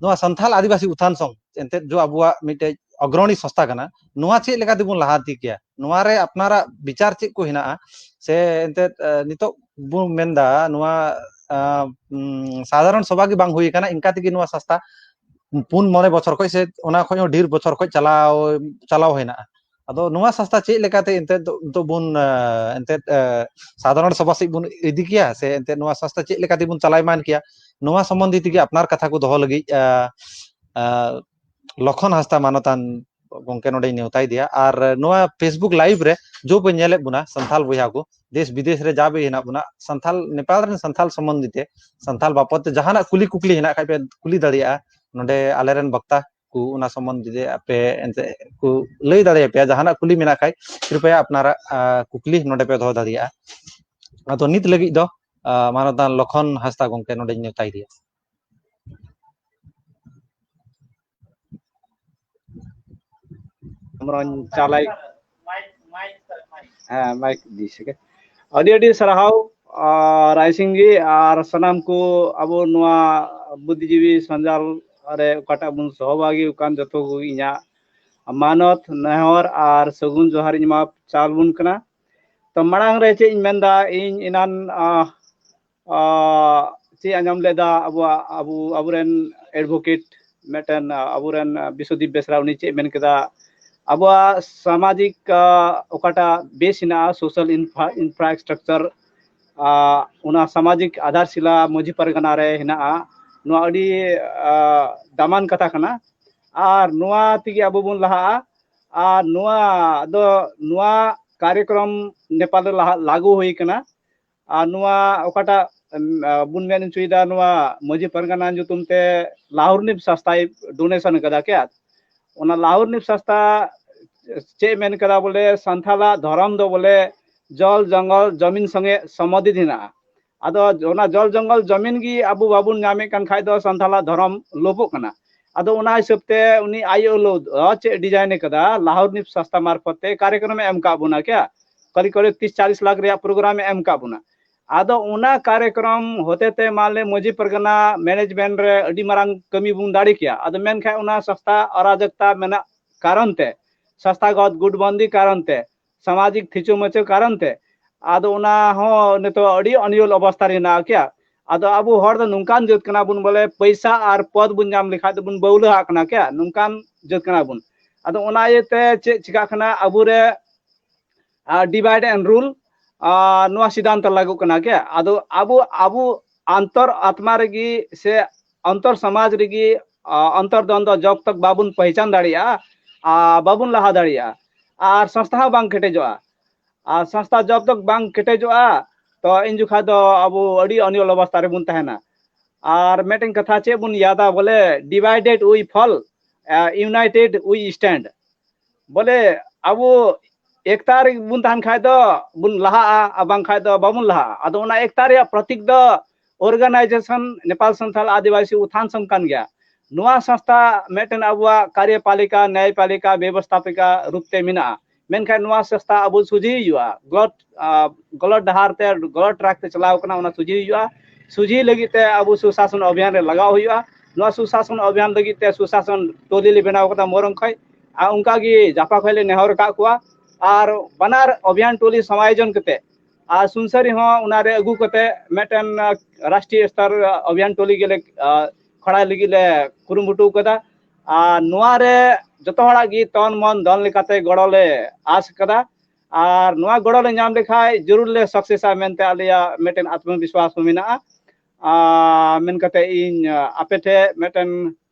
ᱱᱚᱣᱟ ᱥᱟᱱᱛᱷᱟᱞ ᱟᱹᱫᱤᱵᱟᱹᱥᱤ ᱩᱛᱷᱟᱱ ᱥᱚᱝ ᱮᱱᱛᱮᱫ ᱡᱚ ᱟᱵᱚᱣᱟᱜ ᱢᱤᱫᱴᱮᱡ ᱚᱜᱨᱚᱱᱤ ᱥᱚᱝᱥᱛᱷᱟ ᱠᱟᱱᱟ, ᱱᱚᱣᱟ ᱪᱮᱫ ᱞᱮᱠᱟ ᱛᱮᱵᱚᱱ ᱞᱟᱦᱟ ᱤᱫᱤ ᱠᱮᱭᱟ? ᱱᱚᱣᱟ ᱨᱮ ᱟᱯᱱᱟᱨᱟᱜ ᱵᱤᱪᱟᱨ ᱪᱮᱫ ᱠᱚ ᱦᱮᱱᱟᱜᱼᱟ? ᱥᱮ ᱮᱱᱛᱮᱫ, ᱮ, ᱱᱤᱛᱚᱜ ᱵᱚᱱ ᱢᱮᱱᱫᱟ ᱱᱚᱣᱟ, ᱟ, ᱩᱢ, ᱥᱟᱫᱷᱟᱨᱚᱱ ᱥᱚᱵᱷᱟ ᱜᱮ ᱵᱟᱝ ᱦᱩᱭ ᱟᱠᱟᱱᱟ, ᱤᱱᱠᱟ ᱛᱮᱜᱮ ᱱᱚᱣᱟ ᱥᱚᱝᱥᱛᱷᱟ ᱯᱩᱱ ᱢᱚᱬᱮ ᱵᱚᱪᱷᱚᱨ ᱠᱷᱚᱱ ᱥᱮ ᱚᱱᱟ ᱠᱷᱚᱱ ᱦᱚᱸ ᱰᱷᱮᱨ ᱵᱚᱪᱷᱚᱨ ᱠᱷᱚᱱ ᱪᱟᱞᱟᱣ, ᱪᱟᱞᱟᱣ ᱦᱮᱱᱟᱜᱼᱟ᱾ ᱟᱫᱚ ᱱᱚᱣᱟ ᱥᱚᱝᱥᱛᱷᱟ ᱪᱮᱫ ᱞᱮᱠᱟᱛᱮ ᱮᱱᱛᱮᱫ ᱫᱚ, ᱫᱚ ᱵᱚᱱ, ᱟ, ᱮᱱᱛᱮᱫ, ᱟ, ᱥᱟᱫᱷᱟᱨᱚᱱ ᱥᱚᱵᱷᱟ ᱥᱮᱫ ᱵᱚᱱ ᱤᱫᱤ ᱠᱮᱭᱟ ᱥᱮ ᱮᱱᱛᱮᱫ ᱱᱚᱣᱟ ᱥᱚᱝᱥᱛᱷᱟ ᱪᱮᱫ ᱞᱮᱠᱟ ᱛᱮᱵᱚᱱ ᱪᱟᱞᱟᱣ ᱮᱢᱟᱱ ᱠᱮᱭᱟ? ᱱᱚᱣᱟ ᱥᱚᱢᱵᱚᱱᱫᱷᱤ ᱛᱮᱜᱮ ᱟᱯᱱᱟᱨ ᱠᱟᱛᱷᱟ ᱠᱚ ᱫᱚᱦᱚ ᱞᱟᱹᱜᱤᱫ, ᱟ, ᱟ, ᱞᱚᱠᱷᱚᱱ ᱦᱟᱸᱥᱫᱟ ᱢᱟᱱᱚᱛᱟᱱ ᱜᱚᱝᱠᱮ ᱱᱚᱰᱮᱧ ᱱᱮᱣᱛᱟᱭᱮᱫᱮᱭᱟ᱾ ᱟᱨ ᱱᱚᱣᱟ Facebook live ᱨᱮ ᱡᱚ ᱯᱮ ᱧᱮᱞᱮᱫ ᱵᱚᱱᱟ ᱥᱟᱱᱛᱷᱟᱞ ᱵᱚᱭᱦᱟ ᱠᱚ, ᱫᱮᱥ ᱵᱤᱫᱮᱥ ᱨᱮ ᱡᱟ ᱯᱮ ᱦᱮᱱᱟᱜ ᱵᱚᱱᱟ, ᱥᱟᱱᱛᱷᱟᱞ, ᱱᱮᱯᱟᱞ ᱨᱮᱱ ᱥᱟᱱᱛᱷᱟᱞ ᱥᱚᱢᱵᱚᱱᱫᱷᱤ ᱛᱮ, ᱥᱟᱱᱛᱷᱟᱞ ᱵᱟᱵᱚᱫ ᱛᱮ ᱡᱟᱦᱟᱱᱟᱜ ᱠᱩᱞᱤ ᱠᱩᱠᱞᱤ ᱦᱮᱱᱟᱜ ᱠᱷᱟᱡ ᱯᱮ ᱠᱩᱞᱤ ᱫᱟᱲᱮᱭᱟᱜᱼᱟ ᱱᱚᱰᱮ ᱟᱞᱮᱨᱮᱱ ᱵᱚᱠᱛᱟ ᱠᱚ, ᱚᱱᱟ ᱥᱚᱢᱵᱚᱱᱫᱷᱤ ᱛᱮ ᱟᱯᱮ ᱮᱱᱛᱮ ᱠᱚ ᱞᱟᱹᱭ ᱫᱟᱲᱮᱭᱟᱯᱮᱭᱟ᱾ ᱡᱟᱦᱟᱱᱟᱜ ᱠᱩᱞᱤ ᱢᱮᱱᱟᱜ ᱠᱷᱟᱡ ᱠᱨᱤᱯᱟᱭᱟ ᱟᱯᱱᱟᱨᱟᱜ, ᱟ, ᱠᱩᱠᱞᱤ ᱱᱚᱰᱮ ᱯᱮ ᱫᱚᱦᱚ ᱫᱟᱲᱮᱭᱟᱜᱼᱟ᱾ ᱟᱫᱚ ᱱᱤᱛ ᱞᱟᱹᱜᱤᱫ ᱫᱚ, ᱟ, ᱢᱟᱱᱚᱛᱟᱱ ᱞᱚᱠᱷᱚᱱ ᱦᱟᱸᱥᱫᱟ ᱜᱚᱝᱠᱮ ᱱᱚᱰᱮᱧ ᱱᱮᱣᱛᱟᱭᱮᱫᱮᱭᱟ᱾ ᱟᱢᱨᱚᱧ ᱪᱟᱞᱟᱭ᱾ ᱦᱮᱸ, ᱢᱟᱭᱤᱠ ᱫᱤᱥ ᱜᱮ᱾ ᱟᱹᱰᱤ ᱟᱹᱰᱤ ᱥᱟᱨᱦᱟᱣ, ᱟᱨ ᱨᱟᱭᱥᱤᱝ ᱜᱮ ᱟᱨ ᱥᱟᱱᱟᱢ ᱠᱚ ᱟᱵᱚ ᱱᱚᱣᱟ ᱵᱩᱫᱽᱫᱷᱤᱡᱤᱵᱤ ᱥᱟᱧᱡᱟᱞ ᱨᱮ ᱚᱠᱟᱴᱟᱜ ᱵᱚᱱ ᱥᱚᱦᱚᱵᱷᱟᱜᱤ ᱟᱠᱟᱱ ᱡᱚᱛᱚ ᱠᱚ ᱤᱧᱟᱹᱜ, ᱢᱟᱱᱚᱛ, ᱱᱮᱦᱚᱨ ᱟᱨ ᱥᱟᱹᱜᱩᱱ ᱡᱚᱦᱟᱨ ᱤᱧ ᱮᱢᱟ ᱪᱟᱞ ᱵᱚᱱ ᱠᱟᱱᱟ᱾ ᱛᱚ ᱢᱟᱲᱟᱝ ᱨᱮ ᱪᱮᱫ ᱤᱧ ᱢᱮᱱᱫᱟ, ᱤᱧ ᱮᱱᱟᱱ ᱟᱸ, ᱟᱸ, ᱪᱮᱫ ᱟᱸᱡᱚᱢ ᱞᱮᱫᱟ, ᱟᱵᱚᱣᱟᱜ ᱟᱵᱚ ᱟᱵᱚᱨᱮᱱ ᱮᱰᱵᱷᱳᱠᱮᱴ ᱢᱤᱫᱴᱮᱱ ᱟᱸ, ᱟᱵᱚᱨᱮᱱ ᱟᱸ, ᱵᱤᱥᱣᱚᱫᱤᱯ ᱵᱮᱥᱨᱟ ᱩᱱᱤ ᱪᱮᱫ ᱢᱮᱱ ᱠᱮᱫᱟ, ᱟᱵᱚᱣᱟᱜ ᱥᱟᱢᱟᱡᱤᱠ ᱟᱸ, ᱚᱠᱟᱴᱟᱜ ᱵᱮᱥ ᱦᱮᱱᱟᱜᱼᱟ, ᱥᱳᱥᱟᱞ ᱤᱱᱯᱷᱨᱟ ᱤᱱᱯᱷᱨᱟᱥᱴᱨᱟᱠᱪᱟᱨ, ᱟᱸ, ᱚᱱᱟ ᱥᱟᱢᱟᱡᱤᱠ ᱟᱫᱷᱟᱨ ᱥᱤᱞᱟ ᱢᱟᱹᱡᱷᱤ ᱯᱟᱨᱜᱟᱱᱟ ᱨᱮ ᱦᱮᱱᱟᱜᱼᱟ᱾ ᱱᱚᱣᱟ ᱟᱹᱰᱤ ᱟᱸ, ᱫᱟᱢᱟᱱ ᱠᱟᱛᱷᱟ ᱠᱟᱱᱟ᱾ ᱟᱨ ᱱᱚᱣᱟ ᱛᱮᱜᱮ ᱟᱵᱚ ᱵᱚᱱ ᱞᱟᱦᱟᱜᱼᱟ᱾ ᱟᱨ ᱱᱚᱣᱟ ᱫᱚ ᱱᱚᱣᱟ ᱠᱟᱨᱭᱚᱠᱨᱚᱢ ᱱᱮᱯᱟᱞ ᱨᱮ ᱞᱟᱦᱟ ᱞᱟᱹᱜᱩ ᱦᱩᱭ ᱠᱟᱱᱟ᱾ ᱟᱨ ᱱᱚᱣᱟ ᱚᱠᱟᱴᱟᱜ ᱮᱢ, ᱟ, ᱵᱚᱱ ᱢᱮᱱ ᱦᱚᱪᱚᱭᱮᱫᱟ, ᱱᱚᱣᱟ ᱢᱟᱹᱡᱷᱤ ᱯᱟᱨᱜᱟᱱᱟ ᱧᱩᱛᱩᱢ ᱛᱮ ᱞᱟᱦᱩᱨᱱᱤᱯ ᱥᱟᱥᱛᱟᱭ ᱰᱳᱱᱮᱥᱚᱱ ᱠᱟᱫᱟ ᱠᱮ᱾ ᱚᱱᱟ ᱞᱟᱦᱩᱨᱱᱤᱯ ᱥᱟᱥᱛᱟ ᱪᱮᱫ ᱢᱮᱱ ᱠᱟᱫᱟ ᱵᱚᱞᱮ, ᱥᱟᱱᱛᱟᱞᱟᱜ ᱫᱷᱚᱨᱚᱢ ᱫᱚ ᱵᱚᱞᱮ ᱡᱚᱞ ᱡᱚᱝᱜᱚᱞ ᱡᱚᱢᱤᱱ ᱥᱚᱸᱜᱮ ᱥᱚᱢᱵᱚᱱᱫᱷᱤᱛ ᱦᱮᱱᱟᱜᱼᱟ᱾ ᱟᱫᱚ ᱚᱱᱟ ᱡᱚᱞ ᱡᱚᱝᱜᱚᱞ ᱡᱚᱢᱤᱱ ᱜᱮ ᱟᱵᱚ ᱵᱟᱵᱚᱱ ᱧᱟᱢᱮᱫ ᱠᱟᱱ ᱠᱷᱟᱡ ᱫᱚ ᱥᱟᱱᱛᱟᱞᱟᱜ ᱫᱷᱚᱨᱚᱢ ᱞᱳᱯᱚᱜ ᱠᱟᱱᱟ᱾ ᱟᱫᱚ ᱚᱱᱟ ᱦᱤᱥᱟᱹᱵ ᱛᱮ ᱩᱱᱤ ᱟᱭ ᱮᱞ ᱳ ᱫᱚ ᱪᱮᱫ ᱰᱤᱡᱟᱭᱤᱱ ᱠᱟᱫᱟ, ᱞᱟᱦᱩᱨᱱᱤᱯ ᱥᱟᱥᱛᱟ ᱢᱟᱨᱯᱷᱚᱛ ᱛᱮ ᱠᱟᱨᱭᱚᱠᱨᱚᱢ ᱮ ᱮᱢ ᱠᱟᱜ ᱵᱚᱱᱟ ᱠᱮ, ᱠᱟᱹᱨᱤ ᱠᱚᱨᱮ ᱛᱤᱥ ᱪᱟᱞᱤᱥ ᱞᱟᱠᱷ ᱨᱮᱭᱟᱜ ᱯᱨᱳᱜᱨᱟᱢ ᱮ ᱮᱢ ᱠᱟᱜ ᱵᱚᱱᱟ᱾ ᱟᱫᱚ ᱚᱱᱟ ᱠᱟᱨᱭᱚᱠᱨᱚᱢ ᱦᱚᱛᱮ ᱛᱮ ᱢᱟᱱᱞᱮ ᱢᱟᱹᱡᱷᱤ ᱯᱟᱨᱜᱟᱱᱟ ᱢᱮᱱᱮᱡᱢᱮᱱᱴ ᱨᱮ ᱟᱹᱰᱤ ᱢᱟᱨᱟᱝ ᱠᱟᱹᱢᱤ ᱵᱚᱱ ᱫᱟᱲᱮ ᱠᱮᱭᱟ᱾ ᱟᱫᱚ ᱢᱮᱱᱠᱷᱟᱱ ᱚᱱᱟ ᱥᱟᱥᱛᱟ ᱚᱨᱟᱡᱚᱠᱛᱟ ᱢᱮᱱᱟᱜ ᱠᱟᱨᱚᱱ ᱛᱮ, ᱥᱟᱥᱛᱟᱜᱚᱛ ᱜᱩᱴᱵᱚᱱᱫᱤ ᱠᱟᱨᱚᱱ ᱛᱮ, ᱥᱟᱢᱟᱡᱤᱠ ᱛᱷᱤᱪᱩ ᱢᱟᱹᱪᱩ ᱠᱟᱨᱚᱱ ᱛᱮ, ᱟᱫᱚ ᱚᱱᱟ ᱦᱚᱸ ᱱᱤᱛᱚᱜ ᱟᱹᱰᱤ ᱚᱱᱤᱭᱚᱞ ᱚᱵᱚᱥᱛᱟ ᱨᱮ ᱦᱮᱱᱟᱜᱼᱟ ᱠᱮ᱾ ᱟᱫᱚ ᱟᱵᱚ ᱦᱚᱲ ᱫᱚ ᱱᱚᱝᱠᱟᱱ ᱡᱟᱹᱛ ᱠᱟᱱᱟ ᱵᱚᱱ ᱵᱚᱞᱮ, ᱯᱚᱭᱥᱟ ᱟᱨ ᱯᱚᱫ ᱵᱚᱱ ᱧᱟᱢ ᱞᱮᱠᱷᱟᱡ ᱫᱚᱵᱚᱱ ᱵᱟᱹᱣᱞᱟᱹ ᱦᱟᱜ ᱠᱟᱱᱟ ᱠᱮ, ᱱᱚᱝᱠᱟᱱ ᱡᱟᱹᱛ ᱠᱟᱱᱟ ᱵᱚᱱ᱾ ᱟᱫᱚ ᱚᱱᱟ ᱤᱭᱟᱹᱛᱮ ᱪᱮᱫ ᱪᱤᱠᱟᱜ ᱠᱟᱱᱟ, ᱟᱵᱚᱨᱮ ᱟᱨ divide and rule, ᱟᱨ ᱱᱚᱣᱟ ᱥᱤᱫᱷᱟᱱᱛᱚ ᱞᱟᱹᱜᱩᱜ ᱠᱟᱱᱟ ᱠᱮ᱾ ᱟᱫᱚ ᱟᱵᱚ ᱟᱵᱚ ᱟᱱᱛᱚᱨ ᱟᱛᱢᱟ ᱨᱮᱜᱮ ᱥᱮ ᱟᱱᱛᱚᱨ ᱥᱚᱢᱟᱡᱽ ᱨᱮᱜᱮ ᱟᱨ ᱟᱱᱛᱚᱨ ᱫᱚᱱᱫᱚ ᱡᱚᱵ ᱛᱚᱠ ᱵᱟᱵᱚᱱ ᱯᱚᱦᱪᱟᱱ ᱫᱟᱲᱮᱭᱟᱜᱼᱟ, ᱟᱨ ᱵᱟᱵᱚᱱ ᱞᱟᱦᱟ ᱫᱟᱲᱮᱭᱟᱜᱼᱟ, ᱟᱨ ᱥᱚᱝᱥᱛᱷᱟ ᱦᱚᱸ ᱵᱟᱝ ᱠᱮᱴᱮᱡᱚᱜᱼᱟ᱾ ᱟᱨ ᱥᱚᱝᱥᱛᱷᱟ ᱡᱚᱵ ᱛᱚᱠ ᱵᱟᱝ ᱠᱮᱴᱮᱡᱚᱜᱼᱟ, ᱛᱚ ᱤᱱ ᱡᱚᱠᱷᱟᱡ ᱫᱚ ᱟᱵᱚ ᱟᱹᱰᱤ ᱚᱱᱤᱭᱚᱞ ᱚᱵᱚᱥᱛᱷᱟ ᱨᱮᱵᱚᱱ ᱛᱟᱦᱮᱱᱟ᱾ ᱟᱨ ᱢᱤᱫᱴᱮᱱ ᱠᱟᱛᱷᱟ ᱪᱮᱫ ᱵᱚᱱ ᱭᱟᱫᱟ ᱵᱚᱞᱮ, divided we fall, united we stand᱾ ᱵᱚᱞᱮ ᱟᱵᱚ ᱮᱠᱛᱟ ᱨᱮᱵᱚᱱ ᱛᱟᱦᱮᱱ ᱠᱷᱟᱡ ᱫᱚ ᱵᱚᱱ ᱞᱟᱦᱟᱜᱼᱟ, ᱟᱨ ᱵᱟᱝᱠᱷᱟᱡ ᱫᱚ ᱵᱟᱵᱚᱱ ᱞᱟᱦᱟᱜᱼᱟ᱾ ᱟᱫᱚ ᱚᱱᱟ ᱮᱠᱛᱟ ᱨᱮᱭᱟᱜ ᱯᱨᱚᱛᱤᱠ ᱫᱚ organization ᱱᱮᱯᱟᱞ ᱥᱟᱱᱛᱟᱞ ᱟᱹᱫᱤᱵᱟᱹᱥᱤ ᱩᱛᱷᱟᱱ ᱥᱚᱝᱜᱷ ᱠᱟᱱ ᱜᱮᱭᱟ᱾ ᱱᱚᱣᱟ ᱥᱚᱝᱥᱛᱷᱟ ᱢᱤᱫᱴᱮᱱ ᱟᱵᱚᱣᱟᱜ ᱠᱟᱨᱭᱚᱯᱟᱞᱤᱠᱟ, ᱱᱭᱟᱭᱯᱟᱞᱤᱠᱟ, ᱵᱮᱵᱚᱥᱛᱷᱟᱯᱤᱠᱟ ᱨᱩᱯ ᱛᱮ ᱢᱮᱱᱟᱜᱼᱟ᱾ ᱢᱮᱱᱠᱷᱟᱱ ᱱᱚᱣᱟ ᱥᱚᱝᱥᱛᱷᱟ ᱟᱵᱚ ᱥᱚᱡᱷᱮ ᱦᱩᱭᱩᱜᱼᱟ, ᱜᱚᱞᱚᱴ, ᱟᱸ, ᱜᱚᱞᱚᱴ ᱰᱟᱦᱟᱨ ᱛᱮ, ᱜᱚᱞᱚᱴ ᱴᱨᱟᱠ ᱛᱮ ᱪᱟᱞᱟᱣ ᱠᱟᱱᱟ, ᱚᱱᱟ ᱥᱚᱡᱷᱮ ᱦᱩᱭᱩᱜᱼᱟ᱾ ᱥᱚᱡᱷᱮ ᱞᱟᱹᱜᱤᱫ ᱛᱮ ᱟᱵᱚ ᱥᱩᱥᱟᱥᱚᱱ ᱚᱵᱷᱤᱭᱟᱱ ᱨᱮ ᱞᱟᱜᱟᱣ ᱦᱩᱭᱩᱜᱼᱟ᱾ ᱱᱚᱣᱟ ᱥᱩᱥᱟᱥᱚᱱ ᱚᱵᱷᱤᱭᱟᱱ ᱞᱟᱹᱜᱤᱫ ᱛᱮ ᱥᱩᱥᱟᱥᱚᱱ ᱴᱚᱞᱤ ᱞᱮ ᱵᱮᱱᱟᱣ ᱠᱟᱫᱟ ᱢᱚᱨᱚᱝ ᱠᱷᱚᱡ᱾ ᱟᱨ ᱚᱱᱠᱟᱜᱮ ᱡᱟᱯᱟ ᱠᱷᱚᱱ ᱞᱮ ᱱᱮᱦᱚᱨ ᱟᱠᱟᱫ ᱠᱚᱣᱟ᱾ ᱟᱨ ᱵᱟᱱᱟᱨ ᱚᱵᱷᱤᱭᱟᱱ ᱴᱚᱞᱤ ᱥᱚᱢᱟᱭᱳᱡᱚᱱ ᱠᱟᱛᱮ ᱟᱨ ᱥᱩᱱᱥᱟᱹᱨᱤ ᱦᱚᱸ ᱚᱱᱟᱨᱮ ᱟᱹᱜᱩ ᱠᱟᱛᱮ ᱢᱤᱫᱴᱮᱱ ᱨᱟᱥᱴᱨᱤᱭᱚ ᱥᱛᱚᱨ ᱚᱵᱷᱤᱭᱟᱱ ᱴᱚᱞᱤ ᱜᱮᱞᱮ ᱠᱷᱚᱲᱟᱭ ᱞᱟᱹᱜᱤᱫ ᱞᱮ ᱠᱩᱨᱩᱢᱩᱴᱩ ᱟᱠᱟᱫᱟ᱾ ᱟᱨ ᱱᱚᱣᱟ ᱨᱮ ᱡᱚᱛᱚ ᱦᱚᱲᱟᱜ ᱜᱮ ᱛᱚᱱ ᱢᱚᱱ ᱫᱷᱚᱱ ᱞᱮᱠᱟᱛᱮ ᱜᱚᱲᱚ ᱞᱮ ᱟᱥ ᱟᱠᱟᱫᱟ᱾ ᱟᱨ ᱱᱚᱣᱟ ᱜᱚᱲᱚ ᱞᱮ ᱧᱟᱢ ᱞᱮᱠᱷᱟᱡ ᱡᱟᱹᱨᱩᱲ ᱞᱮ ᱥᱟᱠᱥᱮᱥᱟ ᱢᱮᱱᱛᱮ ᱟᱞᱮᱭᱟᱜ ᱢᱤᱫᱴᱮᱱ ᱟᱛᱢᱚ ᱵᱤᱥᱣᱟᱥ ᱦᱚᱸ ᱢᱮᱱᱟᱜᱼᱟ᱾ ᱟᱨ ᱢᱮᱱ ᱠᱟᱛᱮ ᱤᱧ ᱟᱯᱮ ᱴᱷᱮᱡ ᱢᱤᱫᱴᱮᱱ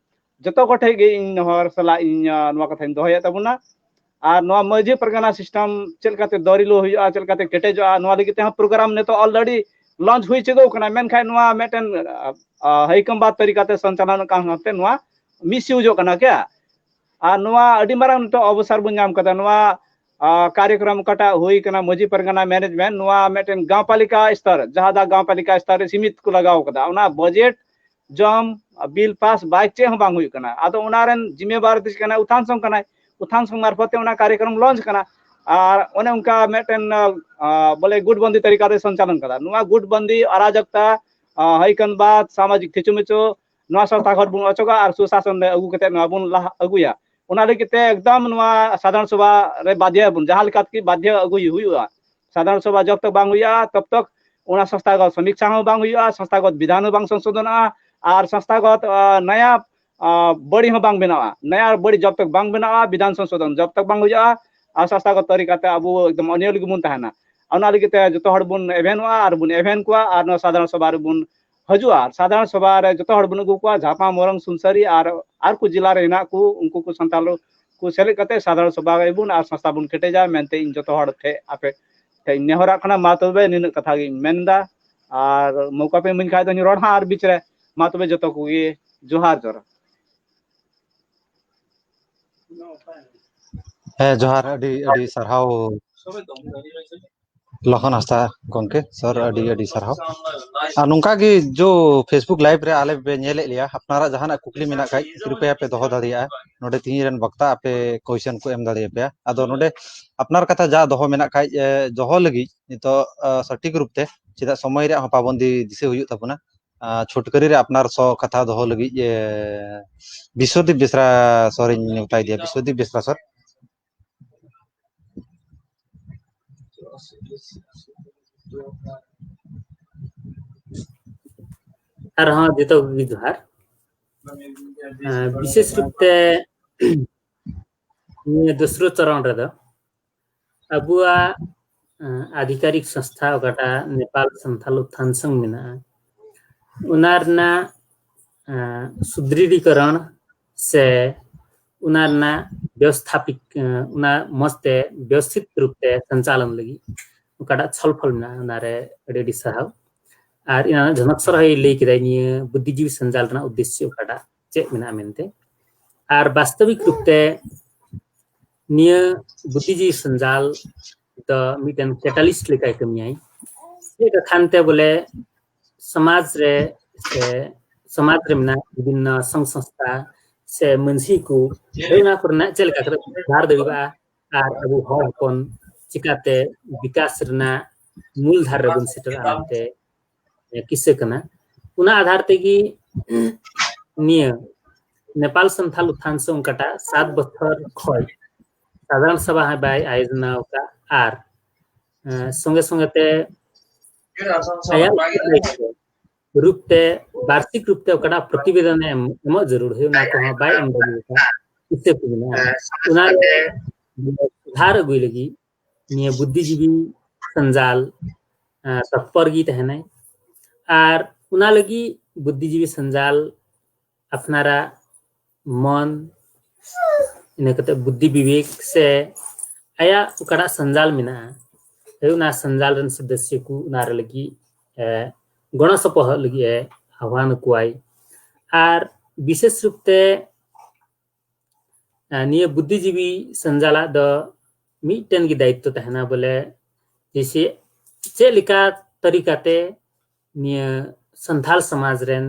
ᱡᱚᱛᱚ ᱠᱚᱴᱷᱮᱡ ᱜᱮ ᱤᱧ ᱱᱮᱦᱚᱨ ᱥᱟᱞᱟᱜ ᱤᱧ ᱱᱚᱣᱟ ᱠᱟᱛᱷᱟᱧ ᱫᱚᱦᱚᱭᱮᱫ ᱛᱟᱵᱚᱱᱟ᱾ ᱟᱨ ᱱᱚᱣᱟ ᱢᱟᱹᱡᱷᱤ ᱯᱟᱨᱜᱟᱱᱟ ᱥᱤᱥᱴᱮᱢ ᱪᱮᱫ ᱞᱮᱠᱟᱛᱮ ᱫᱚᱨᱤᱞᱳ ᱦᱩᱭᱩᱜᱼᱟ, ᱪᱮᱫ ᱞᱮᱠᱟᱛᱮ ᱠᱮᱴᱮᱡᱚᱜᱼᱟ, ᱱᱚᱣᱟ ᱞᱟᱹᱜᱤᱫ ᱛᱮᱦᱚᱸ ᱯᱨᱳᱜᱨᱟᱢ ᱱᱤᱛᱚᱜ ᱚᱞᱨᱮᱰᱤ ᱞᱚᱧᱪ ᱦᱩᱭ ᱪᱩᱠᱟᱹᱣ ᱠᱟᱱᱟ᱾ ᱢᱮᱱᱠᱷᱟᱱ ᱱᱚᱣᱟ ᱢᱤᱫᱴᱮᱱ ᱦᱟᱹᱭᱠᱟᱢᱵᱟᱫ ᱛᱟᱹᱨᱤᱠᱟᱛᱮ ᱥᱚᱧᱪᱟᱞᱚᱱ ᱠᱟᱱ ᱦᱚᱛᱮ ᱱᱚᱣᱟ ᱢᱤᱥᱤᱭᱩᱡᱚᱜ ᱠᱟᱱᱟ ᱠᱮ᱾ ᱟᱨ ᱱᱚᱣᱟ ᱟᱹᱰᱤ ᱢᱟᱨᱟᱝ ᱱᱤᱛᱚᱜ ᱚᱵᱚᱥᱚᱨ ᱵᱚᱱ ᱧᱟᱢ ᱠᱟᱫᱟ᱾ ᱱᱚᱣᱟ ᱠᱟᱨᱭᱚᱠᱨᱚᱢ ᱚᱠᱟᱴᱟᱜ ᱦᱩᱭ ᱠᱟᱱᱟ ᱢᱟᱹᱡᱷᱤ ᱯᱟᱨᱜᱟᱱᱟ ᱢᱮᱱᱮᱡᱢᱮᱱᱴ, ᱱᱚᱣᱟ ᱢᱤᱫᱴᱮᱱ ᱜᱟᱶᱯᱟᱞᱤᱠᱟ ᱥᱛᱚᱨ, ᱡᱟᱦᱟᱸ ᱫᱚ ᱜᱟᱶᱯᱟᱞᱤᱠᱟ ᱥᱛᱚᱨ ᱨᱮ ᱥᱤᱢᱤᱛ ᱠᱚ ᱞᱟᱜᱟᱣ ᱠᱟᱫᱟ, ᱚᱱᱟ ᱵᱟᱡᱮᱴ ᱡᱚᱢ, ᱵᱤᱞ ᱯᱟᱥ, ᱵᱟᱭ ᱪᱮᱫ ᱦᱚᱸ ᱵᱟᱝ ᱦᱩᱭᱩᱜ ᱠᱟᱱᱟ᱾ ᱟᱫᱚ ᱚᱱᱟ ᱨᱮᱱ ᱡᱤᱢᱢᱮᱵᱟᱨ ᱫᱚ ᱠᱟᱱᱟᱭ ᱩᱛᱷᱟᱱ ᱥᱚᱝ ᱠᱟᱱᱟᱭ᱾ ᱩᱛᱷᱟᱱ ᱥᱚᱝ ᱢᱟᱨᱯᱷᱚᱛ ᱛᱮ ᱚᱱᱟ ᱠᱟᱨᱭᱚᱠᱨᱚᱢ ᱞᱚᱧᱪ ᱠᱟᱱᱟ᱾ ᱟᱨ ᱚᱱᱮ ᱚᱱᱠᱟ ᱢᱤᱫᱴᱮᱱ ᱵᱚᱞᱮ ᱜᱩᱴᱵᱚᱱᱫᱤ ᱛᱟᱹᱨᱤᱠᱟ ᱛᱮ ᱥᱚᱧᱪᱟᱞᱚᱱ ᱠᱟᱫᱟ᱾ ᱱᱚᱣᱟ ᱜᱩᱴᱵᱚᱱᱫᱤ, ᱟᱨᱟᱡᱚᱠᱛᱟ, ᱦᱟᱹᱭᱠᱟᱱᱵᱟᱫ, ᱥᱟᱢᱟᱡᱤᱠ ᱛᱷᱤᱪᱩᱢᱤᱪᱩ, ᱱᱚᱣᱟ ᱥᱚᱝᱥᱛᱷᱟ ᱠᱷᱚᱱ ᱵᱚᱱ ᱚᱪᱚᱜᱟ ᱟᱨ ᱥᱩᱥᱟᱥᱚᱱ ᱨᱮ ᱟᱹᱜᱩ ᱠᱟᱛᱮ ᱱᱚᱣᱟ ᱵᱚᱱ ᱞᱟᱦᱟ ᱟᱹᱜᱩᱭᱟ᱾ ᱚᱱᱟ ᱞᱟᱹᱜᱤᱫ ᱛᱮ ᱮᱠᱫᱚᱢ ᱱᱚᱣᱟ ᱥᱟᱫᱷᱟᱨᱚᱱ ᱥᱚᱵᱷᱟ ᱨᱮ ᱵᱟᱫᱷᱭᱚ ᱵᱚᱱ, ᱡᱟᱦᱟᱸ ᱞᱮᱠᱟ ᱛᱮᱜᱮ ᱵᱟᱫᱷᱭᱚ ᱟᱹᱜᱩᱭ ᱦᱩᱭᱩᱜᱼᱟ᱾ ᱥᱟᱫᱷᱟᱨᱚᱱ ᱥᱚᱵᱷᱟ ᱡᱚᱵ ᱛᱚᱠ ᱵᱟᱝ ᱦᱩᱭᱩᱜᱼᱟ, ᱛᱚᱵ ᱛᱚᱠ ᱚᱱᱟ ᱥᱚᱝᱥᱛᱷᱟᱜᱚᱛ ᱥᱚᱢᱤᱠᱥᱟ ᱦᱚᱸ ᱵᱟᱝ ᱦᱩᱭᱩᱜᱼᱟ, ᱥᱚᱝᱥᱛᱷᱟᱜᱚᱛ ᱵᱤᱫᱷᱟᱱ ᱦᱚᱸ ᱵᱟᱝ ᱥᱚᱝᱥᱳᱫᱷᱚᱱᱚᱜᱼᱟ, ᱟᱨ ᱥᱚᱝᱥᱛᱷᱟᱜᱚᱛ ᱱᱟᱭᱟ ᱵᱟᱹᱲᱤ ᱦᱚᱸ ᱵᱟᱝ ᱵᱮᱱᱟᱜᱼᱟ᱾ ᱱᱟᱭᱟ ᱵᱟᱹᱲᱤ ᱡᱚᱵ ᱛᱚᱠ ᱵᱟᱝ ᱵᱮᱱᱟᱜᱼᱟ, ᱵᱤᱫᱷᱟᱱ ᱥᱚᱝᱥᱳᱫᱷᱚᱱ ᱡᱚᱵ ᱛᱚᱠ ᱵᱟᱝ ᱦᱩᱭᱩᱜᱼᱟ, ᱟᱨ ᱥᱚᱝᱥᱛᱷᱟᱜᱚᱛ ᱛᱟᱹᱨᱤᱠᱟᱛᱮ ᱟᱵᱚ ᱮᱠᱫᱚᱢ ᱚᱱᱤᱭᱚᱞ ᱜᱮᱵᱚᱱ ᱛᱟᱦᱮᱱᱟ᱾ ᱚᱱᱟ ᱞᱟᱹᱜᱤᱫ ᱛᱮ ᱡᱚᱛᱚ ᱦᱚᱲ ᱵᱚᱱ ᱮᱵᱷᱮᱱᱚᱜᱼᱟ ᱟᱨ ᱵᱚᱱ ᱮᱵᱷᱮᱱ ᱠᱚᱣᱟ ᱟᱨ ᱱᱚᱣᱟ ᱥᱟᱫᱷᱟᱨᱚᱱ ᱥᱚᱵᱷᱟ ᱨᱮᱵᱚᱱ ᱦᱤᱡᱩᱜᱼᱟ᱾ ᱟᱨ ᱥᱟᱫᱷᱟᱨᱚᱱ ᱥᱚᱵᱷᱟ ᱨᱮ ᱡᱚᱛᱚ ᱦᱚᱲ ᱵᱚᱱ ᱟᱹᱜᱩ ᱠᱚᱣᱟ, ᱡᱷᱟᱯᱟ, ᱢᱚᱨᱚᱝ, ᱥᱩᱱᱥᱟᱹᱨᱤ ᱟᱨ ᱟᱨ ᱠᱚ ᱡᱮᱞᱟ ᱨᱮ ᱦᱮᱱᱟᱜ ᱠᱚ, ᱩᱱᱠᱩ ᱠᱚ ᱥᱟᱱᱛᱟᱲ ᱠᱚ ᱥᱮᱞᱮᱫ ᱠᱟᱛᱮ ᱥᱟᱫᱷᱟᱨᱚᱱ ᱥᱚᱵᱷᱟ ᱵᱚᱱ ᱠᱮᱴᱮᱡᱟ ᱢᱮᱱᱛᱮ ᱤᱧ ᱡᱚᱛᱚ ᱦᱚᱲ ᱴᱷᱮᱡ, ᱟᱯᱮ ᱴᱷᱮᱡ ᱤᱧ ᱱᱮᱦᱚᱨᱟᱜ ᱠᱟᱱᱟ᱾ ᱢᱟ ᱛᱚᱵᱮ ᱱᱤᱱᱟᱹᱜ ᱠᱟᱛᱷᱟ ᱜᱤᱧ ᱢᱮᱱ ᱮᱫᱟ, ᱟᱨ ᱢᱚᱣᱠᱟ ᱯᱮ ᱤᱢᱟᱹᱧ ᱠᱷᱟᱡ ᱫᱚᱧ ᱨᱚᱲ ᱦᱟᱸᱜ ᱟᱨ ᱵᱤᱪ ᱨᱮ᱾ ᱢᱟ ᱛᱚᱵᱮ ᱡᱚᱛᱚ ᱠᱚᱜᱮ ᱡᱚᱦᱟᱨ ᱡᱚᱦᱟᱨ᱾ ᱦᱮᱸ, ᱡᱚᱦᱟᱨ, ᱟᱹᱰᱤ ᱟᱹᱰᱤ ᱥᱟᱨᱦᱟᱣ ᱞᱚᱠᱷᱚᱱ ᱦᱟᱸᱥᱫᱟ ᱜᱚᱢᱠᱮ, ᱥᱟᱨ, ᱟᱹᱰᱤ ᱟᱹᱰᱤ ᱥᱟᱨᱦᱟᱣ᱾ ᱟᱨ ᱱᱚᱝᱠᱟ ᱜᱮ ᱡᱚ Facebook live ᱨᱮ ᱟᱞᱮ ᱯᱮ ᱧᱮᱞᱮᱫ ᱞᱮᱭᱟ, ᱟᱯᱱᱟᱨᱟᱜ ᱡᱟᱦᱟᱱᱟᱜ ᱠᱩᱠᱞᱤ ᱢᱮᱱᱟᱜ ᱠᱷᱟᱡ ᱠᱨᱤᱯᱟᱭᱟ ᱯᱮ ᱫᱚᱦᱚ ᱫᱟᱲᱮᱭᱟᱜᱼᱟ᱾ ᱱᱚᱰᱮ ᱛᱤᱦᱤᱧ ᱨᱮᱱ ᱵᱚᱠᱛᱟ ᱟᱯᱮ question ᱠᱚ ᱮᱢ ᱫᱟᱲᱮᱭᱟᱯᱮᱭᱟ᱾ ᱟᱫᱚ ᱱᱚᱰᱮ ᱟᱯᱱᱟᱨ ᱠᱟᱛᱷᱟ ᱡᱟ ᱫᱚᱦᱚ ᱢᱮᱱᱟᱜ ᱠᱷᱟᱡ, ᱮ, ᱫᱚᱦᱚ ᱞᱟᱹᱜᱤᱫ ᱱᱤᱛᱚᱜ, ᱟ, ᱥᱚᱴᱷᱤᱠ ᱨᱩᱯ ᱛᱮ, ᱪᱮᱫᱟᱜ ᱥᱚᱢᱚᱭ ᱨᱮᱭᱟᱜ ᱦᱚᱸ ᱯᱟᱵᱚᱱᱫᱤ ᱫᱤᱥᱟᱹ ᱦᱩᱭᱩᱜ ᱛᱟᱵᱚᱱᱟ᱾ ᱟᱸ, ᱪᱷᱩᱴᱠᱟᱹᱨᱤ ᱨᱮ ᱟᱯᱱᱟᱨ ᱥᱚ ᱠᱟᱛᱷᱟ ᱫᱚᱦᱚ ᱞᱟᱹᱜᱤᱫ, ᱮ, ᱵᱤᱥᱣᱚᱫᱤᱯ ᱵᱮᱥᱨᱟ ᱥᱚᱨᱤᱧ ᱱᱮᱣᱛᱟᱭᱮᱫᱮᱭᱟ᱾ ᱵᱤᱥᱣᱚᱫᱤᱯ ᱵᱮᱥᱨᱟ ᱥᱚᱨ᱾ ᱟᱨᱦᱚᱸ ᱡᱚᱛᱚ ᱠᱚᱜᱮ ᱡᱚᱦᱟᱨ᱾ ᱮᱸ, ᱵᱤᱥᱮᱥ ᱨᱩᱯ ᱛᱮ ᱱᱤᱭᱟᱹ ᱫᱩᱥᱨᱟᱹ ᱪᱚᱨᱚᱱ ᱨᱮᱫᱚ ᱟᱵᱚᱣᱟᱜ, ᱮᱸ, ᱟᱫᱷᱤᱠᱟᱨᱤᱠ ᱥᱚᱝᱥᱛᱷᱟ ᱚᱠᱟᱴᱟᱜ ᱱᱮᱯᱟᱞ ᱥᱟᱱᱛᱷᱟᱞ ᱩᱛᱛᱷᱟᱱ ᱥᱚᱝ ᱢᱮᱱᱟᱜᱼᱟ, ᱚᱱᱟ ᱨᱮᱱᱟᱜ, ᱮᱸ, ᱥᱩᱫᱨᱤᱲᱤᱠᱚᱨᱚᱱ ᱥᱮ ᱚᱱᱟ ᱨᱮᱱᱟᱜ ᱵᱮᱵᱚᱥᱛᱷᱟᱯᱤᱠ, ᱮᱸ, ᱚᱱᱟ ᱢᱚᱸᱡᱽ ᱛᱮ ᱵᱮᱵᱚᱥᱛᱷᱤᱛ ᱨᱩᱯ ᱛᱮ ᱥᱚᱧᱪᱟᱞᱚᱱ ᱞᱟᱹᱜᱤᱫ ᱚᱠᱟᱴᱟᱜ ᱪᱷᱚᱞ ᱯᱷᱚᱞ ᱢᱮᱱᱟᱜᱼᱟ, ᱚᱱᱟᱨᱮ ᱟᱹᱰᱤ ᱟᱹᱰᱤ ᱥᱟᱨᱦᱟᱣ᱾ ᱟᱨ ᱤᱱᱟᱹ ᱡᱷᱚᱱᱚᱠ ᱥᱚᱨ ᱦᱚᱸᱭ ᱞᱟᱹᱭ ᱠᱮᱫᱟᱭ ᱱᱤᱭᱟᱹ ᱵᱩᱫᱽᱫᱷᱤᱡᱤᱵᱤ ᱥᱚᱧᱡᱟᱞ ᱨᱮᱱᱟᱜ ᱩᱫᱽᱫᱮᱥᱥᱚ ᱚᱠᱟᱴᱟᱜ ᱪᱮᱫ ᱢᱮᱱᱟᱜᱼᱟ ᱢᱮᱱᱛᱮ᱾ ᱟᱨ ᱵᱟᱥᱛᱚᱵᱤᱠ ᱨᱩᱯ ᱛᱮ ᱱᱤᱭᱟᱹ ᱵᱩᱫᱽᱫᱷᱤᱡᱤᱵᱤ ᱥᱚᱧᱡᱟᱞ ᱫᱚ ᱢᱤᱫᱴᱮᱱ catalyst ᱞᱮᱠᱟᱭ ᱠᱟᱹᱢᱤᱭᱟᱭ᱾ ᱪᱮᱫ ᱠᱷᱟᱱ ᱛᱮ ᱵᱚᱞᱮ ᱥᱚᱢᱟᱡᱽ ᱨᱮ ᱥᱮ ᱥᱚᱢᱟᱡᱽ ᱨᱮ ᱢᱮᱱᱟᱜ ᱵᱤᱵᱷᱤᱱᱱᱚ ᱥᱚᱝ ᱥᱚᱝᱥᱛᱷᱟ ᱥᱮ ᱢᱟᱹᱡᱷᱤ ᱠᱚ ᱚᱱᱟ ᱠᱚᱨᱮᱱᱟᱜ ᱪᱮᱫ ᱞᱮᱠᱟ ᱠᱟᱛᱮ ᱥᱩᱫᱷᱟᱨ ᱫᱟᱲᱮᱭᱟᱜᱼᱟ ᱟᱨ ᱟᱵᱚ ᱦᱚᱲ ᱦᱚᱯᱚᱱ ᱪᱤᱠᱟᱛᱮ ᱵᱤᱠᱟᱥ ᱨᱮᱱᱟᱜ ᱢᱩᱞ ᱫᱷᱟᱨ ᱨᱮᱵᱚᱱ ᱥᱮᱴᱮᱨᱚᱜᱼᱟ ᱢᱮᱱᱛᱮ ᱠᱤᱥᱟᱹ ᱠᱟᱱᱟ᱾ ᱚᱱᱟ ᱟᱫᱷᱟᱨ ᱛᱮᱜᱮ ᱱᱤᱭᱟᱹ ᱱᱮᱯᱟᱞ ᱥᱟᱱᱛᱷᱟᱞ ᱩᱛᱛᱷᱟᱱ ᱥᱚᱝ ᱚᱠᱟᱴᱟᱜ ᱥᱟᱛ ᱵᱚᱪᱷᱚᱨ ᱠᱷᱚᱡ ᱥᱟᱫᱷᱟᱨᱚᱱ ᱥᱚᱵᱷᱟ ᱦᱚᱸ ᱵᱟᱭ ᱟᱭᱳᱡᱚᱱᱟ ᱟᱠᱟᱫ ᱟᱨ, ᱮᱸ, ᱥᱚᱸᱜᱮ ᱥᱚᱸᱜᱮ ᱛᱮ ᱟᱭᱟᱜ ᱨᱩᱯ ᱛᱮ, ᱵᱟᱨᱥᱤᱠ ᱨᱩᱯ ᱛᱮ ᱚᱠᱟᱴᱟᱜ ᱯᱨᱚᱛᱤᱵᱮᱫᱚᱱ ᱮ ᱮᱢ, ᱮᱢᱚᱜ ᱡᱟᱹᱨᱩᱲ ᱦᱩᱭᱩᱜ, ᱚᱱᱟ ᱠᱚᱦᱚᱸ ᱵᱟᱭ ᱮᱢ ᱫᱟᱲᱮ ᱟᱠᱟᱫ ᱦᱤᱥᱟᱹᱵ ᱛᱮ ᱢᱮᱱᱟᱜᱼᱟ᱾ ᱚᱱᱟ ᱨᱮ ᱥᱩᱫᱷᱟᱨ ᱟᱹᱜᱩᱭ ᱞᱟᱹᱜᱤᱫ ᱱᱤᱭᱟᱹ ᱵᱩᱫᱽᱫᱷᱤᱡᱤᱵᱤ ᱥᱟᱧᱡᱟᱞ, ᱮᱸ, ᱛᱚᱛᱯᱚᱨ ᱜᱮ ᱛᱟᱦᱮᱱᱟᱭ᱾ ᱟᱨ ᱚᱱᱟ ᱞᱟᱹᱜᱤᱫ ᱵᱩᱫᱽᱫᱷᱤᱡᱤᱵᱤ ᱥᱟᱧᱡᱟᱞ ᱟᱯᱱᱟᱨᱟᱜ ᱢᱚᱱ, ᱤᱱᱟᱹ ᱠᱟᱛᱮ ᱵᱩᱫᱽᱫᱷᱤ ᱵᱤᱵᱮᱠ ᱥᱮ ᱟᱭᱟᱜ ᱚᱠᱟᱴᱟᱜ ᱥᱟᱧᱡᱟᱞ ᱢᱮᱱᱟᱜᱼᱟ, ᱦᱳᱭ, ᱚᱱᱟ ᱥᱟᱧᱡᱟᱞ ᱨᱮᱱ ᱥᱚᱫᱚᱥᱥᱚ ᱠᱚ ᱚᱱᱟ ᱨᱮ ᱞᱟᱹᱜᱤᱫ, ᱮ, ᱜᱚᱲᱚ ᱥᱚᱯᱚᱦᱚᱫ ᱞᱟᱹᱜᱤᱫ ᱮ ᱟᱦᱣᱟᱱ ᱠᱚᱣᱟᱭ᱾ ᱟᱨ ᱵᱤᱥᱮᱥ ᱨᱩᱯ ᱛᱮ, ᱮ, ᱱᱤᱭᱟᱹ ᱵᱩᱫᱽᱫᱷᱤᱡᱤᱵᱤ ᱥᱟᱧᱡᱟᱞᱟᱜ ᱫᱚ ᱢᱤᱫᱴᱮᱱ ᱜᱮ ᱫᱟᱭᱤᱛᱛᱚ ᱛᱟᱦᱮᱱᱟ, ᱵᱚᱞᱮ ᱡᱮᱭᱥᱮ ᱪᱮᱫ ᱞᱮᱠᱟ ᱛᱟᱹᱨᱤᱠᱟᱛᱮ ᱱᱤᱭᱟᱹ ᱥᱟᱱᱛᱟᱲ ᱥᱚᱢᱟᱡᱽ ᱨᱮᱱ,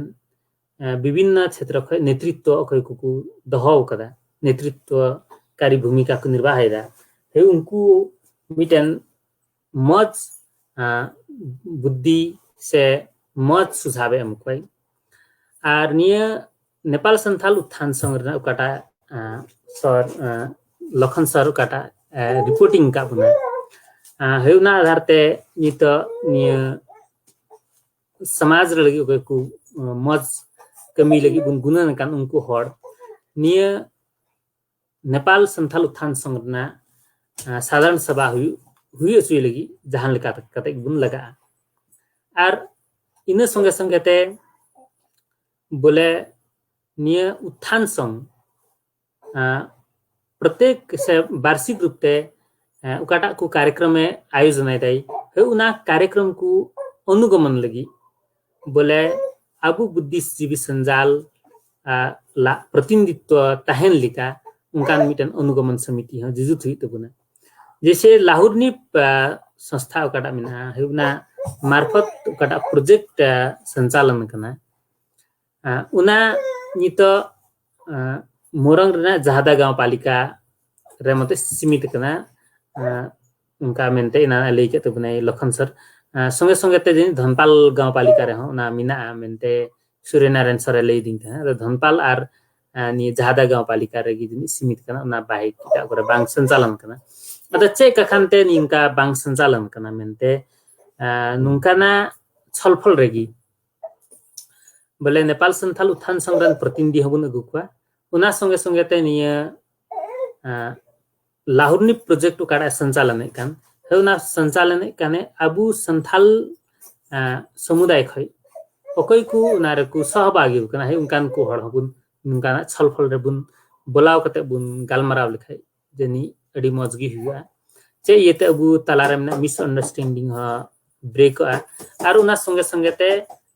ᱮ, ᱵᱤᱵᱷᱤᱱᱱᱚ ᱪᱷᱮᱛᱨᱚ ᱠᱷᱚᱱ ᱱᱮᱛᱨᱤᱛᱛᱚ ᱚᱠᱚᱭ ᱠᱚᱠᱚ ᱫᱚᱦᱚ ᱟᱠᱟᱫᱟ, ᱱᱮᱛᱨᱤᱛᱛᱚ ᱠᱟᱨᱤ ᱵᱷᱩᱢᱤᱠᱟ ᱠᱚ ᱱᱤᱨᱵᱟᱦᱮᱫᱟ, ᱦᱳᱭ, ᱩᱱᱠᱩ ᱢᱤᱫᱴᱮᱱ ᱢᱚᱡᱽ, ᱮ, ᱵᱩᱫᱽᱫᱷᱤ ᱥᱮ ᱢᱚᱡᱽ ᱥᱩᱡᱷᱟᱣ ᱮ ᱮᱢ ᱠᱚᱣᱟᱭ᱾ ᱟᱨ ᱱᱤᱭᱟᱹ ᱱᱮᱯᱟᱞ ᱥᱟᱱᱛᱷᱟᱞ ᱩᱛᱛᱷᱟᱱ ᱥᱚᱝᱜᱷ ᱨᱮᱱᱟᱜ ᱚᱠᱟᱴᱟᱜ, ᱟᱸ, ᱥᱚᱨ, ᱟᱸ, ᱞᱚᱠᱷᱚᱱ ᱥᱚᱨ ᱚᱠᱟᱴᱟᱜ, ᱟᱸ, reporting ᱟᱠᱟᱫ ᱵᱚᱱᱟ, ᱟᱸ, ᱦᱳᱭ, ᱚᱱᱟ ᱟᱫᱷᱟᱨ ᱛᱮ ᱱᱤᱛᱚᱜ ᱱᱤᱭᱟᱹ ᱥᱚᱢᱟᱡᱽ ᱨᱮ ᱞᱟᱹᱜᱤᱫ ᱚᱠᱚᱭ ᱠᱚ, ᱟᱸ, ᱢᱚᱡᱽ ᱠᱟᱹᱢᱤ ᱞᱟᱹᱜᱤᱫ ᱵᱚᱱ ᱜᱩᱱᱟᱹᱱ ᱟᱠᱟᱱ ᱩᱱᱠᱩ ᱦᱚᱲ ᱱᱤᱭᱟᱹ ᱱᱮᱯᱟᱞ ᱥᱟᱱᱛᱷᱟᱞ ᱩᱛᱛᱷᱟᱱ ᱥᱚᱝᱜᱷ ᱨᱮᱱᱟᱜ, ᱟᱸ, ᱥᱟᱫᱷᱟᱨᱚᱱ ᱥᱚᱵᱷᱟ ᱦᱩᱭᱩᱜ, ᱦᱩᱭ ᱦᱚᱪᱚᱭ ᱞᱟᱹᱜᱤᱫ ᱡᱟᱦᱟᱸ ᱞᱮᱠᱟ ᱠᱟᱛᱮ ᱜᱮᱵᱚᱱ ᱞᱟᱜᱟᱜᱼᱟ᱾ ᱟᱨ ᱤᱱᱟᱹ ᱥᱚᱸᱜᱮ ᱥᱚᱸᱜᱮ ᱛᱮ ᱵᱚᱞᱮ ᱱᱤᱭᱟᱹ ᱩᱛᱛᱷᱟᱱ ᱥᱚᱝᱜᱷ, ᱟᱸ, ᱯᱨᱚᱛᱮᱠ ᱥᱮ ᱵᱟᱨᱥᱤᱠ ᱨᱩᱯ ᱛᱮ, ᱟᱸ, ᱚᱠᱟᱴᱟᱜ ᱠᱚ ᱠᱟᱨᱭᱚᱠᱨᱚᱢ ᱮ ᱟᱭᱳᱡᱚᱱ ᱮᱫᱟᱭ, ᱦᱳᱭ, ᱚᱱᱟ ᱠᱟᱨᱭᱚᱠᱨᱚᱢ ᱠᱚ ᱚᱱᱩᱜᱚᱢᱚᱱ ᱞᱟᱹᱜᱤᱫ ᱵᱚᱞᱮ ᱟᱵᱚ ᱵᱩᱫᱽᱫᱷᱤᱥᱴ ᱡᱤᱵᱤ ᱥᱟᱧᱡᱟᱞ, ᱟᱸ, ᱞᱟᱜ ᱯᱨᱚᱛᱤᱱᱤᱫᱷᱤᱛᱛᱚ ᱛᱟᱦᱮᱱ ᱞᱮᱠᱟ ᱚᱱᱠᱟᱱ ᱢᱤᱫᱴᱮᱱ ᱚᱱᱩᱜᱚᱢᱚᱱ ᱥᱚᱢᱤᱛᱤ ᱦᱚᱸ ᱡᱩᱡᱩᱛ ᱦᱩᱭᱩᱜ ᱛᱟᱵᱚᱱᱟ᱾ ᱡᱮᱭᱥᱮ ᱞᱟᱦᱩᱨᱱᱤᱯ, ᱟᱸ, ᱥᱚᱝᱥᱛᱷᱟ ᱚᱠᱟᱴᱟᱜ ᱢᱮᱱᱟᱜᱼᱟ, ᱦᱳᱭ, ᱚᱱᱟ ᱢᱟᱨᱯᱷᱚᱛ ᱚᱠᱟᱴᱟᱜ project, ᱟᱸ, ᱥᱚᱧᱪᱟᱞᱚᱱ ᱠᱟᱱᱟ, ᱟᱸ, ᱚᱱᱟ ᱱᱤᱛᱚᱜ, ᱟᱸ, ᱢᱳᱨᱚᱝ ᱨᱮᱱᱟᱜ ᱡᱟᱦᱟᱫᱟ ᱜᱟᱶ ᱯᱟᱞᱤᱠᱟ ᱨᱮ ᱢᱚᱛᱚ ᱥᱤᱢᱤᱛ ᱟᱠᱟᱱᱟ᱾ ᱟᱸ, ᱚᱱᱠᱟ ᱢᱮᱱᱛᱮ ᱮᱱᱟᱱ ᱮ ᱞᱟᱹᱭ ᱠᱮᱫ ᱛᱟᱵᱚᱱᱟᱭ ᱞᱚᱠᱷᱚᱱ ᱥᱚᱨ᱾ ᱟᱸ, ᱥᱚᱸᱜᱮ ᱥᱚᱸᱜᱮ ᱛᱮ ᱡᱟᱹᱱᱤᱡ ᱫᱷᱚᱱᱯᱟᱞ ᱜᱟᱶ ᱯᱟᱞᱤᱠᱟ ᱨᱮᱦᱚᱸ ᱚᱱᱟ ᱢᱮᱱᱟᱜᱼᱟ ᱢᱮᱱᱛᱮ ᱥᱩᱨᱭᱚᱱᱟᱨᱟᱭᱚᱱ ᱥᱚᱨ ᱮ ᱞᱟᱹᱭ ᱟᱹᱫᱤᱧ ᱛᱟᱦᱮᱸᱫ᱾ ᱟᱫᱚ ᱫᱷᱚᱱᱯᱟᱞ ᱟᱨ, ᱟᱸ, ᱱᱤᱭᱟᱹ ᱡᱟᱦᱟᱫᱟ ᱜᱟᱶ ᱯᱟᱞᱤᱠᱟ ᱨᱮᱜᱮ ᱡᱟᱹᱱᱤᱡ ᱥᱤᱢᱤᱛ ᱠᱟᱱᱟ, ᱚᱱᱟ ᱵᱟᱦᱤᱠ ᱮᱴᱟᱜ ᱠᱚᱨᱮ ᱵᱟᱝ ᱥᱚᱧᱪᱟᱞᱚᱱ ᱠᱟᱱᱟ᱾ ᱟᱫᱚ ᱪᱮᱫ ᱠᱟ ᱠᱷᱟᱱ ᱛᱮ ᱱᱤᱝᱠᱟ ᱵᱟᱝ ᱥᱚᱧᱪᱟᱞᱚᱱ ᱠᱟᱱᱟ ᱢᱮᱱᱛᱮ, ᱟᱸ, ᱱᱚᱝᱠᱟᱱᱟᱜ ᱪᱷᱚᱞᱯᱷᱚᱞ ᱨᱮᱜᱮ ᱵᱚᱞᱮ ᱱᱮᱯᱟᱞ ᱥᱟᱱᱛᱷᱟᱞ ᱩᱛᱛᱷᱟᱱ ᱥᱚᱝᱜᱷ ᱨᱮᱱ ᱯᱨᱚᱛᱤᱱᱤᱫᱷᱤ ᱦᱚᱸᱵᱚᱱ ᱟᱹᱜᱩ ᱠᱚᱣᱟ᱾ ᱚᱱᱟ ᱥᱚᱸᱜᱮ ᱥᱚᱸᱜᱮ ᱛᱮ ᱱᱤᱭᱟᱹ, ᱟᱸ, ᱞᱟᱦᱩᱨᱱᱤᱯ project ᱚᱠᱟᱴᱟᱜ ᱮ ᱥᱚᱧᱪᱟᱞᱚᱱᱮᱫ ᱠᱟᱱ, ᱦᱳᱭ, ᱚᱱᱟ ᱥᱚᱧᱪᱟᱞᱚᱱᱮᱫ ᱠᱟᱱᱮ ᱟᱵᱚ ᱥᱟᱱᱛᱷᱟᱞ, ᱟᱸ, ᱥᱚᱢᱩᱫᱟᱭ ᱠᱷᱚᱱ ᱚᱠᱚᱭ ᱠᱚ ᱚᱱᱟ ᱨᱮᱠᱚ ᱥᱚᱦᱚᱵᱷᱟᱜᱤ ᱠᱟᱱᱟ, ᱦᱳᱭ, ᱚᱱᱠᱟᱱ ᱠᱚ ᱦᱚᱲ ᱦᱚᱸᱵᱚᱱ ᱱᱚᱝᱠᱟᱱᱟᱜ ᱪᱷᱚᱞᱯᱷᱚᱞ ᱨᱮᱵᱚᱱ ᱵᱚᱞᱟᱣ ᱠᱟᱛᱮ ᱵᱚᱱ ᱜᱟᱞᱢᱟᱨᱟᱣ ᱞᱮᱠᱷᱟᱡ ᱡᱟᱹᱱᱤᱡ ᱟᱹᱰᱤ ᱢᱚᱡᱽ ᱜᱮ ᱦᱩᱭᱩᱜᱼᱟ᱾ ᱪᱮᱫ ᱤᱭᱟᱹᱛᱮ ᱟᱵᱚ ᱛᱟᱞᱟᱨᱮ ᱢᱮᱱᱟᱜ misunderstanding ᱦᱚᱸ breakᱚᱜᱼᱟ᱾ ᱟᱨ ᱚᱱᱟ ᱥᱚᱸᱜᱮ ᱥᱚᱸᱜᱮ ᱛᱮ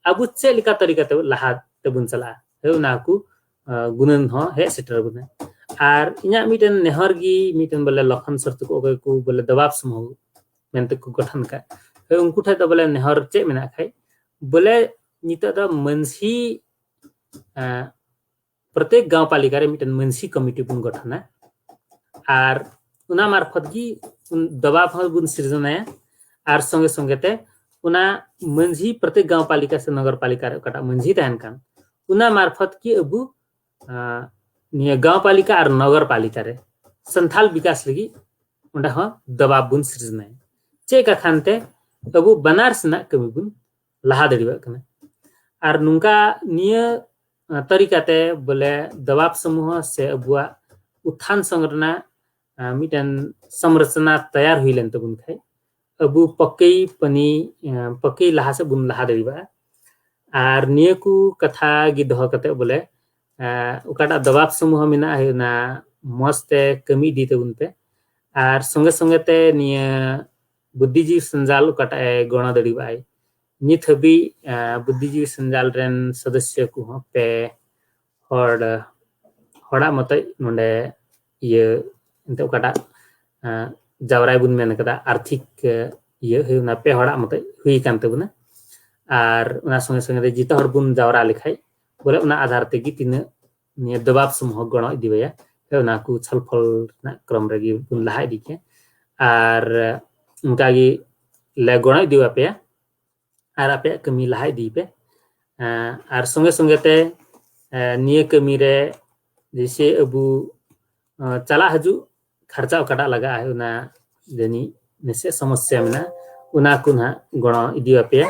ᱟᱵᱚ ᱪᱮᱫ ᱞᱮᱠᱟ ᱛᱟᱹᱨᱤᱠᱟ ᱛᱮ ᱞᱟᱦᱟ ᱛᱮᱵᱚᱱ ᱪᱟᱞᱟᱜᱼᱟ, ᱦᱳᱭ, ᱚᱱᱟ ᱠᱚ, ᱟᱸ, ᱜᱩᱱᱟᱹᱱ ᱦᱚᱸ ᱦᱮᱡ ᱥᱮᱴᱮᱨ ᱟᱵᱚᱱᱟ᱾ ᱟᱨ ᱤᱧᱟᱹᱜ ᱢᱤᱫᱴᱮᱱ ᱱᱮᱦᱚᱨ ᱜᱮ, ᱢᱤᱫᱴᱮᱱ ᱵᱚᱞᱮ ᱞᱚᱠᱷᱚᱱ ᱥᱚᱨ ᱛᱟᱠᱚ ᱚᱠᱚᱭ ᱠᱚ ᱵᱚᱞᱮ ᱫᱚᱵᱟᱵ ᱥᱚᱢᱩᱦ ᱢᱮᱱᱛᱮ ᱠᱚ ᱜᱚᱴᱷᱚᱱ ᱟᱠᱟᱫ, ᱦᱳᱭ, ᱩᱱᱠᱩ ᱴᱷᱮᱱ ᱫᱚ ᱵᱚᱞᱮ ᱱᱮᱦᱚᱨ ᱪᱮᱫ ᱢᱮᱱᱟᱜ ᱠᱷᱟᱡ, ᱵᱚᱞᱮ ᱱᱤᱛᱚᱜ ᱫᱚ ᱢᱟᱹᱡᱷᱤ, ᱟᱸ, ᱯᱨᱚᱛᱮᱠ ᱜᱟᱶ ᱯᱟᱞᱤᱠᱟ ᱨᱮ ᱢᱤᱫᱴᱮᱱ ᱢᱟᱹᱡᱷᱤ ᱠᱚᱢᱤᱴᱤ ᱵᱚᱱ ᱜᱚᱴᱷᱚᱱᱟ᱾ ᱟᱨ ᱚᱱᱟ ᱢᱟᱨᱯᱷᱚᱛ ᱜᱮ ᱫᱚᱵᱟᱵ ᱦᱚᱸ ᱵᱚᱱ ᱥᱤᱨᱡᱚᱱᱟᱭᱟ᱾ ᱟᱨ ᱥᱚᱸᱜᱮ ᱥᱚᱸᱜᱮ ᱛᱮ ᱚᱱᱟ ᱢᱟᱹᱡᱷᱤ, ᱯᱨᱚᱛᱮᱠ ᱜᱟᱶ ᱯᱟᱞᱤᱠᱟ ᱥᱮ ᱱᱚᱜᱚᱨ ᱯᱟᱞᱤᱠᱟ ᱨᱮ ᱚᱠᱟᱴᱟᱜ ᱢᱟᱹᱡᱷᱤ ᱛᱟᱦᱮᱱ ᱠᱟᱱ, ᱚᱱᱟ ᱢᱟᱨᱯᱷᱚᱛ ᱜᱮ ᱟᱵᱚ, ᱟᱸ, ᱱᱤᱭᱟᱹ ᱜᱟᱶ ᱯᱟᱞᱤᱠᱟ ᱟᱨ ᱱᱚᱜᱚᱨ ᱯᱟᱞᱤᱠᱟ ᱨᱮ ᱥᱟᱱᱛᱷᱟᱞ ᱵᱤᱠᱟᱥ ᱞᱟᱹᱜᱤᱫ ᱚᱸᱰᱮ ᱦᱚᱸ ᱫᱚᱵᱟᱵ ᱵᱚᱱ ᱥᱤᱨᱡᱚᱱᱟᱭᱟ᱾ ᱪᱮᱫ ᱠᱟᱛᱷᱟᱱ ᱛᱮ ᱟᱵᱚ ᱵᱟᱱᱟᱨ ᱥᱮᱱᱟᱜ ᱠᱟᱹᱢᱤ ᱵᱚᱱ ᱞᱟᱦᱟ ᱫᱟᱲᱮᱭᱟᱜ ᱠᱟᱱᱟ᱾ ᱟᱨ ᱱᱚᱝᱠᱟ ᱱᱤᱭᱟᱹ, ᱟᱸ, ᱛᱟᱹᱨᱤᱠᱟᱛᱮ ᱵᱚᱞᱮ ᱫᱚᱵᱟᱵ ᱥᱚᱢᱩᱦᱚ ᱥᱮ ᱟᱵᱚᱣᱟᱜ ᱩᱛᱛᱷᱟᱱ ᱥᱚᱝᱜᱷᱚᱱ ᱨᱮᱱᱟᱜ, ᱟᱸ, ᱢᱤᱫᱴᱮᱱ ᱥᱚᱢᱨᱚᱪᱚᱱᱟ ᱛᱮᱭᱟᱨ ᱦᱩᱭ ᱞᱮᱱ ᱛᱟᱵᱚᱱ ᱠᱷᱟᱡ, ᱟᱵᱚ ᱯᱟᱹᱠᱟᱹᱭ ᱯᱟᱹᱱᱤ, ᱟᱸ, ᱯᱟᱹᱠᱟᱹᱭ ᱞᱟᱦᱟ ᱥᱮᱫ ᱵᱚᱱ ᱞᱟᱦᱟ ᱫᱟᱲᱮᱭᱟᱜᱼᱟ᱾ ᱟᱨ ᱱᱤᱭᱟᱹ ᱠᱚ ᱠᱟᱛᱷᱟ ᱜᱮ ᱫᱚᱦᱚ ᱠᱟᱛᱮ ᱵᱚᱞᱮ, ᱟᱸ, ᱚᱠᱟᱴᱟᱜ ᱫᱚᱵᱟᱵ ᱥᱚᱢᱩᱦᱚ ᱢᱮᱱᱟᱜᱼᱟ, ᱚᱱᱟ ᱢᱚᱸᱡᱽ ᱛᱮ ᱠᱟᱹᱢᱤ ᱤᱫᱤ ᱛᱟᱵᱚᱱ ᱯᱮ᱾ ᱟᱨ ᱥᱚᱸᱜᱮ ᱥᱚᱸᱜᱮ ᱛᱮ ᱱᱤᱭᱟᱹ ᱵᱩᱫᱽᱫᱷᱤᱡᱤᱵᱤ ᱥᱚᱧᱡᱟᱞ ᱚᱠᱟᱴᱟᱜ ᱮ ᱜᱚᱲᱚ ᱫᱟᱲᱮᱭᱟᱜᱼᱟᱭ, ᱱᱤᱛ ᱦᱟᱹᱵᱤᱡ, ᱟᱸ, ᱵᱩᱫᱽᱫᱷᱤᱡᱤᱵᱤ ᱥᱚᱧᱡᱟᱞ ᱨᱮᱱ ᱥᱚᱫᱚᱥᱥᱚ ᱠᱚᱦᱚᱸ ᱯᱮ ᱦᱚᱲ, ᱦᱚᱲᱟᱜ ᱢᱚᱛᱚᱡ ᱱᱚᱰᱮ ᱤᱭᱟᱹ, ᱮᱱᱛᱮ ᱚᱠᱟᱴᱟᱜ, ᱟᱸ, ᱡᱟᱣᱨᱟᱭ ᱵᱚᱱ ᱢᱮᱱ ᱠᱟᱫᱟ, ᱟᱨᱛᱷᱤᱠ, ᱟᱸ, ᱤᱭᱟᱹ ᱦᱩᱭ, ᱚᱱᱟ ᱯᱮ ᱦᱚᱲᱟᱜ ᱢᱚᱛᱚᱡ ᱦᱩᱭ ᱠᱟᱱ ᱛᱟᱵᱚᱱᱟ᱾ ᱟᱨ ᱚᱱᱟ ᱥᱚᱸᱜᱮ ᱥᱚᱸᱜᱮ ᱛᱮ ᱡᱚᱛᱚ ᱦᱚᱲ ᱵᱚᱱ ᱡᱟᱣᱨᱟ ᱞᱮᱠᱷᱟᱡ, ᱵᱚᱞᱮ ᱚᱱᱟ ᱟᱫᱷᱟᱨ ᱛᱮᱜᱮ ᱛᱤᱱᱟᱹᱜ ᱱᱤᱭᱟᱹ ᱫᱚᱵᱟᱵ ᱥᱚᱢᱩᱦᱚ ᱜᱚᱲᱚ ᱤᱫᱤᱣᱟᱭᱟ, ᱚᱱᱟ ᱠᱚ ᱪᱷᱚᱞᱯᱷᱚᱞ ᱨᱮᱱᱟᱜ ᱠᱨᱚᱢ ᱨᱮᱜᱮ ᱵᱚᱱ ᱞᱟᱦᱟ ᱤᱫᱤ ᱠᱮᱭᱟ᱾ ᱟᱨ ᱚᱱᱠᱟᱜᱮ ᱞᱮ ᱜᱚᱲᱚ ᱤᱫᱤᱣᱟᱯᱮᱭᱟ᱾ ᱟᱨ ᱟᱯᱮᱭᱟᱜ ᱠᱟᱹᱢᱤ ᱞᱟᱦᱟ ᱤᱫᱤᱭ ᱯᱮ᱾ ᱟᱨ ᱥᱚᱸᱜᱮ ᱥᱚᱸᱜᱮ ᱛᱮ, ᱱᱤᱭᱟᱹ ᱠᱟᱹᱢᱤ ᱨᱮ ᱡᱮᱭᱥᱮ ᱟᱵᱚ, ᱪᱟᱞᱟᱜ ᱦᱤᱡᱩᱜ ᱠᱷᱚᱨᱪᱟ ᱚᱠᱟᱴᱟᱜ ᱞᱟᱜᱟᱜᱼᱟ, ᱚᱱᱟ ᱡᱟᱹᱱᱤᱡ ᱱᱟᱥᱮ ᱥᱚᱢᱚᱥᱥᱟ ᱢᱮᱱᱟᱜᱼᱟ, ᱚᱱᱟ ᱠᱚ ᱱᱟᱦᱟᱜ ᱜᱚᱲᱚ ᱤᱫᱤ ᱟᱯᱮᱭᱟ᱾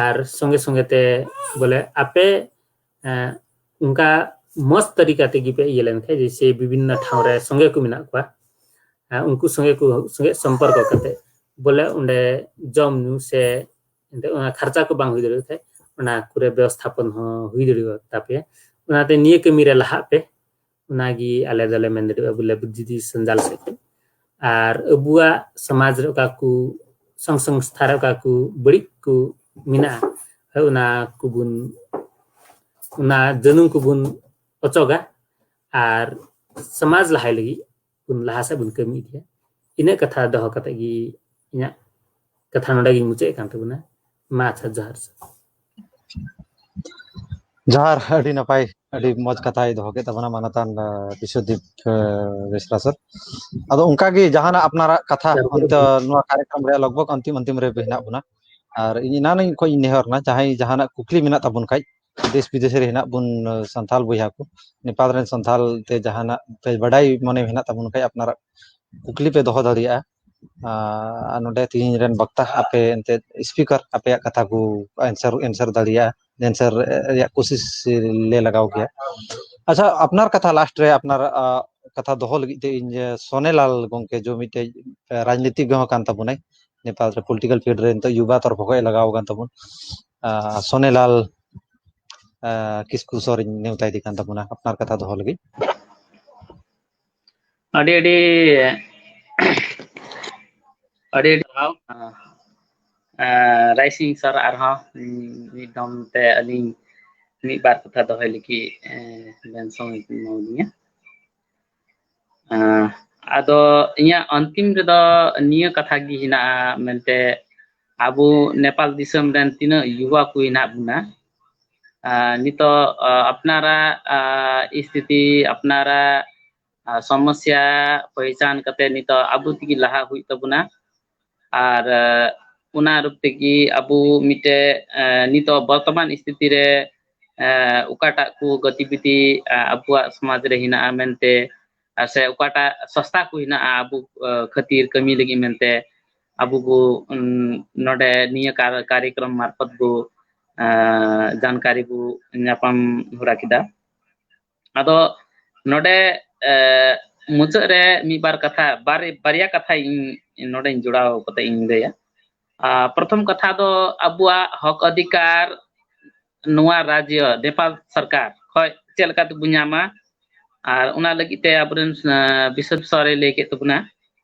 ᱟᱨ ᱥᱚᱸᱜᱮ ᱥᱚᱸᱜᱮ ᱛᱮ ᱵᱚᱞᱮ ᱟᱯᱮ, ᱚᱱᱠᱟ ᱢᱚᱸᱡᱽ ᱛᱟᱹᱨᱤᱠᱟ ᱛᱮᱜᱮ ᱯᱮ ᱤᱭᱟᱹ ᱞᱮᱱᱠᱷᱟᱱ, ᱡᱮᱭᱥᱮ ᱵᱤᱵᱷᱤᱱᱱᱚ ᱴᱷᱟᱶ ᱨᱮ ᱥᱚᱸᱜᱮ ᱠᱚ ᱢᱮᱱᱟᱜ ᱠᱚᱣᱟ, ᱩᱱᱠᱩ ᱥᱚᱸᱜᱮ ᱠᱚ ᱥᱚᱸᱜᱮ ᱥᱚᱢᱯᱚᱨᱠᱚ ᱠᱟᱛᱮ ᱵᱚᱞᱮ ᱚᱸᱰᱮ ᱡᱚᱢ ᱧᱩ ᱥᱮ ᱮᱱᱛᱮ ᱚᱱᱟ ᱠᱷᱚᱨᱪᱟ ᱠᱚ ᱵᱟᱝ ᱦᱩᱭ ᱫᱟᱲᱮᱭᱟᱜ ᱠᱷᱟᱡ, ᱚᱱᱟ ᱠᱚᱨᱮ ᱵᱮᱵᱚᱥᱛᱷᱟᱯᱚᱱ ᱦᱚᱸ ᱦᱩᱭ ᱫᱟᱲᱮᱭᱟᱜ ᱛᱟᱯᱮᱭᱟ᱾ ᱚᱱᱟᱛᱮ ᱱᱤᱭᱟᱹ ᱠᱟᱹᱢᱤ ᱨᱮ ᱞᱟᱦᱟᱜ ᱯᱮ, ᱚᱱᱟᱜᱮ ᱟᱞᱮ ᱫᱚᱞᱮ ᱢᱮᱱ ᱫᱟᱲᱮᱭᱟᱜᱼᱟ ᱵᱚᱞᱮ ᱵᱩᱫᱽᱫᱷᱤᱡᱤᱵᱤ ᱥᱚᱧᱡᱟᱞ ᱥᱮᱫ ᱠᱷᱚᱱ᱾ ᱟᱨ ᱟᱵᱚᱣᱟᱜ ᱥᱚᱢᱟᱡᱽ ᱨᱮ ᱚᱠᱟ ᱠᱚ ᱥᱚᱝ ᱥᱚᱝᱥᱛᱷᱟ ᱨᱮ ᱚᱠᱟ ᱠᱚ ᱵᱟᱹᱲᱤᱡ ᱠᱚ ᱢᱮᱱᱟᱜᱼᱟ, ᱚᱱᱟ ᱠᱚᱵᱚᱱ, ᱚᱱᱟ ᱡᱟᱹᱱᱩᱢ ᱠᱚᱵᱚᱱ ᱚᱪᱚᱜᱟ ᱟᱨ ᱥᱚᱢᱟᱡᱽ ᱞᱟᱦᱟᱭ ᱞᱟᱹᱜᱤᱫ ᱵᱚᱱ ᱞᱟᱦᱟ ᱥᱮᱫ ᱵᱚᱱ ᱠᱟᱹᱢᱤ ᱤᱫᱤᱭᱟ᱾ ᱤᱱᱟᱹᱜ ᱠᱟᱛᱷᱟ ᱫᱚᱦᱚ ᱠᱟᱛᱮ ᱜᱮ ᱤᱧᱟᱹᱜ ᱠᱟᱛᱷᱟ ᱱᱚᱰᱮ ᱜᱤᱧ ᱢᱩᱪᱟᱹᱫ ᱮᱫ ᱠᱟᱱ ᱛᱟᱵᱚᱱᱟ᱾ ᱢᱟ ᱟᱪᱪᱷᱟ, ᱡᱚᱦᱟᱨ ᱥᱮ᱾ ᱡᱚᱦᱟᱨ, ᱟᱹᱰᱤ ᱱᱟᱯᱟᱭ, ᱟᱹᱰᱤ ᱢᱚᱡᱽ ᱠᱟᱛᱷᱟᱭ ᱫᱚᱦᱚ ᱠᱮᱫ ᱛᱟᱵᱚᱱᱟ ᱢᱟᱱᱚᱛᱟᱱ, ᱟᱸ, ᱵᱤᱥᱥᱚᱫᱤᱯ, ᱟᱸ, ᱵᱮᱥᱨᱟ ᱥᱟᱨ᱾ ᱟᱫᱚ ᱚᱱᱠᱟ ᱜᱮ ᱡᱟᱦᱟᱱᱟᱜ ᱟᱯᱱᱟᱨᱟᱜ ᱠᱟᱛᱷᱟ ᱚᱱᱛᱮ ᱱᱚᱣᱟ ᱠᱟᱨᱭᱚᱠᱨᱚᱢ ᱨᱮᱭᱟᱜ ᱞᱚᱜᱽᱵᱷᱚᱜᱽ ᱚᱱᱛᱤᱢ ᱚᱱᱛᱤᱢ ᱨᱮ ᱦᱮᱱᱟᱜ ᱵᱚᱱᱟ᱾ ᱟᱨ ᱤᱧ ᱮᱱᱟᱱ ᱠᱷᱚᱱ ᱤᱧ ᱱᱮᱦᱚᱨ ᱮᱱᱟ, ᱡᱟᱦᱟᱸᱭ ᱡᱟᱦᱟᱱᱟᱜ ᱠᱩᱠᱞᱤ ᱢᱮᱱᱟᱜ ᱛᱟᱵᱚᱱ ᱠᱷᱟᱡ, ᱫᱮᱥ ᱵᱤᱫᱮᱥ ᱨᱮ ᱦᱮᱱᱟᱜ ᱵᱚᱱ, ᱥᱟᱱᱛᱟᱞ ᱵᱚᱭᱦᱟ ᱠᱚ, ᱱᱮᱯᱟᱞ ᱨᱮᱱ ᱥᱟᱱᱛᱟᱞ ᱛᱮ ᱡᱟᱦᱟᱱᱟᱜ ᱯᱮ ᱵᱟᱰᱟᱭ ᱢᱚᱱᱮ ᱢᱮᱱᱟᱜ ᱛᱟᱵᱚᱱ ᱠᱷᱟᱡ, ᱟᱯᱱᱟᱨᱟᱜ ᱠᱩᱠᱞᱤ ᱯᱮ ᱫᱚᱦᱚ ᱫᱟᱲᱮᱭᱟᱜᱼᱟ᱾ ᱟᱨ ᱱᱚᱰᱮ ᱛᱤᱦᱤᱧ ᱨᱮᱱ ᱵᱚᱠᱛᱟ, ᱟᱯᱮ ᱮᱱᱛᱮᱫ speaker, ᱟᱯᱮᱭᱟᱜ ᱠᱟᱛᱷᱟ ᱠᱚ answer, answer ᱫᱟᱲᱮᱭᱟᱜᱼᱟ, answer ᱨᱮᱭᱟᱜ ᱠᱳᱥᱤᱥ ᱞᱮ ᱞᱟᱜᱟᱣ ᱜᱮᱭᱟ᱾ ᱟᱪᱪᱷᱟ, ᱟᱯᱱᱟᱨ ᱠᱟᱛᱷᱟ last ᱨᱮ, ᱟᱯᱱᱟᱨ, ᱟ, ᱠᱟᱛᱷᱟ ᱫᱚᱦᱚ ᱞᱟᱹᱜᱤᱫ ᱛᱮ ᱤᱧ, ᱮ, ᱥᱚᱱᱮᱞᱟᱞ ᱜᱚᱢᱠᱮ, ᱡᱚ ᱢᱤᱫᱴᱮᱡ, ᱮ, ᱨᱟᱡᱽᱱᱤᱛᱤᱠ ᱦᱚᱸ ᱠᱟᱱ ᱛᱟᱵᱚᱱᱟᱭ, ᱱᱮᱯᱟᱞ ᱨᱮ political field ᱨᱮ ᱱᱤᱛᱚᱜ ᱭᱩᱵᱟ ᱛᱚᱨᱯᱷ ᱠᱷᱚᱱ ᱞᱟᱜᱟᱣ ᱟᱠᱟᱱ ᱛᱟᱵᱚᱱ, ᱟ, ᱥᱚᱱᱮᱞᱟᱞ, ᱟ, ᱠᱤᱥᱠᱩ ᱥᱚᱨ ᱤᱧ ᱱᱮᱣᱛᱟᱭᱮᱫᱮ ᱠᱟᱱ ᱛᱟᱵᱚᱱᱟ ᱟᱯᱱᱟᱨ ᱠᱟᱛᱷᱟ ᱫᱚᱦᱚ ᱞᱟᱹᱜᱤᱫ᱾ ᱟᱹᱰᱤ, ᱟᱹᱰᱤ, ᱟᱹᱰᱤ ᱥᱟᱨᱦᱟᱣ᱾ ᱟᱸ, ᱟᱸ, ᱨᱟᱭᱥᱤᱝ ᱥᱟᱨ, ᱟᱨᱦᱚᱸ, ᱩᱸ, ᱢᱤᱫ ᱫᱚᱢ ᱛᱮ ᱟᱹᱞᱤᱧ ᱢᱤᱫ ᱵᱟᱨ ᱠᱟᱛᱷᱟ ᱫᱚᱦᱚᱭ ᱞᱟᱹᱜᱤᱫ, ᱮᱸ, ᱵᱮᱱ ᱥᱚᱢᱚᱭ ᱵᱤᱱ ᱮᱢᱟᱣᱟᱫᱤᱧᱟ᱾ ᱟᱸ, ᱟᱫᱚ ᱤᱧᱟᱹᱜ ᱚᱱᱛᱤᱢ ᱨᱮᱫᱚ ᱱᱤᱭᱟᱹ ᱠᱟᱛᱷᱟ ᱜᱮ ᱦᱮᱱᱟᱜᱼᱟ ᱢᱮᱱᱛᱮ, ᱟᱵᱚ ᱱᱮᱯᱟᱞ ᱫᱤᱥᱚᱢ ᱨᱮᱱ ᱛᱤᱱᱟᱹᱜ ᱭᱩᱵᱟ ᱠᱚ ᱦᱮᱱᱟᱜ ᱵᱚᱱᱟ, ᱟᱸ, ᱱᱤᱛᱚᱜ, ᱟᱸ, ᱟᱯᱱᱟᱨᱟᱜ, ᱟᱸ, ᱥᱛᱷᱤᱛᱤ, ᱟᱯᱱᱟᱨᱟᱜ, ᱟᱸ, ᱥᱚᱢᱚᱥᱥᱟ ᱯᱚᱦᱪᱟᱱ ᱠᱟᱛᱮ ᱱᱤᱛᱚᱜ ᱟᱵᱚ ᱛᱮᱜᱮ ᱞᱟᱦᱟ ᱦᱩᱭᱩᱜ ᱛᱟᱵᱚᱱᱟ᱾ ᱟᱨ, ᱟᱸ, ᱚᱱᱟ ᱨᱩᱯ ᱛᱮᱜᱮ ᱟᱵᱚ ᱢᱤᱫᱴᱮᱡ, ᱟᱸ, ᱱᱤᱛᱚᱜ ᱵᱚᱨᱛᱚᱢᱟᱱ ᱥᱛᱷᱤᱛᱤ ᱨᱮ, ᱟᱸ, ᱚᱠᱟᱴᱟᱜ ᱠᱚ ᱜᱚᱛᱤᱵᱤᱫᱷᱤ, ᱟᱸ, ᱟᱵᱚᱣᱟᱜ ᱥᱚᱢᱟᱡᱽ ᱨᱮ ᱦᱮᱱᱟᱜᱼᱟ ᱢᱮᱱᱛᱮ, ᱟᱨ ᱥᱮ ᱚᱠᱟᱴᱟᱜ ᱥᱚᱥᱛᱷᱟ ᱠᱚ ᱦᱮᱱᱟᱜᱼᱟ ᱟᱵᱚ, ᱟᱸ, ᱠᱷᱟᱹᱛᱤᱨ ᱠᱟᱹᱢᱤ ᱞᱟᱹᱜᱤᱫ ᱢᱮᱱᱛᱮ, ᱟᱵᱚ ᱠᱚ, ᱩᱸ, ᱱᱚᱰᱮ ᱱᱤᱭᱟᱹ ᱠᱟᱨ-, ᱠᱟᱨᱭᱚᱠᱨᱚᱢ ᱢᱟᱨᱯᱷᱚᱛ ᱵᱚ, ᱟᱸ, ᱡᱟᱱᱠᱟᱨᱤ ᱵᱚ ᱧᱟᱯᱟᱢ ᱦᱚᱨᱟ ᱠᱮᱫᱟ᱾ ᱟᱫᱚ ᱱᱚᱰᱮ, ᱮ, ᱢᱩᱪᱟᱹᱫ ᱨᱮ ᱢᱤᱫ ᱵᱟᱨ ᱠᱟᱛᱷᱟ, ᱵᱟᱨ-, ᱵᱟᱨᱭᱟ ᱠᱟᱛᱷᱟ ᱤᱧ ᱱᱚᱰᱮᱧ ᱡᱚᱲᱟᱣ ᱠᱟᱛᱮ ᱤᱧ ᱞᱟᱹᱭᱟ᱾ ᱟ, ᱯᱨᱚᱛᱷᱚᱢ ᱠᱟᱛᱷᱟ ᱫᱚ ᱟᱵᱚᱣᱟᱜ ᱦᱚᱠ ᱚᱫᱷᱤᱠᱟᱨ ᱱᱚᱣᱟ ᱨᱟᱡᱽᱭᱚ ᱱᱮᱯᱟᱞ ᱥᱚᱨᱠᱟᱨ ᱠᱷᱚᱡ ᱪᱮᱫ ᱞᱮᱠᱟ ᱛᱮᱵᱚᱱ ᱧᱟᱢᱟ, ᱟᱨ ᱚᱱᱟ ᱞᱟᱹᱜᱤᱫ ᱛᱮ ᱟᱵᱚᱨᱮᱱ, ᱟ, ᱵᱤᱥᱚᱫ ᱥᱚᱨᱮ ᱞᱟᱹᱭ ᱠᱮᱫ ᱛᱟᱵᱚᱱᱟ᱾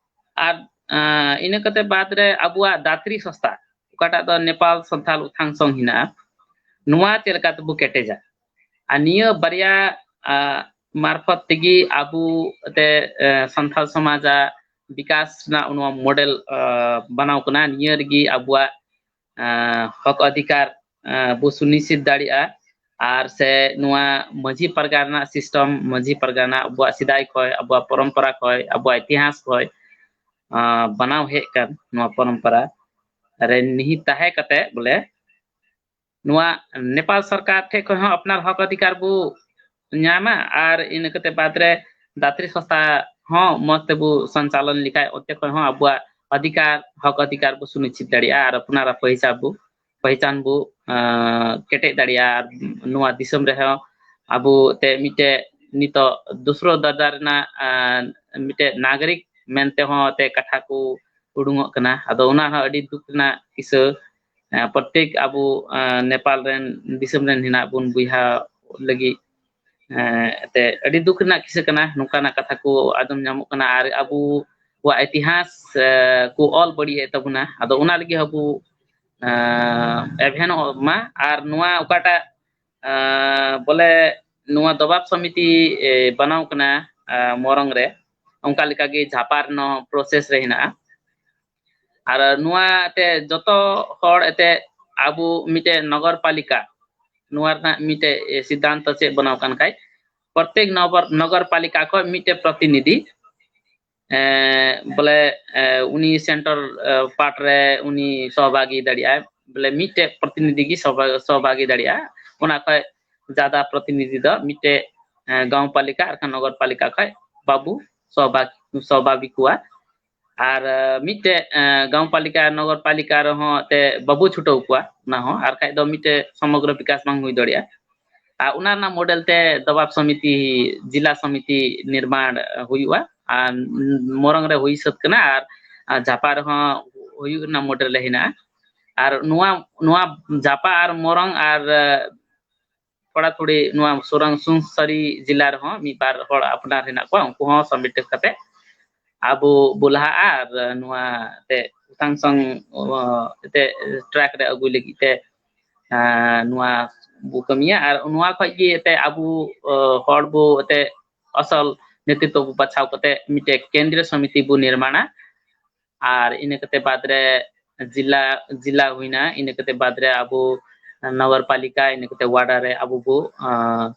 ᱟᱨ, ᱟ, ᱤᱱᱟᱹ ᱠᱟᱛᱮ ᱵᱟᱫ ᱨᱮ ᱟᱵᱚᱣᱟᱜ ᱫᱟᱛᱨᱤ ᱥᱚᱥᱛᱷᱟ, ᱚᱠᱟᱴᱟᱜ ᱫᱚ ᱱᱮᱯᱟᱞ ᱥᱟᱱᱛᱷᱟᱞ ᱩᱛᱷᱟᱝ ᱥᱚᱝ ᱦᱮᱱᱟᱜᱼᱟ, ᱱᱚᱣᱟ ᱪᱮᱫ ᱞᱮᱠᱟ ᱛᱮᱵᱚ ᱠᱮᱴᱮᱡᱟ? ᱟᱨ ᱱᱤᱭᱟᱹ ᱵᱟᱨᱭᱟ, ᱟ, ᱢᱟᱨᱯᱷᱚᱛ ᱛᱮᱜᱮ ᱟᱵᱚ ᱛᱮ, ᱮ, ᱥᱟᱱᱛᱷᱟᱞ ᱥᱚᱢᱟᱡᱟᱜ ᱵᱤᱠᱟᱥ ᱨᱮᱱᱟᱜ ᱱᱚᱣᱟ model, ᱟ, ᱵᱮᱱᱟᱣ ᱠᱟᱱᱟ᱾ ᱱᱤᱭᱟᱹ ᱨᱮᱜᱮ ᱟᱵᱚᱣᱟᱜ, ᱟ, ᱦᱚᱠ ᱚᱫᱷᱤᱠᱟᱨ, ᱟ, ᱵᱚ ᱥᱩᱱᱤᱥᱪᱤᱛ ᱫᱟᱲᱮᱭᱟᱜᱼᱟ᱾ ᱟᱨ ᱥᱮ ᱱᱚᱣᱟ ᱢᱟᱹᱡᱷᱤ ᱯᱟᱨᱜᱟᱱᱟ ᱨᱮᱱᱟᱜ system, ᱢᱟᱹᱡᱷᱤ ᱯᱟᱨᱜᱟᱱᱟ ᱟᱵᱚᱣᱟᱜ ᱥᱮᱫᱟᱭ ᱠᱷᱚᱡ, ᱟᱵᱚᱣᱟᱜ ᱯᱚᱨᱚᱢᱯᱚᱨᱟ ᱠᱷᱚᱡ, ᱟᱵᱚᱣᱟᱜ ᱤᱛᱤᱦᱟᱥ ᱠᱷᱚᱡ, ᱟ, ᱵᱮᱱᱟᱣ ᱦᱮᱡ ᱠᱟᱱ ᱱᱚᱣᱟ ᱯᱚᱨᱚᱢᱯᱚᱨᱟ, ᱨᱮ ᱱᱤᱦᱤᱛ ᱛᱟᱦᱮᱸ ᱠᱟᱛᱮ ᱵᱚᱞᱮ ᱱᱚᱣᱟ ᱱᱮᱯᱟᱞ ᱥᱚᱨᱠᱟᱨ ᱴᱷᱮᱡ ᱠᱷᱚᱱ ᱦᱚᱸ ᱟᱯᱱᱟᱨ ᱦᱚᱠ ᱚᱫᱷᱤᱠᱟᱨ ᱵᱚ ᱧᱟᱢᱟ, ᱟᱨ ᱤᱱᱟᱹ ᱠᱟᱛᱮ ᱵᱟᱫ ᱨᱮ ᱫᱟᱛᱨᱤ ᱥᱚᱥᱛᱷᱟ ᱦᱚᱸ ᱢᱚᱸᱡᱽ ᱛᱮᱵᱚ ᱥᱚᱧᱪᱟᱞᱚᱱ ᱞᱮᱠᱷᱟᱡ ᱚᱱᱛᱮ ᱠᱷᱚᱱ ᱦᱚᱸ ᱟᱵᱚᱣᱟᱜ ᱚᱫᱷᱤᱠᱟᱨ, ᱦᱚᱠ ᱚᱫᱷᱤᱠᱟᱨ ᱵᱚ ᱥᱩᱱᱤᱪᱷᱤᱛ ᱫᱟᱲᱮᱭᱟᱜᱼᱟ ᱟᱨ ᱟᱯᱱᱟᱨᱟᱜ ᱯᱚᱭᱥᱟ ᱵᱚ, ᱯᱚᱦᱪᱟᱱ ᱵᱚ, ᱟᱸ, ᱠᱮᱴᱮᱡ ᱫᱟᱲᱮᱭᱟᱜᱼᱟ᱾ ᱟᱨ ᱱᱚᱣᱟ ᱫᱤᱥᱚᱢ ᱨᱮᱦᱚᱸ ᱟᱵᱚ ᱛᱮ ᱢᱤᱫᱴᱮᱡ ᱱᱤᱛᱚᱜ ᱫᱩᱥᱨᱚ ᱫᱟᱨᱡᱟ ᱨᱮᱱᱟᱜ, ᱟᱸ, ᱢᱤᱫᱴᱮᱡ ᱱᱟᱜᱚᱨᱤᱠ ᱢᱮᱱᱛᱮ ᱦᱚᱸ ᱛᱮ ᱠᱟᱛᱷᱟ ᱠᱚ ᱩᱰᱩᱝᱚᱜ ᱠᱟᱱᱟ᱾ ᱟᱫᱚ ᱚᱱᱟ ᱦᱚᱸ ᱟᱹᱰᱤ ᱫᱩᱠ ᱨᱮᱱᱟᱜ ᱠᱤᱥᱟᱹ᱾ ᱮᱸ, ᱯᱨᱚᱛᱮᱠ ᱟᱵᱚ, ᱮᱸ, ᱱᱮᱯᱟᱞ ᱨᱮᱱ, ᱫᱤᱥᱚᱢ ᱨᱮᱱ ᱦᱮᱱᱟᱜ ᱵᱚᱱ ᱵᱚᱭᱦᱟ ᱞᱟᱹᱜᱤᱫ, ᱮᱸ, ᱛᱮ ᱟᱹᱰᱤ ᱫᱩᱠ ᱨᱮᱱᱟᱜ ᱠᱤᱥᱟᱹ ᱠᱟᱱᱟ᱾ ᱱᱚᱝᱠᱟᱱᱟᱜ ᱠᱟᱛᱷᱟ ᱠᱚ ᱟᱸᱡᱚᱢ ᱧᱟᱢᱚᱜ ᱠᱟᱱᱟ ᱟᱨ ᱟᱵᱚᱣᱟᱜ ᱤᱛᱤᱦᱟᱥ, ᱮᱸ, ᱠᱚ ᱚᱞ ᱵᱟᱹᱲᱤᱡ ᱮᱫ ᱛᱟᱵᱚᱱᱟ᱾ ᱟᱫᱚ ᱚᱱᱟ ᱞᱟᱹᱜᱤᱫ ᱟᱵᱚ, ᱮᱸ, ᱮᱵᱷᱮᱱᱚᱜ ᱢᱟ ᱟᱨ ᱱᱚᱣᱟ ᱚᱠᱟᱴᱟᱜ, ᱮᱸ, ᱵᱚᱞᱮ ᱱᱚᱣᱟ ᱫᱚᱵᱟᱵ ᱥᱚᱢᱤᱛᱤ, ᱮ, ᱵᱮᱱᱟᱣ ᱠᱟᱱᱟ, ᱮᱸ, ᱢᱚᱨᱚᱝ ᱨᱮ, ᱚᱱᱠᱟ ᱞᱮᱠᱟᱜᱮ ᱡᱷᱟᱯᱟ ᱨᱮᱱᱟᱜ ᱯᱨᱚᱥᱮᱥ ᱨᱮ ᱦᱮᱱᱟᱜᱼᱟ᱾ ᱟᱨ ᱱᱚᱣᱟ ᱛᱮ ᱡᱚᱛᱚ ᱦᱚᱲ ᱮᱛᱮ ᱟᱵᱚ ᱢᱤᱫᱴᱮᱡ ᱱᱚᱜᱚᱨ ᱯᱟᱞᱤᱠᱟ, ᱱᱚᱣᱟ ᱨᱮᱱᱟᱜ ᱢᱤᱫᱴᱮᱡ ᱥᱤᱫᱽᱫᱷᱟᱱᱛᱚ ᱪᱮᱫ ᱵᱮᱱᱟᱣ ᱠᱟᱱ ᱠᱷᱟᱡ, ᱯᱨᱚᱛᱮᱠ ᱱᱚᱜᱚᱨ, ᱱᱚᱜᱚᱨ ᱯᱟᱞᱤᱠᱟ ᱠᱷᱚᱱ ᱢᱤᱫᱴᱮᱡ ᱯᱨᱚᱛᱤᱱᱤᱫᱷᱤ, ᱮ, ᱵᱚᱞᱮ, ᱮ, ᱩᱱᱤ ᱥᱮᱱᱴᱟᱨ, ᱮ, ᱯᱟᱴ ᱨᱮ ᱩᱱᱤ ᱥᱚᱦᱵᱷᱟᱜᱤ ᱫᱟᱲᱮᱭᱟᱜᱼᱟᱭ, ᱵᱚᱞᱮ ᱢᱤᱫᱴᱮᱡ ᱯᱨᱚᱛᱤᱱᱤᱫᱷᱤ ᱜᱮ ᱥᱚᱦᱵᱷᱟ-, ᱥᱚᱦᱵᱷᱟᱜᱤ ᱫᱟᱲᱮᱭᱟᱜᱼᱟ᱾ ᱚᱱᱟ ᱠᱷᱚᱡ ᱡᱟᱫᱟ ᱯᱨᱚᱛᱤᱱᱤᱫᱷᱤ ᱫᱚ ᱢᱤᱫᱴᱮᱡ, ᱮ, ᱜᱟᱶ ᱯᱟᱞᱤᱠᱟ ᱟᱨ ᱱᱚᱜᱚᱨ ᱯᱟᱞᱤᱠᱟ ᱠᱷᱚᱡ ᱵᱟᱵᱚ ᱥᱚᱦᱵᱷᱟᱜᱤ, ᱥᱚᱦᱵᱷᱟᱜᱤ ᱠᱚᱣᱟ᱾ ᱟᱨ, ᱮ, ᱢᱤᱫᱴᱮᱡ, ᱮ, ᱜᱟᱶ ᱯᱟᱞᱤᱠᱟ, ᱱᱚᱜᱚᱨ ᱯᱟᱞᱤᱠᱟ ᱨᱮᱦᱚᱸ ᱛᱮ ᱵᱟᱵᱚ ᱪᱷᱩᱴᱟᱹᱣ ᱠᱚᱣᱟ, ᱚᱱᱟ ᱦᱚᱸ, ᱟᱨ ᱠᱷᱟᱡ ᱫᱚ ᱢᱤᱫᱴᱮᱡ ᱥᱚᱢᱚᱜᱨᱚ ᱵᱤᱠᱟᱥ ᱵᱟᱝ ᱦᱩᱭ ᱫᱟᱲᱮᱭᱟᱜᱼᱟ᱾ ᱟᱨ ᱚᱱᱟ ᱨᱮᱱᱟᱜ ᱢᱚᱰᱮᱞ ᱛᱮ ᱫᱚᱵᱟᱵ ᱥᱚᱢᱤᱛᱤ, ᱡᱤᱞᱟ ᱥᱚᱢᱤᱛᱤ ᱱᱤᱨᱢᱟᱬ ᱦᱩᱭᱩᱜᱼᱟ᱾ ᱟᱨ ᱢᱚᱨᱚᱝ ᱨᱮ ᱦᱩᱭ ᱥᱟᱹᱛ ᱠᱟᱱᱟ ᱟᱨ, ᱟᱨ ᱡᱷᱟᱯᱟ ᱨᱮᱦᱚᱸ ᱦᱩᱭᱩᱜ ᱨᱮᱱᱟᱜ ᱢᱚᱰᱮᱞ ᱨᱮ ᱦᱮᱱᱟᱜᱼᱟ᱾ ᱟᱨ ᱱᱚᱣᱟ, ᱱᱚᱣᱟ ᱡᱷᱟᱯᱟ ᱟᱨ ᱢᱚᱨᱚᱝ ᱟᱨ, ᱮ, ᱛᱷᱚᱲᱟ ᱛᱷᱩᱲᱤ ᱱᱚᱣᱟ ᱥᱩᱨᱟᱝ ᱥᱩᱱᱥᱟᱨᱤ ᱡᱤᱞᱟ ᱨᱮᱦᱚᱸ ᱢᱤᱫ ᱵᱟᱨ ᱦᱚᱲ ᱟᱯᱱᱟᱨ ᱦᱮᱱᱟᱜ ᱠᱚᱣᱟ, ᱩᱱᱠᱩ ᱦᱚᱸ ᱥᱚᱢᱤᱴ ᱠᱟᱛᱮ ᱟᱵᱚ ᱵᱚ ᱞᱟᱦᱟᱜᱼᱟ ᱟᱨ ᱱᱚᱣᱟ ᱛᱮ ᱥᱟᱝ ᱥᱟᱝ, ᱚ, ᱮᱛᱮ ᱴᱨᱟᱠ ᱨᱮ ᱟᱹᱜᱩᱭ ᱞᱟᱹᱜᱤᱫ ᱛᱮ, ᱟ, ᱱᱚᱣᱟ ᱵᱚ ᱠᱟᱹᱢᱤᱭᱟ᱾ ᱟᱨ ᱱᱚᱣᱟ ᱠᱷᱚᱡ ᱜᱮ ᱮᱛᱮ ᱟᱵᱚ, ᱚ, ᱦᱚᱲ ᱵᱚ ᱮᱛᱮ ᱟᱥᱚᱞ ᱱᱮᱛᱨᱤᱛᱵ ᱵᱚ ᱵᱟᱪᱷᱟᱣ ᱠᱟᱛᱮ ᱢᱤᱫᱴᱮᱡ ᱠᱮᱱᱫᱨᱤᱭᱚ ᱥᱚᱢᱤᱛᱤ ᱵᱚ ᱱᱤᱨᱢᱟᱬᱟ᱾ ᱟᱨ ᱤᱱᱟᱹ ᱠᱟᱛᱮ ᱵᱟᱫ ᱨᱮ ᱡᱤᱞᱟ, ᱡᱤᱞᱟ ᱦᱩᱭᱱᱟ, ᱤᱱᱟᱹ ᱠᱟᱛᱮ ᱵᱟᱫ ᱨᱮ ᱟᱵᱚ ᱱᱚᱜᱚᱨ ᱯᱟᱞᱤᱠᱟ, ᱤᱱᱟᱹ ᱠᱟᱛᱮ ᱣᱟᱰᱟ ᱨᱮ ᱟᱵᱚ ᱵᱚ, ᱟᱸ,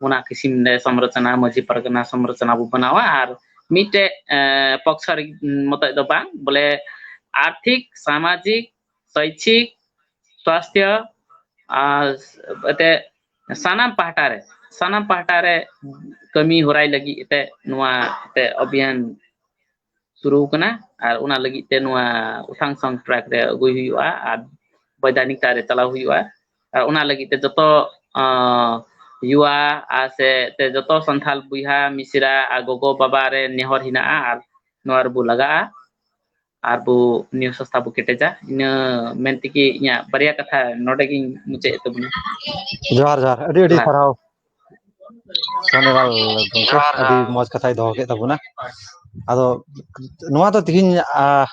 ᱚᱱᱟ ᱠᱤᱥᱤᱢ ᱨᱮ ᱥᱚᱢᱨᱚᱪᱚᱱᱟ, ᱢᱟᱹᱡᱷᱤ ᱯᱟᱨᱜᱟᱱᱟ ᱥᱚᱢᱨᱚᱪᱚᱱᱟ ᱵᱚ ᱵᱮᱱᱟᱣᱟ᱾ ᱟᱨ ᱢᱤᱫᱴᱮᱡ, ᱮᱸ, ᱯᱚᱠᱥᱚ ᱨᱮ ᱢᱚᱛᱚᱡ ᱫᱚ ᱵᱟᱝ, ᱵᱚᱞᱮ ᱟᱨᱛᱷᱤᱠ, ᱥᱟᱢᱟᱡᱤᱠ, ᱥᱚᱭᱪᱷᱤᱠ ᱥᱟᱥᱛᱷᱭᱚ ᱟᱨ ᱮᱱᱛᱮ ᱥᱟᱱᱟᱢ ᱯᱟᱦᱴᱟ ᱨᱮ, ᱥᱟᱱᱟᱢ ᱯᱟᱦᱴᱟ ᱨᱮ ᱠᱟᱹᱢᱤ ᱦᱚᱨᱟᱭ ᱞᱟᱹᱜᱤᱫ ᱮᱱᱛᱮ ᱱᱚᱣᱟ ᱮᱱᱛᱮ ᱚᱵᱷᱤᱭᱟᱱ ᱥᱩᱨᱩ ᱠᱟᱱᱟ᱾ ᱟᱨ ᱚᱱᱟ ᱞᱟᱹᱜᱤᱫ ᱛᱮ ᱱᱚᱣᱟ ᱩᱛᱷᱟᱝ ᱥᱚᱝ ᱴᱨᱟᱠ ᱨᱮ ᱟᱹᱜᱩᱭ ᱦᱩᱭᱩᱜᱼᱟ ᱟᱨ ᱵᱳᱭᱫᱷᱟᱱᱤᱠ ᱛᱟᱨ ᱨᱮ ᱪᱟᱞᱟᱣ ᱦᱩᱭᱩᱜᱼᱟ᱾ ᱟᱨ ᱚᱱᱟ ᱞᱟᱹᱜᱤᱫ ᱛᱮ ᱡᱚᱛᱚ ᱟᱸ, ᱭᱩᱣᱟ ᱟᱨ ᱥᱮ ᱛᱮ ᱡᱚᱛᱚ ᱥᱟᱱᱛᱷᱟᱞ ᱵᱚᱭᱦᱟ ᱢᱤᱥᱨᱟ ᱟᱨ ᱜᱚᱜᱚ ᱵᱟᱵᱟ ᱨᱮ ᱱᱮᱦᱚᱨ ᱦᱮᱱᱟᱜᱼᱟ ᱟᱨ ᱱᱚᱣᱟ ᱨᱮᱵᱚ ᱞᱟᱜᱟᱜᱼᱟ ᱟᱨ ᱵᱚ ᱱᱤᱭᱟᱹ ᱥᱚᱥᱛᱷᱟ ᱵᱚ ᱠᱮᱴᱮᱡᱟ᱾ ᱤᱱᱟᱹ ᱢᱮᱱ ᱛᱮᱜᱮ ᱤᱧᱟᱹᱜ ᱵᱟᱨᱭᱟ ᱠᱟᱛᱷᱟ ᱱᱚᱰᱮ ᱜᱤᱧ ᱢᱩᱪᱟᱹᱫ ᱮᱫ ᱛᱟᱵᱚᱱᱟ᱾ ᱡᱚᱦᱟᱨ ᱡᱚᱦᱟᱨ, ᱟᱹᱰᱤ ᱟᱹᱰᱤ ᱡᱚᱦᱟᱨ᱾ ᱥᱟᱨᱦᱟᱣ ᱥᱚᱱᱤᱞᱟᱞ ᱜᱚᱢᱠᱮ, ᱟᱹᱰᱤ ᱢᱚᱡᱽ ᱠᱟᱛᱷᱟᱭ ᱫᱚᱦᱚ ᱠᱮᱫ ᱛᱟᱵᱚᱱᱟ᱾ ᱟᱫᱚ ᱱᱚᱣᱟ ᱫᱚ ᱛᱤᱦᱤᱧ ᱟ,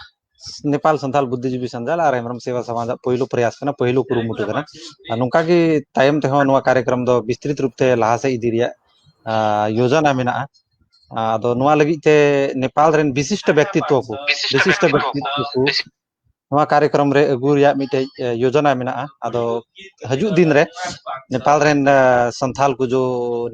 ᱱᱮᱯᱟᱞ ᱥᱟᱱᱛᱟᱞ ᱵᱩᱫᱽᱫᱷᱤᱡᱤᱵᱤ ᱥᱟᱱᱛᱟᱞ ᱟᱨ ᱦᱮᱢᱵᱨᱚᱢ ᱥᱮᱵᱟ ᱥᱚᱢᱟᱡᱽ ᱟᱜ ᱯᱳᱭᱞᱳ ᱯᱨᱚᱭᱟᱥ ᱠᱟᱱᱟ, ᱯᱳᱭᱞᱳ ᱠᱩᱨᱩᱢᱩᱴᱩ ᱠᱟᱱᱟ᱾ ᱟᱨ ᱱᱚᱝᱠᱟ ᱜᱮ ᱛᱟᱭᱚᱢ ᱛᱮᱦᱚᱸ ᱱᱚᱣᱟ ᱠᱟᱨᱭᱚᱠᱨᱚᱢ ᱫᱚ ᱵᱤᱥᱛᱨᱤᱛ ᱨᱩᱯ ᱛᱮ ᱞᱟᱦᱟ ᱥᱮᱫ ᱤᱫᱤ ᱨᱮᱭᱟᱜ ᱟ, ᱭᱳᱡᱚᱱᱟ ᱢᱮᱱᱟᱜᱼᱟ᱾ ᱟᱫᱚ ᱱᱚᱣᱟ ᱞᱟᱹᱜᱤᱫ ᱛᱮ ᱱᱮᱯᱟᱞ ᱨᱮᱱ ᱵᱤᱥᱤᱥᱴ ᱵᱮᱠᱛᱤᱛᱣᱚ ᱠᱚ, ᱵᱤᱥᱤᱥᱴ ᱵᱮᱠᱛᱤᱛᱣᱚ ᱠᱚ ᱱᱚᱣᱟ ᱠᱟᱨᱭᱚᱠᱨᱚᱢ ᱨᱮ ᱟᱹᱜᱩ ᱨᱮᱭᱟᱜ ᱢᱤᱫᱴᱮᱡ ᱮ, ᱭᱳᱡᱚᱱᱟ ᱢᱮᱱᱟᱜᱼᱟ᱾ ᱟᱫᱚ ᱦᱤᱡᱩᱜ ᱫᱤᱱ ᱨᱮ ᱱᱮᱯᱟᱞ ᱨᱮᱱ ᱟ, ᱥᱟᱱᱛᱷᱟᱞ ᱠᱚ ᱡᱚ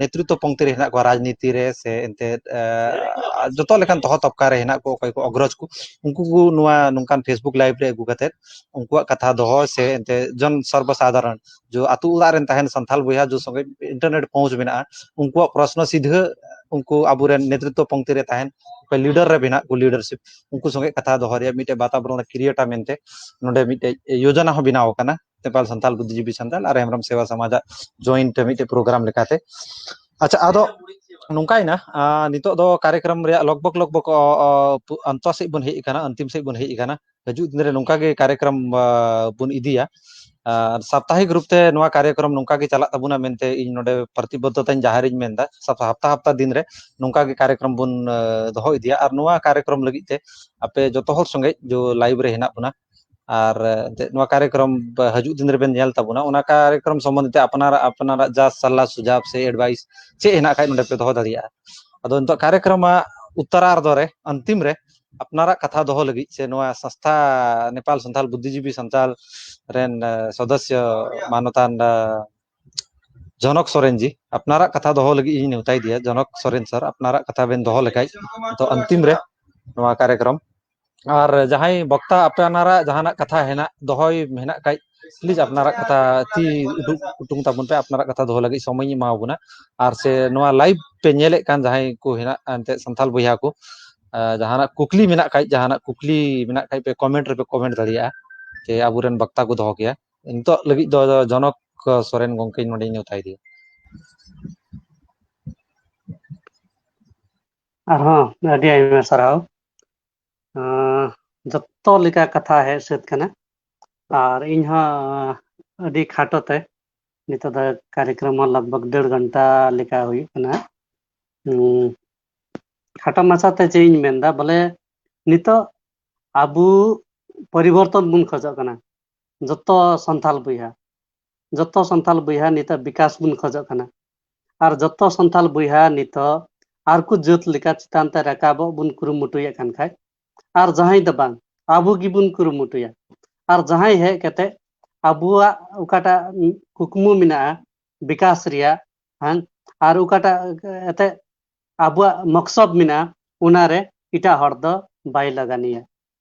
ᱱᱮᱛᱨᱤᱛᱣᱚ ᱯᱚᱝᱠᱛᱤ ᱨᱮ ᱦᱮᱱᱟᱜ ᱠᱚᱣᱟ, ᱨᱟᱡᱽᱱᱤᱛᱤ ᱨᱮ ᱥᱮ ᱮᱱᱛᱮᱫ ᱟ, ᱡᱚᱛᱚ ᱞᱮᱠᱟᱱ ᱛᱚᱦᱚ ᱛᱚᱵᱠᱟ ᱨᱮ ᱦᱮᱱᱟᱜ ᱠᱚ, ᱚᱠᱚᱭ ᱠᱚ ᱚᱜᱽᱨᱚᱡᱽ ᱠᱚ, ᱩᱱᱠᱩ ᱠᱚ ᱱᱚᱣᱟ ᱱᱚᱝᱠᱟᱱ Facebook live ᱨᱮ ᱟᱹᱜᱩ ᱠᱟᱛᱮᱫ ᱩᱱᱠᱩᱣᱟᱜ ᱠᱟᱛᱷᱟ ᱫᱚᱦᱚ ᱥᱮ ᱮᱱᱛᱮᱫ ᱡᱚᱱ ᱥᱚᱨᱵᱚ ᱥᱟᱫᱷᱟᱨᱚᱱ ᱡᱚ ᱟᱛᱳ ᱚᱲᱟᱜ ᱨᱮᱱ ᱛᱟᱦᱮᱱ ᱥᱟᱱᱛᱷᱟᱞ ᱵᱚᱭᱦᱟ ᱡᱚ ᱥᱚᱸᱜᱮ internet ᱯᱚᱦᱩᱸᱪ ᱢᱮᱱᱟᱜᱼᱟ, ᱩᱱᱠᱩᱣᱟᱜ ᱯᱨᱚᱥᱱᱚ ᱥᱤᱫᱷᱟᱹ ᱩᱱᱠᱩ ᱟᱵᱚᱨᱮᱱ ᱱᱮᱛᱨᱤᱛᱣᱚ ᱯᱚᱝᱠᱛᱤ ᱨᱮ ᱛᱟᱦᱮᱱ ᱚᱠᱚᱭ leader ᱨᱮ ᱢᱮᱱᱟᱜ ᱠᱚ, leadership, ᱩᱱᱠᱩ ᱥᱚᱸᱜᱮ ᱠᱟᱛᱷᱟ ᱫᱚᱦᱚ ᱨᱮᱭᱟᱜ ᱢᱤᱫᱴᱮᱡ ᱵᱟᱛᱟᱵᱚᱨᱚᱱ createᱟ ᱢᱮᱱᱛᱮ ᱱᱚᱰᱮ ᱢᱤᱫᱴᱮᱡ ᱭᱳᱡᱚᱱᱟ ᱦᱚᱸ ᱵᱮᱱᱟᱣ ᱟᱠᱟᱱᱟ ᱱᱮᱯᱟᱞ ᱥᱟᱱᱛᱟᱞ ᱵᱩᱫᱽᱫᱷᱤᱡᱤᱵᱤ ᱥᱟᱱᱛᱟᱞ ᱟᱨ ᱦᱮᱢᱵᱨᱚᱢ ᱥᱮᱵᱟ ᱥᱚᱢᱟᱡᱟᱜ joint ᱢᱤᱫᱴᱮᱡ program ᱞᱮᱠᱟᱛᱮ᱾ ᱟᱪᱪᱷᱟ, ᱟᱫᱚ ᱱᱚᱝᱠᱟᱭᱮᱱᱟ, ᱟ, ᱱᱤᱛᱚᱜ ᱫᱚ ᱠᱟᱨᱭᱚᱠᱨᱚᱢ ᱨᱮᱭᱟᱜ ᱞᱚᱜᱽᱵᱷᱚᱜᱽ ᱞᱚᱜᱽᱵᱷᱚᱜᱽ ᱚ, ᱚ, ᱯᱩ-, ᱟᱱᱛᱚ ᱥᱮᱫ ᱵᱚᱱ ᱦᱮᱡ ᱟᱠᱟᱱᱟ, ᱟᱱᱛᱤᱢ ᱥᱮᱫ ᱵᱚᱱ ᱦᱮᱡ ᱟᱠᱟᱱᱟ᱾ ᱦᱤᱡᱩᱜ ᱫᱤᱱ ᱨᱮ ᱱᱚᱝᱠᱟ ᱜᱮ ᱠᱟᱨᱭᱚᱠᱨᱚᱢ ᱟ, ᱵᱚᱱ ᱤᱫᱤᱭᱟ᱾ ᱟᱨ ᱥᱟᱯᱛᱟᱦᱤᱠ ᱨᱩᱯ ᱛᱮ ᱱᱚᱣᱟ ᱠᱟᱨᱭᱚᱠᱨᱚᱢ ᱱᱚᱝᱠᱟ ᱜᱮ ᱪᱟᱞᱟᱜ ᱛᱟᱵᱚᱱᱟ ᱢᱮᱱᱛᱮ ᱤᱧ ᱱᱚᱰᱮ ᱯᱨᱚᱛᱤᱵᱚᱫᱽᱫᱷᱚᱛᱟᱧ ᱡᱟᱦᱮᱨᱤᱧ ᱢᱮᱱᱫᱟ᱾ ᱥᱟᱯ-, ᱦᱟᱯᱛᱟ ᱦᱟᱯᱛᱟ ᱫᱤᱱ ᱨᱮ ᱱᱚᱝᱠᱟ ᱜᱮ ᱠᱟᱨᱭᱚᱠᱨᱚᱢ ᱵᱚᱱ ᱟ, ᱫᱚᱦᱚ ᱤᱫᱤᱭᱟ᱾ ᱟᱨ ᱱᱚᱣᱟ ᱠᱟᱨᱭᱚᱠᱨᱚᱢ ᱞᱟᱹᱜᱤᱫ ᱛᱮ ᱟᱯᱮ ᱡᱚᱛᱚ ᱦᱚᱲ ᱥᱚᱸᱜᱮ ᱡᱚ live ᱨᱮ ᱦᱮᱱᱟᱜ ᱵᱚᱱᱟ᱾ ᱟᱨ ᱮᱱᱛᱮᱫ ᱱᱚᱣᱟ ᱠᱟᱨᱭᱚᱠᱨᱚᱢ ᱵᱟ-, ᱦᱤᱡᱩᱜ ᱫᱤᱱ ᱨᱮᱵᱮᱱ ᱧᱮᱞ ᱛᱟᱵᱚᱱᱟ᱾ ᱚᱱᱟ ᱠᱟᱨᱭᱚᱠᱨᱚᱢ ᱥᱚᱢᱵᱚᱱᱫᱷᱮ ᱛᱮ ᱟᱯᱱᱟᱨᱟᱜ, ᱟᱯᱱᱟᱨᱟᱜ ᱡᱟ ᱥᱟᱞᱟ ᱥᱩᱡᱷᱟᱵ ᱥᱮ advice ᱪᱮᱫ ᱦᱮᱱᱟᱜ ᱠᱷᱟᱡ ᱱᱚᱰᱮ ᱯᱮ ᱫᱚᱦᱚ ᱫᱟᱲᱮᱭᱟᱜᱼᱟ᱾ ᱟᱫᱚ ᱱᱤᱛᱚᱜ ᱠᱟᱨᱭᱚᱠᱨᱚᱢᱟᱜ ᱩᱛᱛᱚᱨᱟᱨᱫᱷᱚ ᱨᱮ, ᱟᱱᱛᱤᱢ ᱨᱮ, ᱟᱯᱱᱟᱨᱟᱜ ᱠᱟᱛᱷᱟ ᱫᱚᱦᱚ ᱞᱟᱹᱜᱤᱫ ᱥᱮ ᱱᱚᱣᱟ ᱥᱚᱝᱥᱛᱷᱟ ᱱᱮᱯᱟᱞ ᱥᱟᱱᱛᱟᱞ ᱵᱩᱫᱽᱫᱷᱤᱡᱤᱵᱤ ᱥᱟᱱᱛᱟᱞ ᱨᱮᱱ ᱟ, ᱥᱚᱫᱚᱥᱭᱚ ᱢᱟᱱᱚᱛᱟᱱ ᱟ, ᱡᱚᱱᱚᱠ ᱥᱚᱨᱮᱱ ᱡᱤ ᱟᱯᱱᱟᱨᱟᱜ ᱠᱟᱛᱷᱟ ᱫᱚᱦᱚ ᱞᱟᱹᱜᱤᱫ ᱤᱧ ᱱᱮᱣᱛᱟᱭᱮᱫᱮᱭᱟ᱾ ᱡᱚᱱᱚᱠ ᱥᱚᱨᱮᱱ ᱥᱟᱨ, ᱟᱯᱱᱟᱨᱟᱜ ᱠᱟᱛᱷᱟ ᱵᱮᱱ ᱫᱚᱦᱚ ᱞᱮᱠᱷᱟᱡ ᱛᱚ ᱟᱱᱛᱤᱢ ᱨᱮ ᱱᱚᱣᱟ ᱠᱟᱨᱭᱚᱠᱨᱚᱢ ᱟᱨ ᱡᱟᱦᱟᱸᱭ ᱵᱚᱠᱛᱟ ᱟᱯᱱᱟᱨᱟᱜ ᱡᱟᱦᱟᱱᱟᱜ ᱠᱟᱛᱷᱟ ᱦᱮᱱᱟᱜ, ᱫᱚᱦᱚᱭ ᱦᱮᱱᱟᱜ ᱠᱷᱟᱡ, ᱯᱞᱤᱡᱽ ᱟᱯᱱᱟᱨᱟᱜ ᱠᱟᱛᱷᱟ ᱛᱤ ᱩᱰᱩᱠ ᱩᱴᱩᱝ ᱛᱟᱵᱚᱱ ᱯᱮ, ᱟᱯᱱᱟᱨᱟᱜ ᱠᱟᱛᱷᱟ ᱫᱚᱦᱚ ᱞᱟᱹᱜᱤᱫ ᱥᱚᱢᱚᱭ ᱮᱢᱟᱣ ᱵᱚᱱᱟ᱾ ᱟᱨ ᱥᱮ ᱱᱚᱣᱟ ᱞᱟᱭᱤᱵᱷ ᱯᱮ ᱧᱮᱞᱮᱫ ᱠᱟᱱ ᱡᱟᱦᱟᱸᱭ ᱠᱚ ᱦᱮᱱᱟᱜ ᱮᱱᱛᱮᱫ ᱥᱟᱱᱛᱟᱞ ᱵᱚᱭᱦᱟ ᱠᱚ, ᱟᱨ ᱡᱟᱦᱟᱱᱟᱜ ᱠᱩᱠᱞᱤ ᱢᱮᱱᱟᱜ ᱠᱷᱟᱡ, ᱡᱟᱦᱟᱱᱟᱜ ᱠᱩᱠᱞᱤ ᱢᱮᱱᱟᱜ ᱠᱷᱟᱡ ᱯᱮ ᱠᱚᱢᱮᱱᱴ ᱨᱮᱯᱮ ᱠᱚᱢᱮᱱᱴ ᱫᱟᱲᱮᱭᱟᱜᱼᱟ, ᱡᱮ ᱟᱵᱚᱨᱮᱱ ᱵᱚᱠᱛᱟ ᱠᱚ ᱫᱚᱦᱚ ᱠᱮᱭᱟ᱾ ᱱᱤᱛᱚᱜ ᱞᱟᱹᱜᱤᱫ ᱫᱚ ᱡᱚᱱᱚᱠ ᱥᱚᱨᱮᱱ ᱜᱚᱢᱠᱮᱧ ᱱᱚᱰᱮᱧ ᱱᱮᱣᱛᱟᱭ ᱫᱤᱭᱟ᱾ ᱟᱨᱦᱚᱸ ᱟᱹᱰᱤ ᱟᱭᱢᱟ ᱥᱟᱨᱦᱟᱣ᱾ ᱟᱸ, ᱡᱚᱛᱚ ᱞᱮᱠᱟ ᱠᱟᱛᱷᱟ ᱦᱮᱡ ᱥᱟᱹᱛ ᱠᱟᱱᱟ᱾ ᱟᱨ ᱤᱧ ᱦᱚᱸ ᱟᱹᱰᱤ ᱠᱷᱟᱴᱚ ᱛᱮ, ᱱᱤᱛᱚᱜ ᱫᱚ ᱠᱟᱨᱭᱚᱠᱨᱚᱢ ᱦᱚᱸ ᱞᱟᱜᱽ ᱵᱷᱟᱜᱽ ᱰᱮᱲ ᱜᱷᱚᱱᱴᱟ ᱞᱮᱠᱟ ᱦᱩᱭᱩᱜ ᱠᱟᱱᱟ᱾ ᱦᱩᱸ, ᱠᱷᱟᱴᱚ ᱢᱟᱪᱷᱟ ᱛᱮ ᱪᱮᱫ ᱤᱧ ᱢᱮᱱᱫᱟ, ᱵᱚᱞᱮ ᱱᱤᱛᱚᱜ ᱟᱵᱚ ᱯᱚᱨᱤᱵᱚᱨᱛᱚᱱ ᱵᱚᱱ ᱠᱷᱚᱡᱚᱜ ᱠᱟᱱᱟ, ᱡᱚᱛᱚ ᱥᱟᱱᱛᱟᱞ ᱵᱚᱭᱦᱟ, ᱡᱚᱛᱚ ᱥᱟᱱᱛᱟᱞ ᱵᱚᱭᱦᱟ ᱱᱤᱛᱚᱜ ᱵᱤᱠᱟᱥ ᱵᱚᱱ ᱠᱷᱚᱡᱚᱜ ᱠᱟᱱᱟ᱾ ᱟᱨ ᱡᱚᱛᱚ ᱥᱟᱱᱛᱟᱞ ᱵᱚᱭᱦᱟ ᱱᱤᱛᱚᱜ ᱟᱨᱠᱚ ᱡᱟᱹᱛ ᱞᱮᱠᱟ ᱪᱮᱛᱟᱱ ᱛᱮ ᱨᱟᱠᱟᱵᱚᱜ ᱵᱚᱱ ᱠᱩᱨᱩᱢᱩᱴᱩᱭᱮᱫ ᱠᱟᱱ ᱠᱷᱟᱡ, ᱟᱨ ᱡᱟᱦᱟᱸᱭ ᱫᱚ ᱵᱟᱝ, ᱟᱵᱚ ᱜᱮᱵᱚᱱ ᱠᱩᱨᱩᱢᱩᱴᱩᱭᱟ᱾ ᱟᱨ ᱡᱟᱦᱟᱸᱭ ᱦᱮᱡ ᱠᱟᱛᱮ ᱟᱵᱚᱣᱟᱜ ᱚᱠᱟᱴᱟᱜ ᱠᱩᱠᱢᱩ ᱢᱮᱱᱟᱜᱼᱟ ᱵᱤᱠᱟᱥ ᱨᱮᱭᱟᱜ, ᱦᱮᱸ, ᱟᱨ ᱚᱠᱟᱴᱟᱜ ᱮᱱᱛᱮᱫ ᱟᱵᱚᱣᱟᱜ ᱢᱚᱠᱥᱚᱫ ᱢᱮᱱᱟᱜᱼᱟ, ᱚᱱᱟᱨᱮ ᱮᱴᱟᱜ ᱦᱚᱲ ᱫᱚ ᱵᱟᱭ ᱞᱟᱜᱟᱱᱤᱭᱟ᱾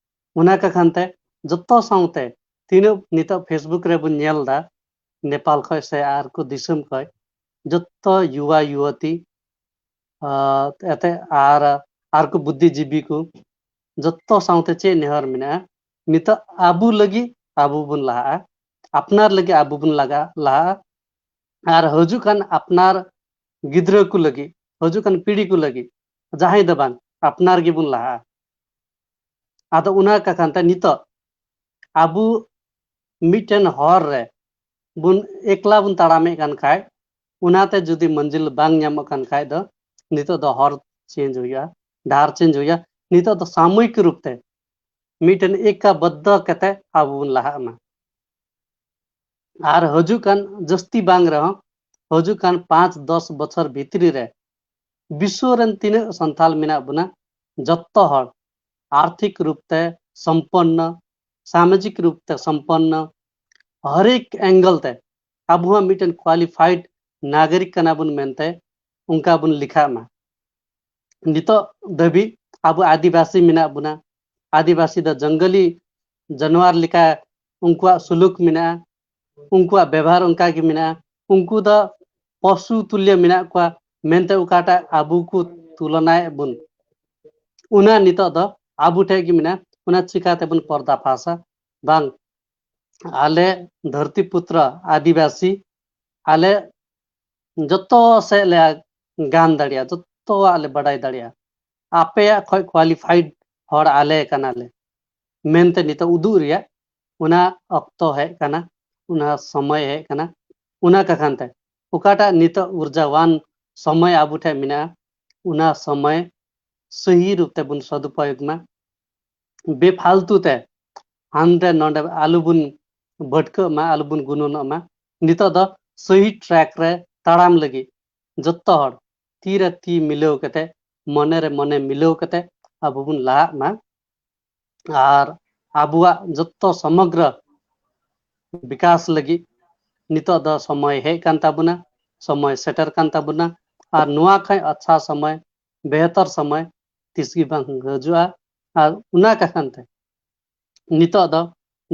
ᱚᱱᱟ ᱠᱟᱠᱷᱟᱱ ᱛᱮ ᱡᱚᱛᱚ ᱥᱟᱶᱛᱮ ᱛᱤᱱᱟᱹᱜ ᱱᱤᱛᱚᱜ Facebook ᱨᱮᱵᱚᱱ ᱧᱮᱞ ᱫᱟ, ᱱᱮᱯᱟᱞ ᱠᱷᱚᱡ ᱥᱮ ᱟᱨ ᱠᱚ ᱫᱤᱥᱚᱢ ᱠᱷᱚᱡ ᱡᱚᱛᱚ ᱭᱩᱣᱟ ᱭᱩᱣᱚᱛᱤ, ᱟᱨ ᱮᱛᱮ ᱟᱨ, ᱟᱨ ᱠᱚ ᱵᱩᱫᱽᱫᱷᱤᱡᱤᱵᱤ ᱠᱚ ᱡᱚᱛᱚ ᱥᱟᱶᱛᱮ ᱪᱮᱫ ᱱᱮᱦᱚᱨ ᱢᱮᱱᱟᱜᱼᱟ? ᱱᱤᱛᱚᱜ ᱟᱵᱚ ᱞᱟᱹᱜᱤᱫ ᱟᱵᱚ ᱵᱚᱱ ᱞᱟᱦᱟᱜᱼᱟ, ᱟᱯᱱᱟᱨ ᱞᱟᱹᱜᱤᱫ ᱟᱵᱚ ᱵᱚᱱ ᱞᱟᱜᱟ-, ᱞᱟᱦᱟᱜᱼᱟ, ᱟᱨ ᱦᱤᱡᱩᱜ ᱠᱟᱱ ᱟᱯᱱᱟᱨ ᱜᱤᱫᱽᱨᱟᱹ ᱠᱚ ᱞᱟᱹᱜᱤᱫ, ᱦᱤᱡᱩᱜ ᱠᱟᱱ ᱯᱤᱲᱦᱤ ᱠᱚ ᱞᱟᱹᱜᱤᱫ, ᱡᱟᱦᱟᱸᱭ ᱫᱚ ᱵᱟᱝ, ᱟᱯᱱᱟᱨ ᱜᱮᱵᱚᱱ ᱞᱟᱦᱟᱜᱼᱟ᱾ ᱟᱫᱚ ᱚᱱᱟ ᱠᱟᱠᱷᱟᱱ ᱛᱮ ᱱᱤᱛᱚᱜ ᱟᱵᱚ ᱢᱤᱫᱴᱮᱱ ᱦᱚᱨ ᱨᱮ ᱵᱚᱱ ᱮᱠᱞᱟ ᱵᱚᱱ ᱛᱟᱲᱟᱢᱮᱫ ᱠᱟᱱ ᱠᱷᱟᱡ, ᱚᱱᱟᱛᱮ ᱡᱩᱫᱤ ᱢᱚᱧᱡᱤᱞ ᱵᱟᱝ ᱧᱟᱢᱚᱜ ᱠᱟᱱ ᱠᱷᱟᱡ ᱫᱚ ᱱᱤᱛᱚᱜ ᱫᱚ ᱦᱚᱨ ᱪᱮᱧᱡᱽ ᱦᱩᱭᱩᱜᱼᱟ, ᱰᱟᱦᱟᱨ ᱪᱮᱧᱡᱽ ᱦᱩᱭᱩᱜᱼᱟ᱾ ᱱᱤᱛᱚᱜ ᱫᱚ ᱥᱟᱢᱚᱭᱤᱠ ᱨᱩᱯ ᱛᱮ ᱢᱤᱫᱴᱮᱱ ᱮᱠᱟᱵᱚᱫᱽᱫᱷᱚ ᱠᱟᱛᱮ ᱟᱵᱚ ᱵᱚᱱ ᱞᱟᱦᱟᱜ ᱢᱟ᱾ ᱟᱨ ᱦᱤᱡᱩᱜ ᱠᱟᱱ, ᱡᱟᱹᱥᱛᱤ ᱵᱟᱝ ᱨᱮᱦᱚᱸ, ᱦᱤᱡᱩᱜ ᱠᱟᱱ ᱯᱟᱸᱪ ᱫᱚᱥ ᱵᱚᱪᱷᱚᱨ ᱵᱷᱤᱛᱨᱤ ᱨᱮ ᱵᱤᱥᱥᱚ ᱨᱮᱱ ᱛᱤᱱᱟᱹᱜ ᱥᱟᱱᱛᱟᱞ ᱢᱮᱱᱟᱜ ᱵᱚᱱᱟ, ᱡᱚᱛᱚ ᱦᱚᱲ ᱟᱨᱛᱷᱤᱠ ᱨᱩᱯ ᱛᱮ ᱥᱚᱢᱯᱚᱱᱱᱚ, ᱥᱟᱢᱟᱡᱤᱠ ᱨᱩᱯ ᱛᱮ ᱥᱚᱢᱯᱚᱱᱱᱚ, ᱦᱟᱨᱮᱠ ᱮᱝᱜᱮᱞ ᱛᱮ ᱟᱵᱚ ᱦᱚᱸ ᱢᱤᱫᱴᱮᱱ ᱠᱣᱟᱞᱤᱯᱷᱟᱭᱤᱰ ᱱᱟᱜᱚᱨᱤᱠ ᱠᱟᱱᱟ ᱵᱚᱱ ᱢᱮᱱᱛᱮ ᱚᱱᱠᱟ ᱵᱚᱱ ᱞᱮᱠᱷᱟᱜ ᱢᱟ᱾ ᱱᱤᱛᱚᱜ ᱫᱷᱟᱹᱵᱤᱡ ᱟᱵᱚ ᱟᱹᱫᱤᱵᱟᱹᱥᱤ ᱢᱮᱱᱟᱜ ᱵᱚᱱᱟ, ᱟᱹᱫᱤᱵᱟᱹᱥᱤ ᱫᱚ ᱡᱚᱝᱜᱚᱞᱤ ᱡᱟᱱᱣᱟᱨ ᱞᱮᱠᱟ ᱩᱱᱠᱩᱣᱟᱜ ᱥᱩᱞᱩᱠ ᱢᱮᱱᱟᱜᱼᱟ, ᱩᱱᱠᱩᱣᱟᱜ ᱵᱮᱵᱷᱟᱨ ᱚᱱᱠᱟ ᱜᱮ ᱢᱮᱱᱟᱜᱼᱟ, ᱩᱱᱠᱩ ᱫᱚ ᱯᱚᱥᱩ ᱛᱩᱞᱭᱚ ᱢᱮᱱᱟᱜ ᱠᱚᱣᱟ ᱢᱮᱱᱛᱮ ᱚᱠᱟᱴᱟᱜ ᱟᱵᱚ ᱠᱚ ᱛᱩᱞᱚᱱᱟᱭᱮᱫ ᱵᱚᱱ, ᱚᱱᱟ ᱱᱤᱛᱚᱜ ᱫᱚ ᱟᱵᱚ ᱴᱷᱮᱡ ᱜᱮ ᱢᱮᱱᱟᱜᱼᱟ᱾ ᱚᱱᱟ ᱪᱤᱠᱟ ᱛᱮᱵᱚᱱ ᱯᱚᱨᱫᱟ ᱯᱷᱟᱥᱟ? ᱵᱟᱝ, ᱟᱞᱮ ᱫᱷᱟᱹᱨᱛᱤ ᱯᱩᱛᱨᱚ ᱟᱹᱫᱤᱵᱟᱹᱥᱤ, ᱟᱞᱮ ᱡᱚᱛᱚ ᱥᱮᱫ ᱞᱮ ᱜᱟᱱ ᱫᱟᱲᱮᱭᱟᱜᱼᱟ, ᱡᱚᱛᱚᱣᱟᱜ ᱞᱮ ᱵᱟᱰᱟᱭ ᱫᱟᱲᱮᱭᱟᱜᱼᱟ, ᱟᱯᱮᱭᱟᱜ ᱠᱷᱚᱡ qualified ᱦᱚᱲ ᱟᱞᱮ ᱠᱟᱱᱟᱞᱮ ᱢᱮᱱᱛᱮ ᱱᱤᱛᱚᱜ ᱩᱫᱩᱜ ᱨᱮᱭᱟᱜ ᱚᱱᱟ ᱚᱠᱛᱚ ᱦᱮᱡ ᱠᱟᱱᱟ, ᱚᱱᱟ ᱥᱚᱢᱚᱭ ᱦᱮᱡ ᱠᱟᱱᱟ᱾ ᱚᱱᱟ ᱠᱟᱠᱷᱟᱱ ᱛᱮ ᱚᱠᱟᱴᱟᱜ ᱱᱤᱛᱚᱜ ᱩᱨᱡᱟᱣᱟᱱ ᱥᱚᱢᱚᱭ ᱟᱵᱚ ᱴᱷᱮᱱ ᱢᱮᱱᱟᱜᱼᱟ, ᱚᱱᱟ ᱥᱚᱢᱚᱭ ᱥᱟᱹᱦᱤ ᱨᱩᱯ ᱛᱮᱵᱚᱱ ᱥᱚᱫᱩᱯᱚᱭᱳᱜᱽ ᱢᱟ, ᱵᱮᱯᱷᱟᱞᱛᱩ ᱛᱮ ᱦᱟᱱᱰᱮ ᱱᱚᱰᱮ ᱟᱞᱚᱵᱚᱱ ᱵᱷᱟᱹᱴᱠᱟᱹᱜ ᱢᱟ, ᱟᱞᱚᱵᱚᱱ ᱜᱩᱱᱟᱹᱱᱚᱜ ᱢᱟ᱾ ᱱᱤᱛᱚᱜ ᱫᱚ ᱥᱟᱹᱦᱤ track ᱨᱮ ᱛᱟᱲᱟᱢ ᱞᱟᱹᱜᱤᱫ ᱡᱚᱛᱚ ᱦᱚᱲ ᱛᱤ ᱨᱮ ᱛᱤ ᱢᱤᱞᱟᱹᱣ ᱠᱟᱛᱮ, ᱢᱚᱱᱮ ᱨᱮ ᱢᱚᱱᱮ ᱢᱤᱞᱟᱹᱣ ᱠᱟᱛᱮ ᱟᱵᱚ ᱵᱚᱱ ᱞᱟᱦᱟᱜ ᱢᱟ᱾ ᱟᱨ ᱟᱵᱚᱣᱟᱜ ᱡᱚᱛᱚ ᱥᱚᱢᱚᱜᱨᱚ ᱵᱤᱠᱟᱥ ᱞᱟᱹᱜᱤᱫ ᱱᱤᱛᱚᱜ ᱫᱚ ᱥᱚᱢᱚᱭ ᱦᱮᱡ ᱠᱟᱱ ᱛᱟᱵᱚᱱᱟ, ᱥᱚᱢᱚᱭ ᱥᱮᱴᱮᱨ ᱠᱟᱱ ᱛᱟᱵᱚᱱᱟ᱾ ᱟᱨ ᱱᱚᱣᱟ ᱠᱷᱚᱱ ᱟᱪᱪᱷᱟ ᱥᱚᱢᱚᱭ, ᱵᱮᱦᱛᱚᱨ ᱥᱚᱢᱚᱭ ᱛᱤᱥ ᱜᱮ ᱵᱟᱝ ᱦᱤᱡᱩᱜᱼᱟ᱾ ᱟᱨ ᱚᱱᱟ ᱠᱟᱠᱷᱟᱱ ᱛᱮ ᱱᱤᱛᱚᱜ ᱫᱚ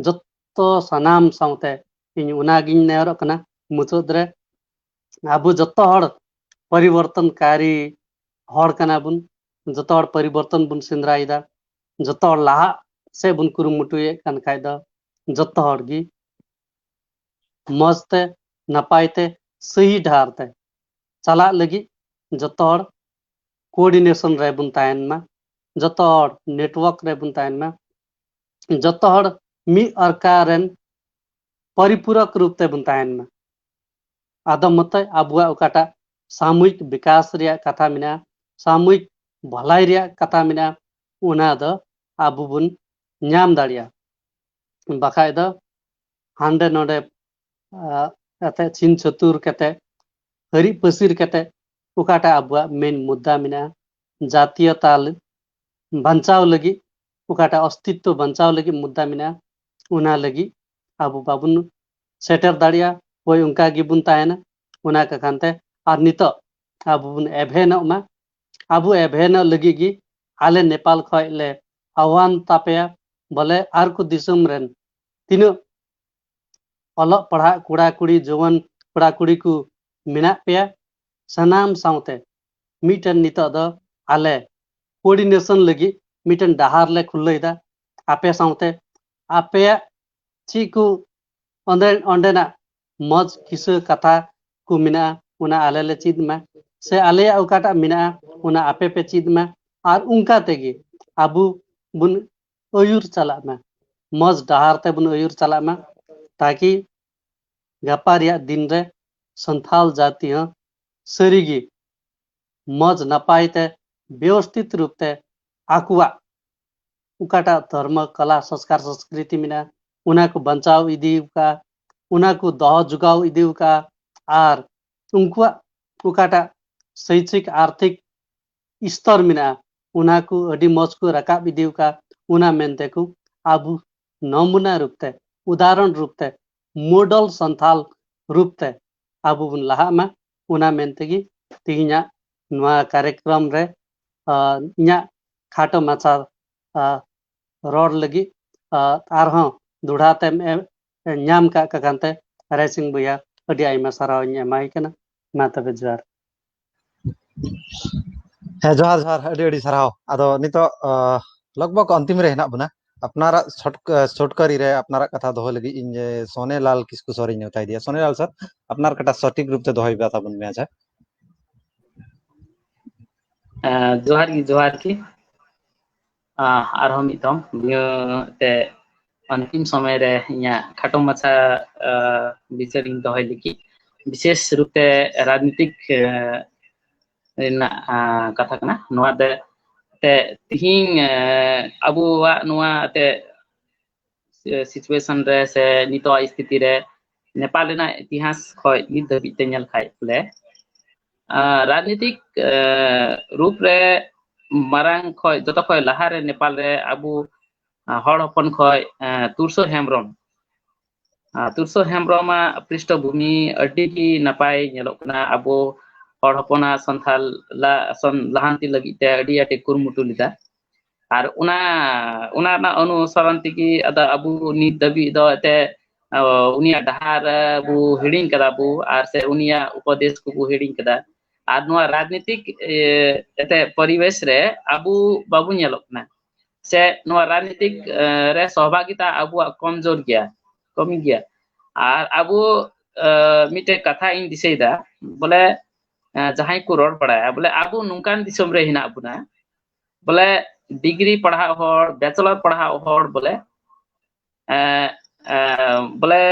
ᱡᱚᱛᱚ ᱥᱟᱱᱟᱢ ᱥᱟᱶᱛᱮ ᱤᱧ ᱚᱱᱟᱜᱤᱧ ᱱᱮᱦᱚᱨᱚᱜ ᱠᱟᱱᱟ, ᱢᱩᱪᱟᱹᱫ ᱨᱮ ᱟᱵᱚ ᱡᱚᱛᱚ ᱦᱚᱲ ᱯᱚᱨᱤᱵᱚᱨᱛᱚᱱᱠᱟᱨᱤ ᱦᱚᱲ ᱠᱟᱱᱟ ᱵᱚᱱ, ᱡᱚᱛᱚ ᱦᱚᱲ ᱯᱚᱨᱤᱵᱚᱨᱛᱚᱱ ᱵᱚᱱ ᱥᱮᱸᱫᱽᱨᱟᱭᱮᱫᱟ, ᱡᱚᱛᱚ ᱦᱚᱲ ᱞᱟᱦᱟᱜ ᱥᱮᱫ ᱵᱚᱱ ᱠᱩᱨᱩᱢᱩᱴᱩᱭᱮᱫ ᱠᱟᱱ ᱠᱷᱟᱡ ᱫᱚ ᱡᱚᱛᱚ ᱦᱚᱲ ᱜᱮ ᱢᱚᱡᱽ ᱛᱮ, ᱱᱟᱯᱟᱭ ᱛᱮ, ᱥᱟᱹᱦᱤ ᱰᱟᱦᱟᱨ ᱛᱮ ᱪᱟᱞᱟᱜ ᱞᱟᱹᱜᱤᱫ ᱡᱚᱛᱚ ᱦᱚᱲ coordination ᱨᱮᱵᱚᱱ ᱛᱟᱦᱮᱱ ᱢᱟ, ᱡᱚᱛᱚ ᱦᱚᱲ network ᱨᱮᱵᱚᱱ ᱛᱟᱦᱮᱱ ᱢᱟ, ᱡᱚᱛᱚ ᱦᱚᱲ ᱢᱤᱫ ᱟᱨᱠᱟ ᱨᱮᱱ ᱯᱚᱨᱤᱯᱩᱨᱚᱠ ᱨᱩᱯ ᱛᱮᱵᱚᱱ ᱛᱟᱦᱮᱱ ᱢᱟ᱾ ᱟᱫᱚ ᱢᱚᱛᱚ ᱟᱵᱚᱣᱟᱜ ᱚᱠᱟᱴᱟᱜ ᱥᱟᱢᱩᱦᱤᱠ ᱵᱤᱠᱟᱥ ᱨᱮᱭᱟᱜ ᱠᱟᱛᱷᱟ ᱢᱮᱱᱟᱜᱼᱟ, ᱥᱟᱢᱩᱦᱤᱠ ᱵᱷᱟᱞᱟᱭ ᱨᱮᱭᱟᱜ ᱠᱟᱛᱷᱟ ᱢᱮᱱᱟᱜᱼᱟ, ᱚᱱᱟ ᱫᱚ ᱟᱵᱚ ᱵᱚᱱ ᱧᱟᱢ ᱫᱟᱲᱮᱭᱟᱜᱼᱟ᱾ ᱵᱟᱠᱷᱟᱡ ᱫᱚ ᱦᱟᱸᱰᱮ ᱱᱚᱰᱮ, ᱟᱸ, ᱠᱟᱛᱮ ᱪᱷᱤᱱ ᱪᱷᱟᱹᱛᱩᱨ ᱠᱟᱛᱮ, ᱦᱟᱹᱨᱤᱡ ᱯᱟᱹᱥᱤᱨ ᱠᱟᱛᱮ ᱚᱠᱟᱴᱟᱜ ᱟᱵᱚᱣᱟᱜ main ᱢᱩᱫᱽᱫᱟ ᱢᱮᱱᱟᱜᱼᱟ, ᱡᱟᱛᱤᱭᱚᱛᱟ ᱵᱟᱧᱪᱟᱣ ᱞᱟᱹᱜᱤᱫ, ᱚᱠᱟᱴᱟᱜ ᱚᱥᱛᱤᱛᱛᱚ ᱵᱟᱧᱪᱟᱣ ᱞᱟᱹᱜᱤᱫ ᱢᱩᱫᱽᱫᱟ ᱢᱮᱱᱟᱜᱼᱟ, ᱚᱱᱟ ᱞᱟᱹᱜᱤᱫ ᱟᱵᱚ ᱵᱟᱵᱚᱱ ᱥᱮᱴᱮᱨ ᱫᱟᱲᱮᱭᱟᱜᱼᱟ᱾ ᱦᱳᱭ, ᱚᱱᱠᱟ ᱜᱮᱵᱚᱱ ᱛᱟᱦᱮᱱᱟ᱾ ᱚᱱᱟ ᱠᱟᱠᱷᱟᱱ ᱛᱮ ᱟᱨ ᱱᱤᱛᱚᱜ ᱟᱵᱚ ᱵᱚᱱ ᱮᱵᱷᱮᱱᱚᱜ ᱢᱟ᱾ ᱟᱵᱚ ᱮᱵᱷᱮᱱᱚᱜ ᱞᱟᱹᱜᱤᱫ ᱜᱮ ᱟᱞᱮ ᱱᱮᱯᱟᱞ ᱠᱷᱚᱡ ᱞᱮ ᱟᱦᱣᱟᱱ ᱛᱟᱯᱮᱭᱟ, ᱵᱚᱞᱮ ᱟᱨ ᱠᱚ ᱫᱤᱥᱚᱢ ᱨᱮᱱ ᱛᱤᱱᱟᱹᱜ ᱚᱞᱚᱜ ᱯᱟᱲᱦᱟᱜ ᱠᱚᱲᱟ ᱠᱩᱲᱤ, ᱡᱩᱣᱟᱹᱱ ᱠᱚᱲᱟ ᱠᱩᱲᱤ ᱠᱚ ᱢᱮᱱᱟᱜ ᱯᱮᱭᱟ, ᱥᱟᱱᱟᱢ ᱥᱟᱶᱛᱮ ᱢᱤᱫᱴᱮᱱ ᱱᱤᱛᱚᱜ ᱫᱚ ᱟᱞᱮ coordination ᱞᱟᱹᱜᱤᱫ ᱢᱤᱫᱴᱮᱱ ᱰᱟᱦᱟᱨ ᱞᱮ ᱠᱷᱩᱞᱟᱹᱣ ᱮᱫᱟ᱾ ᱟᱯᱮ ᱥᱟᱶᱛᱮ ᱟᱯᱮᱭᱟᱜ ᱪᱮᱫ ᱠᱚ ᱚᱸᱰᱮ, ᱚᱸᱰᱮᱱᱟᱜ ᱢᱚᱡᱽ ᱠᱤᱥᱟᱹ ᱠᱟᱛᱷᱟ ᱠᱚ ᱢᱮᱱᱟᱜᱼᱟ, ᱚᱱᱟ ᱟᱞᱮ ᱞᱮ ᱪᱮᱫ ᱢᱟ, ᱥᱮ ᱟᱞᱮᱭᱟᱜ ᱚᱠᱟᱴᱟᱜ ᱢᱮᱱᱟᱜᱼᱟ, ᱚᱱᱟ ᱟᱯᱮ ᱯᱮ ᱪᱮᱫ ᱢᱟ᱾ ᱟᱨ ᱚᱱᱠᱟ ᱛᱮᱜᱮ ᱟᱵᱚ ᱵᱚᱱ ᱟᱹᱭᱩᱨ ᱪᱟᱞᱟᱜ ᱢᱟ, ᱢᱚᱡᱽ ᱰᱟᱦᱟᱨ ᱛᱮᱵᱚᱱ ᱟᱹᱭᱩᱨ ᱪᱟᱞᱟᱜ ᱢᱟ, ᱛᱟᱠᱤ ᱜᱟᱯᱟ ᱨᱮᱭᱟᱜ ᱫᱤᱱ ᱨᱮ ᱥᱟᱱᱛᱟᱞ ᱡᱟᱹᱛᱤ ᱦᱚᱸ ᱥᱟᱹᱨᱤᱜᱮ ᱢᱚᱡᱽ ᱱᱟᱯᱟᱭ ᱛᱮ ᱵᱮᱵᱚᱥᱛᱷᱤᱛ ᱨᱩᱯ ᱛᱮ ᱟᱠᱚᱣᱟᱜ ᱚᱠᱟᱴᱟᱜ ᱫᱷᱚᱨᱢᱚ, ᱠᱟᱞᱟ, ᱥᱚᱝᱥᱠᱟᱨ, ᱥᱚᱸᱥᱠᱨᱤᱛᱤ ᱢᱮᱱᱟᱜᱼᱟ, ᱚᱱᱟ ᱠᱚ ᱵᱟᱧᱪᱟᱣ ᱤᱫᱤ ᱟᱠᱟᱫᱼᱟ, ᱚᱱᱟ ᱠᱚ ᱫᱚᱦᱚ ᱡᱚᱜᱟᱣ ᱤᱫᱤ ᱟᱠᱟᱫᱼᱟ, ᱟᱨ ᱩᱱᱠᱩᱣᱟᱜ ᱚᱠᱟᱴᱟᱜ ᱥᱚᱭᱪᱤᱠ ᱟᱨᱛᱷᱤᱠ ᱥᱛᱚᱨ ᱢᱮᱱᱟᱜᱼᱟ, ᱚᱱᱟ ᱠᱚ ᱟᱹᱰᱤ ᱢᱚᱡᱽ ᱠᱚ ᱨᱟᱠᱟᱵ ᱤᱫᱤ ᱟᱠᱟᱫᱼᱟ᱾ ᱚᱱᱟ ᱢᱮᱱᱛᱮ ᱠᱚ ᱟᱵᱚ ᱱᱚᱢᱩᱱᱟ ᱨᱩᱯ ᱛᱮ, ᱩᱫᱟᱦᱚᱨᱚᱱ ᱨᱩᱯ ᱛᱮ, ᱢᱚᱰᱮᱞ ᱥᱟᱱᱛᱟᱞ ᱨᱩᱯ ᱛᱮ ᱟᱵᱚ ᱵᱚᱱ ᱞᱟᱦᱟᱜ ᱢᱟ᱾ ᱚᱱᱟ ᱢᱮᱱ ᱛᱮᱜᱮ ᱛᱮᱦᱮᱧᱟᱜ ᱱᱚᱣᱟ ᱠᱟᱨᱭᱚᱠᱨᱚᱢ ᱨᱮ, ᱟ, ᱤᱧᱟᱹᱜ ᱠᱷᱟᱴᱚ ᱢᱟᱪᱷᱟ, ᱟ, ᱨᱚᱲ ᱞᱟᱹᱜᱤᱫ, ᱟ, ᱟᱨᱦᱚᱸ ᱫᱚᱦᱲᱟ ᱛᱮᱢ ᱮ-, ᱧᱟᱢ ᱠᱟᱜ ᱠᱟᱱᱛᱮ ᱨᱟᱭ ᱥᱤᱝ ᱵᱚᱭᱦᱟ ᱟᱹᱰᱤ ᱟᱭᱢᱟ ᱥᱟᱨᱦᱟᱣ ᱤᱧ ᱮᱢᱟᱭ ᱠᱟᱱᱟ᱾ ᱢᱟ ᱛᱚᱵᱮ ᱡᱚᱦᱟᱨ᱾ ᱦᱮᱸ, ᱡᱚᱦᱟᱨ, ᱡᱚᱦᱟᱨ, ᱟᱹᱰᱤ, ᱟᱹᱰᱤ ᱥᱟᱨᱦᱟᱣ᱾ ᱟᱫᱚ ᱱᱤᱛᱚᱜ, ᱟ, ᱞᱚᱜᱽ ᱵᱷᱚᱜᱽ ᱚᱱᱛᱤᱢ ᱨᱮ ᱦᱮᱱᱟᱜ ᱵᱚᱱᱟ᱾ ᱟᱯᱱᱟᱨᱟᱜ ᱥᱚᱴ-, ᱟ, ᱥᱚᱴᱠᱟᱨᱤ ᱨᱮ ᱟᱯᱱᱟᱨᱟᱜ ᱠᱟᱛᱷᱟ ᱫᱚᱦᱚ ᱞᱟᱹᱜᱤᱫ ᱤᱧ, ᱮ, ᱥᱚᱱᱮ ᱞᱟᱞ ᱠᱤᱥᱠᱩ ᱥᱚᱨ ᱤᱧ ᱱᱮᱣᱛᱟᱭᱮᱫᱮᱭᱟ᱾ ᱥᱚᱱᱮ ᱞᱟᱞ ᱥᱟᱨ, ᱟᱯᱱᱟᱨ ᱠᱟᱛᱷᱟ ᱥᱚᱴᱷᱤᱠ ᱨᱩᱯ ᱛᱮ ᱫᱚᱦᱚᱭ ᱵᱮ ᱛᱟᱵᱚᱱ ᱢᱮ, ᱟᱪᱪᱷᱟ᱾ ᱟ, ᱡᱚᱦᱟᱨ ᱜᱮ, ᱡᱚᱦᱟᱨ ᱜᱮ᱾ ᱟ, ᱟᱨᱦᱚᱸ ᱢᱤᱫ ᱫᱚᱢ ᱱᱤᱭᱟᱹ ᱛᱮ ᱚᱱᱛᱤᱢ ᱥᱚᱢᱚᱭ ᱨᱮ ᱤᱧᱟᱹᱜ ᱠᱷᱟᱴᱚ ᱢᱟᱪᱷᱟ, ᱟ, ᱵᱤᱪᱟᱹᱨ ᱤᱧ ᱫᱚᱦᱚᱭ ᱞᱟᱹᱜᱤᱫ, ᱵᱤᱥᱮᱥ ᱨᱩᱯ ᱛᱮ ᱨᱟᱡᱽᱱᱤᱛᱤᱠ, ᱟ, ᱨᱮᱱᱟᱜ, ᱟ, ᱠᱟᱛᱷᱟ ᱠᱟᱱᱟ᱾ ᱱᱚᱣᱟ ᱛᱮ, ᱛᱮ ᱛᱤᱦᱤᱧ, ᱟ, ᱟᱵᱚᱣᱟᱜ ᱱᱚᱣᱟ ᱛᱮ, ᱥᱤᱪᱩᱭᱮᱥᱚᱱ ᱨᱮ ᱥᱮ ᱱᱤᱛᱚᱜ ᱥᱛᱷᱤᱛᱤ ᱨᱮ ᱱᱮᱯᱟᱞ ᱨᱮᱱᱟᱜ ᱤᱛᱤᱦᱟᱥ ᱠᱷᱚᱱ ᱱᱤᱛ ᱫᱷᱟᱹᱵᱤᱡ ᱛᱮ ᱧᱮᱞ ᱠᱷᱟᱡ ᱵᱚᱞᱮ, ᱟ, ᱨᱟᱡᱽᱱᱤᱛᱤᱠ, ᱟ, ᱨᱩᱯ ᱨᱮ ᱢᱟᱨᱟᱝ ᱠᱷᱚᱱ, ᱡᱚᱛᱚ ᱠᱷᱚᱱ ᱞᱟᱦᱟ ᱨᱮ ᱱᱮᱯᱟᱞ ᱨᱮ ᱟᱵᱚ, ᱟ, ᱦᱚᱲ ᱦᱚᱯᱚᱱ ᱠᱷᱚᱱ, ᱟ, ᱛᱩᱨᱥᱚ ᱦᱮᱢᱵᱨᱚᱢ, ᱟ, ᱛᱩᱨᱥᱚ ᱦᱮᱢᱵᱨᱚᱢᱟᱜ ᱯᱨᱤᱥᱴᱷᱚᱵᱷᱩᱢᱤ ᱟᱹᱰᱤ ᱜᱮ ᱱᱟᱯᱟᱭ ᱧᱮᱞᱚᱜ ᱠᱟᱱᱟ᱾ ᱟᱵᱚ ᱦᱚᱲ ᱦᱚᱯᱚᱱᱟᱜ ᱥᱟᱱᱛᱷᱟᱞ ᱞᱟ-, ᱥᱚᱱ-, ᱞᱟᱦᱟᱱᱛᱤ ᱞᱟᱹᱜᱤᱫ ᱛᱮ ᱟᱹᱰᱤ ᱟᱸᱴᱮ ᱠᱩᱨᱩᱢᱩᱴᱩ ᱞᱮᱫᱟ᱾ ᱟᱨ ᱚᱱᱟ, ᱚᱱᱟ ᱨᱮᱱᱟᱜ ᱚᱱᱩᱥᱚᱨᱚᱱ ᱛᱮᱜᱮ ᱟᱫᱚ ᱟᱵᱚ ᱱᱤᱛ ᱫᱷᱟᱹᱵᱤᱡ ᱫᱚ ᱮᱱᱛᱮ, ᱚ, ᱩᱱᱤᱭᱟᱜ ᱰᱟᱦᱟᱨ, ᱮ, ᱵᱚ ᱦᱤᱲᱤᱧ ᱠᱟᱫᱟ ᱵᱚ, ᱟᱨ ᱥᱮ ᱩᱱᱤᱭᱟᱜ ᱩᱯᱚᱫᱮᱥ ᱠᱚᱵᱚ ᱦᱤᱲᱤᱧ ᱠᱟᱫᱟ᱾ ᱟᱨ ᱱᱚᱣᱟ ᱨᱟᱡᱽᱱᱤᱛᱤᱠ, ᱮ, ᱮᱱᱛᱮ ᱯᱚᱨᱤᱵᱮᱥ ᱨᱮ ᱟᱵᱚ ᱵᱟᱵᱚ ᱧᱮᱞᱚᱜ ᱠᱟᱱᱟ, ᱥᱮ ᱱᱚᱣᱟ ᱨᱟᱡᱽᱱᱤᱛᱤᱠ, ᱮ, ᱨᱮ ᱥᱚᱦᱵᱷᱟᱜᱤᱛᱟ ᱟᱵᱚᱣᱟᱜ ᱠᱚᱢᱡᱳᱨ ᱜᱮᱭᱟ, ᱠᱚᱢ ᱜᱮᱭᱟ᱾ ᱟᱨ ᱟᱵᱚ, ᱮ, ᱢᱤᱫᱴᱮᱡ ᱠᱟᱛᱷᱟ ᱤᱧ ᱫᱤᱥᱟᱹᱭᱮᱫᱟ, ᱵᱚᱞᱮ, ᱮ, ᱡᱟᱦᱟᱸᱭ ᱠᱚ ᱨᱚᱲ ᱵᱟᱲᱟᱭᱟ, ᱵᱚᱞᱮ ᱟᱵᱚ ᱱᱚᱝᱠᱟᱱ ᱫᱤᱥᱚᱢ ᱨᱮ ᱦᱮᱱᱟᱜ ᱵᱚᱱᱟ, ᱵᱚᱞᱮ ᱰᱤᱜᱽᱨᱤ ᱯᱟᱲᱦᱟᱣ ᱦᱚᱲ, ᱵᱮᱪᱮᱞᱚᱨ ᱯᱟᱲᱦᱟᱣ ᱦᱚᱲ, ᱵᱚᱞᱮ, ᱮ, ᱮ, ᱵᱚᱞᱮ,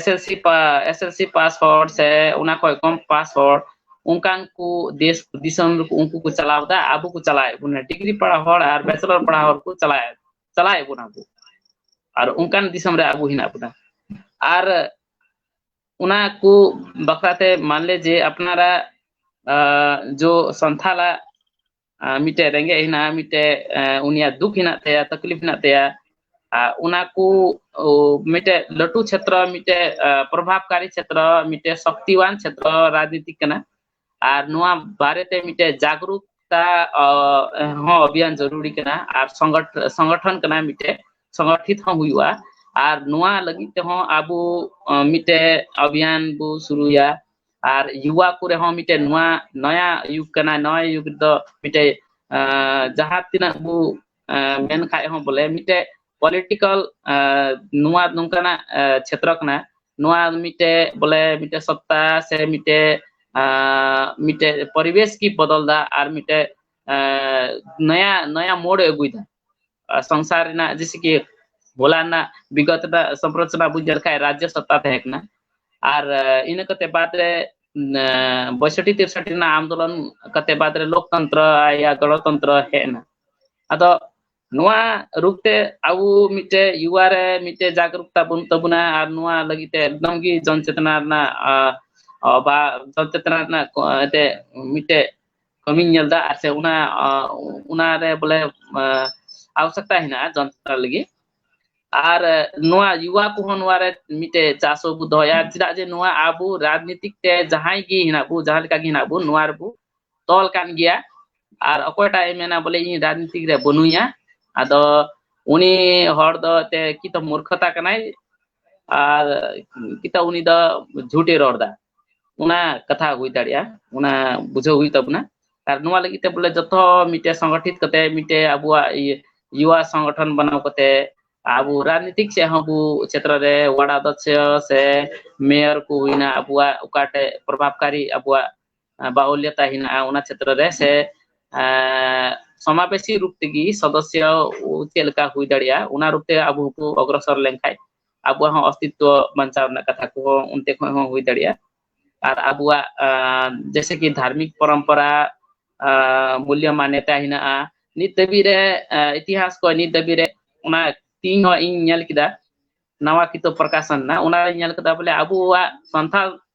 SLC ᱯᱟ-, SLC ᱯᱟᱥ ᱦᱚᱲ ᱥᱮ ᱚᱱᱟ ᱠᱷᱚᱡ ᱠᱚᱢ ᱯᱟᱥ ᱦᱚᱲ, ᱚᱱᱠᱟᱱ ᱠᱚ ᱫᱮᱥ ᱫᱤᱥᱚᱢ ᱨᱮᱠᱚ, ᱩᱱᱠᱩ ᱠᱚ ᱪᱟᱞᱟᱣ ᱮᱫᱟ, ᱟᱵᱚ ᱠᱚ ᱪᱟᱞᱟᱣᱮᱫ ᱵᱚᱱᱟ, ᱰᱤᱜᱽᱨᱤ ᱯᱟᱲᱦᱟᱣ ᱦᱚᱲ ᱟᱨ ᱵᱮᱪᱮᱞᱚᱨ ᱯᱟᱲᱦᱟᱣ ᱦᱚᱲ ᱠᱚ ᱪᱟᱞᱟᱣᱮᱫ, ᱪᱟᱞᱟᱣᱮᱫ ᱵᱚᱱᱟ ᱠᱚ᱾ ᱟᱨ ᱚᱱᱠᱟᱱ ᱫᱤᱥᱚᱢ ᱨᱮ ᱟᱵᱚ ᱦᱮᱱᱟᱜ ᱵᱚᱱᱟ᱾ ᱟᱨ ᱚᱱᱟ ᱠᱚ ᱵᱟᱠᱷᱨᱟ ᱛᱮ ᱢᱟᱱ ᱞᱮ ᱡᱮ ᱟᱯᱱᱟᱨᱟᱜ, ᱟ, ᱡᱚ ᱥᱟᱱᱛᱷᱟᱞᱟᱜ, ᱟ, ᱢᱤᱫᱴᱮᱡ ᱨᱮᱸᱜᱮᱡ ᱦᱮᱱᱟᱜᱼᱟ, ᱢᱤᱫᱴᱮᱡ, ᱟ, ᱩᱱᱤᱭᱟᱜ ᱫᱩᱠ ᱦᱮᱱᱟᱜ ᱛᱟᱭᱟ, ᱛᱟᱠᱞᱤᱯ ᱦᱮᱱᱟᱜ ᱛᱟᱭᱟ, ᱟ, ᱚᱱᱟ ᱠᱚ, ᱚ, ᱢᱤᱫᱴᱮᱡ ᱞᱟᱹᱴᱩ ᱪᱷᱮᱛᱨᱚ, ᱢᱤᱫᱴᱮᱡ, ᱟ, ᱯᱨᱚᱵᱷᱟᱵᱽᱠᱟᱨᱤ ᱪᱷᱮᱛᱨᱚ, ᱢᱤᱫᱴᱮᱡ ᱥᱚᱠᱛᱤᱣᱟᱱ ᱪᱷᱮᱛᱨᱚ ᱨᱟᱡᱽᱱᱤᱛᱤ ᱠᱟᱱᱟ᱾ ᱟᱨ ᱱᱚᱣᱟ ᱵᱟᱨᱮᱛᱮ ᱢᱤᱫᱴᱮᱡ ᱡᱟᱜᱽᱨᱩᱠ ᱛᱟ, ᱚ, ᱦᱚᱸ ᱚᱵᱷᱤᱭᱟᱱ ᱡᱚᱨᱩᱨᱤ ᱠᱟᱱᱟ, ᱟᱨ ᱥᱚᱝᱜᱚᱴ-, ᱥᱚᱝᱜᱚᱴᱷᱚᱱ ᱠᱟᱱᱟ, ᱢᱤᱫᱴᱮᱡ ᱥᱚᱝᱜᱚᱴᱷᱤᱛ ᱦᱚᱸ ᱦᱩᱭᱩᱜᱼᱟ᱾ ᱟᱨ ᱱᱚᱣᱟ ᱞᱟᱹᱜᱤᱫ ᱛᱮᱦᱚᱸ ᱟᱵᱚ, ᱚ, ᱢᱤᱫᱴᱮᱡ ᱚᱵᱷᱤᱭᱟᱱ ᱵᱚ ᱥᱩᱨᱩᱭᱟ᱾ ᱟᱨ ᱭᱩᱣᱟ ᱠᱚᱨᱮ ᱦᱚᱸ ᱢᱤᱫᱴᱮᱡ ᱱᱚᱣᱟ ᱱᱚᱭᱟ ᱭᱩᱜᱽ ᱠᱟᱱᱟ, ᱱᱚᱣᱟ ᱭᱩᱜᱽ ᱨᱮᱫᱚ ᱢᱤᱫᱴᱮᱡ, ᱟ, ᱡᱟᱦᱟᱸ ᱛᱤᱱᱟᱹᱜ ᱵᱚ, ᱟ, ᱢᱮᱱ ᱠᱷᱟᱡ ᱦᱚᱸ ᱵᱚᱞᱮ ᱢᱤᱫᱴᱮᱡ ᱯᱚᱞᱤᱴᱤᱠᱟᱞ, ᱟ, ᱱᱚᱣᱟ ᱱᱚᱝᱠᱟᱱᱟᱜ, ᱟ, ᱪᱷᱮᱛᱨᱚ ᱠᱟᱱᱟ᱾ ᱱᱚᱣᱟ ᱢᱤᱫᱴᱮᱡ ᱵᱚᱞᱮ ᱢᱤᱫᱴᱮᱡ ᱥᱚᱛᱛᱟ ᱥᱮ ᱢᱤᱫᱴᱮᱡ, ᱟ, ᱢᱤᱫᱴᱮᱡ ᱯᱚᱨᱤᱵᱮᱥ ᱜᱮ ᱵᱚᱫᱚᱞ ᱫᱟ ᱟᱨ ᱢᱤᱫᱴᱮᱡ, ᱟ, ᱱᱚᱭᱟ, ᱱᱚᱭᱟ ᱢᱳᱲ ᱮ ᱟᱹᱜᱩᱭᱮᱫᱟ᱾ ᱟ, ᱥᱚᱝᱥᱟᱨ ᱨᱮᱱᱟᱜ ᱡᱮᱭᱥᱮ ᱠᱤ ᱦᱚᱞᱟ ᱨᱮᱱᱟᱜ ᱵᱤᱜᱚᱛ ᱨᱮᱱᱟᱜ ᱥᱚᱢᱨᱚᱪᱚᱱᱟ ᱵᱚᱱ ᱧᱮᱞ ᱠᱷᱟᱡ ᱨᱟᱡᱽᱡᱚ ᱥᱚᱛᱛᱟ ᱛᱟᱦᱮᱸ ᱠᱟᱱᱟ᱾ ᱟᱨ, ᱟ, ᱤᱱᱟᱹ ᱠᱟᱛᱮ ᱵᱟᱫ ᱨᱮ, ᱟ, ᱵᱚᱭᱥᱚᱴᱴᱤ ᱛᱮᱥᱚᱴᱴᱤ ᱨᱮᱱᱟᱜ ᱟᱱᱫᱳᱞᱚᱱ ᱠᱟᱛᱮ ᱵᱟᱫ ᱨᱮ ᱞᱳᱠᱛᱚᱱᱛᱨᱚ ᱭᱟ ᱜᱚᱬᱚᱛᱚᱱᱛᱨᱚ ᱦᱮᱡ ᱮᱱᱟ᱾ ᱟᱫᱚ ᱱᱚᱣᱟ ᱨᱩᱯ ᱛᱮ ᱟᱵᱚ ᱢᱤᱫᱴᱮᱡ ᱭᱩᱣᱟ ᱨᱮ ᱢᱤᱫᱴᱮᱡ ᱡᱟᱜᱽᱨᱩᱠᱛᱟ ᱵᱟᱹᱱᱩᱜ ᱛᱟᱵᱚᱱᱟ, ᱟᱨ ᱱᱚᱣᱟ ᱞᱟᱹᱜᱤᱫ ᱛᱮ ᱮᱠᱫᱚᱢ ᱜᱮ ᱡᱚᱱ ᱪᱮᱛᱱᱟ ᱨᱮᱱᱟᱜ, ᱟ, ᱟ, ᱵᱟ ᱡᱚᱱ ᱪᱮᱛᱱᱟ ᱨᱮᱱᱟᱜ ᱠᱚ-, ᱮᱱᱛᱮ ᱢᱤᱫᱴᱮᱡ ᱠᱟᱹᱢᱤᱧ ᱧᱮᱞ ᱮᱫᱟ, ᱟᱨ ᱥᱮ ᱚᱱᱟ, ᱟ, ᱚᱱᱟ ᱨᱮ ᱵᱚᱞᱮ, ᱟ, ᱟᱵᱚᱥᱭᱚᱠᱛᱟ ᱦᱮᱱᱟᱜᱼᱟ ᱡᱚᱱ ᱪᱮᱛᱱᱟ ᱞᱟᱹᱜᱤᱫ᱾ ᱟᱨ, ᱟ, ᱱᱚᱣᱟ ᱭᱩᱣᱟ ᱠᱚᱦᱚᱸ ᱱᱚᱣᱟ ᱨᱮ ᱢᱤᱫᱴᱮᱡ ᱪᱟᱥ ᱦᱚᱸ ᱵᱚ ᱫᱚᱦᱚᱭᱟ, ᱪᱮᱫᱟᱜ ᱡᱮ ᱱᱚᱣᱟ ᱟᱵᱚ ᱨᱟᱡᱽᱱᱤᱛᱤᱠ ᱛᱮ ᱡᱟᱦᱟᱸᱭ ᱜᱮ ᱦᱮᱱᱟᱜ ᱵᱚ, ᱡᱟᱦᱟᱸ ᱞᱮᱠᱟ ᱜᱮ ᱦᱮᱱᱟᱜ ᱵᱚ, ᱱᱚᱣᱟ ᱨᱮᱵᱚ ᱛᱚᱞ ᱠᱟᱱ ᱜᱮᱭᱟ᱾ ᱟᱨ ᱚᱠᱚᱭᱴᱟᱜ ᱮ ᱢᱮᱱᱟ ᱵᱚᱞᱮ ᱤᱧ ᱨᱟᱡᱽᱱᱤᱛᱤᱠ ᱨᱮ ᱵᱟᱹᱱᱩᱧᱟ, ᱟᱫᱚ ᱩᱱᱤ ᱦᱚᱲ ᱫᱚ ᱮᱱᱛᱮ ᱠᱤ ᱛᱚ ᱢᱩᱨᱠᱷᱚᱛᱟ ᱠᱟᱱᱟᱭ, ᱟᱨ ᱠᱤ ᱛᱚ ᱩᱱᱤ ᱫᱚ ᱡᱷᱩᱴᱮ ᱨᱚᱲ ᱮᱫᱟ, ᱚᱱᱟ ᱠᱟᱛᱷᱟ ᱦᱩᱭ ᱫᱟᱲᱮᱭᱟᱜᱼᱟ, ᱚᱱᱟ ᱵᱩᱡᱷᱟᱹᱣ ᱦᱩᱭᱩᱜ ᱛᱟᱵᱚᱱᱟ᱾ ᱟᱨ ᱱᱚᱣᱟ ᱞᱟᱹᱜᱤᱫ ᱛᱮ ᱵᱚᱞᱮ ᱡᱚᱛᱚ ᱢᱤᱫᱴᱮᱱ ᱥᱚᱝᱜᱚᱴᱷᱤᱛ ᱠᱟᱛᱮ ᱢᱤᱫᱴᱮᱱ ᱟᱵᱚᱣᱟᱜ ᱤᱭᱟᱹ, ᱭᱩᱣᱟ ᱥᱚᱝᱜᱚᱴᱷᱚᱱ ᱵᱮᱱᱟᱣ ᱠᱟᱛᱮ ᱟᱵᱚ ᱨᱟᱡᱽᱱᱤᱛᱤᱠ ᱥᱮᱫ ᱦᱚᱸ ᱟᱵᱚ ᱪᱷᱮᱛᱨᱚ ᱨᱮ ᱣᱟᱨᱰ ᱥᱚᱫᱚᱥᱭᱚ ᱥᱮ ᱢᱮᱭᱚᱨ ᱠᱚ ᱦᱩᱭᱱᱟ, ᱟᱵᱚᱣᱟᱜ ᱚᱠᱟᱴᱮᱡ ᱯᱨᱚᱵᱷᱟᱵᱽᱠᱟᱨᱤ ᱟᱵᱚᱣᱟᱜ, ᱟᱸ, ᱵᱟᱦᱩᱞᱭᱚᱛᱟ ᱦᱮᱱᱟᱜᱼᱟ ᱚᱱᱟ ᱪᱷᱮᱛᱨᱚ ᱨᱮ, ᱥᱮ, ᱟᱸ, ᱥᱚᱢᱟᱵᱮᱥᱤ ᱨᱩᱯ ᱛᱮᱜᱮ ᱥᱚᱫᱚᱥᱭᱚ ᱪᱮᱫ ᱞᱮᱠᱟ ᱦᱩᱭ ᱫᱟᱲᱮᱭᱟᱜᱼᱟ, ᱚᱱᱟ ᱨᱩᱯ ᱛᱮ ᱟᱵᱚ ᱦᱚᱸᱠᱚ ᱚᱜᱨᱚᱥᱚᱨ ᱞᱮᱱᱠᱷᱟᱱ ᱟᱵᱚᱣᱟᱜ ᱦᱚᱸ ᱚᱥᱛᱤᱛᱣᱚ ᱵᱟᱧᱪᱟᱣ ᱨᱮᱱᱟᱜ ᱠᱟᱛᱷᱟ ᱠᱚᱦᱚᱸ ᱚᱱᱛᱮ ᱠᱷᱚᱱ ᱦᱚᱸ ᱦᱩᱭ ᱫᱟᱲᱮᱭᱟᱜᱼᱟ᱾ ᱟᱨ ᱟᱵᱚᱣᱟᱜ, ᱟᱸ, ᱡᱮᱭᱥᱮ ᱠᱤ ᱫᱷᱟᱨᱢᱤᱠ ᱯᱚᱨᱚᱢᱯᱚᱨᱟ, ᱟᱸ, ᱢᱩᱞᱭᱚ ᱢᱟᱱᱭᱚᱛᱟ ᱦᱮᱱᱟᱜᱼᱟ, ᱱᱤᱛ ᱫᱷᱟᱹᱵᱤᱡ ᱨᱮ, ᱟᱸ, ᱤᱛᱤᱦᱟᱥ ᱠᱚ ᱱᱤᱛ ᱫᱷᱟᱹᱵᱤᱡ ᱨᱮ ᱚᱱᱟ ᱛᱤᱦᱤᱧ ᱦᱚᱸ ᱤᱧ ᱧᱮᱞ ᱠᱮᱫᱟ, ᱱᱟᱣᱟ ᱠᱤᱛᱟᱹᱵ ᱯᱨᱚᱠᱟᱥᱚᱱ ᱮᱱᱟ, ᱚᱱᱟᱨᱮ ᱧᱮᱞ ᱠᱮᱫᱟ ᱵᱚᱞᱮ ᱟᱵᱚᱣᱟᱜ ᱥᱟᱱᱛᱟᱲ,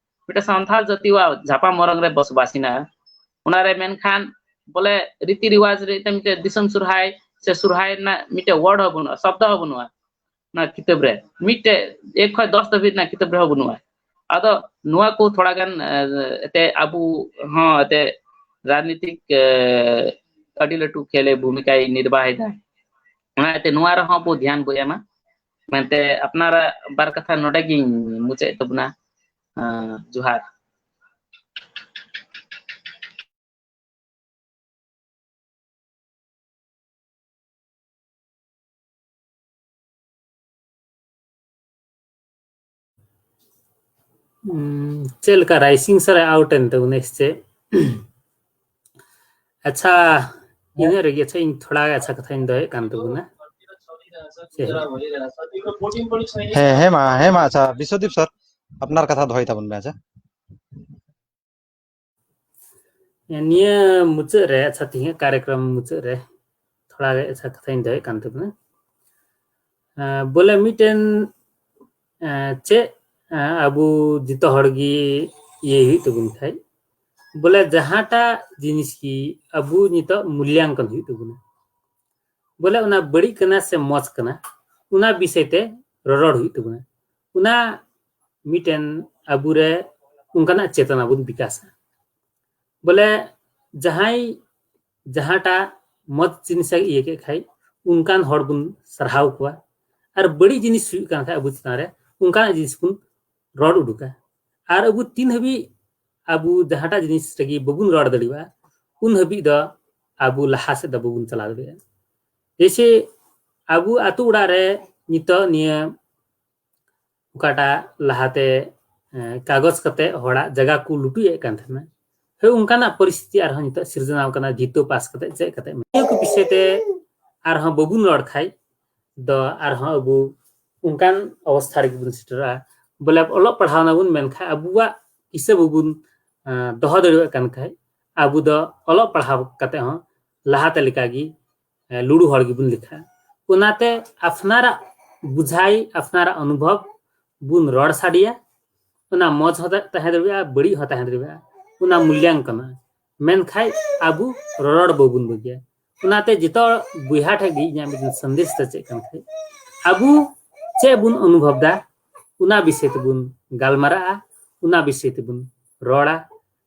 ᱢᱤᱫᱴᱮᱱ ᱥᱟᱱᱛᱟᱲ ᱡᱟᱹᱛᱤᱣᱟᱜ ᱡᱷᱟᱯᱟ ᱢᱚᱨᱚᱝ ᱨᱮ ᱵᱚᱥᱚᱵᱟᱥ ᱦᱮᱱᱟᱜᱼᱟ᱾ ᱚᱱᱟᱨᱮ ᱢᱮᱱᱠᱷᱟᱱ ᱵᱚᱞᱮ ᱨᱤᱛᱤ ᱨᱮᱣᱟᱡᱽ ᱨᱮ ᱢᱤᱫᱴᱮᱱ ᱫᱤᱥᱚᱢ ᱥᱚᱨᱦᱟᱭ ᱥᱮ ᱥᱚᱨᱦᱟᱭ ᱨᱮᱱᱟᱜ ᱢᱤᱫᱴᱮᱱ ᱣᱟᱨᱰ ᱦᱚᱸ ᱵᱟᱹᱱᱩᱜᱼᱟ, ᱥᱚᱵᱫᱚ ᱦᱚᱸ ᱵᱟᱹᱱᱩᱜᱼᱟ ᱚᱱᱟ ᱠᱤᱛᱟᱹᱵ ᱨᱮ᱾ ᱢᱤᱫᱴᱮᱡ ᱮᱠ ᱠᱷᱚᱱ ᱫᱚᱥ ᱫᱷᱟᱹᱵᱤᱡ ᱨᱮᱱᱟᱜ ᱠᱤᱛᱟᱹᱵ ᱨᱮᱦᱚᱸ ᱵᱟᱹᱱᱩᱜᱼᱟ᱾ ᱟᱫᱚ ᱱᱚᱣᱟ ᱠᱚ ᱛᱷᱚᱲᱟ ᱜᱟᱱ, ᱮ, ᱮᱛᱮ ᱟᱵᱚ ᱦᱚᱸ ᱮᱛᱮ ᱨᱟᱡᱽᱱᱤᱛᱤᱠ, ᱮ, ᱟᱹᱰᱤ ᱞᱟᱹᱴᱩ ᱠᱷᱮᱞᱮ ᱵᱷᱩᱢᱤᱠᱟᱭ ᱱᱤᱨᱵᱟᱦ ᱮᱫᱟ᱾ ᱚᱱᱟ ᱤᱭᱟᱹᱛᱮ ᱱᱚᱣᱟ ᱨᱮᱦᱚᱸ ᱟᱵᱚ ᱫᱷᱮᱭᱟᱱ ᱵᱚ ᱮᱢᱟ ᱢᱮᱱᱛᱮ ᱟᱯᱱᱟᱨᱟᱜ ᱵᱟᱨ ᱠᱟᱛᱷᱟ ᱱᱚᱰᱮ ᱜᱤᱧ ᱢᱩᱪᱟᱹᱫ ᱛᱟᱵᱚᱱᱟ᱾ ᱟᱸ, ᱡᱚᱦᱟᱨ᱾ ᱦᱩᱸ, ᱪᱮᱫ ᱞᱮᱠᱟ ᱨᱟᱭᱥᱤᱝ ᱥᱟᱨ ᱮ out ᱮᱱ ᱛᱟᱵᱚᱱᱟ ᱥᱮ ᱪᱮᱫ? ᱟᱪᱪᱷᱟ, ᱤᱱᱟᱹ ᱨᱮᱜᱮ, ᱟᱪᱪᱷᱟ, ᱤᱧ ᱛᱷᱚᱲᱟ, ᱟᱪᱪᱷᱟ, ᱠᱟᱛᱷᱟᱧ ᱫᱚᱦᱚᱭᱮᱫ ᱠᱟᱱ ᱛᱟᱵᱚᱱᱟ᱾ ᱪᱮᱫ? ᱦᱮᱸ, ᱦᱮᱸ ᱢᱟ, ᱦᱮᱸ ᱢᱟ, ᱟᱪᱪᱷᱟ, ᱵᱤᱥᱣᱚᱫᱤᱯ ᱥᱟᱨ, ᱟᱯᱱᱟᱨ ᱠᱟᱛᱷᱟ ᱫᱚᱦᱚᱭ ᱛᱟᱵᱚᱱ ᱢᱮ, ᱟᱪᱪᱷᱟ᱾ ᱱᱤᱭᱟᱹ ᱢᱩᱪᱟᱹᱫ ᱨᱮ, ᱟᱪᱪᱷᱟ, ᱛᱮᱦᱮᱧᱟᱜ ᱠᱟᱨᱭᱚᱠᱨᱚᱢ ᱢᱩᱪᱟᱹᱫ ᱨᱮ ᱛᱷᱚᱲᱟ ᱜᱮ, ᱟᱪᱪᱷᱟ, ᱠᱟᱛᱷᱟᱧ ᱫᱚᱦᱚᱭᱮᱫ ᱠᱟᱱ ᱛᱟᱵᱚᱱᱟ᱾ ᱮᱸ, ᱵᱚᱞᱮ ᱢᱤᱫᱴᱮᱱ, ᱮᱸ, ᱪᱮᱫ, ᱮᱸ, ᱟᱵᱚ ᱡᱚᱛᱚ ᱦᱚᱲ ᱜᱮ ᱤᱭᱟᱹᱭ ᱦᱩᱭᱩᱜ ᱛᱟᱵᱚᱱ ᱠᱷᱟᱡ, ᱵᱚᱞᱮ ᱡᱟᱦᱟᱸᱴᱟᱜ ᱡᱤᱱᱤᱥ ᱜᱮ ᱟᱵᱚ ᱱᱤᱛᱚᱜ ᱢᱩᱞᱭᱟᱝᱠᱚᱱ ᱦᱩᱭᱩᱜ ᱛᱟᱵᱚᱱᱟ, ᱵᱚᱞᱮ ᱚᱱᱟ ᱵᱟᱹᱲᱤᱡ ᱠᱟᱱᱟ ᱥᱮ ᱢᱚᱡᱽ ᱠᱟᱱᱟ, ᱚᱱᱟ ᱵᱤᱥᱚᱭ ᱛᱮ ᱨᱚᱨᱚᱲ ᱦᱩᱭᱩᱜ ᱛᱟᱵᱚᱱᱟ᱾ ᱚᱱᱟ ᱢᱤᱫᱴᱮᱱ ᱟᱵᱚᱨᱮ ᱚᱱᱠᱟᱱᱟᱜ ᱪᱮᱛᱚᱱᱟ ᱵᱚᱱ ᱵᱤᱠᱟᱥᱟ᱾ ᱵᱚᱞᱮ ᱡᱟᱦᱟᱸᱭ ᱡᱟᱦᱟᱸᱴᱟᱜ ᱢᱚᱡᱽ ᱡᱤᱱᱤᱥᱮ ᱤᱭᱟᱹ ᱠᱮᱫ ᱠᱷᱟᱡ, ᱚᱱᱠᱟᱱ ᱦᱚᱲ ᱵᱚᱱ ᱥᱟᱨᱦᱟᱣ ᱠᱚᱣᱟ᱾ ᱟᱨ ᱵᱟᱹᱲᱤᱡ ᱡᱤᱱᱤᱥ ᱦᱩᱭᱩᱜ ᱠᱟᱱ ᱠᱷᱟᱡ ᱟᱵᱚ ᱪᱮᱛᱟᱱ ᱨᱮ, ᱚᱱᱠᱟᱱᱟᱜ ᱡᱤᱱᱤᱥ ᱵᱚᱱ ᱨᱚᱲ ᱩᱰᱩᱠᱟ᱾ ᱟᱨ ᱟᱵᱚ ᱛᱤᱱ ᱦᱟᱹᱵᱤᱡ ᱟᱵᱚ ᱡᱟᱦᱟᱸᱴᱟᱜ ᱡᱤᱱᱤᱥ ᱨᱮᱜᱮ ᱵᱟᱵᱚᱱ ᱨᱚᱲ ᱫᱟᱲᱮᱭᱟᱜᱼᱟ, ᱩᱱ ᱦᱟᱹᱵᱤᱡ ᱫᱚ ᱟᱵᱚ ᱞᱟᱦᱟ ᱥᱮᱫ ᱫᱚ ᱵᱟᱵᱚᱱ ᱪᱟᱞᱟᱣ ᱫᱟᱲᱮᱭᱟᱜᱼᱟ᱾ ᱡᱮᱭᱥᱮ ᱟᱵᱚ ᱟᱛᱳ ᱚᱲᱟᱜ ᱨᱮ ᱱᱤᱛᱚᱜ ᱱᱤᱭᱟᱹ ᱚᱠᱟᱴᱟᱜ ᱞᱟᱦᱟᱛᱮ, ᱮ, ᱠᱟᱜᱚᱡᱽ ᱠᱟᱛᱮ ᱦᱚᱲᱟᱜ ᱡᱟᱭᱜᱟ ᱠᱚ ᱞᱩᱴᱩᱡ ᱮᱫ ᱠᱟᱱ ᱛᱟᱦᱮᱱᱟ, ᱦᱳᱭ, ᱚᱱᱠᱟᱱᱟᱜ ᱯᱚᱨᱤᱥᱛᱷᱤᱛᱤ ᱟᱨᱦᱚᱸ ᱱᱤᱛᱚᱜ ᱥᱤᱨᱡᱟᱹᱣ ᱠᱟᱱᱟ᱾ ᱡᱤᱛᱟᱹ ᱯᱟᱥ ᱠᱟᱛᱮ ᱪᱮᱫ ᱠᱟᱛᱮ ᱱᱤᱭᱟᱹ ᱠᱚ ᱵᱤᱥᱚᱭ ᱛᱮ ᱟᱨᱦᱚᱸ ᱵᱟᱵᱚᱱ ᱨᱚᱲ ᱠᱷᱟᱡ ᱫᱚ ᱟᱨᱦᱚᱸ ᱟᱵᱚ ᱚᱱᱠᱟᱱ ᱚᱵᱚᱥᱛᱷᱟ ᱨᱮᱜᱮ ᱵᱚᱱ ᱥᱮᱴᱮᱨᱚᱜᱼᱟ᱾ ᱵᱚᱞᱮ ᱚᱞᱚᱜ ᱯᱟᱲᱦᱟᱣ ᱱᱟᱵᱚᱱ, ᱢᱮᱱᱠᱷᱟᱱ ᱟᱵᱚᱣᱟᱜ ᱠᱤᱥᱟᱹ ᱵᱟᱵᱚᱱ, ᱮ, ᱫᱚᱦᱚ ᱫᱟᱲᱮᱭᱟᱜ ᱠᱟᱱ ᱠᱷᱟᱡ, ᱟᱵᱚ ᱫᱚ ᱚᱞᱚᱜ ᱯᱟᱲᱦᱟᱣ ᱠᱟᱛᱮ ᱦᱚᱸ ᱞᱟᱦᱟᱛᱮ ᱞᱮᱠᱟᱜᱮ, ᱮ, ᱞᱩᱲᱩ ᱦᱚᱲ ᱜᱮᱵᱚᱱ ᱞᱮᱠᱷᱟᱜᱼᱟ᱾ ᱚᱱᱟᱛᱮ ᱟᱯᱱᱟᱨᱟᱜ ᱵᱩᱡᱷᱟᱭ, ᱟᱯᱱᱟᱨᱟᱜ ᱚᱱᱩᱵᱷᱚᱵ ᱵᱚᱱ ᱨᱚᱲ ᱥᱟᱰᱮᱭᱟ᱾ ᱚᱱᱟ ᱢᱚᱡᱽ ᱦᱚᱸ ᱛᱟᱦᱮᱸ ᱫᱟᱲᱮᱭᱟᱜᱼᱟ, ᱵᱟᱹᱲᱤᱡ ᱦᱚᱸ ᱛᱟᱦᱮᱸ ᱫᱟᱲᱮᱭᱟᱜᱼᱟ, ᱚᱱᱟ ᱢᱩᱞᱭᱟᱝᱠᱚᱱᱟ᱾ ᱢᱮᱱᱠᱷᱟᱡ ᱟᱵᱚ ᱨᱚᱨᱚᱲ ᱵᱟᱵᱚᱱ ᱵᱟᱹᱜᱤᱭᱟ᱾ ᱚᱱᱟᱛᱮ ᱡᱚᱛᱚ ᱵᱚᱭᱦᱟ ᱴᱷᱮᱡ ᱜᱮ ᱤᱧᱟᱹᱜ ᱢᱤᱫᱴᱮᱱ ᱥᱟᱸᱫᱮᱥ ᱫᱚ ᱪᱮᱫ ᱠᱟᱱ ᱠᱷᱟᱡ, ᱟᱵᱚ ᱪᱮᱫ ᱵᱚᱱ ᱚᱱᱩᱵᱷᱚᱵ ᱫᱟ, ᱚᱱᱟ ᱵᱤᱥᱚᱭ ᱛᱮᱵᱚᱱ ᱜᱟᱞᱢᱟᱨᱟᱜᱼᱟ, ᱚᱱᱟ ᱵᱤᱥᱚᱭ ᱛᱮᱵᱚᱱ ᱨᱚᱲᱟ,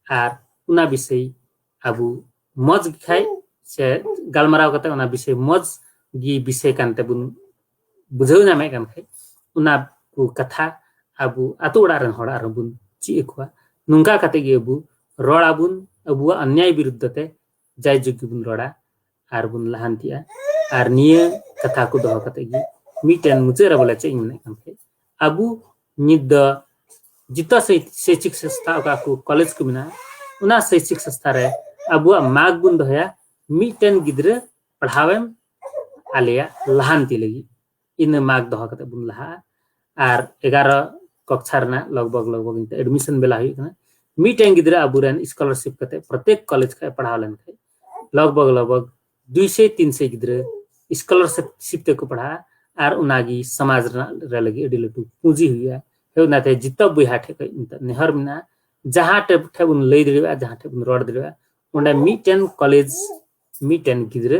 ᱟᱨ ᱚᱱᱟ ᱵᱤᱥᱚᱭ ᱟᱵᱚ ᱢᱚᱡᱽ ᱜᱮ ᱠᱷᱟᱡ ᱥᱮ ᱜᱟᱞᱢᱟᱨᱟᱣ ᱠᱟᱛᱮ ᱚᱱᱟ ᱵᱤᱥᱚᱭ ᱢᱚᱡᱽ ᱜᱮ ᱵᱤᱥᱚᱭ ᱠᱟᱱ ᱛᱮᱵᱚᱱ ᱵᱩᱡᱷᱟᱹᱣ ᱧᱟᱢᱮᱫ ᱠᱟᱱ ᱠᱷᱟᱡ, ᱚᱱᱟ ᱠᱚ ᱠᱟᱛᱷᱟ ᱟᱵᱚ ᱟᱛᱳ ᱚᱲᱟᱜ ᱨᱮᱱ ᱦᱚᱲ ᱟᱨᱦᱚᱸ ᱵᱚᱱ ᱪᱮᱫ ᱟᱠᱚᱣᱟ᱾ ᱱᱚᱝᱠᱟ ᱠᱟᱛᱮ ᱜᱮ ᱟᱵᱚ ᱨᱚᱲ ᱟᱵᱚᱱ, ᱟᱵᱚᱣᱟᱜ ᱚᱱᱱᱭᱟᱭ ᱵᱤᱨᱩᱫᱽᱫᱷ ᱛᱮ ᱡᱟᱭᱡᱩᱜᱽ ᱜᱮᱵᱚᱱ ᱨᱚᱲᱟ ᱟᱨ ᱵᱚᱱ ᱞᱟᱦᱟᱱᱛᱤᱜᱼᱟ᱾ ᱟᱨ ᱱᱤᱭᱟᱹ ᱠᱟᱛᱷᱟ ᱠᱚ ᱫᱚᱦᱚ ᱠᱟᱛᱮ ᱜᱮ ᱢᱤᱫᱴᱮᱱ ᱢᱩᱪᱟᱹᱫ ᱨᱮ ᱵᱚᱞᱮ ᱪᱮᱫ ᱤᱧ ᱢᱮᱱᱮᱫ ᱠᱟᱱ ᱠᱷᱟᱡ, ᱟᱵᱚ ᱱᱤᱛ ᱫᱚ ᱡᱚᱛᱚ ᱥᱮ-, ᱥᱮᱪᱤᱠ ᱥᱚᱝᱥᱛᱷᱟ ᱚᱠᱟ ᱠᱚ ᱠᱚᱞᱮᱡᱽ ᱠᱚ ᱢᱮᱱᱟᱜᱼᱟ, ᱚᱱᱟ ᱥᱮᱪᱤᱠ ᱥᱚᱝᱥᱛᱷᱟ ᱨᱮ ᱟᱵᱚᱣᱟᱜ ᱢᱟᱜᱽ ᱵᱚᱱ ᱫᱚᱦᱚᱭᱟ, ᱢᱤᱫᱴᱮᱱ ᱜᱤᱫᱽᱨᱟᱹ ᱯᱟᱲᱦᱟᱣᱮᱢ ᱟᱞᱮᱭᱟᱜ ᱞᱟᱦᱟᱱᱛᱤ ᱞᱟᱹᱜᱤᱫ᱾ ᱤᱱᱟᱹ ᱢᱟᱜᱽ ᱫᱚᱦᱚ ᱠᱟᱛᱮ ᱵᱚᱱ ᱞᱟᱦᱟᱜᱼᱟ᱾ ᱟᱨ ᱮᱜᱟᱨᱚ ᱠᱚᱠᱪᱷᱟ ᱨᱮᱱᱟᱜ ᱞᱚᱜᱽ ᱵᱷᱚᱜᱽ, ᱞᱚᱜᱽ ᱵᱷᱚᱜᱽ ᱱᱤᱛᱚᱜ admission ᱵᱮᱞᱟ ᱦᱩᱭᱩᱜ ᱠᱟᱱᱟ᱾ ᱢᱤᱫᱴᱮᱱ ᱜᱤᱫᱽᱨᱟᱹ ᱟᱵᱚᱨᱮᱱ scholarship ᱠᱟᱛᱮ ᱯᱨᱚᱛᱮᱠ ᱠᱚᱞᱮᱡᱽ ᱠᱷᱚᱱ ᱯᱟᱲᱦᱟᱣ ᱞᱮᱱᱠᱷᱟᱱ ᱞᱚᱜᱽ ᱵᱷᱚᱜᱽ, ᱞᱚᱜᱽ ᱵᱷᱚᱜᱽ ᱫᱩᱭᱥᱚ ᱛᱤᱱᱥᱚ ᱜᱤᱫᱽᱨᱟᱹ scholarship ᱛᱮᱠᱚ ᱯᱟᱲᱦᱟᱜᱼᱟ᱾ ᱟᱨ ᱚᱱᱟᱜᱮ ᱥᱚᱢᱟᱡᱽ ᱨᱮᱱᱟᱜ ᱨᱮ ᱞᱟᱹᱜᱤᱫ ᱟᱹᱰᱤ ᱞᱟᱹᱴᱩ ᱯᱩᱸᱡᱤ ᱦᱩᱭᱩᱜᱼᱟ᱾ ᱦᱳᱭ, ᱚᱱᱟᱛᱮ ᱡᱚᱛᱚ ᱵᱚᱭᱦᱟ ᱴᱷᱮᱡ ᱠᱷᱚᱡ ᱱᱤᱛᱚᱜ ᱱᱮᱦᱚᱨ ᱢᱮᱱᱟᱜᱼᱟ, ᱡᱟᱦᱟᱸ ᱴᱷᱮᱡ, ᱴᱷᱮᱡ ᱵᱚᱱ ᱞᱟᱹᱭ ᱫᱟᱲᱮᱭᱟᱜᱼᱟ, ᱡᱟᱦᱟᱸ ᱴᱷᱮᱡ ᱵᱚᱱ ᱨᱚᱲ ᱫᱟᱲᱮᱭᱟᱜᱼᱟ, ᱚᱸᱰᱮ ᱢᱤᱫᱴᱮᱱ ᱠᱚᱞᱮᱡᱽ, ᱢᱤᱫᱴᱮᱱ ᱜᱤᱫᱽᱨᱟᱹ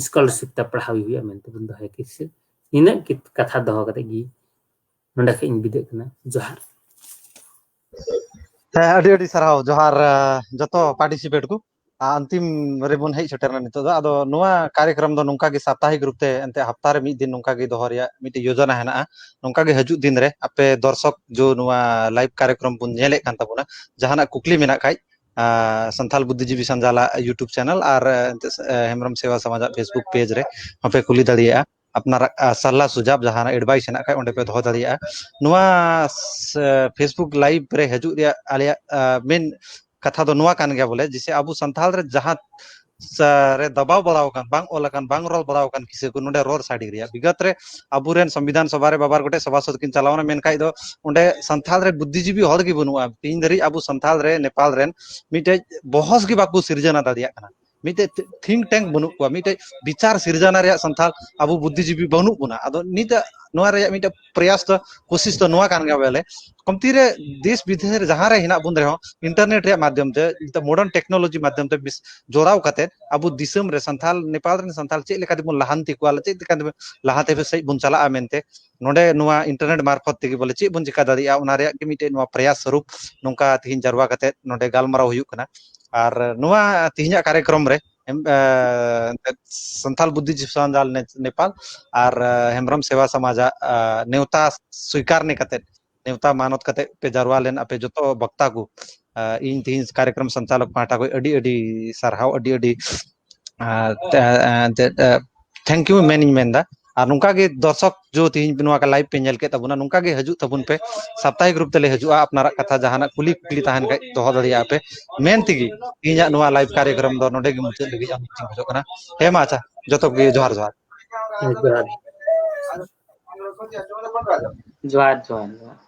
scholarship ᱛᱮ ᱯᱟᱲᱦᱟᱣ ᱦᱩᱭᱩᱜᱼᱟ ᱢᱮᱱᱛᱮ ᱵᱚᱱ ᱫᱚᱦᱚᱭᱟ ᱠᱤᱥᱟᱹ᱾ ᱱᱤᱱᱟᱹᱜ ᱠᱤ-, ᱠᱟᱛᱷᱟ ᱫᱚᱦᱚ ᱠᱟᱛᱮ ᱜᱮ ᱱᱚᱰᱮ ᱠᱷᱚᱡ ᱤᱧ ᱵᱤᱫᱟᱹᱜ ᱠᱟᱱᱟ᱾ ᱡᱚᱦᱟᱨ᱾ ᱦᱮᱸ, ᱟᱹᱰᱤ ᱟᱹᱰᱤ ᱥᱟᱨᱦᱟᱣ᱾ ᱡᱚᱦᱟᱨ, ᱟᱸ, ᱡᱚᱛᱚ participant ᱠᱚ᱾ ᱟᱱᱛᱤᱢ ᱨᱮᱵᱚᱱ ᱦᱮᱡ ᱥᱮᱴᱮᱨᱱᱟ ᱱᱤᱛᱚᱜ ᱫᱚ᱾ ᱟᱫᱚ ᱱᱚᱣᱟ ᱠᱟᱨᱭᱚᱠᱨᱚᱢ ᱫᱚ ᱱᱚᱝᱠᱟ ᱜᱮ ᱥᱟᱯᱛᱟᱦᱤᱠ ᱨᱩᱯ ᱛᱮ ᱮᱱᱛᱮ ᱦᱟᱯᱛᱟ ᱨᱮ ᱢᱤᱫ ᱫᱤᱱ ᱱᱚᱝᱠᱟ ᱜᱮ ᱫᱚᱦᱚ ᱨᱮᱭᱟᱜ ᱢᱤᱫᱴᱮᱡ ᱭᱳᱡᱚᱱᱟ ᱦᱮᱱᱟᱜᱼᱟ᱾ ᱱᱚᱝᱠᱟ ᱜᱮ ᱦᱤᱡᱩᱜ ᱫᱤᱱ ᱨᱮ ᱟᱯᱮ ᱫᱚᱨᱥᱚᱠ ᱡᱚ ᱱᱚᱣᱟ ᱞᱟᱭᱤᱵᱷ ᱠᱟᱨᱭᱚᱠᱨᱚᱢ ᱵᱚᱱ ᱧᱮᱞᱮᱫ ᱠᱟᱱ ᱛᱟᱵᱚᱱᱟ, ᱡᱟᱦᱟᱱᱟᱜ ᱠᱩᱠᱞᱤ ᱢᱮᱱᱟᱜ ᱠᱷᱟᱡ, ᱟᱨ ᱥᱟᱱᱛᱟᱞ ᱵᱩᱫᱽᱫᱷᱤᱡᱤᱵᱤ ᱥᱟᱱᱡᱟᱞᱟᱜ YouTube ᱪᱮᱱᱮᱞ ᱟᱨ, ᱮ, ᱮᱱᱛᱮ, ᱮ, ᱦᱮᱢᱵᱨᱚᱢ ᱥᱮᱵᱟ ᱥᱚᱢᱟᱡᱟᱜ Facebook ᱯᱮᱡᱽ ᱨᱮ ᱦᱚᱸᱯᱮ ᱠᱩᱞᱤ ᱫᱟᱲᱮᱭᱟᱜᱼᱟ᱾ ᱟᱯᱱᱟᱨᱟᱜ, ᱟ, ᱥᱟᱞᱟ ᱥᱩᱡᱟᱵ ᱡᱟᱦᱟᱱᱟᱜ ᱮᱰᱵᱟᱭᱤᱥ ᱦᱮᱱᱟᱜ ᱠᱷᱟᱡ ᱚᱸᱰᱮ ᱯᱮ ᱫᱚᱦᱚ ᱫᱟᱲᱮᱭᱟᱜᱼᱟ᱾ ᱱᱚᱣᱟ ᱥ-, Facebook ᱞᱟᱭᱤᱵᱷ ᱨᱮ ᱦᱤᱡᱩᱜ ᱨᱮᱭᱟᱜ ᱟᱞᱮᱭᱟᱜ, ᱟ, ᱢᱮᱱ ᱠᱟᱛᱷᱟ ᱫᱚ ᱱᱚᱣᱟ ᱠᱟᱱ ᱜᱮᱭᱟ ᱵᱚᱞᱮ, ᱡᱮᱭᱥᱮ ᱟᱵᱚ ᱥᱟᱱᱛᱟᱲ ᱨᱮ ᱡᱟᱦᱟᱸ ᱥᱟ-, ᱨᱮ ᱫᱟᱵᱟᱣ ᱵᱟᱲᱟᱣ ᱟᱠᱟᱱ, ᱵᱟᱝ ᱚᱞ ᱟᱠᱟᱱ, ᱵᱟᱝ ᱨᱚᱲ ᱵᱟᱲᱟᱣ ᱟᱠᱟᱱ ᱠᱤᱥᱟᱹ ᱠᱚ ᱱᱚᱰᱮ ᱨᱚᱲ ᱥᱟᱰᱮ ᱨᱮᱭᱟᱜ᱾ ᱵᱤᱜᱚᱛ ᱨᱮ ᱟᱵᱚᱨᱮᱱ ᱥᱚᱝᱵᱤᱫᱷᱟᱱ ᱥᱚᱵᱷᱟ ᱨᱮ ᱵᱟᱵᱟᱨ ᱜᱚᱴᱮᱡ ᱥᱚᱵᱷᱟᱥᱚᱫ ᱠᱤᱱ ᱪᱟᱞᱟᱣᱱᱟ, ᱢᱮᱱᱠᱷᱟᱡ ᱫᱚ ᱚᱸᱰᱮ ᱥᱟᱱᱛᱟᱲ ᱨᱮ ᱵᱩᱫᱽᱫᱷᱤᱡᱤᱵᱤ ᱦᱚᱲ ᱜᱮ ᱵᱟᱹᱱᱩᱜᱼᱟ᱾ ᱛᱮᱦᱮᱧ ᱫᱷᱟᱹᱨᱤᱡ ᱟᱵᱚ ᱥᱟᱱᱛᱟᱲ ᱨᱮ ᱱᱮᱯᱟᱞ ᱨᱮᱱ ᱢᱤᱫᱴᱮᱡ ᱵᱚᱦᱚᱥ ᱜᱮ ᱵᱟᱠᱚ ᱥᱤᱨᱡᱟᱹᱣ ᱫᱟᱲᱮᱭᱟᱜ ᱠᱟᱱᱟ᱾ ᱢᱤᱫᱴᱮᱡ think tank ᱵᱟᱹᱱᱩᱜ ᱠᱚᱣᱟ, ᱢᱤᱫᱴᱮᱡ ᱵᱤᱪᱟᱨ ᱥᱤᱨᱡᱟᱹᱣ ᱨᱮᱭᱟᱜ ᱥᱟᱱᱛᱟᱲ ᱟᱵᱚ ᱵᱩᱫᱽᱫᱷᱤᱡᱤᱵᱤ ᱵᱟᱹᱱᱩᱜ ᱵᱚᱱᱟ᱾ ᱟᱫᱚ ᱱᱤᱛᱟᱜ ᱱᱚᱣᱟ ᱨᱮᱭᱟᱜ ᱢᱤᱫᱴᱮᱡ ᱯᱨᱚᱭᱟᱥ ᱫᱚ, ᱠᱳᱥᱤᱥ ᱫᱚ ᱱᱚᱣᱟ ᱠᱟᱱ ᱜᱮᱭᱟ ᱵᱚᱞᱮ, ᱠᱚᱢᱛᱤ ᱨᱮ ᱫᱮᱥ ᱵᱤᱫᱮᱥ ᱨᱮ ᱡᱟᱦᱟᱸ ᱨᱮ ᱦᱮᱱᱟᱜ ᱵᱚᱱ ᱨᱮᱦᱚᱸ, ᱤᱱᱴᱟᱨᱱᱮᱴ ᱨᱮᱭᱟᱜ ᱢᱟᱫᱽᱫᱷᱚᱢ ᱛᱮ, ᱱᱤᱛᱚᱜ ᱢᱚᱰᱟᱨᱱ ᱴᱮᱠᱱᱳᱞᱚᱡᱤ ᱢᱟᱫᱽᱫᱷᱚᱢ ᱛᱮ ᱵᱤᱥ-, ᱡᱚᱲᱟᱣ ᱠᱟᱛᱮ ᱟᱵᱚ ᱫᱤᱥᱚᱢ ᱨᱮ ᱥᱟᱱᱛᱟᱲ, ᱱᱮᱯᱟᱞ ᱨᱮᱱ ᱥᱟᱱᱛᱟᱲ ᱪᱮᱫ ᱞᱮᱠᱟ ᱛᱮᱵᱚᱱ ᱞᱟᱦᱟᱱᱛᱤ ᱠᱚᱣᱟ, ᱪᱮᱫ ᱞᱮᱠᱟ ᱛᱮᱵᱚᱱ ᱞᱟᱦᱟ ᱛᱮ ᱥᱮᱫ ᱵᱚᱱ ᱪᱟᱞᱟᱜᱼᱟ ᱢᱮᱱᱛᱮ, ᱱᱚᱰᱮ ᱱᱚᱣᱟ ᱤᱱᱴᱟᱨᱱᱮᱴ ᱢᱟᱨᱯᱷᱚᱛ ᱛᱮᱜᱮ ᱵᱚᱞᱮ ᱪᱮᱫ ᱵᱚᱱ ᱪᱮᱠᱟ ᱫᱟᱲᱮᱭᱟᱜᱼᱟ, ᱚᱱᱟ ᱨᱮᱭᱟᱜ ᱜᱮ ᱢᱤᱫᱴᱮᱡ ᱱᱚᱣᱟ ᱯᱨᱚᱭᱟᱥ ᱥᱚᱨᱩᱯ ᱱᱚᱝᱠᱟ ᱛᱮᱦᱮᱧ ᱡᱟᱨᱣᱟ ᱠᱟᱛᱮ ᱱᱚᱰᱮ ᱜᱟᱞᱢᱟᱨᱟᱣ ᱦᱩᱭᱩᱜ ᱠᱟᱱᱟ᱾ ᱟᱨ ᱱᱚᱣᱟ ᱛᱮᱦᱮᱧᱟᱜ ᱠᱟᱨᱭᱚᱠᱨᱚᱢ ᱨᱮ ᱮᱢ, ᱮ, ᱮᱱᱛᱮᱫ ᱥᱟᱱᱛᱟᱞ ᱵᱩᱫᱽᱫᱷᱤᱡᱤᱵᱤ ᱥᱚᱢᱟᱡᱽ ᱱᱮ-, ᱱᱮᱯᱟᱞ ᱟᱨ, ᱮ, ᱦᱮᱢᱵᱨᱚᱢ ᱥᱮᱵᱟ ᱥᱚᱢᱟᱡᱟᱜ, ᱮ, ᱱᱮᱣᱛᱟ ᱥᱣᱤᱠᱟᱨ ᱱᱮ ᱠᱟᱛᱮ, ᱱᱮᱣᱛᱟ ᱢᱟᱱᱚᱛ ᱠᱟᱛᱮ ᱯᱮ ᱡᱟᱨᱣᱟ ᱞᱮᱱ ᱟᱯᱮ ᱡᱚᱛᱚ ᱵᱚᱠᱛᱟ ᱠᱚ, ᱮ, ᱤᱧ ᱛᱮᱦᱮᱧ ᱠᱟᱨᱭᱚᱠᱨᱚᱢ ᱥᱚᱧᱪᱟᱞᱚᱠ ᱯᱟᱦᱴᱟ ᱠᱷᱚᱱ ᱟᱹᱰᱤ ᱟᱹᱰᱤ ᱥᱟᱨᱦᱟᱣ, ᱟᱹᱰᱤ ᱟᱹᱰᱤ, ᱮ, ᱛᱮ-, ᱮ, ᱛᱮ-, ᱮ, thank you ᱢᱮᱱᱤᱧ ᱢᱮᱱᱫᱟ᱾ ᱟᱨ ᱱᱚᱝᱠᱟ ᱜᱮ ᱫᱚᱨᱥᱚᱠ ᱡᱚ ᱛᱮᱦᱮᱧ ᱱᱚᱣᱟ ᱞᱟᱭᱤᱵᱷ ᱯᱮ ᱧᱮᱞ ᱠᱮᱫ ᱛᱟᱵᱚᱱᱟ, ᱱᱚᱝᱠᱟ ᱜᱮ ᱦᱤᱡᱩᱜ ᱛᱟᱵᱚᱱ ᱯᱮ, ᱥᱟᱯᱛᱟᱦᱤᱠ ᱨᱩᱯ ᱛᱮᱞᱮ ᱦᱤᱡᱩᱜᱼᱟ᱾ ᱟᱯᱱᱟᱨᱟᱜ ᱠᱟᱛᱷᱟ ᱡᱟᱦᱟᱱᱟᱜ ᱠᱩᱞᱤ ᱠᱩᱠᱞᱤ ᱛᱟᱦᱮᱱ ᱠᱷᱟᱡ ᱫᱚᱦᱚ ᱫᱟᱲᱮᱭᱟᱜᱼᱟ ᱯᱮ᱾ ᱢᱮᱱ ᱛᱮᱜᱮ ᱤᱧᱟᱹᱜ ᱱᱚᱣᱟ ᱞᱟᱭᱤᱵᱷ ᱠᱟᱨᱭᱚᱠᱨᱚᱢ ᱫᱚ ᱱᱚᱰᱮ ᱜᱮ ᱢᱩᱪᱟᱹᱫ ᱞᱟᱹᱜᱤᱫ ᱟᱢ ᱴᱷᱮᱱ ᱠᱷᱚᱡᱚᱜ ᱠᱟᱱᱟ᱾ ᱦᱮᱸ ᱢᱟ ᱟᱪᱪᱷᱟ, ᱡᱚᱛᱚ ᱠᱚᱜᱮ ᱡᱚᱦᱟᱨ ᱡᱚᱦᱟᱨ᱾ ᱦᱮᱸ, ᱡᱚᱦᱟᱨ᱾ ᱡᱚᱦᱟᱨ, ᱡᱚᱦᱟᱨ, ᱡᱚᱦᱟᱨ᱾